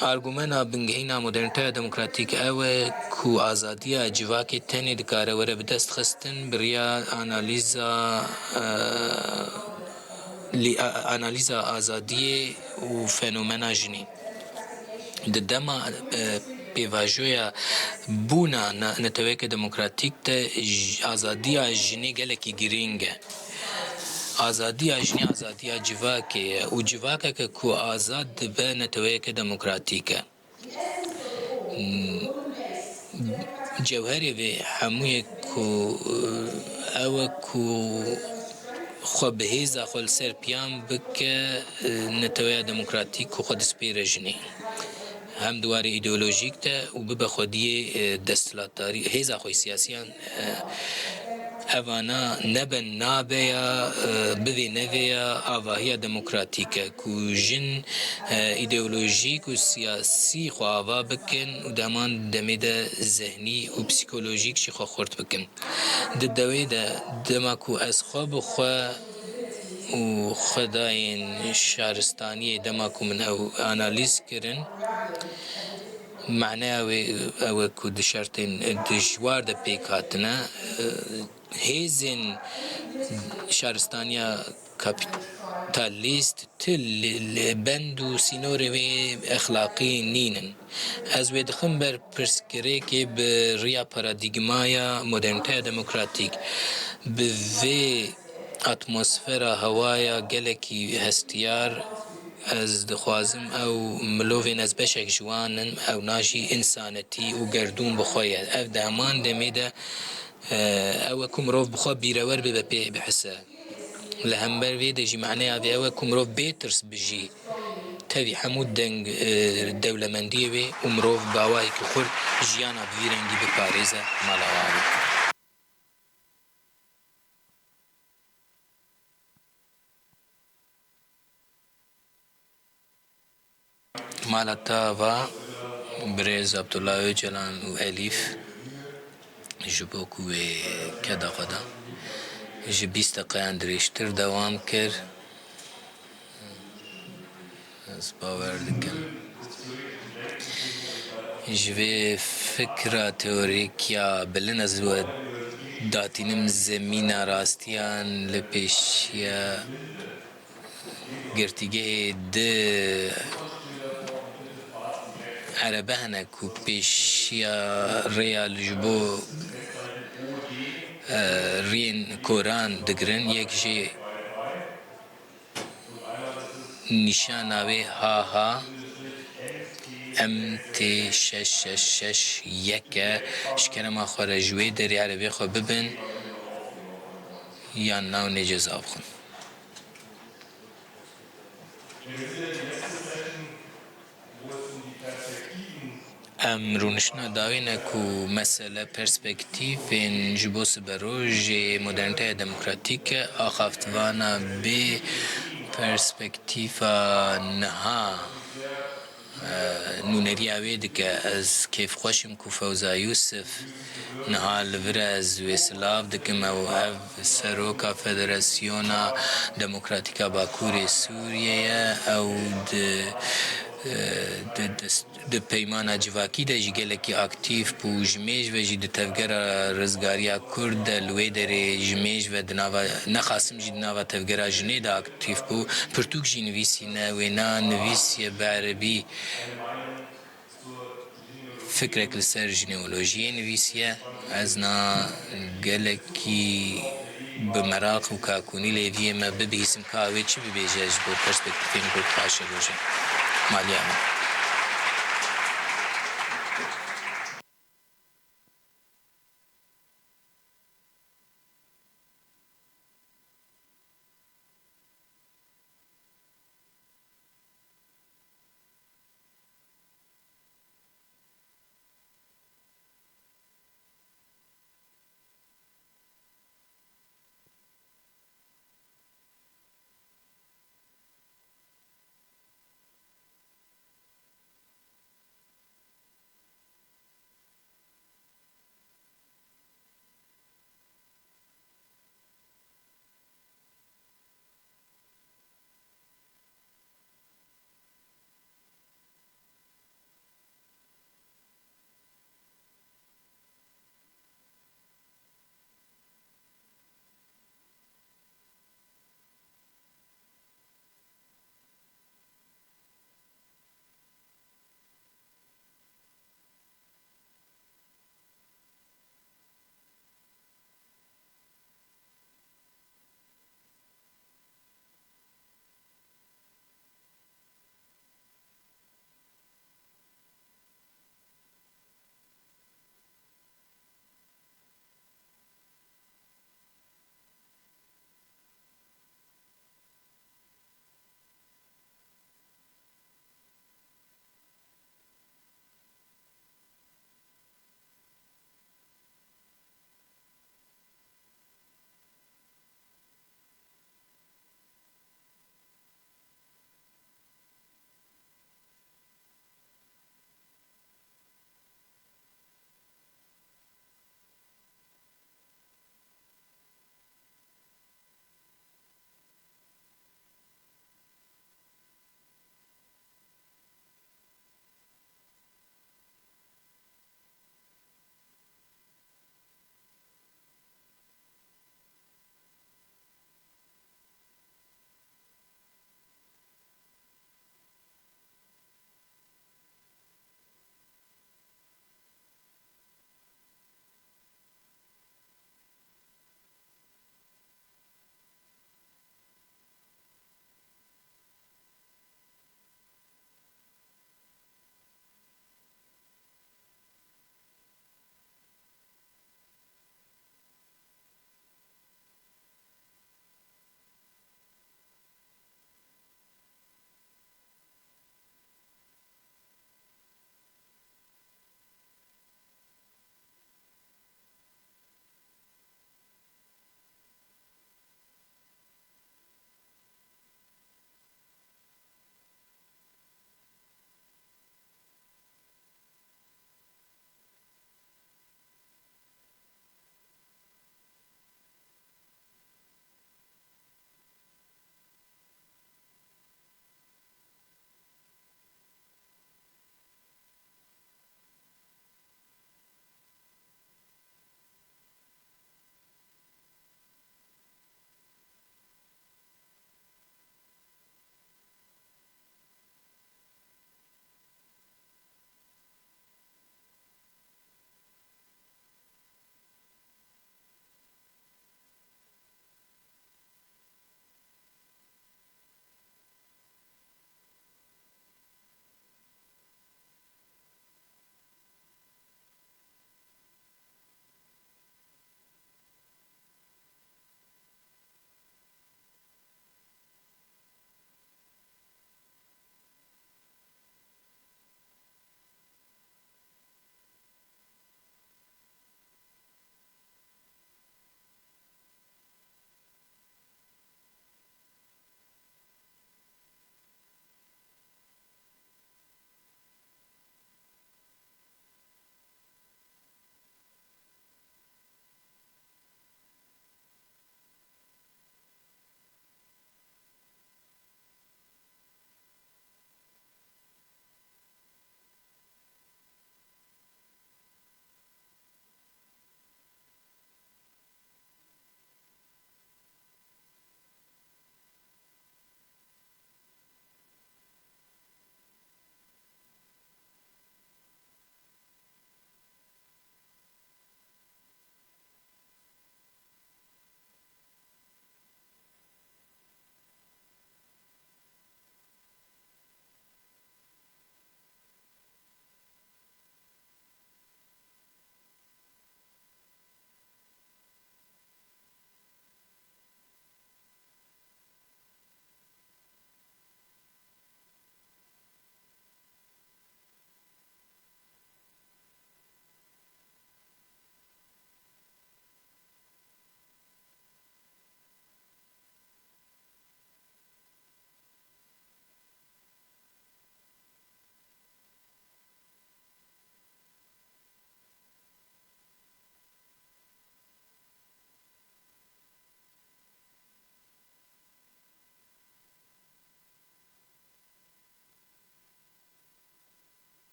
Argumena bingehîn a modernîteya demokratîk ew e ku azadiya civakê tenê dikare were bidestxistin bi riya analîza, e, lî-, a-, analîza azadiyê û fenomena jinê. Di dema, e, pêvajoya bûna na-, neteweyeke demokratîk de j-, azadiya jinê gelekî girîng e. Azadiya jinê azadiya civakê ye û civakeke ku azad dibe neteweyeke demokratîk e. Cewherê vê hemûyê ku, ew e ku xwe bi hêza xwe li ser piyan bike, neteweya demokratîk ku xwe dispêre jinê. Hem di warê îdeolojîk de û bibe xwediyê, e, desthilatdarî, hêza xwe yê siyasiyan, e, Evana nebe nabe ya, e, bivê nevê ya avahiya demokratîk e, ku jin, e, îdeolojîk û siyasî xwe ava bikin û di heman demê de zehnî û psîkolojîk jî xwe xurt bikin. Di dewê de, dema ku ez xwe bi xwe û xwedayên şaristaniyê, dema ku min ew analîz kirin, maneya wê ew e ku di şertên dijwar de pêk hatine, hêzên şaristaniya kapîtalîst ti li, li bend û sînorê wê exlaqî nînin. Ez wê dixim ber pirsgirêkê bi riya paradîgmaya modernîteya demokratîk. Bi vê atmosfera hewaya gelekî hestiyar, ez dixwazim ew milovên ez beşek ji wan im, ewna jî însanetî û gerdûn bi xwe ye. Ev di heman demê de, e, ew e ku mirov bi xwe bîrewer bibe, pê bihise. Li hember vê de jî maneya vê ew e ku mirov bê tirs bijî tevî hemû deng, e, dewlemendiyê wê û mirov bi awayekî xurt jiyana bi vî rengî biparêze, mala wan. Mala te ava birêz Abdullah Öcalan û Elîf ji bo ku wê keda xwe da ji bîst deqeyan dirêjtir dewam kir. Ez bawer dikim ji vê fikra teorîk ya bilind ez we datînim zemîna rastiyan li pêşiya girtîgehê di erebe hene ku pêşiya rêya li ji bo, e, riyên koran digirin. Yek jê nîşana wê H H M T şeş şeş şeş yek e. Ji kerema xwe re ji wê derê erê vê xwe bibin yan na û nêceza bixwin. Em rûniştina dawî ne ku mesele perspektîfên ji bo siberojê modernîteya demokratîk e, axaftvana bê perspektîfa niha, e, nûneriya wê dike. Ez kêfxweş im ku Fewza Yûsif niha li vir e, ez wê silav dikim. Ew ev seroka Federasyona Demokratîk a Bakurê Sûriyê ye. Ew di, e, di, di Di peymana civakî de jî gelekî aktîf bû. Ji mêj ve jî di tevgera rizgariya Kurd de li wê derê ji mêj ve di nava, ne qasim jî di nava tevgera jinê de aktîf bû. Pirtûk jî nivîsîne, wêna nivîsiye bi erebî. Fikrek li ser jineolojiyê nivîsiye. Ez na gelekî bi meraq û kakunî lêviyê me bibihîsim ka wê çi bibêje ji bo perspektîfên Kurd paşeroja maliya me.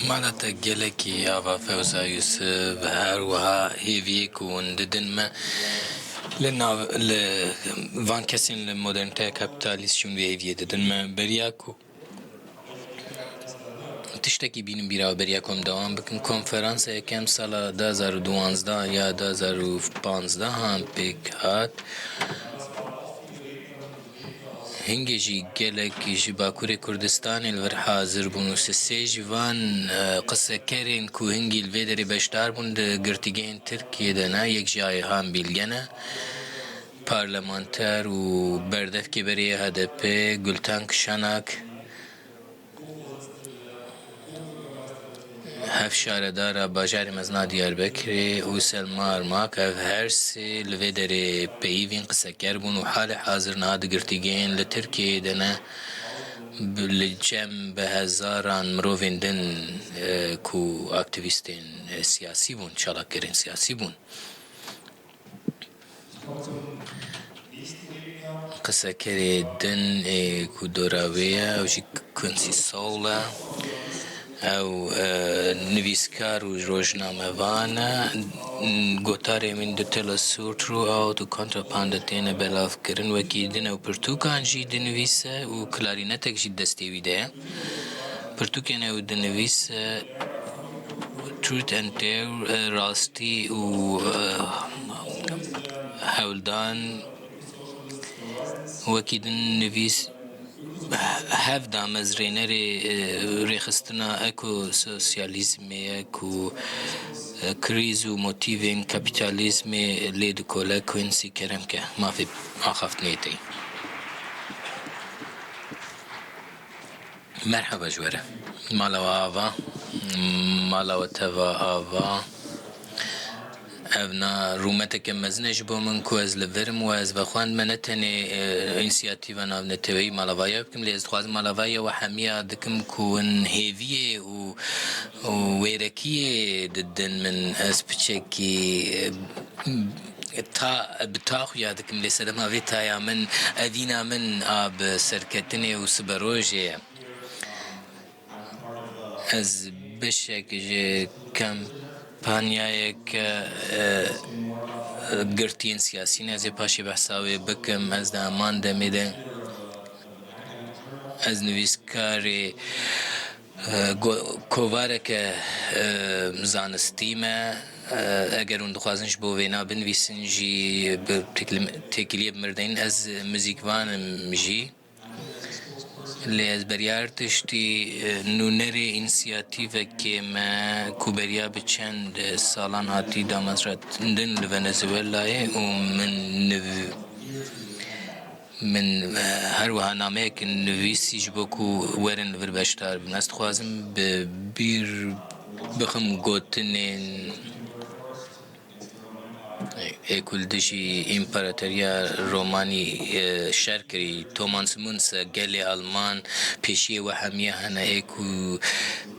Mala te gelekî ava Fewza Yusuf, her wiha hêviyê ku hûn didin me li nav, li van kesên li moderniteya kapîtalîst jî hûn vê hêviyê didin me. Beriya ku tiştekî bînin bîra, beriya ku em dewam bikin, konferansa yekem sala du hazar û duwazdeh ya du hazar û panzdeh an pêk hat. Hingê jî gelek ji Bakurê Kurdistanê li vir hazir bûn û sisê ji van, e, qisekerên ku hingî li vê derê beşdar bûn di girtîgehên Tirkiyê de ne, yek ji Ayhan Bilge ne, parlamenter û berdevkê berê yê H D P, Gultan Kişanak, Hevşaredara bajarê mezin a Diyarbekirê û Selma Armak, ev her sê li vê derê peyivîn qiseker bûn û halê hazir niha di girtîgehên li Tirkiyeyê de ne, bi, li cem bi hezaran mirovên din, e, ku aktîvîstên, e, siyasî bûn, çalakgerên siyasî bûn. Qisekerê din ê ku dora wê ye, ew jî Quincy Saul e. Ew, e, nivîskar û rojnamevan e. Gotarê min di Tell Us Throughout û Contrapunct de têne belavkirin. Wekî din ew pirtûkan jî dinivîse û klarînetek jî destê wî de ye. Pirtûkên ew dinivîse Truth and Dare, e, rastî û, e, hewldan, wekî din nivîs hev damezrênerê, e, rêxistina ekososyalîzmê ye ku, e, krîz û motîvên kapîtalîzmê lê dikole. Quincy, kerem ke, mafê axaftinê tê. Merhaba ji we re. Mala we ava, mala we teva ava. Ev na rûmeteke mezin e ji bo min ku ez li vir im û ez vexwendime ne tenê, e, însiyatîva navneteweyî Malavaya bikim, lê ez dixwazim Malavaya we hemiya dikim ku hûn hêviyê û, û wêrekiyê didin min. Ez piçekî, e, ta, bi ta xuya dikim, lê sedema vê taya min, evîna min a bi serketinê û siberojê ye. Ez beşek ji kampanyayeke, e, girtiyên siyasî ne, ez ê paşê behsa wê bikim. Ez di heman demê de ez nivîskarê, e, go-, kovareke, e, zanistî me. E, eger hûn dixwazin ji bo vêna binivîsin jî, bi têkil-, têkiliyê bi mir deyin. Ez muzîkvan im jî. Lê ez beriyar tiştî, e, nûnerê însiyatîvekê me ku beriya bi çend, e, salan hatî damezrandin li Venezuelayê û min niv-, min, e, her wiha nameyek nivîsî ji bo ku werin li vir beşdar bin. Ez dixwazim bi bîr bixim gotinên Ê ku li dijî împaratoriya Romanî, e, şer kirî, Thomas Muntze, gelê Alman pêşiyê we hemiya hene, ê ku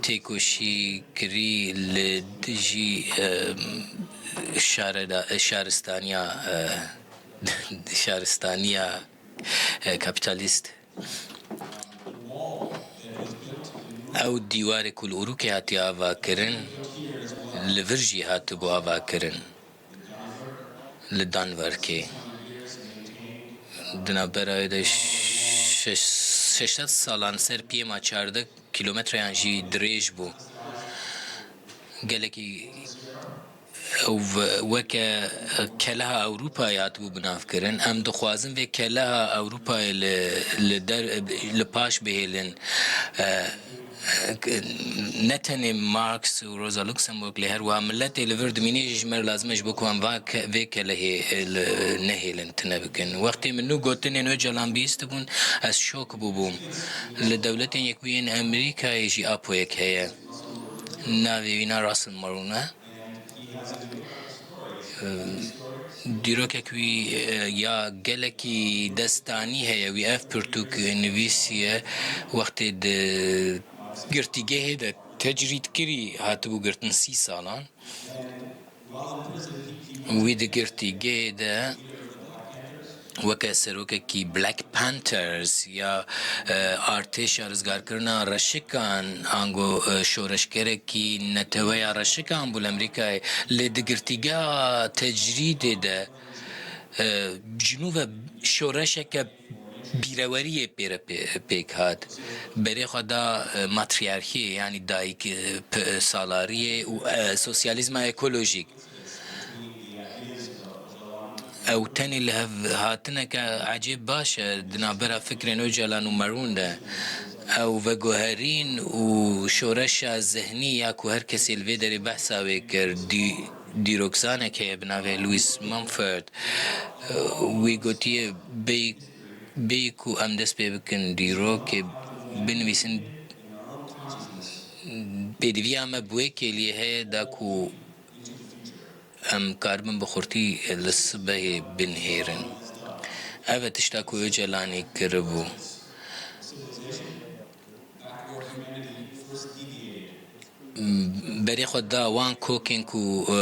têkoşî kirî li dijî, e, şareda-, şaristaniya, e, şaristaniya, e, kapîtalîst. Ew dîwarê ku li Urûkê hatiye avakirin, li vir jî hatibû avakirin, li Danverkê. Di navbera wê de şeş-, şeş sed salan ser piyê ma çardeh kîlometreyan jî dirêj bû. Gelekî Ew ve-, weke keleha Ewropayê hatibû binavkirin. Em dixwazin vê keleha Ewropayê li, li der, li paş bihêlin. E, e, ne tenê Marx û Rosa Luxemburg, lê her wiha miletê li vir dimîne jî ji me re lazim e, ji bo ku em va ke-, vê kelehê, e, li, nehêlin, tune bikin. Wextê min nû gotinên Ocalan bihîstibûn, ez şok bûbûm. Li Dewletên Yekbûyên Amerîkayê jî apoyek heye. Navê wî na Russell Moore e. Dîrokek wî, e, ya gelekî destanî heye, wî ev pirtûk nivîsiye, wextê di girtîgehê de tecrîd kirî, hatibû girtin sî salan. Wî di girtîgehê de weke serokekî Black Panthers ya, e, Artêşa Rizgarkirina Reşikan, ango, e, şoreşgerekî Neteweya Reşikan bû li Amerîkayê, lê di girtîgeha tecrîdê de, e, ji nû ve şoreşeke bîreweriyê pê re pê-, pêk hat. Berê xwe da, e, matriyarxiyê, yanî dayik, e, p-, salariyê û, e, sosyalîzma ekolojîk. Ew tenê li hev hatineke ecêb baş e di navbera fikrên Ocalan û Maroon de. Ew veguherîn û şoreşa zihnî ya ku her kesê li vê derê behsa wê kir, dî-, dîrokzanek heye bi navê Louis Mumford. Wî gotiye, bêyî, bêyî ku em dest pê bikin dîrokê binivîsin, pêdiviya me bi wê kêliyê heye da ku em karibin bi xurtî li sibehê binihêrin. Ev e tişta ku Ocalanî kiribû. Berê xwe da wan kokên ku, e,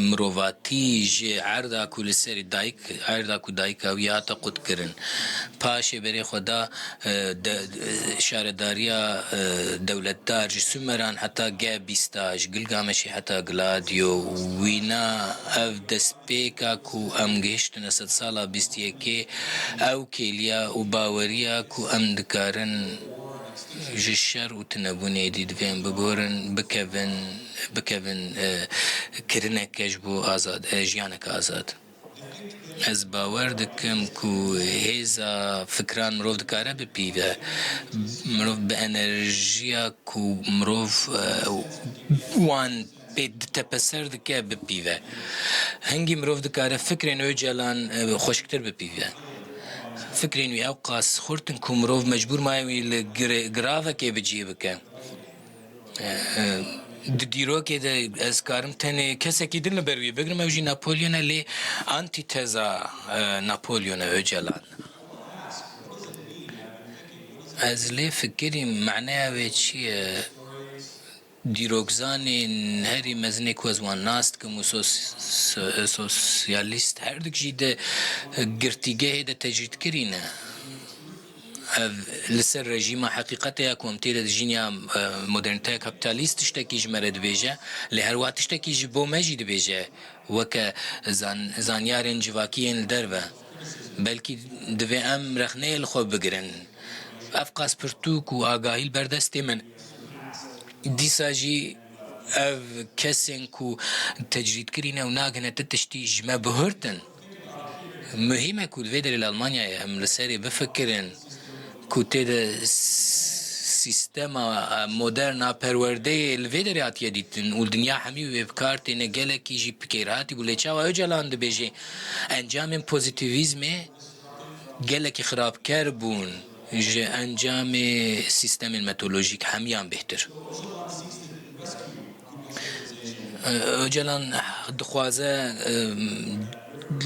mirovatî ji erda ku li serî dayik, erda ku dayika wî hate qutkirin. Paşê berê xwe da, e, de, şaredariya, e, dewletdar ji Sumeran heta Gebîsta, ji Gilgameshê heta Gladio, wîna ev destpêka ku em gihiştine sedsala bîst yekê, ew kêliya û baweriya ku em dikarin ji şer û tunebûnê êdî divê em biborin, bikevin, bikevin, e, kirineke ji bo azad, e, jiyaneke azad. Ez bawer dikim ku hêza fikran mirov dikare bipîve. Mirov bi enerjiya ku mirov, e, wan pê ditepeser dike bipîve. Hingî mirov dikare fikrên Ocalan, e, xweşiktir bipîve. Fikrên wî ew qas xurt in ku mirov mecbûr maye wî li gire-, giravekê bi cî bike. E, e, di dîrokê de ez karim tenê kesekî din li ber wî bigrim, ew jî Napolyon e, lê antîteza, e, Napolyon e, Ocalan. Ez lê fikirîm, maneya wê çi ye? Dîrokzanên herî mezin ê ku ez wan nas dikim û sos-, so-, sosyalîst herdik jî di girtîgehê de tecrîdkirî ne. Ev li ser rejîma heqîqetê ya ku em tê de dijîn ya, e, modernîteya kapîtalîst tiştekî ji me re dibêje, lê her wiha tiştekî ji bo me jî dibêje, weke zan-, zanyarên civakî yên li derve. Belkî divê em rexneyê li xwe bigirin. Ev qas pirtûk û agahî li ber destê min. Dîsa jî ev kesên ku tecrîdkirî ne û nagihine ti tiştî ji me bihurtin. Muhîm e ku li vê derê li Almanyayê em li serê bifikirin ku tê de s-, sîstema modern a perwerdeyê li vê derê hatiye dîtin û dinya hemî wê bi kar têne, gelekî jî bi kêrhatî bû. Lê çawa Ocalan dibêje encamên pozîtîvîzmê gelekî xirabker bûn ji encamê sîstemên metodolojîk hemiyan bêhtir. Ocalan dixwaze, e,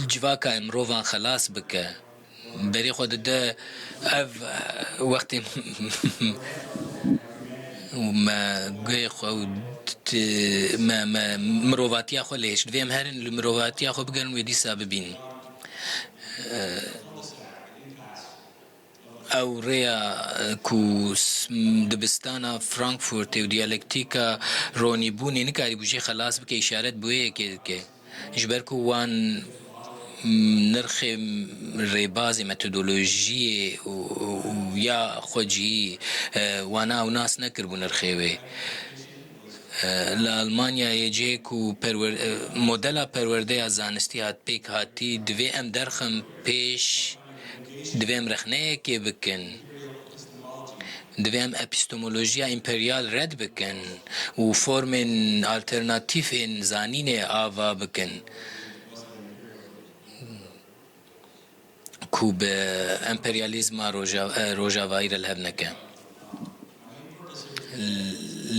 civaka mirovan xelas bike. Berê xwe dide ev wextê me guhê xwe û t-, me, me mirovatiya xwe lê hêşt. Divê em herin li mirovatiya xwe bigerin wê dîsa bibînin. Ew rêya, e, ku s-, m-, dibistana Frankfurtê û diyalektîka ronîbûnê nikarîbû jê xelas bike, îşaret bi wê yekê dike. Ji ber ku wan, m-, nirxê, m-, rêbazê metodolojiyê û, û, û ya xwecihî, e, wana ew nas nekiribû nirxê wê. E, li Almanyayê cihê ku perwer-, e, modela perwerdeya zanistî hat pêk hatî, divê em derxin pêş, divê em rexneyekê bikin, divê em epistemolojiya împeryal red bikin û formên alternatîf ên zanînê ava bikin. Ku bi emperyalîzma roja-, e, rojavayî re li hev neke.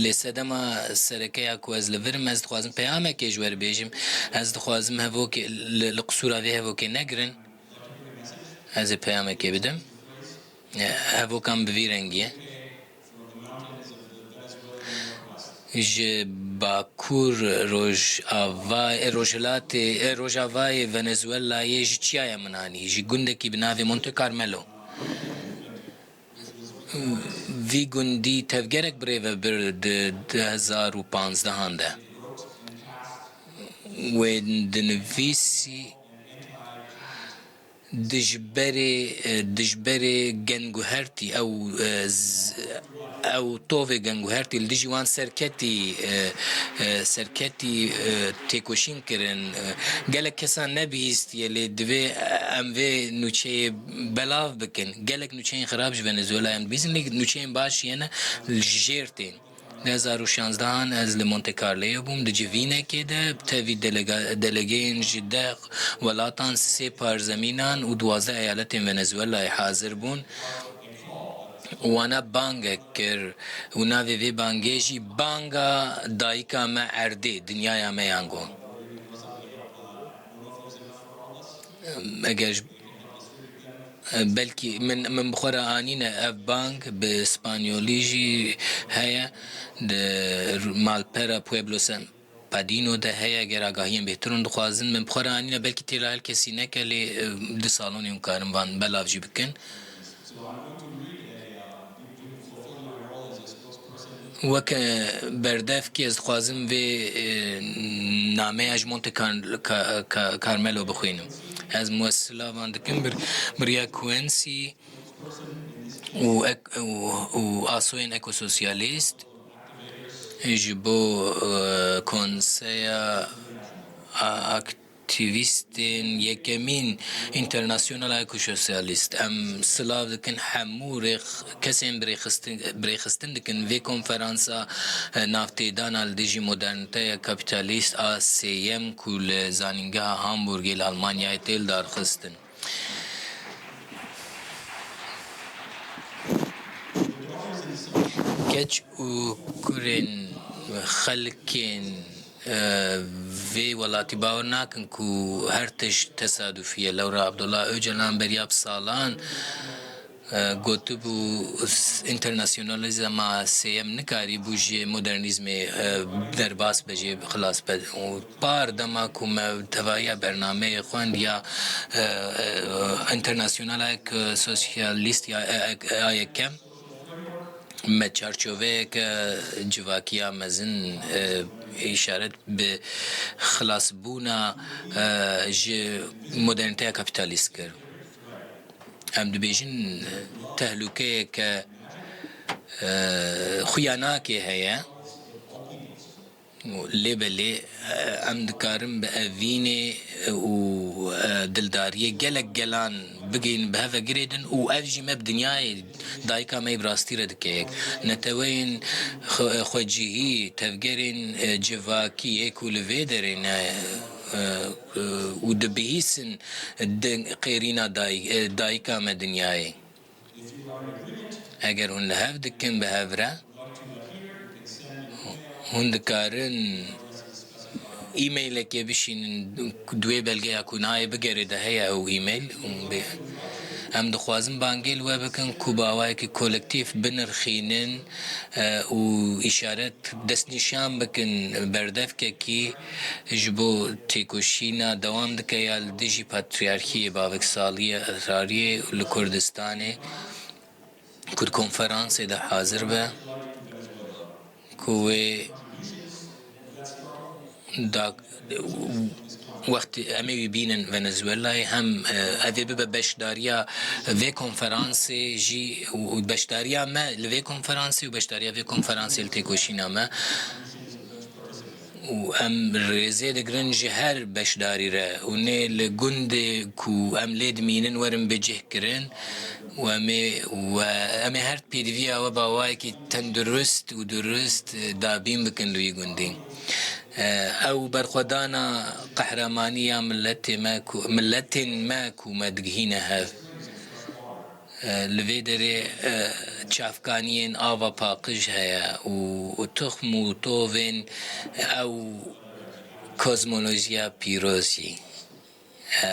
Lê sedema sereke ya ku ez li vir im, ez dixwazim peyamekê ji we re bêjim. Ez dixwazim hevokê, li, li qisûra vê hevokê negirin. Ez ê peyamekê bidim. E, hevokan bi vî rengî ye. Ji Bakur Rojava-, e, Rojhilatê, e, Rojavayê Venezuelayê ji çiyaya min anî, ji gundekî bi navê Monte Carmelo. Vî gundî tevgerek birêve bir di du hezar û panzdehan de. Wê dinivîsî dijberê, e, dijberê genguhertî ew, e, z-, ew tovê genguhertî li dijî wan serketî, e, e, serketî, e, têkoşîn kirin. E, gelek kesan nebihîstiye, lê divê em vê nûçeyê belav bikin. Gelek nûçeyên xirab ji Venezuela em dibîzin, lê nûçeyên baş yene li jêr tên. Du hezar û şanzdehan ez li Monte Carloyê bûm, di civînekê de tevî delega-, delegeyên ji deh welatan, sê parzemînan û duwazdeh eyaletên Venezuelayê hazir bûn. Wana bangek kir û navê vê bangê jî Banga Dayika Me Erdê, Dinyaya Me Yango. Eger ji, belkî min, min bi xwe re anîne ev bang, bi spanyolî jî heye, di malpera Pueblo San Padino de heye, eger agahiyên bêhtir hûn dixwazin, min bi xwe re anîne, belkî têla her kesî neke, lê, e, di salonê hûn karin van belav jî bikin. Weke berdevkî ez dixwazim vê, e, nameya ji Monte Car-, Ca-, Ca-, Carmelo bixwînim. Ez muesila van dikim bir, Bria Quincy û ek-, û, û asoyên ekososyalîst ji bo, e, konseya a-, ak-, aktivîstên yekemîn Înternasyonala Ekososyalîst. Em silav dikin hemû rêx-, kesên birêxistin, birêxistin dikin vê konferansa, e, navtêdana li dijî modernîteya kapîtalîst a sêyem ku li Zanîngeha Hamburgê li Almanyayê tê lidarxistin. Keç û kurên xelkên, e, vê welatî bawer nakin ku her tişt tesadufî ye. Lewra Abdullah Ocalan beriya bi salan, e, gotibû, s-, înternasyonalîzma sêyem nikarîbû ji modernîzmê, e, derbas be, jê xilas be. Û par dema ku me tevahiya bernameyê xwend ya, e, e, Înternasyonala Ek-, Sosyalîst ya, e, ek-, a yekem, me çarçoveyeke civakiya mezin, e, îşaret bi xilasbûna, e, ji modernîteya kapîtalîst kir. Em dibêjin tehlûkeyeke, e, xuyanakê heye. Lê belê, e, em dikarin bi evînê û, e, dildariyê gelek gelan bigihînin, bi hev ve girêdin û ev jî me bi dinyayê dayika me yê bi rastî re dike yek. Neteweyên xwe-, xwecihî, tevgerên, e, civakî yê ku li vê derê ne, e, e, û dibihîsin di qêrîna day-, e, dayika me dinyayê. Eger hûn li hev dikin bi hev re, hûn dikarin e-mailekê bişînin, di wê belgeya ku nayê bigerê de heye ew e-mail. Hûn bê-, em dixwazin bangê li we bikin ku bi awayekî kolektîf binirxînin, e, û îşaret destnîşan bikin berdevkekî ji bo têkoşîna dewam dike ya li dijî patriyarkiyê, baviksaliyê, esrariyê li Kurdistanê, ku di konferansê de hazir be, ku wê da-, wextê em ê wî bînin Venezuelayê, hem, e, ev ê bibe beşdariya vê konferansê jî û, û beşdariya me li vê konferansê û beşdariya vê konferansê li têkoşîna me. Û em rêzê digirin ji her beşdarî re û nê li gundê ku em lê dimînin werin bicihkirin û em ê, û em ê her pêdiviya we bi awayekî tendurist û durist, e, dabîn bikin li wî gundî. E, ew berxwedana qehremanî ya miletê me ku, miletên me ku me digihîne hev. E, li vê derê, e, çavkaniyên ava paqij heye û, û tuxm û tovên ew kozmolojiya pîroz jî. E,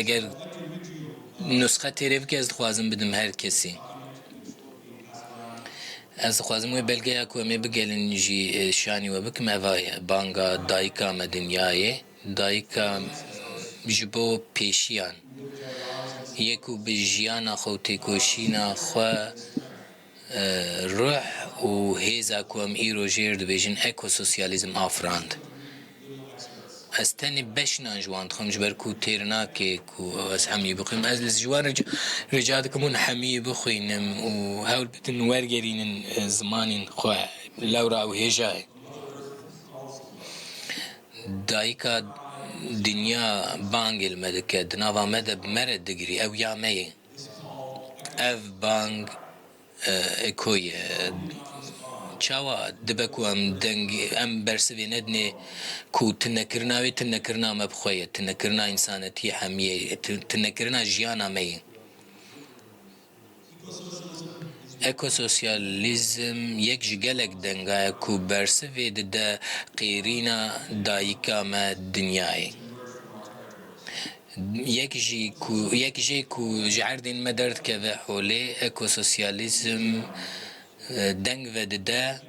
eger nusxe têrê bike, ez dixwazim bidim her kesî. Ez dixwazim wê belgeya ku em ê bigelin jî, e, şanî we bikim, eva ye, banga dayika me dinyayê. Dayika ji bo pêşiyan yê ku bi jiyana xwe û têkoşîna xwe, e, ruh û hêza ku em îro jê re dibêjin ekososyalîzm afirand. Ez tenê beşinan ji wan dixwim, ji ber ku têr nake ku ez hemî bixwim. Ez li ji wan rica, rica dikim hûn hemî bixwînin û hewl bidin wergerînin, e, zimanên xwe, lewra ew hêja ye. Dayika dinya bangê li me dike, di nava me de bi me re digirî, ew ya me ye. Ev bang, e, eko ye. Çawa dibe ku em deng, em bersivê nedinê ku tunekirina wê, tunekirina me bi xwe ye, tunekirina însanetiyê hemiyê, tu-, tunekirina jiyana me ye. Ekososyalîzm yek ji gelek denga ye ku bersivê dide qêrîna dayika me dinyayê. Yek jî ku, yek jê ku ji erdên me derdikeve holê, ekososyalîzm, e, deng vedide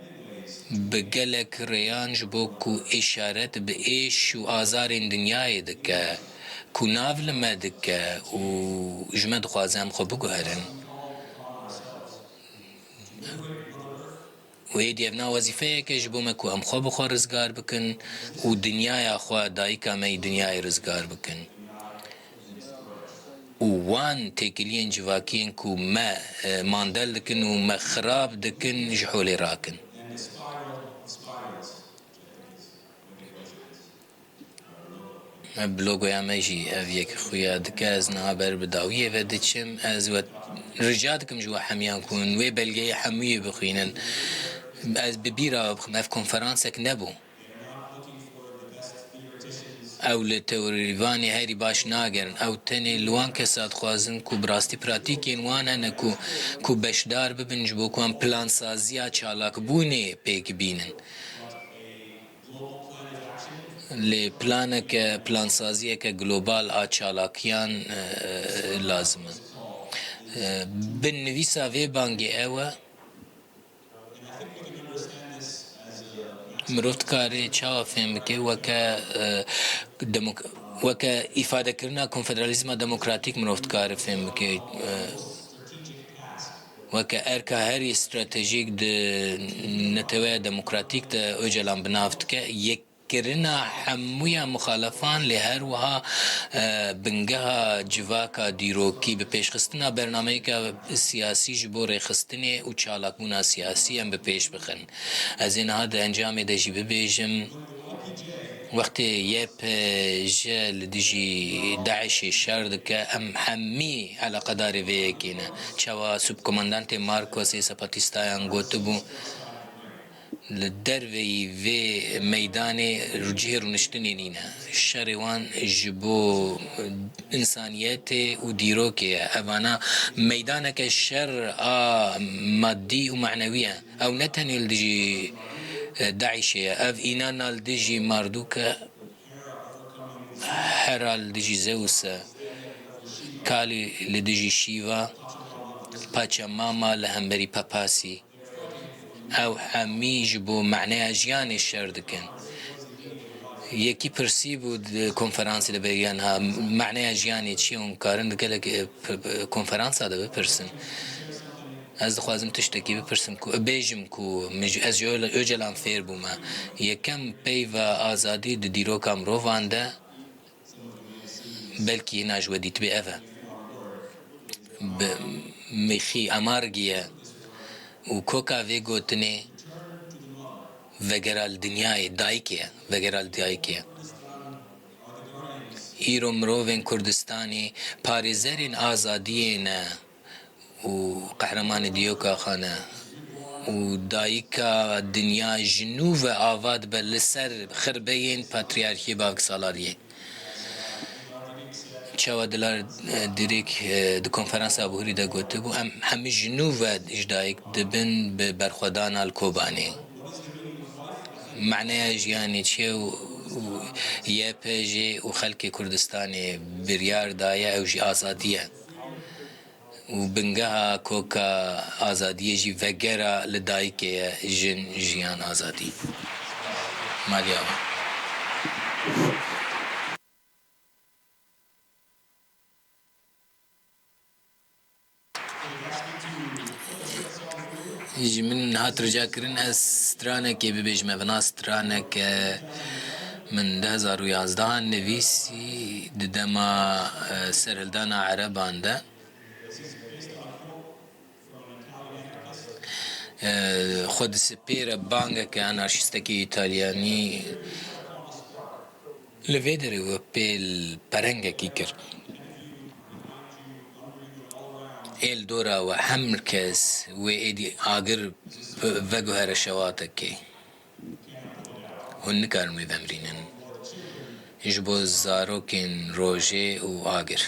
bi gelek rêyan ji bo ku îşaret bi êş û azarên dinyayê dike, ku nav li me dike û ji me dixwaze em xwe biguherin. Û êdî ev na wezîfeyek e ji bo me ku em xwe bi xwe rizgar bikin û dinyaya xwe, dayika me yî dinyayê rizgar bikin. Û wan têkiliyên civakiyên ku me, e, mandel dikin û me xirab dikin, ji holê rakin. Ev blogoya me jî ev yek xuya dike. Ez niha ber bi dawiyê ve diçim. Ez we rica dikim ji we hemiyan ku hûn wê belgeyê hemûyê bixwînin. Ez bi bîra we bixim, ev konferansek nebû. Ew li teorîvanê herî baş nagerin. Ew tenê li wan kesa dixwazin ku bi rastî pratîkên wan hene ku, ku beşdar bibin ji bo ku em plansaziya çalakbûnê pêk bînin. Lê planeke, plansaziyeke global a çalakiyan, e, lazim e. E, bin nivîsa vê bangê ew e. Mirov dikare çawa fêm bike weke, e, demok-, weke îfadekirina konfederalîzma demokratîk mirov dikare fêm bike, e, weke erka herî stratejîk di neteweya demokratîk de Ocalan bi nav dike. Yekkirina hemûya muxalefan, lê her wiha, e, bingeha civaka dîrokî bi pêşxistina bernameyeke siyasî ji bo rêxistinê û çalakbûna siyasî em bi pêş bixin. Ez ê niha di encamê de jî bibêjim, wextê Y P J li dijî DAIŞê şer dike, em hemî eleqedarê vê yekê ne. Çawa subkomandantê Marcos ê Zapatistan gotibû, li derveyî vê meydanê cihê rûniştinê nîne. Şerê wan ji bo însaniyetê û dîrokê ye. Evana meydaneke şer a madî û manewî ye. Ew ne tenê li dijî, e, DAIŞê ye. Ev înana li dijî Mardûk e, Hera li dijî Zeus e, Kalî li dijî Şîva, Paçamama li hemberî Papasî. Ew hemî ji bo maneya jiyanê şer dikin. Yekî pirsî bû di konferansê de beriya niha, maneya jiyanê çi ye? Hûn karin di gelek, e, p-, p-, konferansa de bipirsin. Ez dixwazim tiştekî bipirsim ku, bêjim ku min ji, ez ji Öcalan fêr bûme. Yekem peyva azadî di dîroka mirovan de, belkî hina ji we dîtibê ev e. Bi mixî emargî ye û koka vê gotinê vegera li dinyayê, dayikê ye, vegera li dayikê ye. Îro mirovên Kurdistanê parêzerên azadiyê ne û qehremanê dîroka xwe ne û dayika dinya ji nû ve ava dibe li ser xirbeyên patriyarkiyê bavksalariyê. Çawa Dilar, e, Dirêk, e, di konferansa abihurî de gotibû, em hemî ji nû ve ji dayik dibin bi berxwedana li Kobanê. Maneya jiyanê çi ye û, û Y P J û xelkê Kurdistanê biryar daye, ew jî azadî ye. Û bingeha koka azadiyê jî vegera li dayikê ye, jin, jiyan, azadî. Maliya we. Ji min hat rica kirin ez stranekê bibêjim. Ev na straneke min du hezar û yazdeh nivîsî di dema, e, serhildana Ereban de. E, xwe disipêre bangeke anarşîstekî îtalyanî li vê derê we pêl perengekî kir. Ê li dora we hemr kes wê êdî agir ve-, veguhere şewatekê. Hûn nikarin wê vemrînin. Ji bo zarokên rojê û agir.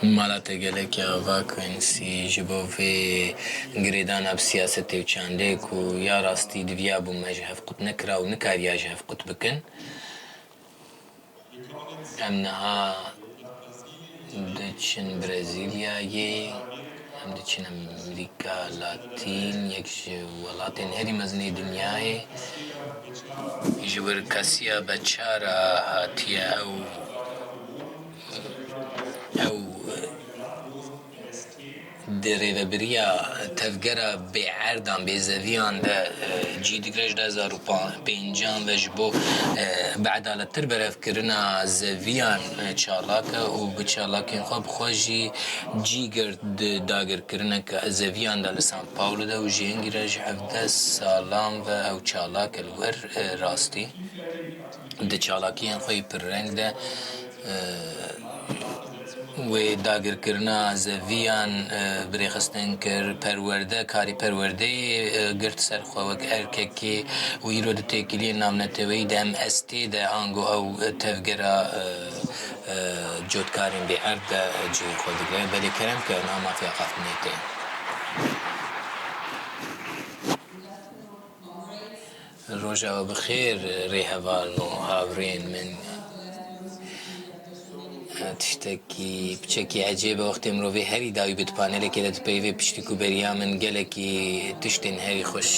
Mala te gelekî ava, Quincy, ji bo vê girêdana bi siyasetê û çandê ku ya rastî diviya bû me ji hev qut nekira û nikariya ji hev qut bikin. Em niha diçin Brezîlyayê, em diçin Amerîka Latîn, yek ji welatên herî mezin ê dinyayê. Ji wir kesiya beçar a hatiye ew, ew di rêvebiriya tevgera bêerdan, bêzeviyan de, e, cî digire. Ji du hezar û pêncan ve ji bo, e, bi edalettir berhevkirina zeviyan, e, çalak e û bi çalakên xwe bi xwe jî cî girt di dagirkirinek zeviyan de li São Paulo de û ji hingî re ji hevdeh salan ve ew çalak e li wir, e, rastî. Di çalakiyên xwe yî pirreng de, e, wê dagirkirina zeviyan, e, bi rêxistin kir, perwerde, karî perwerdeyê, e, girt ser xwe wek erkekê û îro di têkiliyên navneteweyî de M S T de ango ew, e, tevgera, e, e, cotkarên bêerd de, e, cihê xwe digire. Belê kerem ke na mafiya qastinê tê. Roja we bi xêr, rêhevalin û havrên min. Tiştekî piçekî ecêb e, wextê mirovê herî dawî bi di panelekê de dipeyivê, piştî ku beriya min gelekî tiştên herî xweş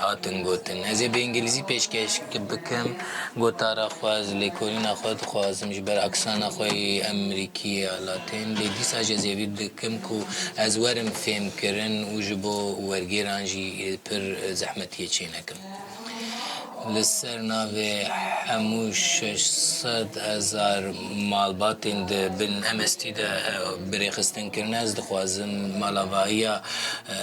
hatin gotin. Ez ê bi îngilîzî pêşkêş bikim gotara xwe, ez lêkolîna xwe dixwazim ji ber aksana xwe yê Emerîkî ya Latîn, lê dîsa jî ez hêvî dikim ku ez werim fêmkirin û ji bo wergêran jî pir zehmetiyê çênekim. Li ser navê hemû şeş sed hezar malbatên di bin M S T de, e, bi rêxistin kirine, ez dixwazim malavahiya, e,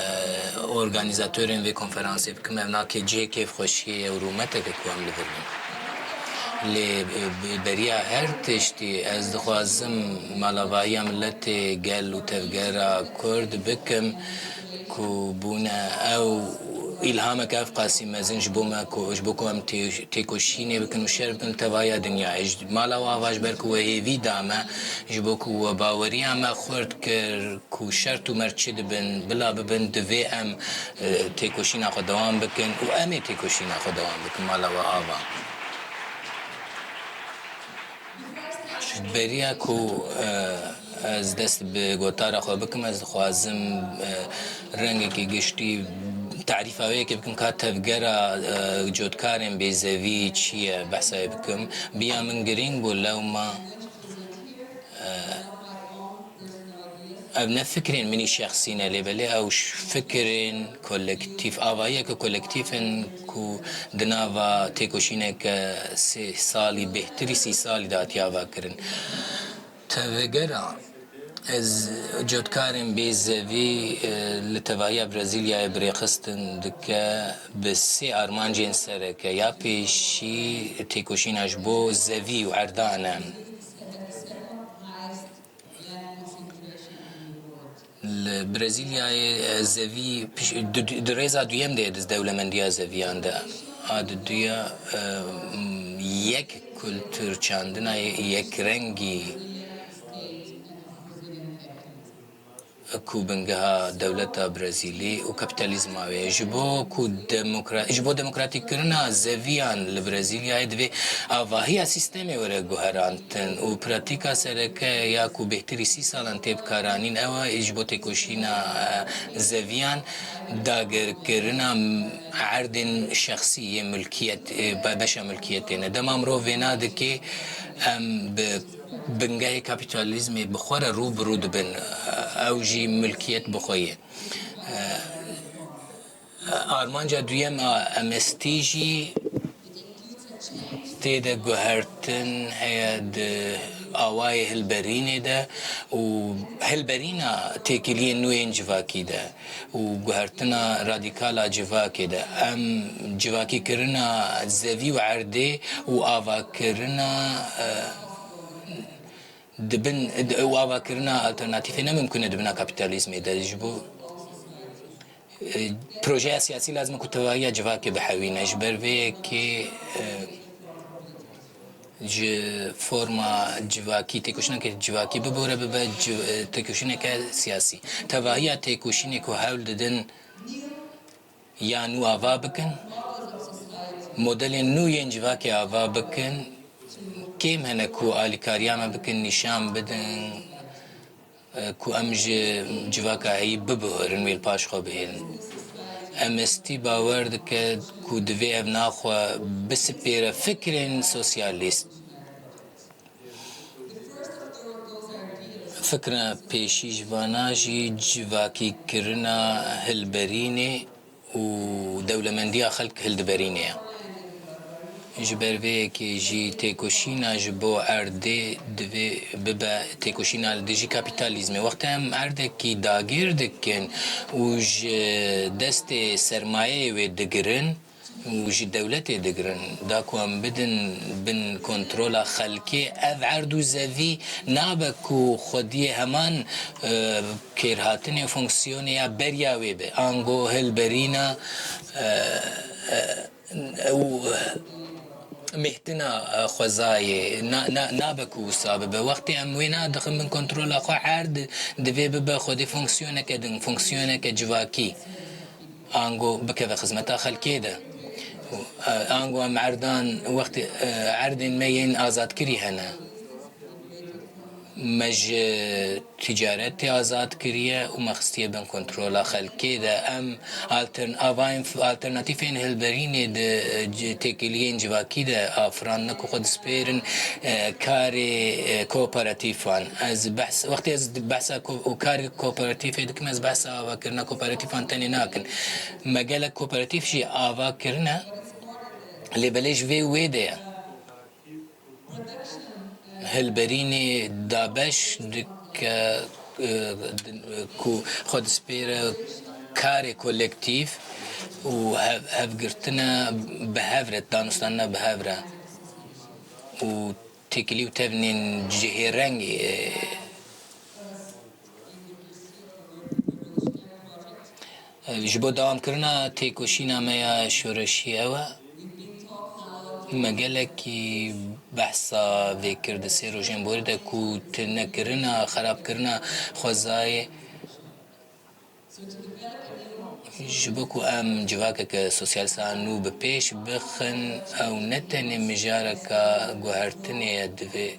organîzatorên vê konferansê bikim. Ev nake cihê kêfxweşiyê ye û rûmeteke ku em li vir bin. Lê, e, beriya her tiştî ez dixwazim malavahiya miletê, gel û tevgera Kurd bikim ku bûne ew îlhameke ev qasî mezin ji bo me ku, ji bo ku em tê-, têkoşînê bikin û şer bikin li tevahiya dinyayê. Ji mala we ava ji ber ku we hêvî da me, ji bo ku we baweriya me xurt kir ku şert û mert çi dibin, bila bibin, divê em, e, têkoşîna xwe dewam bikin û em ê têkoşîna xwe dewam bikin mala we ava. Beriya ku, e, ez dest bi gotara xwe bikim, ez dixwazim, e, rengekî giştî tarîfa wê yekê bikim ka tevgera, e, cotkarên bêzevî çi ye, behsa wê bikim. Biya min girîng bû lewma, e, ev ne fikrên min î şexsî ne, lê belê ew ş-, fikrên kolektîf, avahiyeke kolektîf in ku di nava têkoşîneke sê salî, bêhtirî sî salî de hatiye avakirin. Tevgera ez cotkarên bêzevî, e, li tevahiya Brezîlyayê bi rêxistin dike bi sê armancên sereke. Ya pêşî têkoşîna ji bo zevî û erdan e. Li Brezîlyayê, e, zevî piş-, di, di, di rêza duyem de ye di dewlemendiya zeviyan de. A di duya, e, m, yek kultur çandina ye-, yek rengî ku bingeha dewleta Brezîlî û kapîtalîzma wê ye. Ji bo ku demokra-, ji bo demokratîkkirina zeviyan li Brezîlyayê divê avahiya sîstemê were guherantin û pratîka sereke ya ku bêhtirî sî salan tê bikaranîn ew e, ji bo têkoşîna, e, zeviyan dagirkirina erdên şexsî yê milkiyet, e, be-, beşa milkiyetê ne. Dema mirov vêna dike, em bi bingehê kapîtalîzmê bi xwe re rû bi rû dibin. Ew jî milkiyet bi xwe ye. Armanca duyem a M S T jî tê de guhertin heye di awayê hilberînê de û hilberîna têkiliyên nû yên civakî de û guhertina radîkal a civakê de. Em civakîkirina zevî û erdê û avakirina, e, di bin, û avakirina alternatîfê ne mimkun e di bina kapîtalîzmê de. Ji bo, e, projeya siyasî lazim e ku tevahiya civakê bihewîne. Ji ber vê yekê, e, ji forma civakî, têkoşîneke civakî bibore bibe civ-, e, têkoşîneke siyasî. Tevahiya têkoşînê ku hewl didin ya nû ava bikin, modelên nû yên civakê ava bikin, kêm hene ku alîkariya me bikin, nîşan bidin, e, ku em ji civaka heyî bibihirin, wê li paş xwe bihêlin. M S T bawer dike ku divê ev naxwe bisipêre fikrên sosyalîst. Fikra pêşî ji vana jî civakîkirina hilberînê û dewlemendiya xelk hildiberînê ye. Ji ber vê yekê jî têkoşîna ji bo erdê divê bibe têkoşîna li dijî kapîtalîzmê. Wextê em erdekî dagîr dikin û ji destê sermayeyê wê digirin, û ji dewletê digirin, da ku em bidin bin kontrola xelkê, ev erd û zevî nabe ku xwediyê heman, e, kêrhatinê û fonksiyonê ya beriya wê be. Ango hilberîna, e, e, û mihtina, e, xwezayê na, na, nabe ku wisa bibe. Wextê em wê nadixin bin kontrola xwe, erd divê bibe xwedî fonksiyoneke din, fonksiyoneke civakî. Ango bikeve xizmeta xelkê de. Ango em erdan wextê, e, erdên me yên azadkirî hene. Me ji ticaretê azad kiriye û me xistiye bin kontrola xelkê de. Em altern-, avayên f-, alternatîfên hilberînê di, e, ci-, têkiliyên civakî de afirandine ku xwe dispêrin, e, karê, e, kooperatîfan. Ez behs, wextê ez di behsa ko-, û karê kooperatîfê dikim, ez behsa avakirina kooperatîfan tenê nakim. Me gelek kooperatîf jî ava kirine. Lê belê ji vê wê de ye. Hilberînê dabeş dike, e, di-, ku xwe dispêre karê kolektîf û hev-, hevgirtina bi hev re, danûstanina bi hev re û têkilî û tevnên cihêrengî, e, Ji bo dewamkirina têkoşîna me ya şoreşî ew e, me gelekî behsa vê kir di sê rojên borî de ku tunekirina, xerabkirina xwezayê ji bo ku em civakeke sosyalîsta nû bi pêş bixin, ew ne tenê mijareka guhertinê ye, divê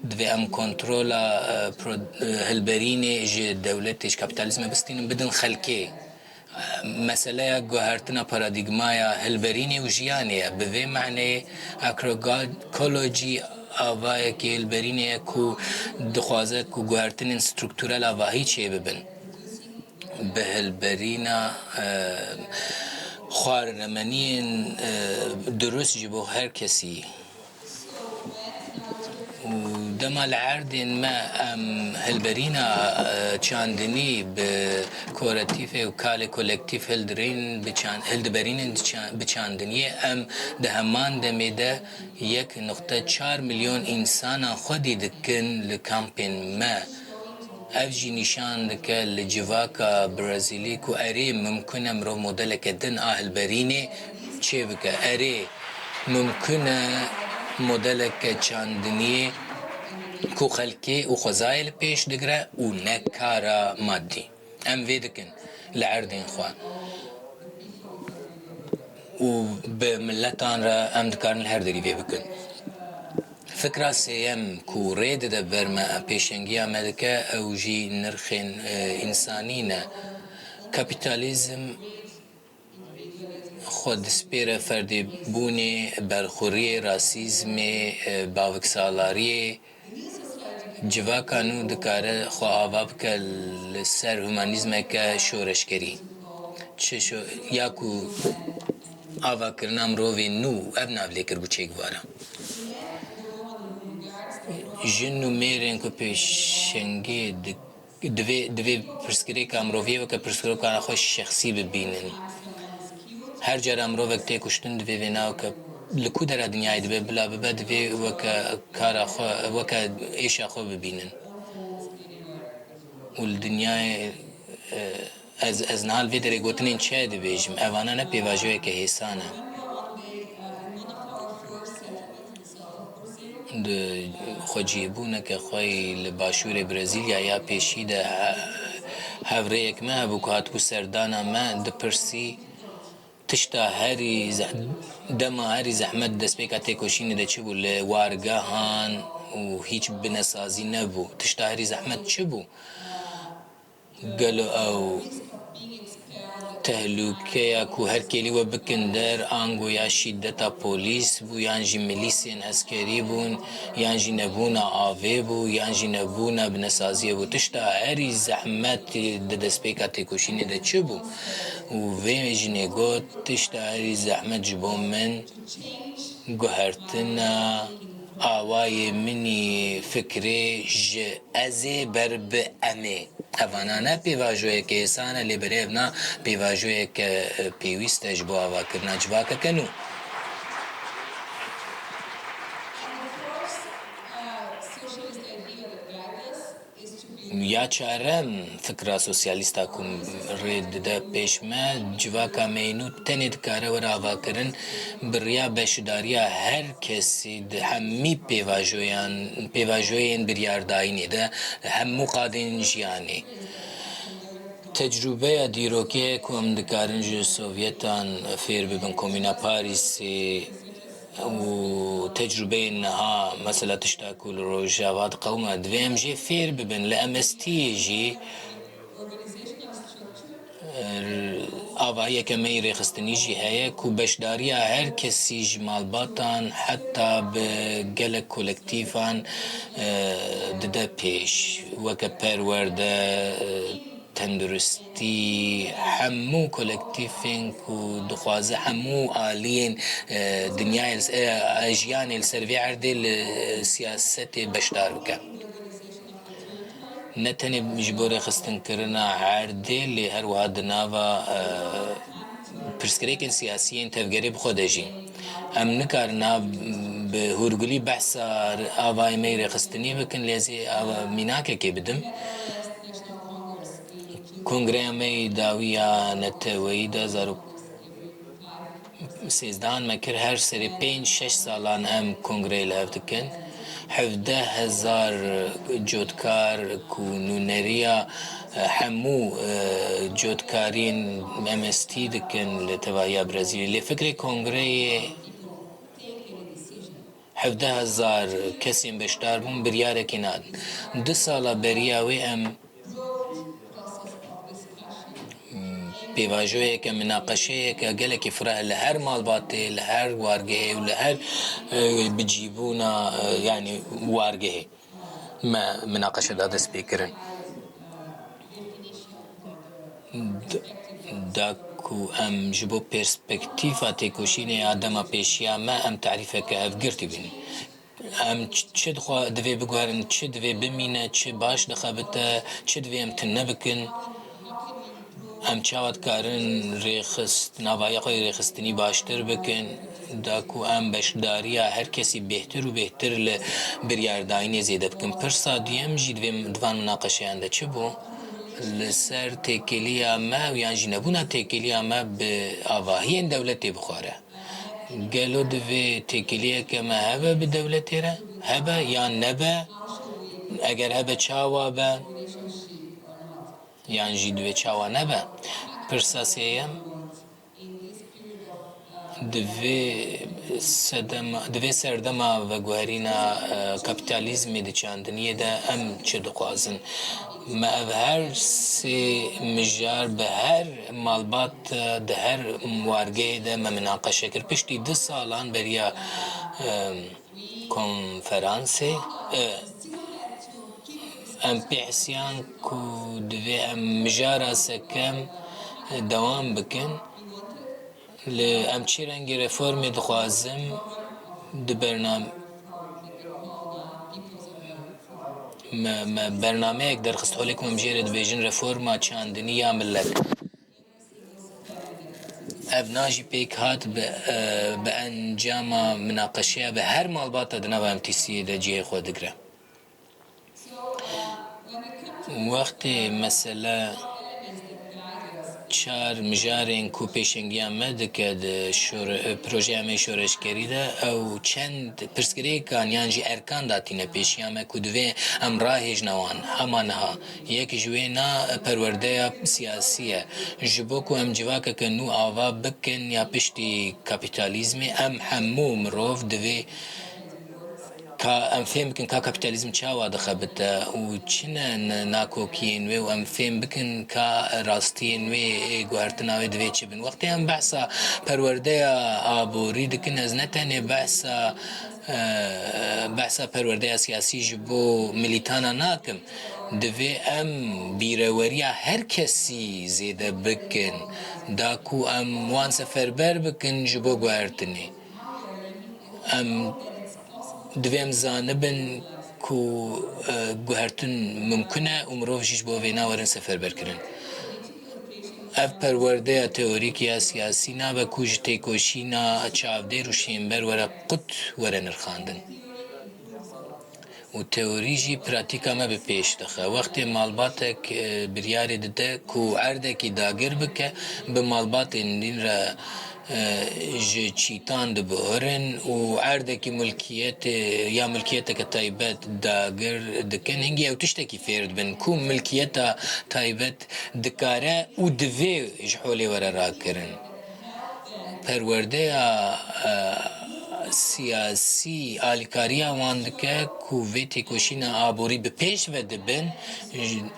Divê em kontrola, e, pro-, e, hilberînê ji dewletê, ji kapîtalîzmê bistînin, bidin xelkê. E, meseleya guhertina paradîgmaya hilberînê û jiyanê ye. Bi vê maneyê agroekolojî avayekî hilberînê ye ku dixwaze ku guhertinên strukturel avahî çêbibin. Bi hilberîna, e, xwaremeniyên, e, dirust ji bo her kesî. Û dema li erdên me em hilberîna, e, çandinî bi koretîfê û kalê kolektîf hildirîn bi çan-, hildiberînin çan-, bi çandiniyê, em di heman demê de yek nokte çar milyon însanan xwedî dikin li kampên me. Ev jî nîşan dike li civaka Brazîlî ku erê mimkun e mirov modeleke din a hilberînê çêbike. Erê, mimkun e modeleke çandiniyê ku xelkê û xwezayê li pêş digire û ne kara madî. Em vê dikin li erdên xwe û bi miletan re em dikarin li her derî vê bikin. Fikra sêyem ku rê dide ber me, pêşengiya me dike, ew jî nirxên, e, însanî ne. Kapîtalîzm xwe dispêre ferdîbûnê, berxuriyê, rasîzmê, e, baviksalariyê. Civaka nû dikare xwe ava bike li ser humanîzmeke şoreşgerî. Çi şo-, ya ku avakirina mirovê nû, ev navlêkir bû Che Guevara. Jin û mêrên ku pêşengê di-, divê, divê pirsgirêka miroviyê weke pirsgirêka xwe şexsî bibînin. Her cara mirovek tê kuştin, divê vê navke li ku dera dinyayê dibe, bila bibe, divê weke kara xwe, weke êşa xwe bibînin. Û li dinyayê, e, ez, ez niha li vê derê gotinên çi dibêjim? Evana ne pêvajoyeke hêsan e. Di xwecihbûneke xwe yî li başûrê Brezîlya ya pêşî de he-, hevrêyek me hebû ku hatibû serdana me, dipirsî, tişta herî zeh-, dema herî zehmet destpêka têkoşînê de çi bû? Li wargehan û hîç binesazî nebû. Tişta herî zehmet çi bû? Gelo ew tehlûkeya ku her kêlî we bikin der, ango ya şîdeta polîs bû, yan jî milîsên eskerî bûn, yan jî nebûna avê bû, yan jî nebûna binesaziyê bû? Tişta herî zehmet di destpêka têkoşînê de çi bû? Û vê jinê got, tişta herî zehmet ji bo min guhertina awayê min î fikrê ji ezê ber bi emê. Evana ne pêvajoyeke hêsan e, lê berê ev na pêvajoyeke, e, pêwîst e ji bo avakirina civakeke nû. Ya çarem, fikra sosyalîst a ku rê dide pêş me, civaka me yê nû tenê dikare were avakirin bi riya beşdariya her kesî di hemî pêvajoyan, pêvajoyên biryardayînê de, hemû qadên jiyanê. Tecrûbeya dîrokê ku em dikarin ji Sovyetan fêr bibin, Komîna Parîsê û tecrûbeyên niha, mesela tişta ku li Rojava diqewime, divê em jê fêr bibin. Li M S T'yê jî, e, avahiyeke me yî rêxistinî jî heye ku beşdariya her kesî ji malbatan heta bi gelek kolektîfan, e, dide pêş. Weke perwerde, e, tenduristî, hemû kolektîfên ku dixwaze hemû aliyên, e, dinyayê li, e, jiyanê li ser vê erdê li, e, siyasetê beşdar bike. Ne tenê ji bo rêxistinkirina erdê, lê her wiha di nava, e, pirsgirêkên siyasî yên tevgerê bi xwe de jî. Em nikarin niha bi hûrgulî behsa avayê me yê rêxistinî bikin, lê ez ê ava mînakekê bidim. Kongreya me yê dawî ya neteweyî de zarok sêzdehan me kir, her serê pênc şeş salan em kongreyê li hev dikin. Hevdeh hezar cotkar ku nûneriya, e, hemû, e, cotkariyên M S T dikin li tevahiya Brezîlyê. Lê fikrê kongreyê hevdeh hezar kesên beşdar bûn, biryarekê nadin. Du sala beriya wê em pêvajoyeke, minaqeşeyeke gelekî fireh li her malbatê, li her wargehê û li her, e, bicîbûna, e, yanî wargehê me minaqeşe da dest pê kirin. D-, da ku em ji bo perspektîfa têkoşînê ya dema pêşiya me, em tarîfeke hevgirtî bînin. Em ç-, çi dixwe-, divê biguherin, çi divê bimîne, çi baş dixebite, çi divê em tune bikin. Em çawa dikarin rêxist-, navaya xwe yê rêxistinî baştir bikin, da ku em beşdariya her kesî bêhtir û bêhtir li biryardayînê zêde bikin. Pirsa duyem jî divê di van minaqeşeyan de çi bû? Li ser têkiliya me û yan jî nebûna têkiliya me bi avahiyên dewletê bixware. Gelo divê têkiliyeke me hebe bi dewletê re? Hebe yan nebe? Eger hebe, çawa be? Yan jî divê çawa nebe? Pirsa sêyem, divê sedema, divê serdema veguherîna, e, kapîtalîzmê di çandiniyê de em çi dixwazin? Me ev her sê mijar bi her malbat, e, di her wargehê de me minaqeşe kir. Piştî du salan beriya, e, konferansê, e, em pê hisiyan ku divê em mijara sekem, e, dewam bikin. Li em çi rengî reformê dixwazin di bernam-, me, me bernameyek derxist holê ku em jê re dibêjin reforma çandinî ya milet. Ev na jî pêk hat bi, e, bi encama minaqeşeya bi her malbata di nava M T C'yê de cihê xwe digire. Wextê mesele çar mijarên ku pêşengiya me dike di şore-, projeya me yê şoreşgerî de, ew çend pirsgirêkan yan jî erkan datîne pêşiya me ku divê em rahêjne wan. Hema niha yek ji wê na perwerdeya siyasî ye. Ji bo ku em civakeke nû ava bikin ya piştî kapîtalîzmê, em hemû mirov divê ka em fêm bikin ka kapîtalîzm çawa dixebite û çi ne, ne nakokiyên wê û em fêm bikin ka rastiyên wê ê guhertina wê divê çi bin. Wextê em behsa perwerdeya aborî dikin, ez ne tenê behsa, e, behsa perwerdeya siyasî ji bo milîtana nakim. Divê em bîreweriya her kesî zêde bikin, da ku em wan seferber bikin ji bo guhertinê. Em divê em zanibin ku, e, guhertin mimkun e û mirov jî ji bo vêna werin seferberkirin. Ev perwerdeya teorîk ya siyasî nabe ku ji têkoşîna çavdêr û şênber were qut were nirxandin. Û teorî jî pratîka me bi pêş dixe. Wextê malbatek, e, biryarê dide ku erdekî dagir bike, bi malbatên din re, e, ji çîtan dibihurin û erdekî milkiyetê ya milkiyeteke taybet dagir dikin, hingî ew tiştekî fêr dibin ku milkiyeta taybet dikare û divê ji holê were rakirin. Perwerdeya, e, siyasî alîkariya wan dike ku vê têkoşîna aborî bi pêş ve dibin. Ji-,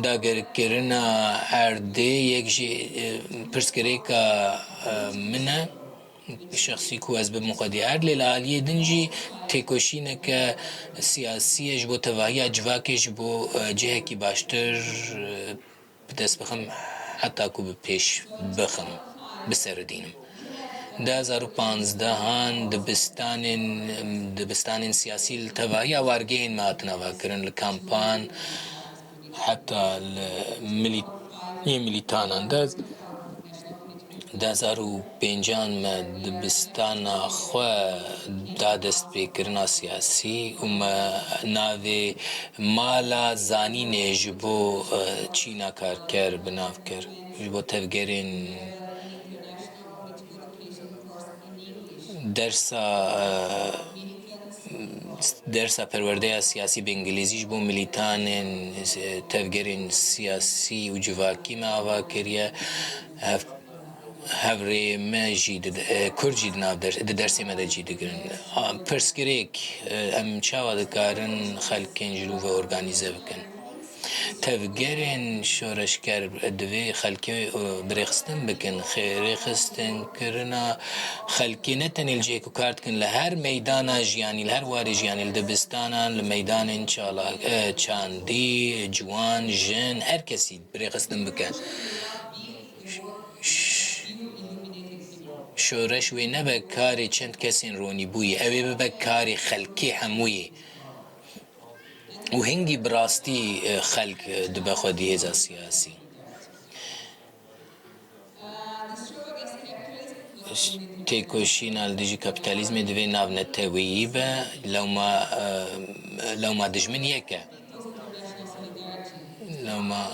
dagirkirina erdê yek ji, e, pirsgirêka, e, min e, şexsî ku ez bibim xwedî erd, lê li aliyê din jî têkoşîneke siyasî ye ji bo tevahiya civakê, ji bo, e, cihekî baştir, e, bi dest bixim, heta ku bi pêş bixim, biseridînim. Du hezar û panzdeh an dibistanên, dibistanên siyasî li tevahiya wargehên me hatin avakirin, li kampan, heta li milî-, yê milîtanan de. Du hezar û pêncan me dibistana xwe da destpêkirina siyasî û me navê Mala Zanînê ji bo, e, çîna karker bi nav kir, ji bo tevgerên dersa, e, dersa perwerdeya siyasî bi îngilîzî ji bo milîtanên, e, tevgerên siyasî û civakî me ava kiriye. Hev-, hevrê me jî di, e, Kurd jî di nav der-, di dersê me de cî digirin. A, pirsgirêk, e, em çawa dikarin xelkên ji nû ve organîze bikin? Tevgerên şoreşger divê xelkê, e, birêxistin bikin. Xê-, rêxistinkirina xelkê ne tenê li cihê ku kar dikin, li her meydana jiyanî, li her warê jiyanî, li dibistanan, li meydanên çala-, e, çandî, ciwan, jin, her kesî birêxistin bike. Ş-, şoreş wê nebe karê çend kesên ronîbûyî, ew ê bibe karê xelkê hemûyê. Û hingî bi rastî, e, xelk, e, dibe xwedî hêza siyasî. Têkoşîna li dijî kapîtalîzmê divê navneteweyî be, lewma, e, lewma dijmin yek e. Lewma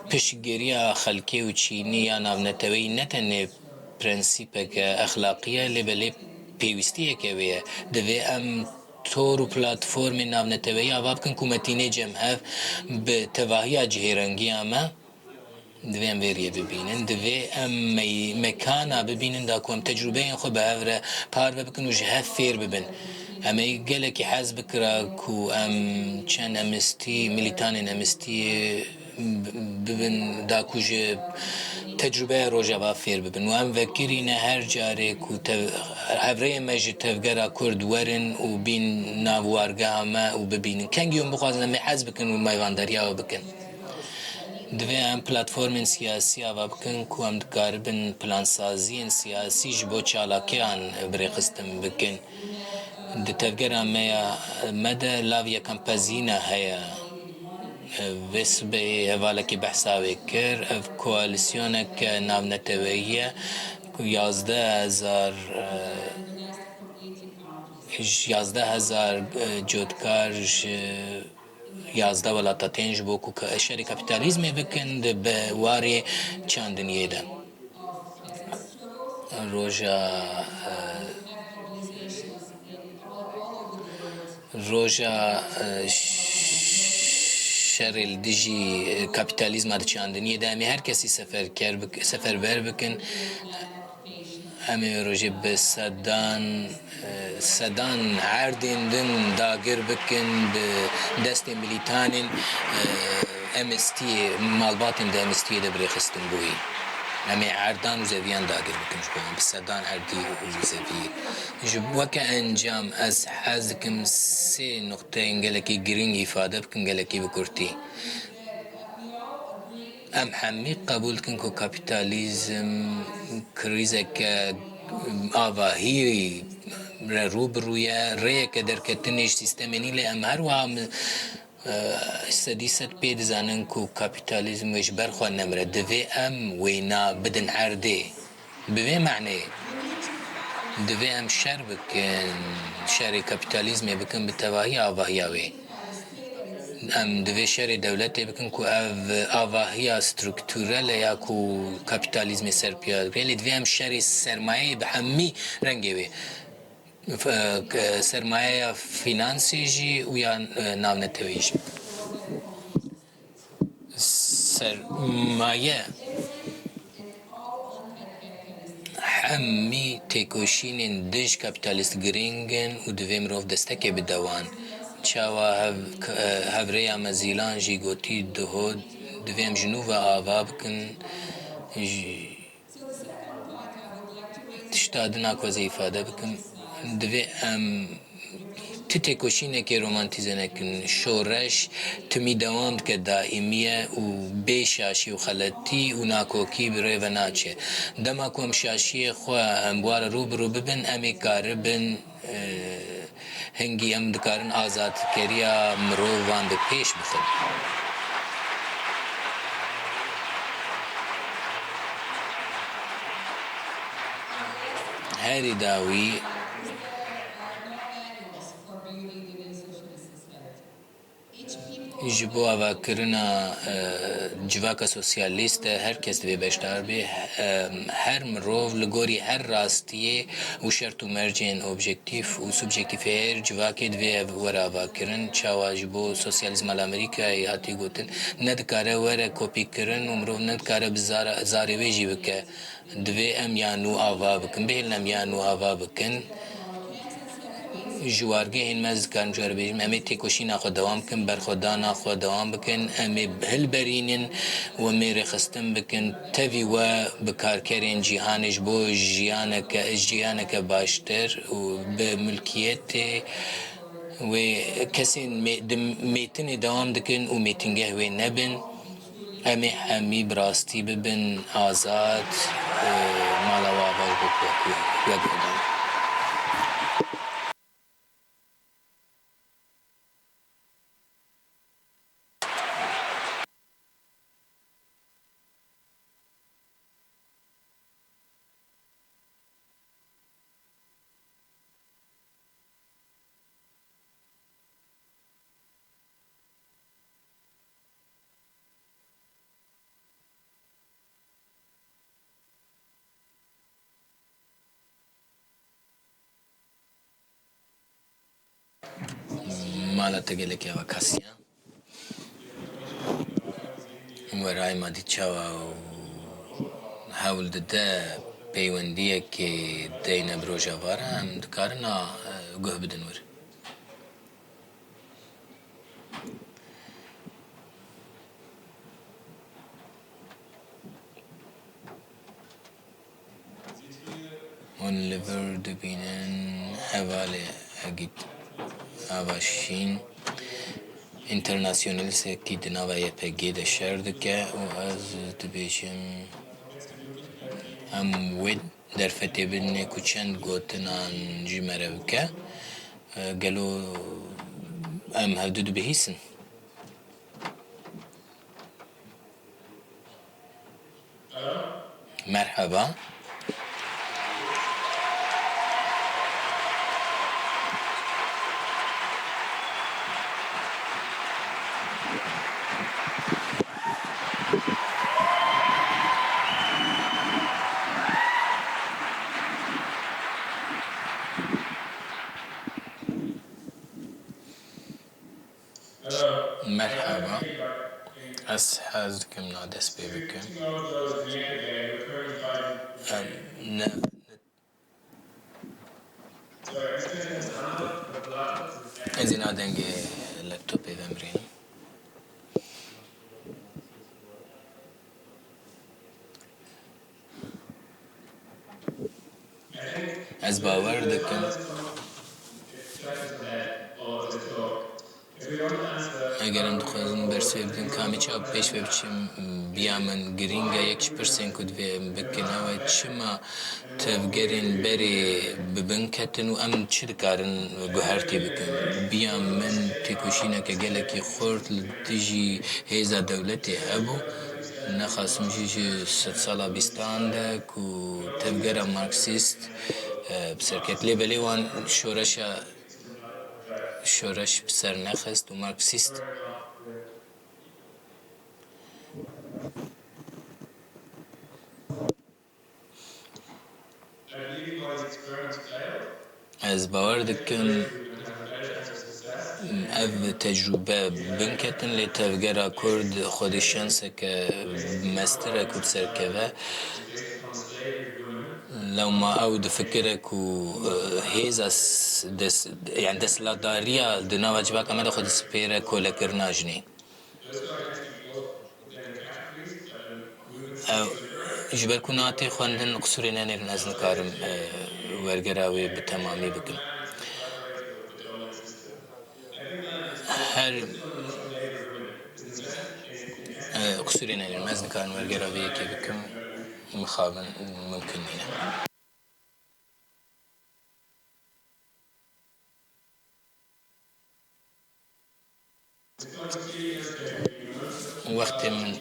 piştgiriya xelkê û çînî ya navneteweyî ne tenê prensîpeke exlaqî ye, lê belê pêwîstiyeke wê ye. Divê em tor û platformên navneteweyî ava bikin ku me tînê cem hev bi tevahiya cihêrengiya me. Divê em vê riyê bibînin. Divê em mey-, mekana bibînin da ku em tecrûbeyên xwe bi hev re parve bikin û ji hev fêr bibin. Em ê gelekî hez bikira ku em çend emistî, milîtanên emistiyê bi-, bibin da ku ji tecrûbeya Rojava fêr bibin. Û em vekirîne her carê ku tev-, hevrêyên me ji tevgera Kurd werin û bîn nav wargeha me û bibînin. Kengî hûn bixwazin em ê hez bikin û meyvandariya we bikin. Divê em platformên siyasî ava bikin ku em dikaribin plansaziyên siyasî ji bo çalakiyan birêxistin bikin. Di tevgera me ya, me de lav yekem pezîna heye. Vê sibehê hevalekî behsa wê kir. Ev koalîsyoneke navneteweyî ye ku yazdeh hezar, e, ji yazdeh hezar, e, cotkar ji yazdeh welata tên ji bo ku ka-, şerê kapîtalîzmê bikin di bi warê çandiniyê de. Roja, e, roja, e, ş-, şerê li dijî, e, kapîtalîzma di çandiniyê de em ê her kesî seferker bik-, seferber bikin. Em ê rojê bi sedan, e, sedan erdên din dagir bikin, bi destên milîtanên, e, M S T, malbatên di M S T de bi rêxistin bûyî. Em ê erdan û zeviyan dagir bikin ji bo wan, bi sedan erdî û zeviyê. Ji weke encam ez hez dikim sê nuqteyên gelekî girîng îfade bikin, gelekî bi kurtî. Em hemî qebûl dikin ku kapîtalîzm krîzeke avahî re rû bi rû ye, rêyeke derketinê ji sîstemê nî, lê em her wiha mi-, e, sedî sed pê dizanin ku kapîtalîzm wê ji ber xwe nemire. Divê em wêna bidin erdê. Bi vê maneyê divê em şer bikin, şerê kapîtalîzmê bikin bi tevahiya avahiya wê. Em divê şerê dewletê bikin ku ev avahiya strukturel e ya ku kapîtalîzmê ser piya dike. Lê divê em şerê sermayeyê bi hemî rengê wê, f-, e, k-, sermayeya fînansê jî û ya, e, navneteweyî jî. Sermaye. Hemî têkoşînên dij kapîtalîst girîng in û divê mirov destekê bide wan. Çawa hev-, hevrêya me Zîlan jî gotî, diho, divê em ji nû ve ava bikin. Ji tişta din a ku ez ê îfade bikim, divê em Ti têkoşînekê romantîze nekin. Şoreş timî dewam dike, daîmî ye û bê şaşî û xeletî û nakokî bi rê ve naçe. Dema ku em şaşiyê xwe, em bi wan re rû bi rû bibin, em ê karibin, e, hingî em dikarin azadkeriya mirovan bi pêş bixin. Herî dawî, ji bo avakirina, e, civaka sosyalîst de her kes divê beşdar bê. E, her mirov li gorî her rastiyê û şert û mercên objektîf û subjektîf ê her civakê divê ev were avakirin. Çawa ji bo sosyalîzma li Amerîkayê hatî gotin, nedikare were kopîkirin û mirov nedikare bi zara-, zarê wê jî bike. Divê em ya nû ava bikin. Bihêlin em ya nû ava bikin. Ji wargehên me ez dikarim ji we re bêjim, em ê têkoşîna xwe dewam bikin, berxwedana xwe dewam bikin, em ê hilberînin û em ê rêxistin bikin. Tevî we bi karkerên cîhanê ji bo jiyaneke, jiyaneke baştir û bi milkiyetê wê kesên mê-, di mêtinê dewam dikin û mêtingeh wê nebin. Em ê hemî bi rastî bibin azad, e, mala we ava ji bo wek, wek, wek. Mala te gelekî ava kasiya. Werayê madî çawa û hewl dide peywendiyekê deyne bi Rojava re, em dikarin a, e, guh bidin wir. Hûn li vir dibînin hevalê Egîd Ava Şîn, înternasyonalîstekî di nava Y P G de şer dike û ez dibêjim, em wê derfetê bidinê ku çend gotinan ji me re bike. E, gelo em hevdu dibihîsin? Merhaba. Merhaba. Ez hez dikim na dest pê bikim. Em, ne, ne. Ez ê na dengê laptopê vemirînim. Ez bawer dikim, eger em dixwazin bersivê bidin, ka em ê çawa pêş ve biçin, biya min girîng e. Yek ji pirsên ku divê em bikin, ew e, çima tevgerên berê bi bin ketin û em çi dikarin guhertî bikin? Biya min têkoşîneke gelekî xurt li dijî hêza dewletê hebû. Nexasim jî ji sedsala bîstan de ku tevgera Marksîst, e, bi ser ket. Lê belê wan şoreşa, şoreş bi ser nexist û Marksîst. Ez bawer dikim, ev tecrûbe bin ketin, lê tevgera Kurd xwedî şanseke mestir e ku bi ser keve. Lewma ew difikire ku, e, hêza s-, des-, yani desthilatdariya di nava civaka me de xwe dispêre kolekirina jinê. Ew, ji ber ku niha tê xwendin, qisûrê nenêrin, ez nikarim, e, wergera wê bi temamî bikim. Her, e, qusûrê neynin. Ez nikarim wergera vê yekê bikim, mixabin mumkin nîne. Wextê min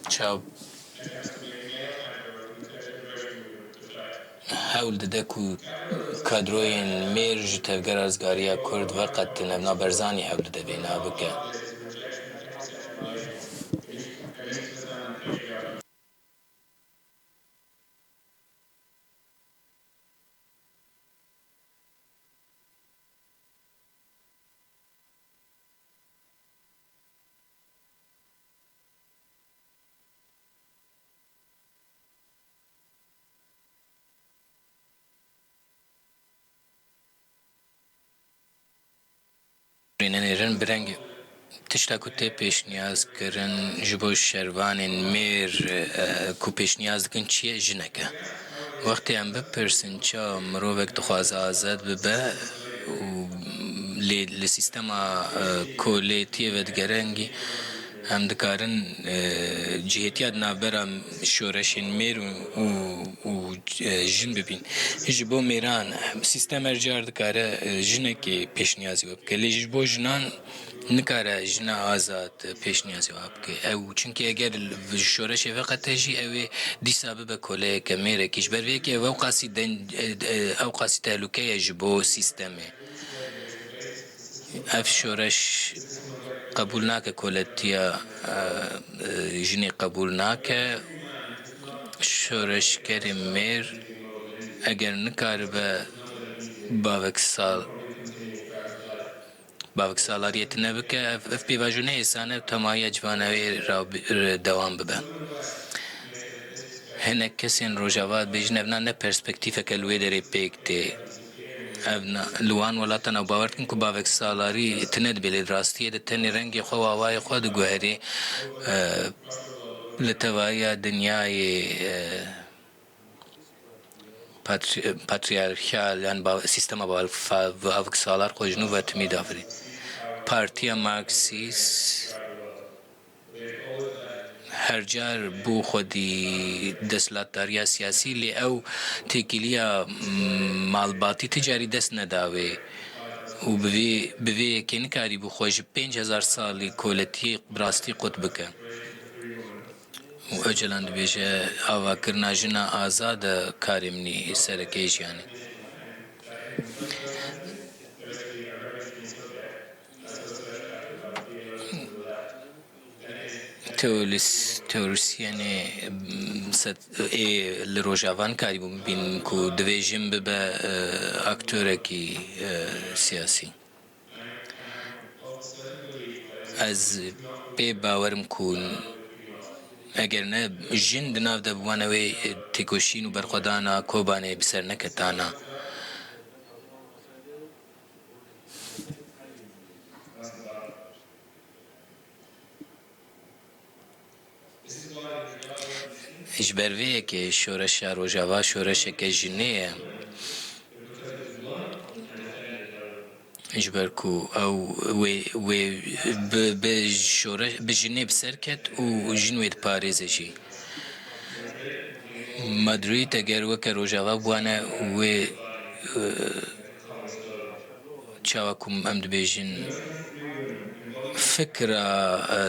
çaw hewl dide ku kadroyên mêr ji Tevgera Rizgariya Kurd veqetin, ev na Barzanî hewl dide vêna bike. Rênenêrin bi rengê tişta ku tê pêşniyaz kirin ji bo şervanên mêr, e, ku pêşniyaz dikin çi ye? Jinek e. Wextê em bipirsin çawa mirovek dixwaze azad bibe û lê li sîstema, e, kolêtiyê vedigere, hingî em dikarin, e, cihêtiya di navbera şoreşên mêr û, û, û, e, jin bibîn. Ji bo mêran, sîstem her car dikare, e, jinekê pêşniyazî we bike. Lê ji bo jinan nikare jina azad pêşniyazî we bike. Ew, çimkî eger li, ji şoreşê veqete jî, ew ê dîsa bibe koleyeke mêrekî. Ji ber vê yekê ew ew qasî den-, e, e, ew qasî tehlûke ye ji bo sîstemê. Ev şoreş qebûl nake koletiya, e, e, jinê qebûl nake. Şoreşgerê mêr eger nikaribe bavek sal, bavek salariyê tune bike, ev, ev pêvajo ne êsan e, temahiya ciwana wê ra bi-, re dewam bibe. Hinek kesên Rojava dibêjin, ev na ne perspektîfeke li wê derê pêk tê. Ev na, li wan welatan ew bawer dikin ku bavek salarî tune dibe, lê di rastiyê de tenê rengê xwe û awayê xwe diguherê, e, li tevahiya dinyayê, e, patri-, patriyarkal, yan ba-, sîstema bavek fa-, bavek salar xwe ji nû ve timî davirî. Partiya Marksîst her car bû xwedî desthilatdariya siyasî, lê ew têkiliya, mm, malbatî ti carî dest neda wê û bi vê, bi vê yekê nikarîbû xwe ji pênc hezar salî koletiyê bi rastî qut bike. Û Ocalan dibêje, avakirina jina azad e karê min î sereke yê jiyanê. Teoris-, teorisyenê, mm, set-, ê li Rojava nikarîbû bibînin ku divê jin bibe, e, aktorekî, e, siyasî. Ez pê bawer im ku eger ne jin di nav de bibûna wê têkoşîn û berxwedana Kobanê bi ser neketana. Ji ber vê yekê şoreşa Rojava şoreşeke jinê ye. Ji ber ku ew wê, wê bi, bi şore-, bi jinê bi ser ket û jin wê diparêze jî. Madrid eger weke Rojava bûane wê, e, Çawa ku em dibêjin fikra,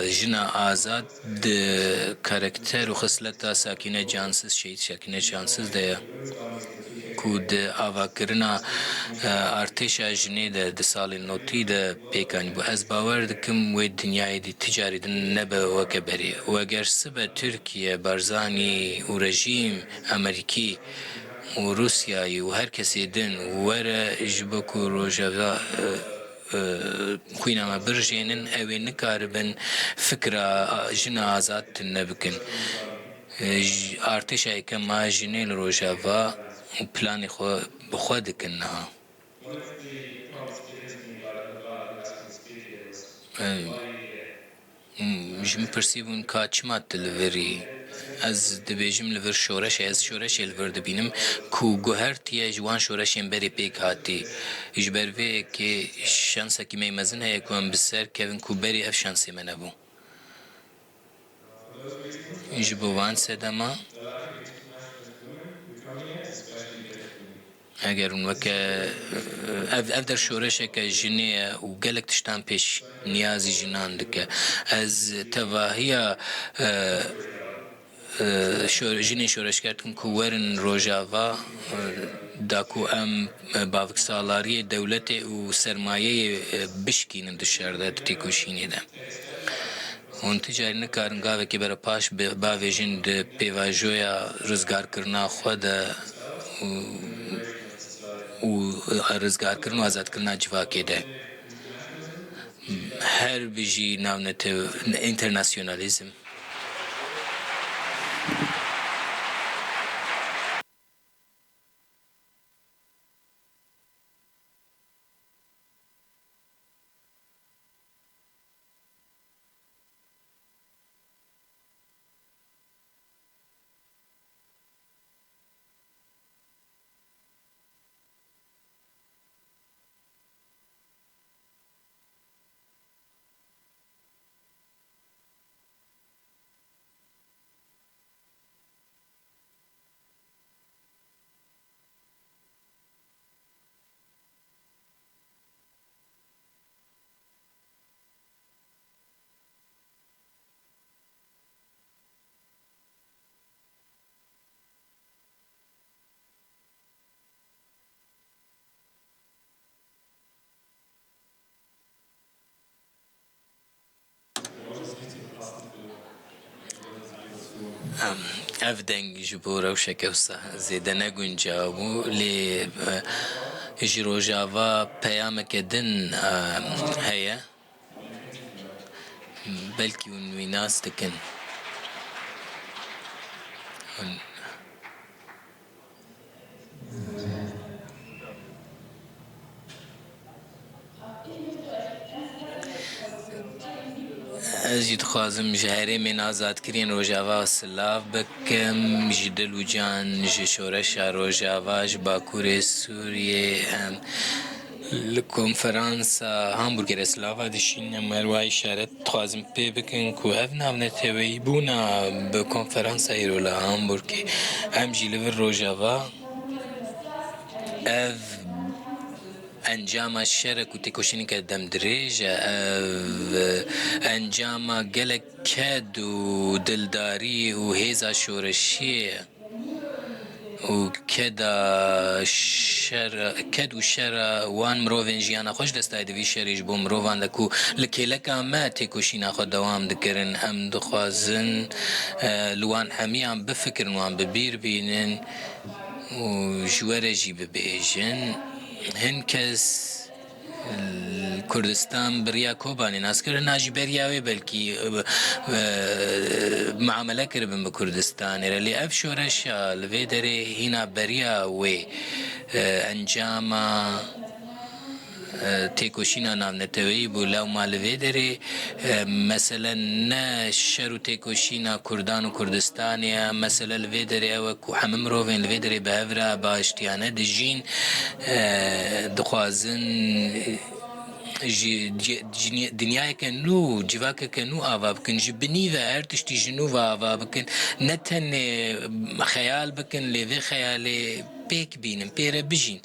e, jina azad di karakter û xisleta Sakîne Cansiz, şehîd Sakîne Cansiz de ye, ku di avakirina, e, artêşa jinê de di salên notî de pêk anîbû. Ez bawer dikim wê dinyayê dî ti carî din nebe weke berê. Û eger sibe Tirkiye, Barzanî û rejîm Amerîkî û Rûsyayê û her kesê din were ji bo ku Rojava, e, e, xwîna me birijênin, ew ê nikaribin fikra jina azad tune bikin. E, j-, artêşa yekem a jinê li Rojava û planê xwe bi xwe dikin niha. E, Hmm, ji min pirsîbûn, ka çima tu li vir î? Ez dibêjim li vir şoreşê, ez şoreşê li vir dibînim ku guhertiye ji wan şoreşên berê pêk hatî. Ji ber vê yekê şansekî me yê mezin heye ku em bi ser kevin ku berê ev şansê me nebû. Ji bo van sedema, eger hûn weke, ev, ev der şoreşeke jinê ye û gelek tiştan pêşniyazî jinan dike. Ez tevahiya, e, e, şo-, jinên şoreşger dikim ku werin Rojava, e, da ku em, e, baviksalariyê dewletê û sermayeyê, e, bişkînin di şer de, di têkoşînê de. Hûn ti carî nikarin gavekî berepaş bi-, bavêjin di pêvajoya rizgarkirina xwe de û, û rizgarkirin û azadkirina civakê de. Her bijî navnete-, internasyonalîzm. Em, ev deng ji bo rewşeke wisa zêde ne guncaw bû, lê, e, ji Rojava peyameke din, e, heye. Belkî hûn wî nas dikin. Hûn Ez jî dixwazim ji herêmên azadkiriyên Rojava silav bikim, ji dil û can ji şoreşa Rojava, ji Bakurê Sûriyê. Em li konferansa Hamburgê re silava dişînin, em her wiha îşaret dixwazim pê bikin ku ev navneteweyîbûna bi konferansa îro li Hamburgê, em jî li vir Rojava ev encama şerek û têkoşîneke demdirêj e, ev encama gelek ked û dildarî û hêza şoreşiyê ye. Û keda şer, ked û şera wan mirovên jiyana xwe ji dest dayê di vî şerê ji bo mirovan de ku li kêleka me têkoşîna xwe dewam dikirin. Em dixwazin, e, li wan hemiyan bifikirin, wan bi bîr bînin û ji we re jî bibêjin. Hin kes Kurdistan bi riya Kobanê nas kir, hina jî beriya wê belkî, e, e, muamele kiribin bi Kurdistanê re. Lê ev şoreşa li vê derê hîna beriya wê, e, encama, e, têkoşîna navneteweyî bû. Lewma li vê derê, e, mesele ne şer û têkoşîna Kurdan û Kurdistanê ye. Mesele li vê derê ew e ku hemû mirovên li vê derê bi hev re bi aştiyane dijîn. E, dixwazin, e, ji, ji, ji dinyayeke nû, civakeke nû ava bikin. Ji binî ve her tiştî ji nû ve ava bikin. Ne tenê xeyal bikin, lê vê xeyalê pêk bînin, pê re bijîn.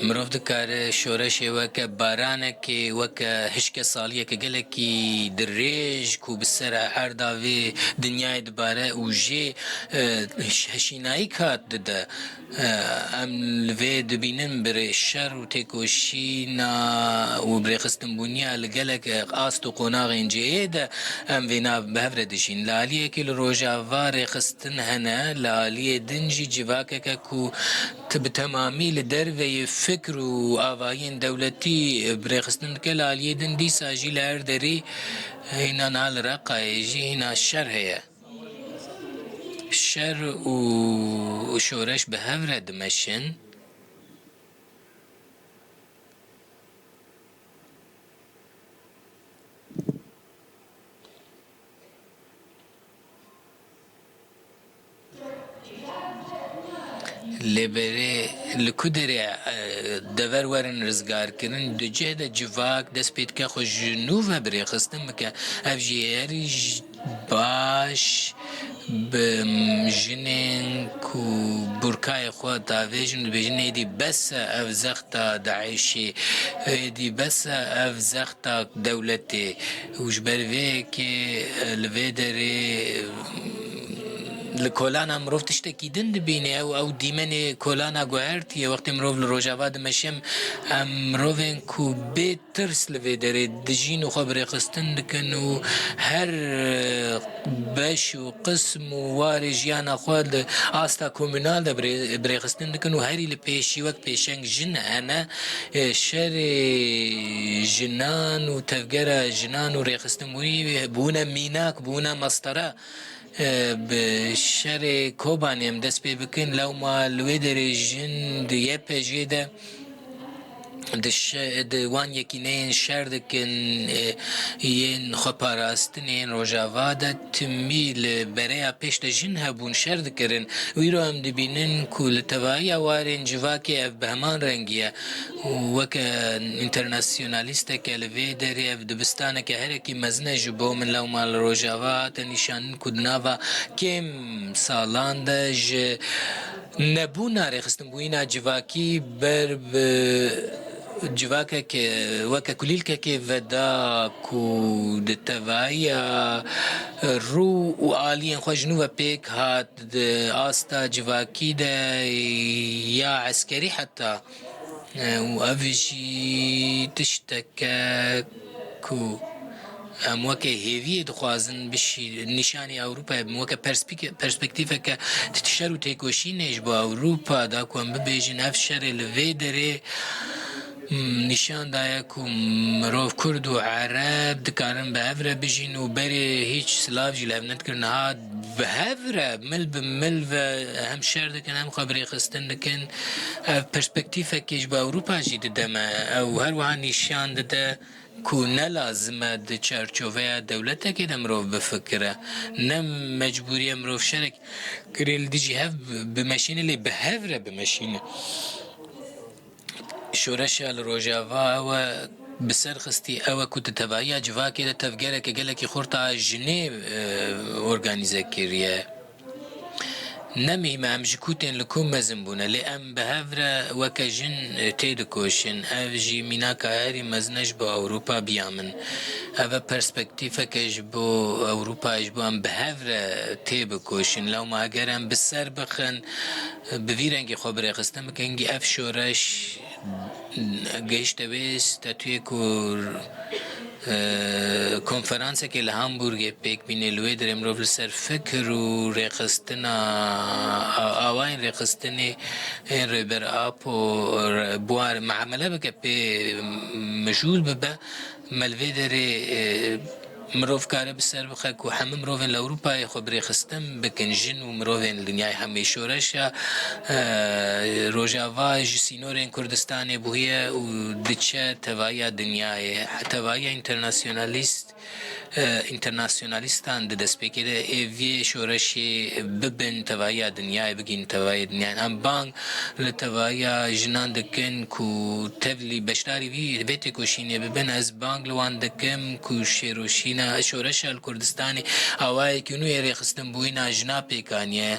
Mirov dikare şoreşê weke baranekê, weke hişkesaliyeke gelekî dirêj ku bi ser erda vê dinyayê dibare û jê, e, heşînayî kat dide. E, em li vê dibînin bi rê-, şer û têkoşîna û birêxistinbûniya li gelek, e, ast û qonaxên cihê de em vêna bi hev re dijîn. Li aliyekê li Rojava rêxistin hene, li aliyê din jî civakeke ku Ti bi temamî li derveyî fikr û avahiyên dewletî, e, bi rêxistin dike, li aliyê din dîsa jî li her derî, e, hîna niha li Reqayê jî hîna şer heye. Şer û şoreş bi hev re dimeşin. Lê berê li ku derê, e, dever werin rizgarkirin, di cih de civak dest pê dike xwe ji nû ve bi rêxistin bike. Ev jî herî j-, baş bi, m, jinên ku burkayê xwe davêjin, dibêjin êdî bes e ev zexta DAIŞê, êdî bes e ev zexta dewletê. Û ji ber vê yekê, e, li vê derê, e, li kolana mirov tiştekî din dibîne. Ew, ew dîmenê kolana guhertî ye. Wextê mirov li Rojava dimeşe, em mirovên ku bê tirs li vê derê dijîn û xwe bi rêxistin dikin û her, e, beş û qism û warê jiyana xwe li asta komunal de bi rê-, bi rêxistin dikin û herî li pêşî wek pêşeng jin hene. E, şerê jinan û tevgera jinan û rêxistinbûyî bûne mînak, bûne mestara. E, bi şerê Kobanê em dest pê bikin, lewma li wê derê jin di Y P G de di şe-, di wan yekîneyên şer dikin, e, yên xweparastinê yên Rojava de timî li bereya pêş de jin hebûn, şer dikirin. Û îro em dibînin ku li tevahiya warên civakê ev bi heman rengî ye. Û weke înternasyonalîsteke li vê derê ev dibistaneke herekî mezin e ji bo min. Lewma li Rojava hate nîşanin ku di nava kêm salan de ji nebûna rêxistinbûyîna civakî ber bi civakeke weke kulîlkekê veda ku di tevahiya rû û aliyên xwe ji nû ve pêk hat di asta civakî de ya eskerî heta. E, û ev jî tişteke ku em weke hêviyê dixwazin bişî-, nîşanî Ewropayê bin, weke perspîke-, perspektîfeke şer û têkoşînê ji bo Ewropa da ku em bibêjin ev şerê li vê derê, m, nîşan daye ku mirov Kurd û Ereb dikarin bi hev re bijîn û berê hîç silav jî li hev nedikirin. Niha bi hev re, mil bi mil ve hem şer dikin, hem xwe bi rêxistin dikin. Ev perspektîfekê ji bo Ewropa jî dide me. Ew her wiha nîşan dide ku ne lazim e di çarçoveya dewletekê de mirov bifikire. Ne mecbûrî ye mirov şerek kirê li dijî hev bimeşîne, lê bi hev re bimeşîne. Şoreşa li Rojava ew e bi ser xistî, ew e ku di tevahiya civakê de tevgereke gelekî xurt a jinê, e, organîze kiriye. Ne mihîm e em ji ku tên, li ku mezin bûne, lê em bi hev re weke jin, e, têdikoşin. Ev jî mînaka herî mezin e ji bo Ewropa biya min. Ev e perspektîfeke ji bo Ewropa, ji bo em bi hev re têbikoşin. Lewma eger em bi ser bixin, bi vî rengî xwe bi rêxistin bikin, hingî ev şoreş gihişte wê statuyê ku, e, konferansekê li Hamburgê pêk bîne, li wê derê mirov li ser fikir û rêxistina, a-, awayên rêxistinê ên Rêber Apo re-, bi wan re muamele bike, pê mijûl bibe. Me li vê derê, e, mirov kare bi ser bixe ku hemû mirovên li Ewropayê xwe bi rêxistin bikin, jin û mirovên li dinyayê hemî. Şoreşa, e, Rojava ji sînorên Kurdistanê bûye û diçe tevahiya dinyayê, tevahiya înternasyonalîst, e, înternasyonalîstan di destpêkê de ê vê şoreşê bibin tevahiya dinyayê, bigihîn tevahiya dinyayê. Em bang li tevahiya jinan dikin ku tevlî beşdarî vî, vê têkoşînê bibin. Ez bang li wan dikim ku şêroşîna, şoreşa li Kurdistanê awayekî nû yê rêxistinbûyîna jina pêk aniye.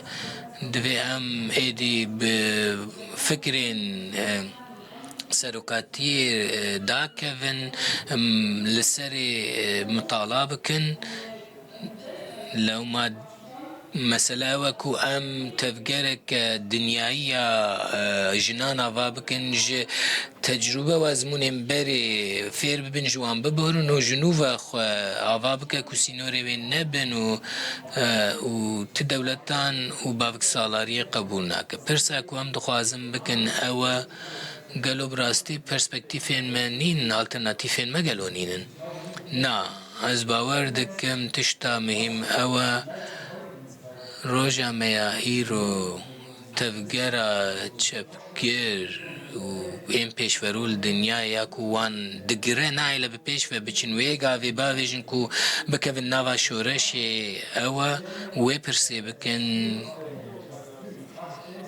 Divê em êdî bi fikrên, e, serokatiyê, e, dakevin, em, li serê, e, mitala bikin. Lewma mesele ew e ku em tevgereke dinyayî ya, e, jinan ava bikin, ji tecrûbe û ezmûnên berê fêr bibin, ji wan bibirin û ji nû ve xwe ava bike ku sînorê wê nebin û, e, û ti dewletan û bavksalariyê qebûl nake. Pirsa ku em dixwazin bikin ew e, gelo bi rastî perspektîfên me nîn, alternatîfên me gelo nînin? Na, ez bawer dikim tişta muhîm ew e, roja me ya îro tevgera çepgir û ên pêşverû li dinyayê ya ku wan digire nahêle bi pêş ve biçin, wê gavê bavêjin ku bikevin nava şoreşê, ew e, wê pirsê bikin,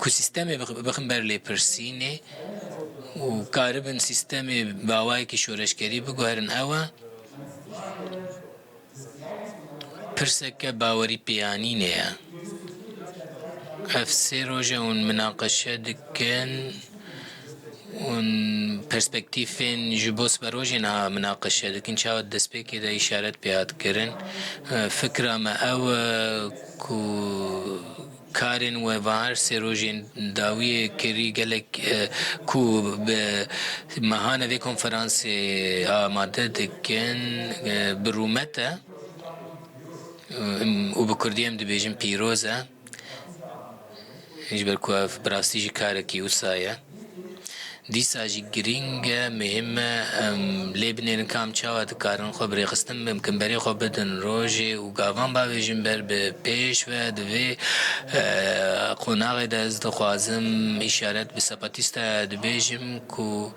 ku sîstemê bix-, bixin ber lêpirsînê û karibin sîstemê bi awayekî şoreşgerî biguherin, ew e. Pirseke bawerî pêyanînê ye. Ev sê roj e hûn minaqeşe dikin, hûn perspektîfên ji bo siberojê niha minaqeşe dikin. Çawa di destpêkê de îşaret pê hat kirin. Fikra me ew e ku karên we van her sê rojên dawiyê kirî gelek, e, ku bi mehane vê konferansê amade dikin, e, bi rûmet e, e, û bi kurdî em dibêjin pîroz e. Ji ber ku ev bi rastî jî karekî wisa ye. Dîsa jî girîng e, muhîm e, em lê binêrin ka em çawa dikarin xwe bi rêxistin bikin, berê xwe bidin rojê û gavan bavêjin ber bi pêş ve. Di vê, e, qonaxê de ez dixwazim îşaret bi Zapatista dibêjim ku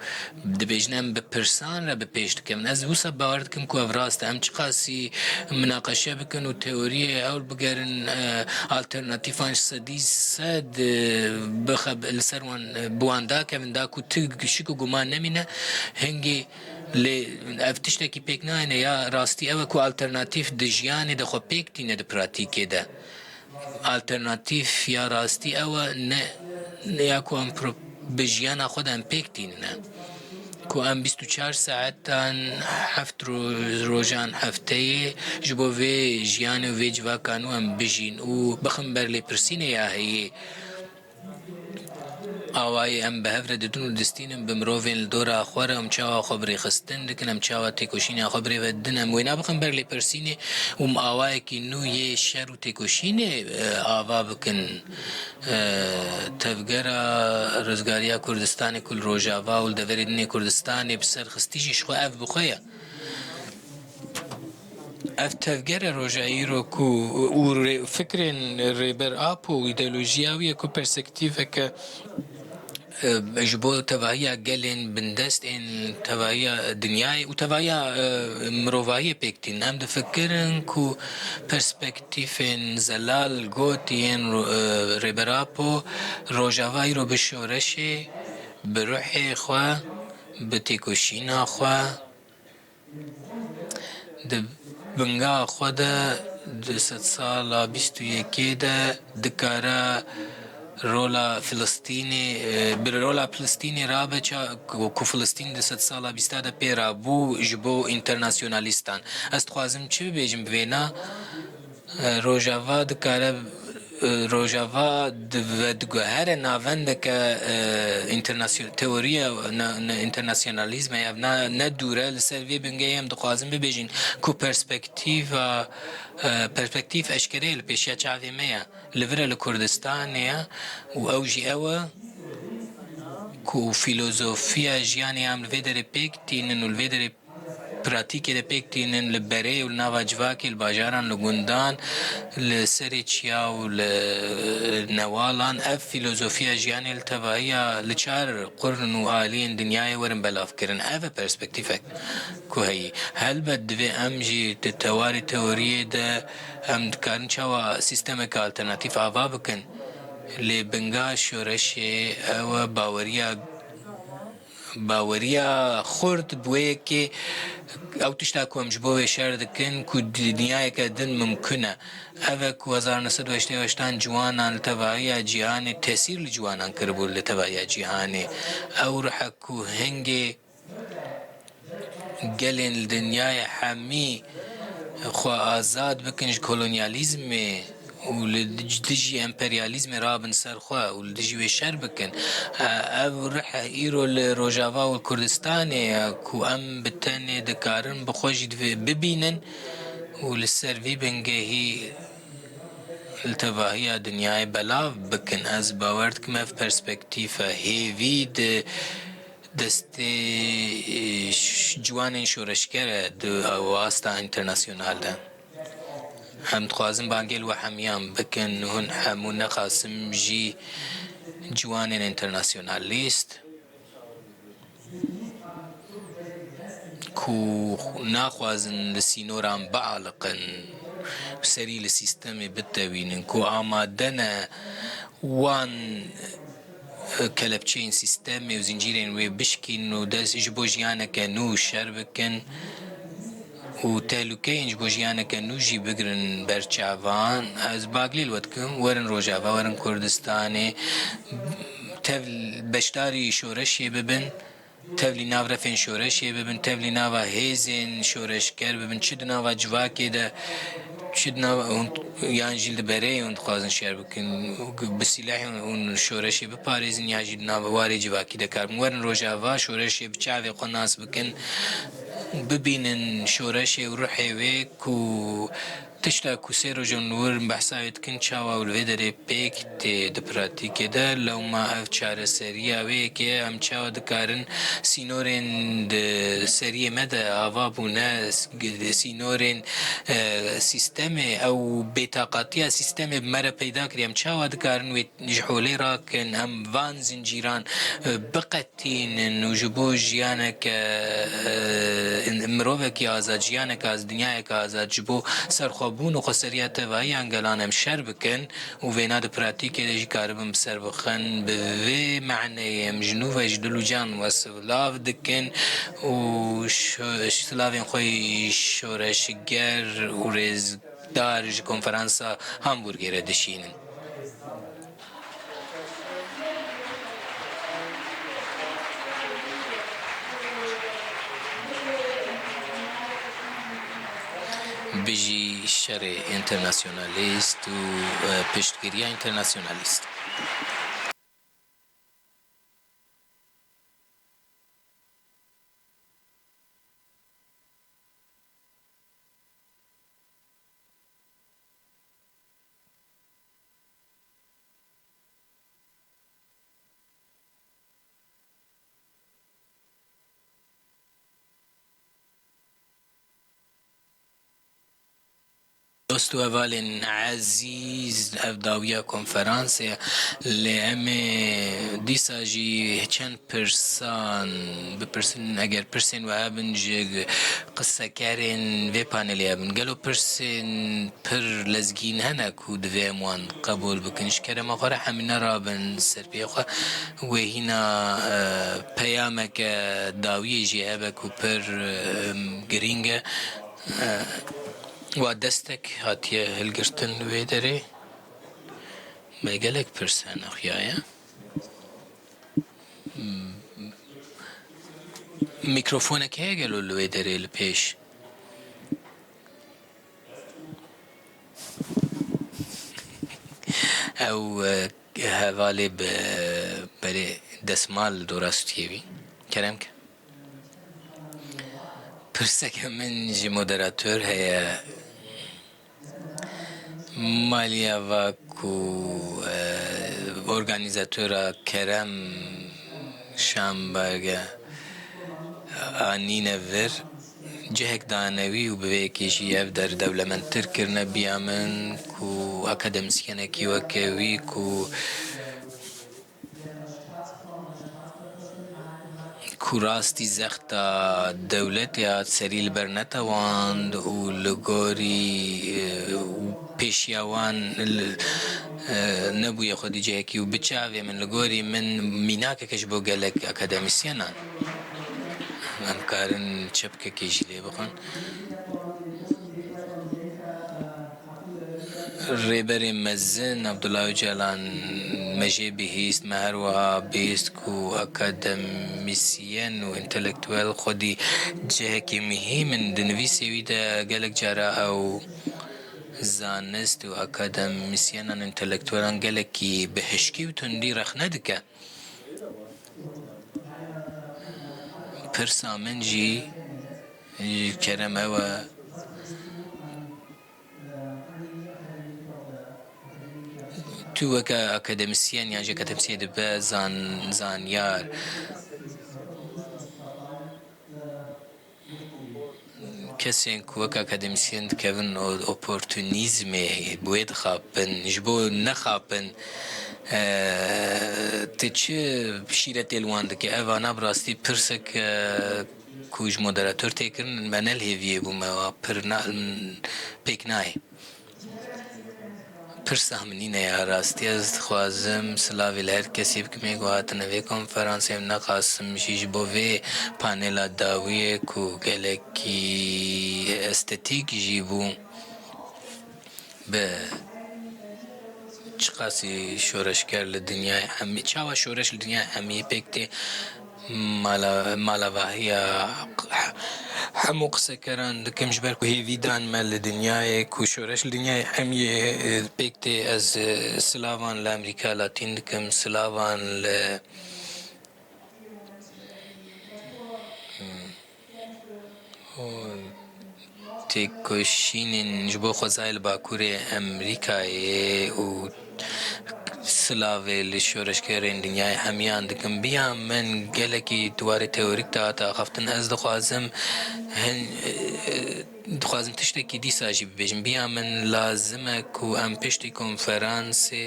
dibêjin em bi pirsan re bi pêş dikevin. Ez wisa bawer dikim ku ev rast e. Em çiqasî minaqeşe bikin û teoriyê hewl bigerin, e, alternatîfan ji sedî sed, e, bixe-, li ser wan, e, bi wan dakevin, da ku tu şik û guman nemîne, hingê lê ev tiştekî pêk nayêne. Ya rastî ew e ku alternatîf di jiyanê de xwe pêk tîne di pratîkê de. Alternatîf ya rastî ew e, ne, ne ya ku em pro-, bi jiyana xwe de em pêk tînine. Ku em bîst û çar saetan, heft ro-, rojan hefteyê ji bo vê jiyanê û vê civaka nû em bijîn û bixin ber lêpirsînê ya heyê. Awayê em bi hev re didin û distînin bi mirovên li dora xwe re, em çawa xwe bi rêxistin dikin, em çawa têkoşîna xwe bi rê ve didin, em wêna bixin ber lêpirsînê û em awayekî nû yê şer û têkoşînê, e, ava bikin. E, Tevgera Rizgariya Kurdistanê ku li Rojava û li deverê din ê Kurdistanê bi ser xistî jî ji xwe ev bi xwe ye. Ev tevger e roja îro ku û rê-, fikrên Rêber Apo û îdeolojiya wî ye ku perspektîfeke, e, ji bo tevahiya gelên bindest ên tevahiya dinyayê û tevahiya, e, mirovahiyê pêk tînin. Em difikirin ku perspektîfên zelal gotî yên ro-, e, Rêber Apo Rojava îro bi şoreşê, bi ruhê xwe, bi têkoşîna xwe, di bingeha xwe de di sedsala bîst û yekê de dikare rola Filistînê, e, bi rola Filistînê rabe ça-, ku, ku Filistîn di sedsala bîsta de pê rabû ji bo înternasyonalîstan. Ez dixwazim çi bibêjim bi vêna? E, Rojava dikare, e, Rojava di-, vediguhere navendeke, e, înternasion-, teoriya ne, ne, înternasyonalîzmê, ev na, ne dûr e. Li ser vê bingehê em dixwazin bibêjin ku perspektîfa, e, perspektîf eşkere ye, li pêşiya çavê me ye. Li vir e, li Kurdistanê ye û ew jî ew e ku fîlozofiya jiyanê em li vê derê pêk tînin û li vê derê pratîkê de pêk tînin li berê û li nava civakê, li bajaran, li gundan, li serê çiya û li newalan. Ev fîlozofiya jiyanê li tevahiya li çar qurn û aliyên dinyayê werin belavkirin. Ev e perspektîfek ku heyî. Helbet divê em jî di tewarê teoriyê de em dikarin çawa sîstemeke alternatîf ava bikin. Lê binga şoreşê ew e baweriya baweriya xurt bi wê yekê ew tişta ku em ji bo wê şer dikin ku dinyayeke din mimkun e. Ev e ku hezar neh sed û heştê û heştan ciwanan li tevahiya cîhanê, tesîr li ciwanan kiribû li tevahiya cîhanê. Ew ruh e ku hingê gelên li dinyayê hemî xwe azad bikin ji kolonyalîzmê û li dijî emperyalîzmê rabin ser xwe û li dijî wê şer bikin. E, ev rih îro li Rojava û Kurdistanê ye ku em bi tenê dikarin bi xwe jî divê bibînin û li ser vî bingehî li tevahiya dinyayê belav bikin. Ez bawer dikim ev perspektîfe hêvî di destê, e, ş-, ciwanên şoreşger e di asta înternasyonal de. Em dixwazin bangê li we hemiyan bikin, hûn hemû nexasim jî ciwanên înternasyonalîst ku naxwazin li sînoran bialiqin, serî li sîstemê bitewînin, ku amade ne wan, e, kelepçeyên sîstemê û zincîrên wê bişkînin û dest ji bo jiyaneke nû şer bikin û tehlûkeyên ji bo jiyaneke nû jî bigirin ber çavan. Ez baglî li we dikim, werin Rojava, werin Kurdistanê, tev beşdarî şoreşê bibin. Tevlî nav refên şoreşê bibin, tevlî nava hêzên şoreşger bibin, çi di nava civakê de, çi di nava hûn, yan jî li berê hûn dixwazin şer bikin, bi sîlehê hûn şoreşê biparêzin, yan jî di nava warê civakî de kar bikin. Werin Rojava, şoreşê bi çavê xwe nas bikin, bibînin şoreşê û ruhê wê ku Tişta ku sê roj in li wir behsa wê dikin, çawa û li vê derê pêk tê di pratîkê de, lewma ev çareseriya wê yekê ye, em çawa dikarin sînorên di seriyê me de ava bûne, s-, sînorên, e, sîstemê, ew bêtaqatiya sîstemê bi me re peyda kiriye, em çawa dikarin wê ji holê rakin, em van zincîran, e, biqet tînin û ji bo jiyaneke, e, mirovekî azad, jiyaneke az-, dinyayeke azad, ji bo serxwebûn û xweseriya tevahiyan gelan em şer bikin û vêna di pratîkê de jî karibin bi ser bixin. Bi vê maneyê em ji nû ve ji dil û can we silav dikin û şo-, silavên xwe yî şoreşger û rêzdar ji konferansa Hamburgê re dişînin. Bijî şerê înternasyonalîst û, e, piştgiriya înternasyonalîst. Dost û hevalên ezîz, ev dawiya konferansê ye, lê em ê dîsa jî çend pirsan bipirsin, eger pirsên we hebin ji qisekerên vê panelê hebin. Gelo pirsên pir lezgîn hene ku divê em wan qebûl bikin? Ji kerema xwe re hemî nerabin ser pê xwe. Wê hîna, e, peyameke dawiyê jî hebe ku pir, e, girîng e. E, wa destek hatiye hilgirtin li wê derê. Me gelek pirs hene xuya ye. Mîkrofonek heye gelo li wê derê li pêş? Ew, e, hevalê bi, belê, desmal li dora stûyê bî. Kerem ke. Pirseke min ji moderator heye. Maliya va ku, e, organîzatora Kerem Şamberge anîne vir, cihek dane wî û bi vê yekê jî ev der dewlemendtir kirine biya min ku akademisyenekî weke wî ku ku rastî zexta dewletê hat serî li ber netewand û li gorî, e, pêşiya wan li, e, nebûye xwedî cihekî û bi çavê min, li gorî min mînakeke ji bo gelek akademîsyenan. Em karin çepkekê jî lê bixwin. Rêberê mezin Abdullah Ocalan me jê bihîst, me her wiha bihîst ku akademîsyen û întelektuel xwedî cihekî muhîm in. Di nivîsê wî de gelek cara ew zanist û akademîsyenan, întelektuelan gelekî bi hişkî û tundî rexne dike. Pirsa min jî, e, kerem ew e, tu weke akademîsyen yan jî akademîsyen dibe zan-, zanyar, kesên ku wek akademîsyen dikevin o-, oportunîzmê, bi wê dixapin, ji bo nexapin, e, tu çi şîretê li wan dike? Ev ana bi rastî pirsek, e, ku ji moderator tê kirin, me ne li hêviyê bû, me wa pir na-, pêk nayê. Pirsa min nîne ya rastî. Ez dixwazim silavê li her kesî bikim ê ku hatine vê konferansê, em nexasim jî ji bo vê panela dawiyê ku gelekî estetîk jî bû, bi çiqasî şoreşger li dinyayê hemî, çawa şoreş li dinyayê hemî pêk tê, mala-, malavahiya hemû qisekeran dikim, ji ber ku hêvî dan me li dinyayê ku şoreş li dinyayê hemiyê, e, pêk tê. Ez, e, silavan li Amerîka Latîn dikim, silavan li, hmm, û têkoşînên ji bo xwezayê li Bakurê Amerîkayê û silavê li şoreşgerên dinyayê hemiyan dikim. Biya min gelekî di warê teorîk de hate axaftin. Ez dixwazim hin, dixwazim tiştekî dîsa jî bibêjim. Biya min lazim e ku em piştî konferansê,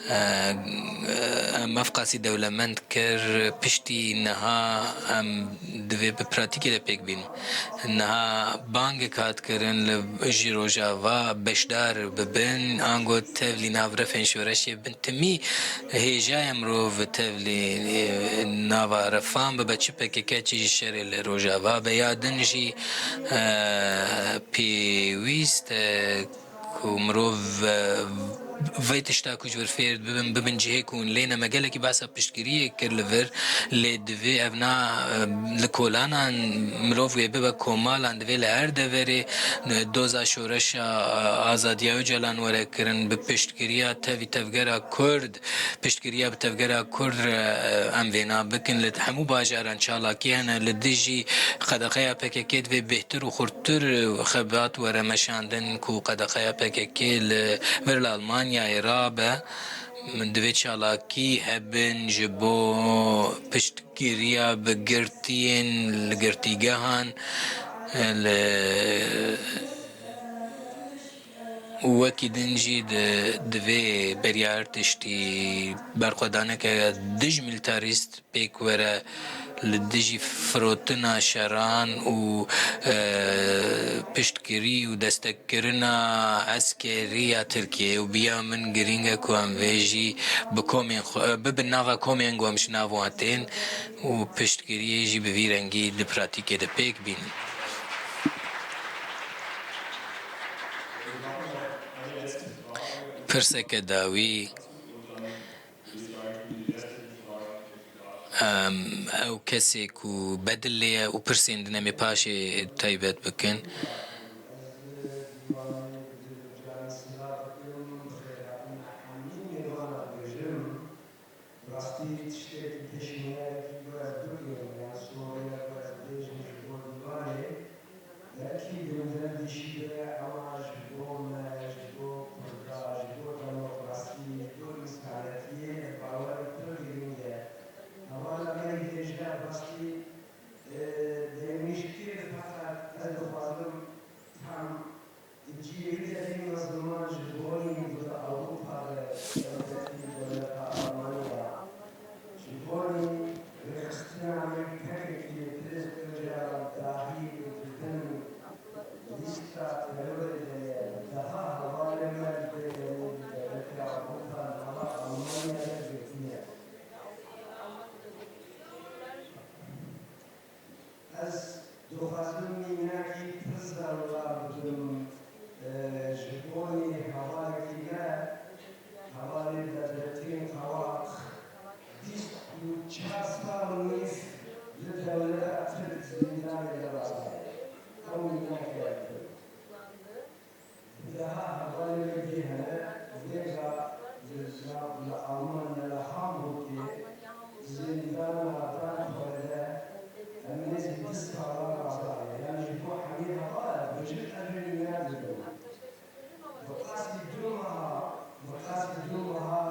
e, em ev qasî dewlemend kir, piştî niha em divê bi pratîkê de pêk bînin. Niha bangek hat kirin li, ji Rojava beşdar bibin, ango tevlî nav refên şoreşê bin. Timî hêjayê mirov tevlî, e, nava refan bibe, çi P K K, çi jî şerê li Rojava be. Ya din jî, e, pêwîst e ku mirov, e, vê tişta ku ji vir fêr dibin, bibin cihê ku hûn lê ne. Me gelekî behsa piştgiriyê kir li vir, lê divê ev na, e, li kolanan mirov wê bibe komalan, divê li her deverê, e, doza şoreşa, e, azadiya Ocalan were kirin, bi piştgiriya tevî tevgera Kurd, piştgiriya bi tevgera Kurd re, e, em vêna bikin. Li hemû bajaran çalakî hene. Li dijî qedexeya P K K divê bêhtir û xurttir xebat were meşandin ku qedexeya P K K li vir li Almanyayê rabe. Divê çalakî hebin ji bo piştgiriya bi girtiyên li girtîgehan, e, li Û wekî din jî di, divê beriya her tiştî berxwedaneke dijmîlîtarîst pêk were li dijî firotina şeran û, e, piştgirî û destekkirina eskerî ya Tirkiyeyê û biya min girîng e ku em vê jî bi komên xwe, e, bibin nava komên ku em ji nav wan tên û piştgiriyê jî bi vî rengî di pratîkê de pêk bînin. Pirseke dawî, em, ew kesê ku bedilê ye û pirsên din em ê paşê taybet bikin. Rastî tiştekî pêşniyarek ku ez bikim, yan soreyek ku ez bêjim ji bo dîwanê, belkî di min de dişî be, ema ji bo me, ji bo Kurda, ji bo demokrasî, ji bo însanetiyê ev bawerek pir girîng e. Hevala me yê hêja rastî, e, demîşkir, feqet ez dixwazim tam Di cihê din de vî mezlûman ji bonî li Ewropa de, taybetî dewleta Almanya, ji bonî rêxistina me P K K, Prens Ocalan dahî û di bin lîsta terorê de ye, deha hevalên me li vê demê li dewletê Ewropa, nava Almanya de girtiye. Ez dixwazim mînakî pir zewla bidim, e, ji bonî hevalekî me, hevalê Bedretîn Qewaq, bîst û çar sal û nîv li dewleta Tirk zîndanê de rabe. Ew mînakê ez bidim. Deha hevalên me dî hene, vêga li, li Almanya, li Hamburgê zîndana Brandhole de em nêzî du salan azad e. Yanî ji bo hemî heval e, bijî ez jî niyaz dibim. Bi qasî du meha, bi qasî du meha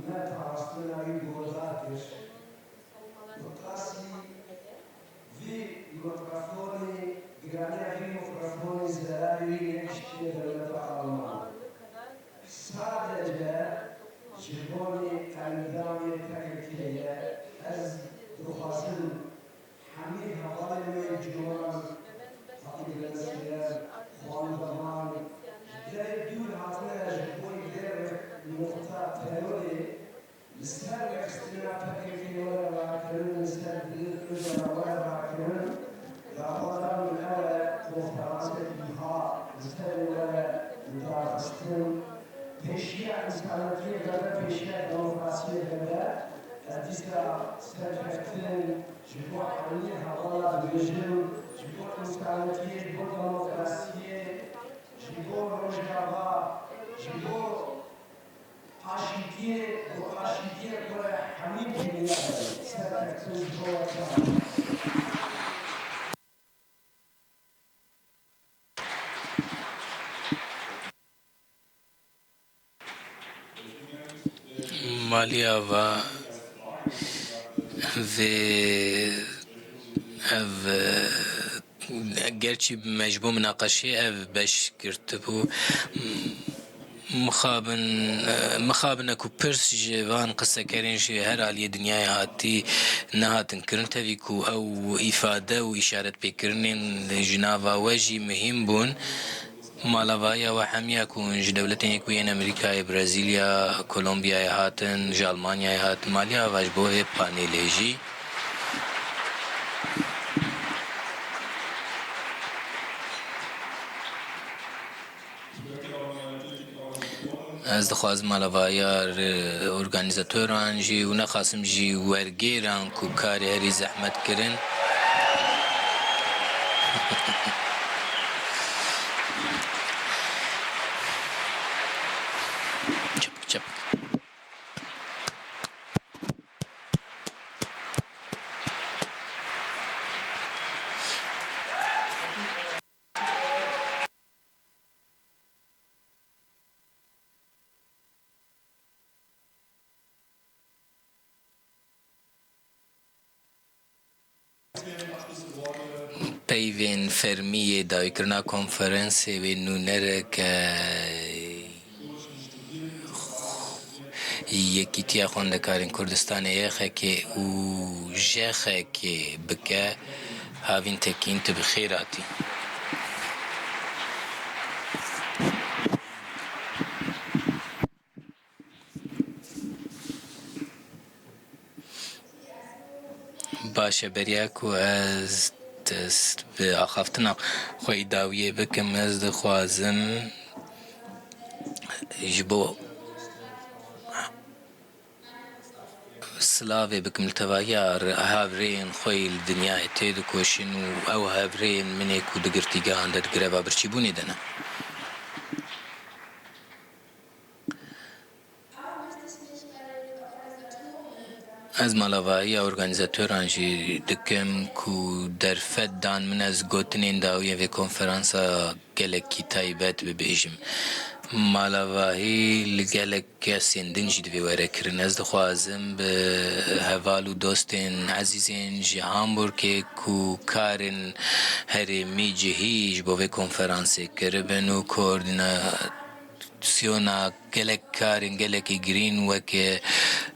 me parastina wî guhdar kir. Bi qasî vî mikrofonî, giraniya vî mikrofonî zerarê wî nekiştiye dewleta Alman. Sadece ji bonî endamê P K K ye, ez dixwazim hemî hevalên me ciwan, feqîrmesîler, xwendevan, ji derê dûr hatine ji bo vê Ser rêxistina P K K were rakirin, li ser Bilîl Ocalan were rakirin, daxwaza min ew e konferansek wiha li ser were lidarxistin. Pêşiya însanetiyê vebe, pêşiya demokrasiyê vebe. Ez dîsa serkeftin ji bo hemî hevala dibêjim, ji bo însanetiyê, ji bo demokrasiyê, ji bo Rojava, ji bo aşîtiyê û aşîtiyê ku hemî pêdiviya serkeftin ji bo wexta. Maliya va vê ev, gerçî me ji bo minaqeşê ev beş girtibû. Mixabin, mixabine ku pirs ji van qissekerên ji her aliyê dinyayê hatî nehatin kirin, tevî ku ew îfade û îşaretpêkirinên ji nava we jî muhîm bûn. Malavahiya we hemiya ku hûn ji Dewletên Yekbûyî yên Amerîkayê, Brezîlya, Kolombiyayê hatin, ji Almanyayê hatin, maliya ve ji bo vê panelê jî. Ez dixwazim malavahiya re-, organîzatoran jî û nexasim jî wergêran ku karê herî zehmet kirin. Çepik çepik. Peyvên fermî yê dawîkirina konferansê wê nûnereke Yekîtiya Xwendekarên Kurdistanê, Y X K, û J X K bike, Havîn Tekîn, tu bi xêr hatî. Baş e, beriya ku ez dest bi axaftina xwe yî dawiyê bikim, ez dixwazim ji bo silavê bikim li tevahiya re-, hevrêyên xwe yî li dinyayê têdikoşin û ew hevrêyên min ê ku di girtîgehan de di greva birçîbûnê de ne. Ez malavahiya organîzatoran jî dikim ku derfet dan min ez gotinên dawiyên vê konferansa gelekî taybet bibêjim. Malavahî li gelek kesên din jî divê were kirin. Ez dixwazim bi heval û dostên ezîzên ji Hamburgê ku karên herêmî cihî ji bo vê konferansê kiribin û koordîna- siyona gelek karên gelekî girîn weke,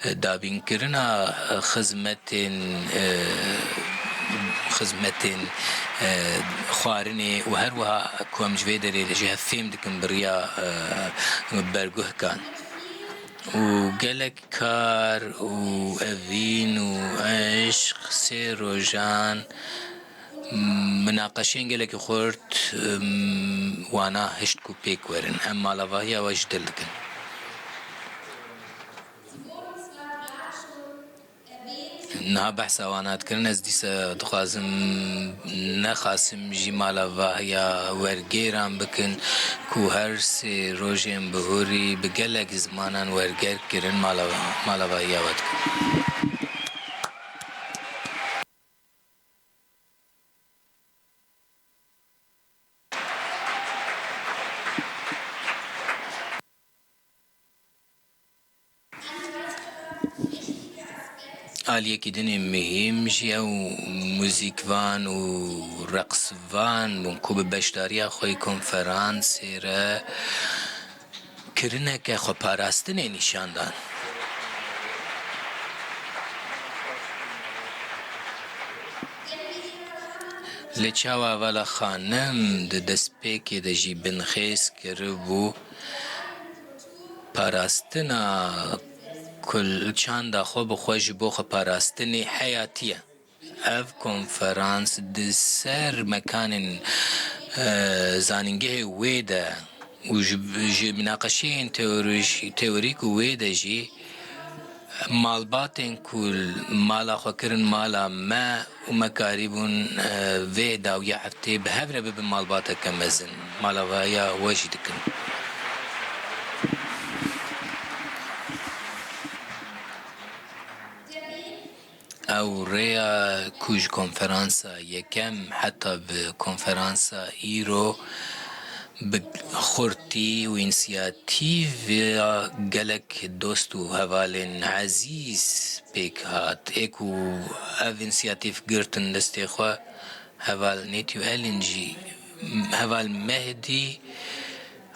e, dabînkirina, e, xizmetên, e, xizmetên, e, xwarinê û her wiha ku em ji vê derê ji hev fêm dikin bi riya, e, berguhkan. Û gelek kar û evîn û eşq sê rojan Minaqeşeyên gelekî xurt, em, wana hişt ku pêk werin. Em malavahiya we ji dil dikin. Niha behsa wana dikirin, ez dîsa dixwazim nexasim jî malavahiya wergêran bikin ku her sê rojên bihurî bi gelek zimanan werger kirin, malava-, malavahiya we dikin. Aliyekî din ê muhîm jî ew muzîkvan û reqsvan bûn ku bi beşdariya xwe yê konferansê re kirineke xweparastinê nîşan dan. Li çawa Vala Xanim di destpêkê de jî binxêz kiribû, parastina ku li çanda xwe bi xwe ji bo xwe parastinê heyatî ye. Ev konferans di ser mekanên, e, zanîngehê wê de û ji, ji minaqeşeyên teorij-, teorîk û wê de jî malbatên ku mala xwe kirin mala me û me karîbûn, e, vê dawiya heftê bi hev re bibin malbateke mezin. Mala we ya we jî dikin. Ew rêya ku ji konferansa yekem heta bi konferansa îro bi xurtî û însiyatîva gelek dost û hevalên ezîz pêk hat. Ê ku ev însiyatîf girtin destê xwe, heval Nêtî û Elin jî, heval Mehdî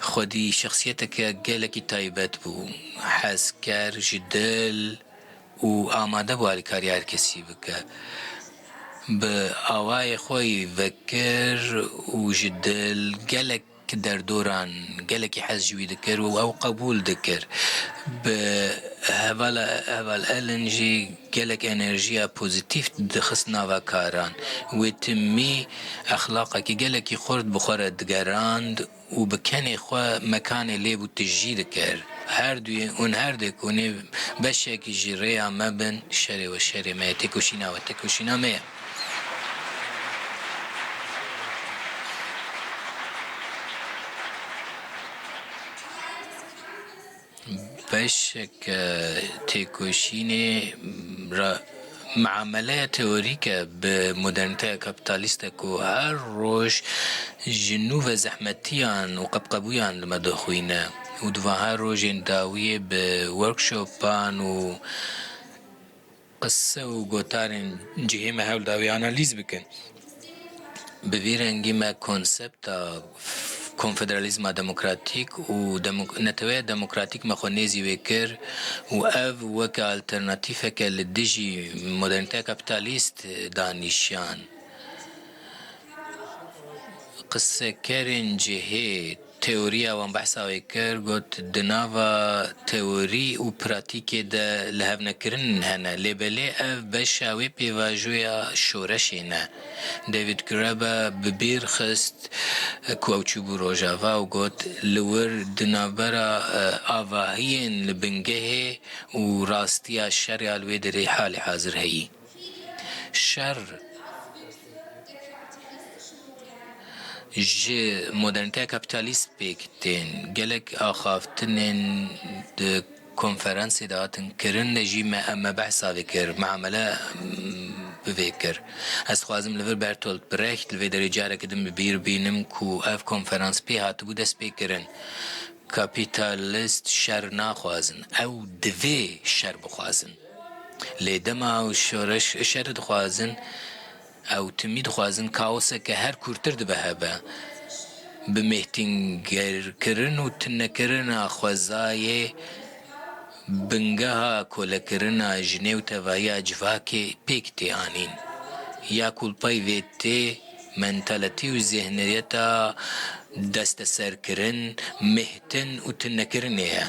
xwedî şexsiyeteke gelekî taybet bû. Hezker, ji dil, û amade bû alîkariya her kesî bike. Bi awayê xwe yî vekir û ji dil gelek derdoran, gelekî hez ji wî dikir û ew qebûl dikir. Bi hevala, heval Ellen jî gelek enerjiya pozîtîf dixist nava karan. Wê timî exlaqekî gelekî xurt bi xwe re digerand û bi kenê xwe mekanê lê bû tijî dikir. Her duyê hûn her dê ku hûn ê beşekî ji rêya me bin, şerê we şerê me ye, têkoşîna we têkoşîna me ye. Beşek, e, têkoşînê ra-, miameleya teorîk e bi modernîteya kapîtalîst e ku her roj ji nû ve zehmetiyan û qebqebûyan li me dixwîne û di van her rojên dawiyê bi workshopan û qise û gotarên cihê me hewl da wê analîz bikin. Bi vî rengî me konsepta konfederalîzma demokratîk û demok-, neteweya demokratîk me xwe nêzî wê kir û ev weke alternatîfeke li dijî modernîteya kapîtalîst danîşan. Qisekerên cihê teoriya wan behsa wê kir, got, di nava teorî û pratîkê de lihevnekirin hene, lê belê ev beşa wê pêvajoya şoreşê ne. David Graeber bi bîr xist ku ew çûbû Rojava û got, li wir di navbera, e, avahiyên li bingehê û rastiya şerê ya li wê derê halê hazir heyî. Şer ji modernîteya kapîtalîst pêk tên. Gelek axaftinên di konferansê de hatin kirin de jî me, me behsa vê kir, muamele, mm, bi vê kir. Ez dixwazim li vir Bertolt Brecht li vê derê careke din bi bîr bînim ku ev konferans pê hatibû dest pê kirin. Kapîtalîst şer naxwazin. Ew divê şer bixwazin. Lê dema ew şoreş, şer dixwazin, ew timî dixwazin kaoseke her kûrtir dibe hebe. Bi mêhtingirkirin û tunekirina xwezayê bingeha kolekirina jinê û tevahiya civakê pêk tê anîn. Ya ku li pey vê tê, mentalîtî û zihniyeta desteserkirin, mihtin û tunekirinê ye.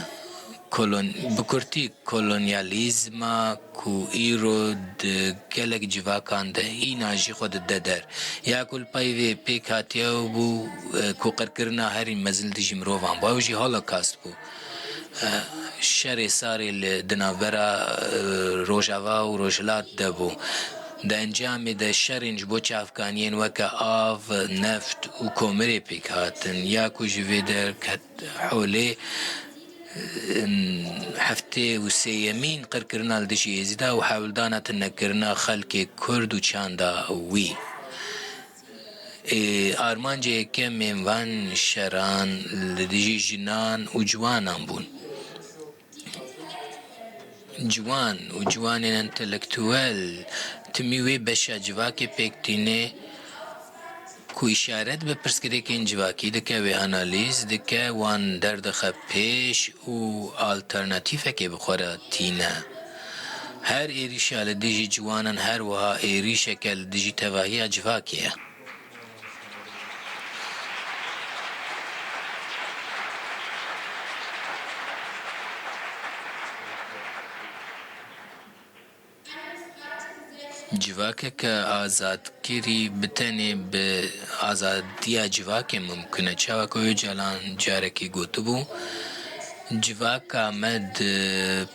Kolon-, bi kurtî, kolonyalîzma ku îro di gelek civakan de hîna jî xwe dide der. Ya ku li pey vê pêk hatiye bû, e, ku qirkirina herî mezin li dijî mirovan bû. Ew jî Holocaust bû. E, şerê sarê li di navbera, e, Rojava û Rojhilat de bû. Di encamê de şerên ji bo çavkaniyên weke av, neft û komirê pêk hatin. Ya ku ji vê derket holê, em, heftê û sêyemîn qirkirina li dijî Êzîda û hewldana tunekirina xelkê Kurd û çanda wî. Ê, armancê yekemên van şeran li dijî jinan û ciwanan bûn. Ciwan û ciwanên entelektuel timî wê beşa civakê pêk tîne ku îşaret bi pirsgirêkên civakî dike, wê analîz dike, wan derdixe pêş û alternatîfekê bi xwe re tîne. Her êrîşa li dijî ciwanan her wiha êrîşeke li dijî tevahiya civakê ye. Civakeke azadkirî bi tenê bi azadiya civakê mimkun e. Çawa ku Ocalan carekî gotibû, civaka me di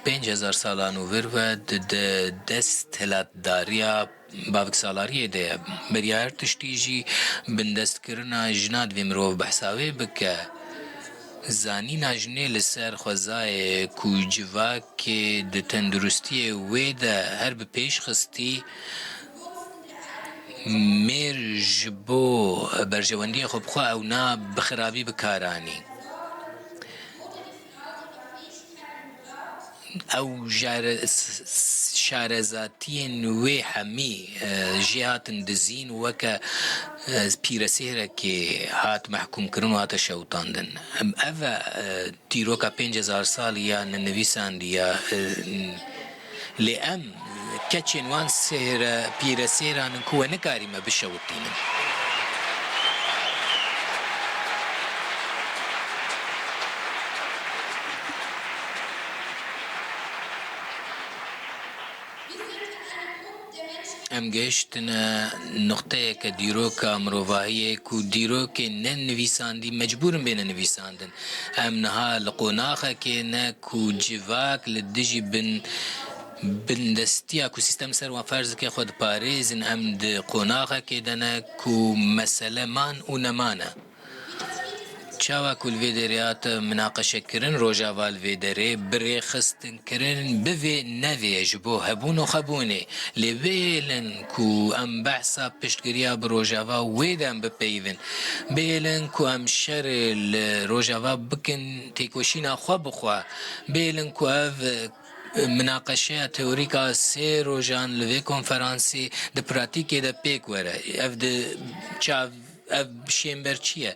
pênc hezar salan û vir ve di, di desthilatdariya baviksalariyê de ye. Beriya her tiştî jî bindestkirina jina divê mirov behsa wê bike. Zanîna jinê li ser xwezayê ku civakê di tenduristiyê wê de her bi pêş xistî, mêr ji bo berjewendiyê xwe bi xwe ewna bi xirabî bi kar anî. Ew jare-, s-, s-, şarezatiyên wê hemî, e, jê hatin dizîn, weke, e, pîresêrekê hat mehkûmkirin û hate şewitandin. Em, ev e, e, dîroka pênc hezar salî ya nenivîsandî ya, e, lê em keçên wan sêhre-, pîresêran in ku we nikarîme bişewitînin. Em gehiştine nuqteyeke dîroka mirovahiyê ku dîrokên ne nivîsandî mecbûr in bêne nivîsandin. Em niha li qonaxekê ne ku civak li dijî bin-, bindestiya ku sîstem ser wan ferz dike xwe diparêzin. Em di qonaxekê de ne ku mesele man û neman e. Çawa ku li vê derê hate minaqeşekirin, Rojava li vê derê bi rêxistinkirin bivê nevê ji bo hebûn û xwebûnê. Lê bihêlin ku em behsa piştgiriya bi Rojava wê de em bipeyivin. Bihêlin ku em şerê li Rojava bikin têkoşîna xwe bi xwe. Bihêlin ku ev, e, minaqeşeya teorîk a sê rojan li vê konferansê di pratîkê de pêk were. Ev di çav-, ev bi şênber çi ye?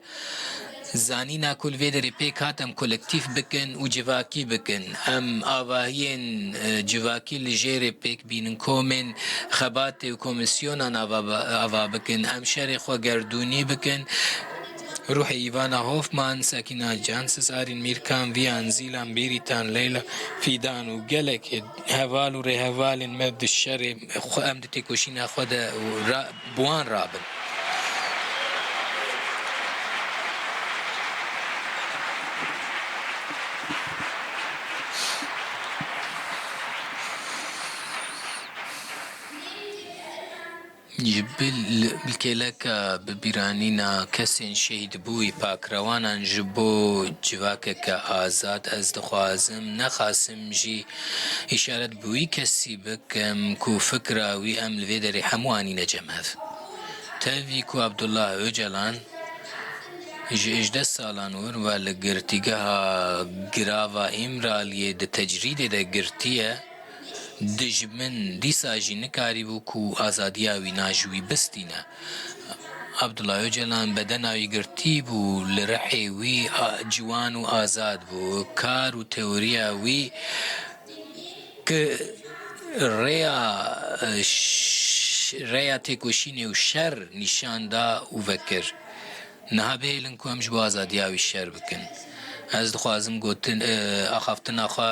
Zanîna ku li vê derê pêk hat em kolektîf bikin û civakî bikin. Em avahiyên, e, civakî li jêrê pêk bînin, komên xebatê û komîsyonan ava, ava bikin. Em şerê xwe gerdûnî bikin. Ruhê Ivana Hoffman, Sakina Jansis, Arîn Mîrkan, Viyan Zîlan, Bîrîtan, Leyla Fîdan û gelekê heval û rêhevalên me di şerê xwe, em di têkoşîna xwe de û ra-, bi wan rabin. Ji bil, li kêleka bibîranîna kesên şehîdbûyî pakrewanan ji bo civakeke azad, ez dixwazim ne Qasim jî îşaret bi wî kesî bikim ku fikra wî em li vê derê hemû anîne cem hev. Tevî ku Abdullah Ocalan ji hejdeh salan wir ve li girtîgeha Girava Îmraliyê di tecrîdê de girtiye, dijmin dîsa jî nikarîbû ku azadiya wî na ji wî bistîne. Abdullah Ocalan bedena wî girtî bû, li rihê wî a-, ciwan û azad bû. Kar û teoriya wî ki rêya, e, ş-, rêya têkoşînê û şer nîşan da û vekir. Niha bihêlin ku em ji bo azadiya wî şer bikin. Ez dixwazim gotin, e, axaftina xwe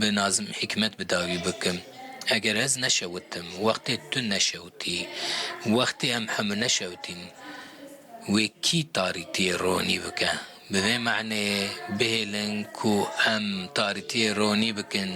bi Nazim Hikmet bi dawî bikim. Eger ez neşewitim, wextê tu neşewitî, wextê em hemû neşewitîn, wê kî tarîtiyê ronî bike? Bi vê maneyê bihêlin ku em tarîtiyê ronî bikin.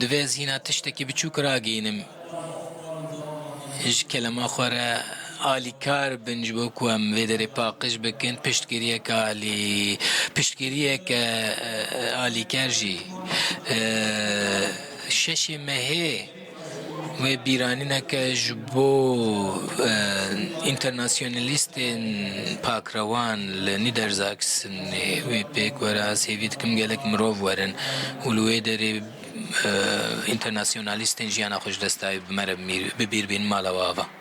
Divê ez hîna tiştekî biçûk ragihînim. Ji kelema xwe re alîkar bin ji bo ku em vê derê paqij bikin, piştgiriyeke alî, piştgiriyeke, e, alîker jî. E, şeşê mehê Wê bîranîneke ji bo, e, înternasyonalîstên pakrewan li Niedersachsenê wê pêk were. Ez hêvî dikim gelek mirov werin û li wê derê, e, înternasyonalîstên jiyana xwe ji dest dayî bi me re bi mîr-, bi bîr bînin mala we ava.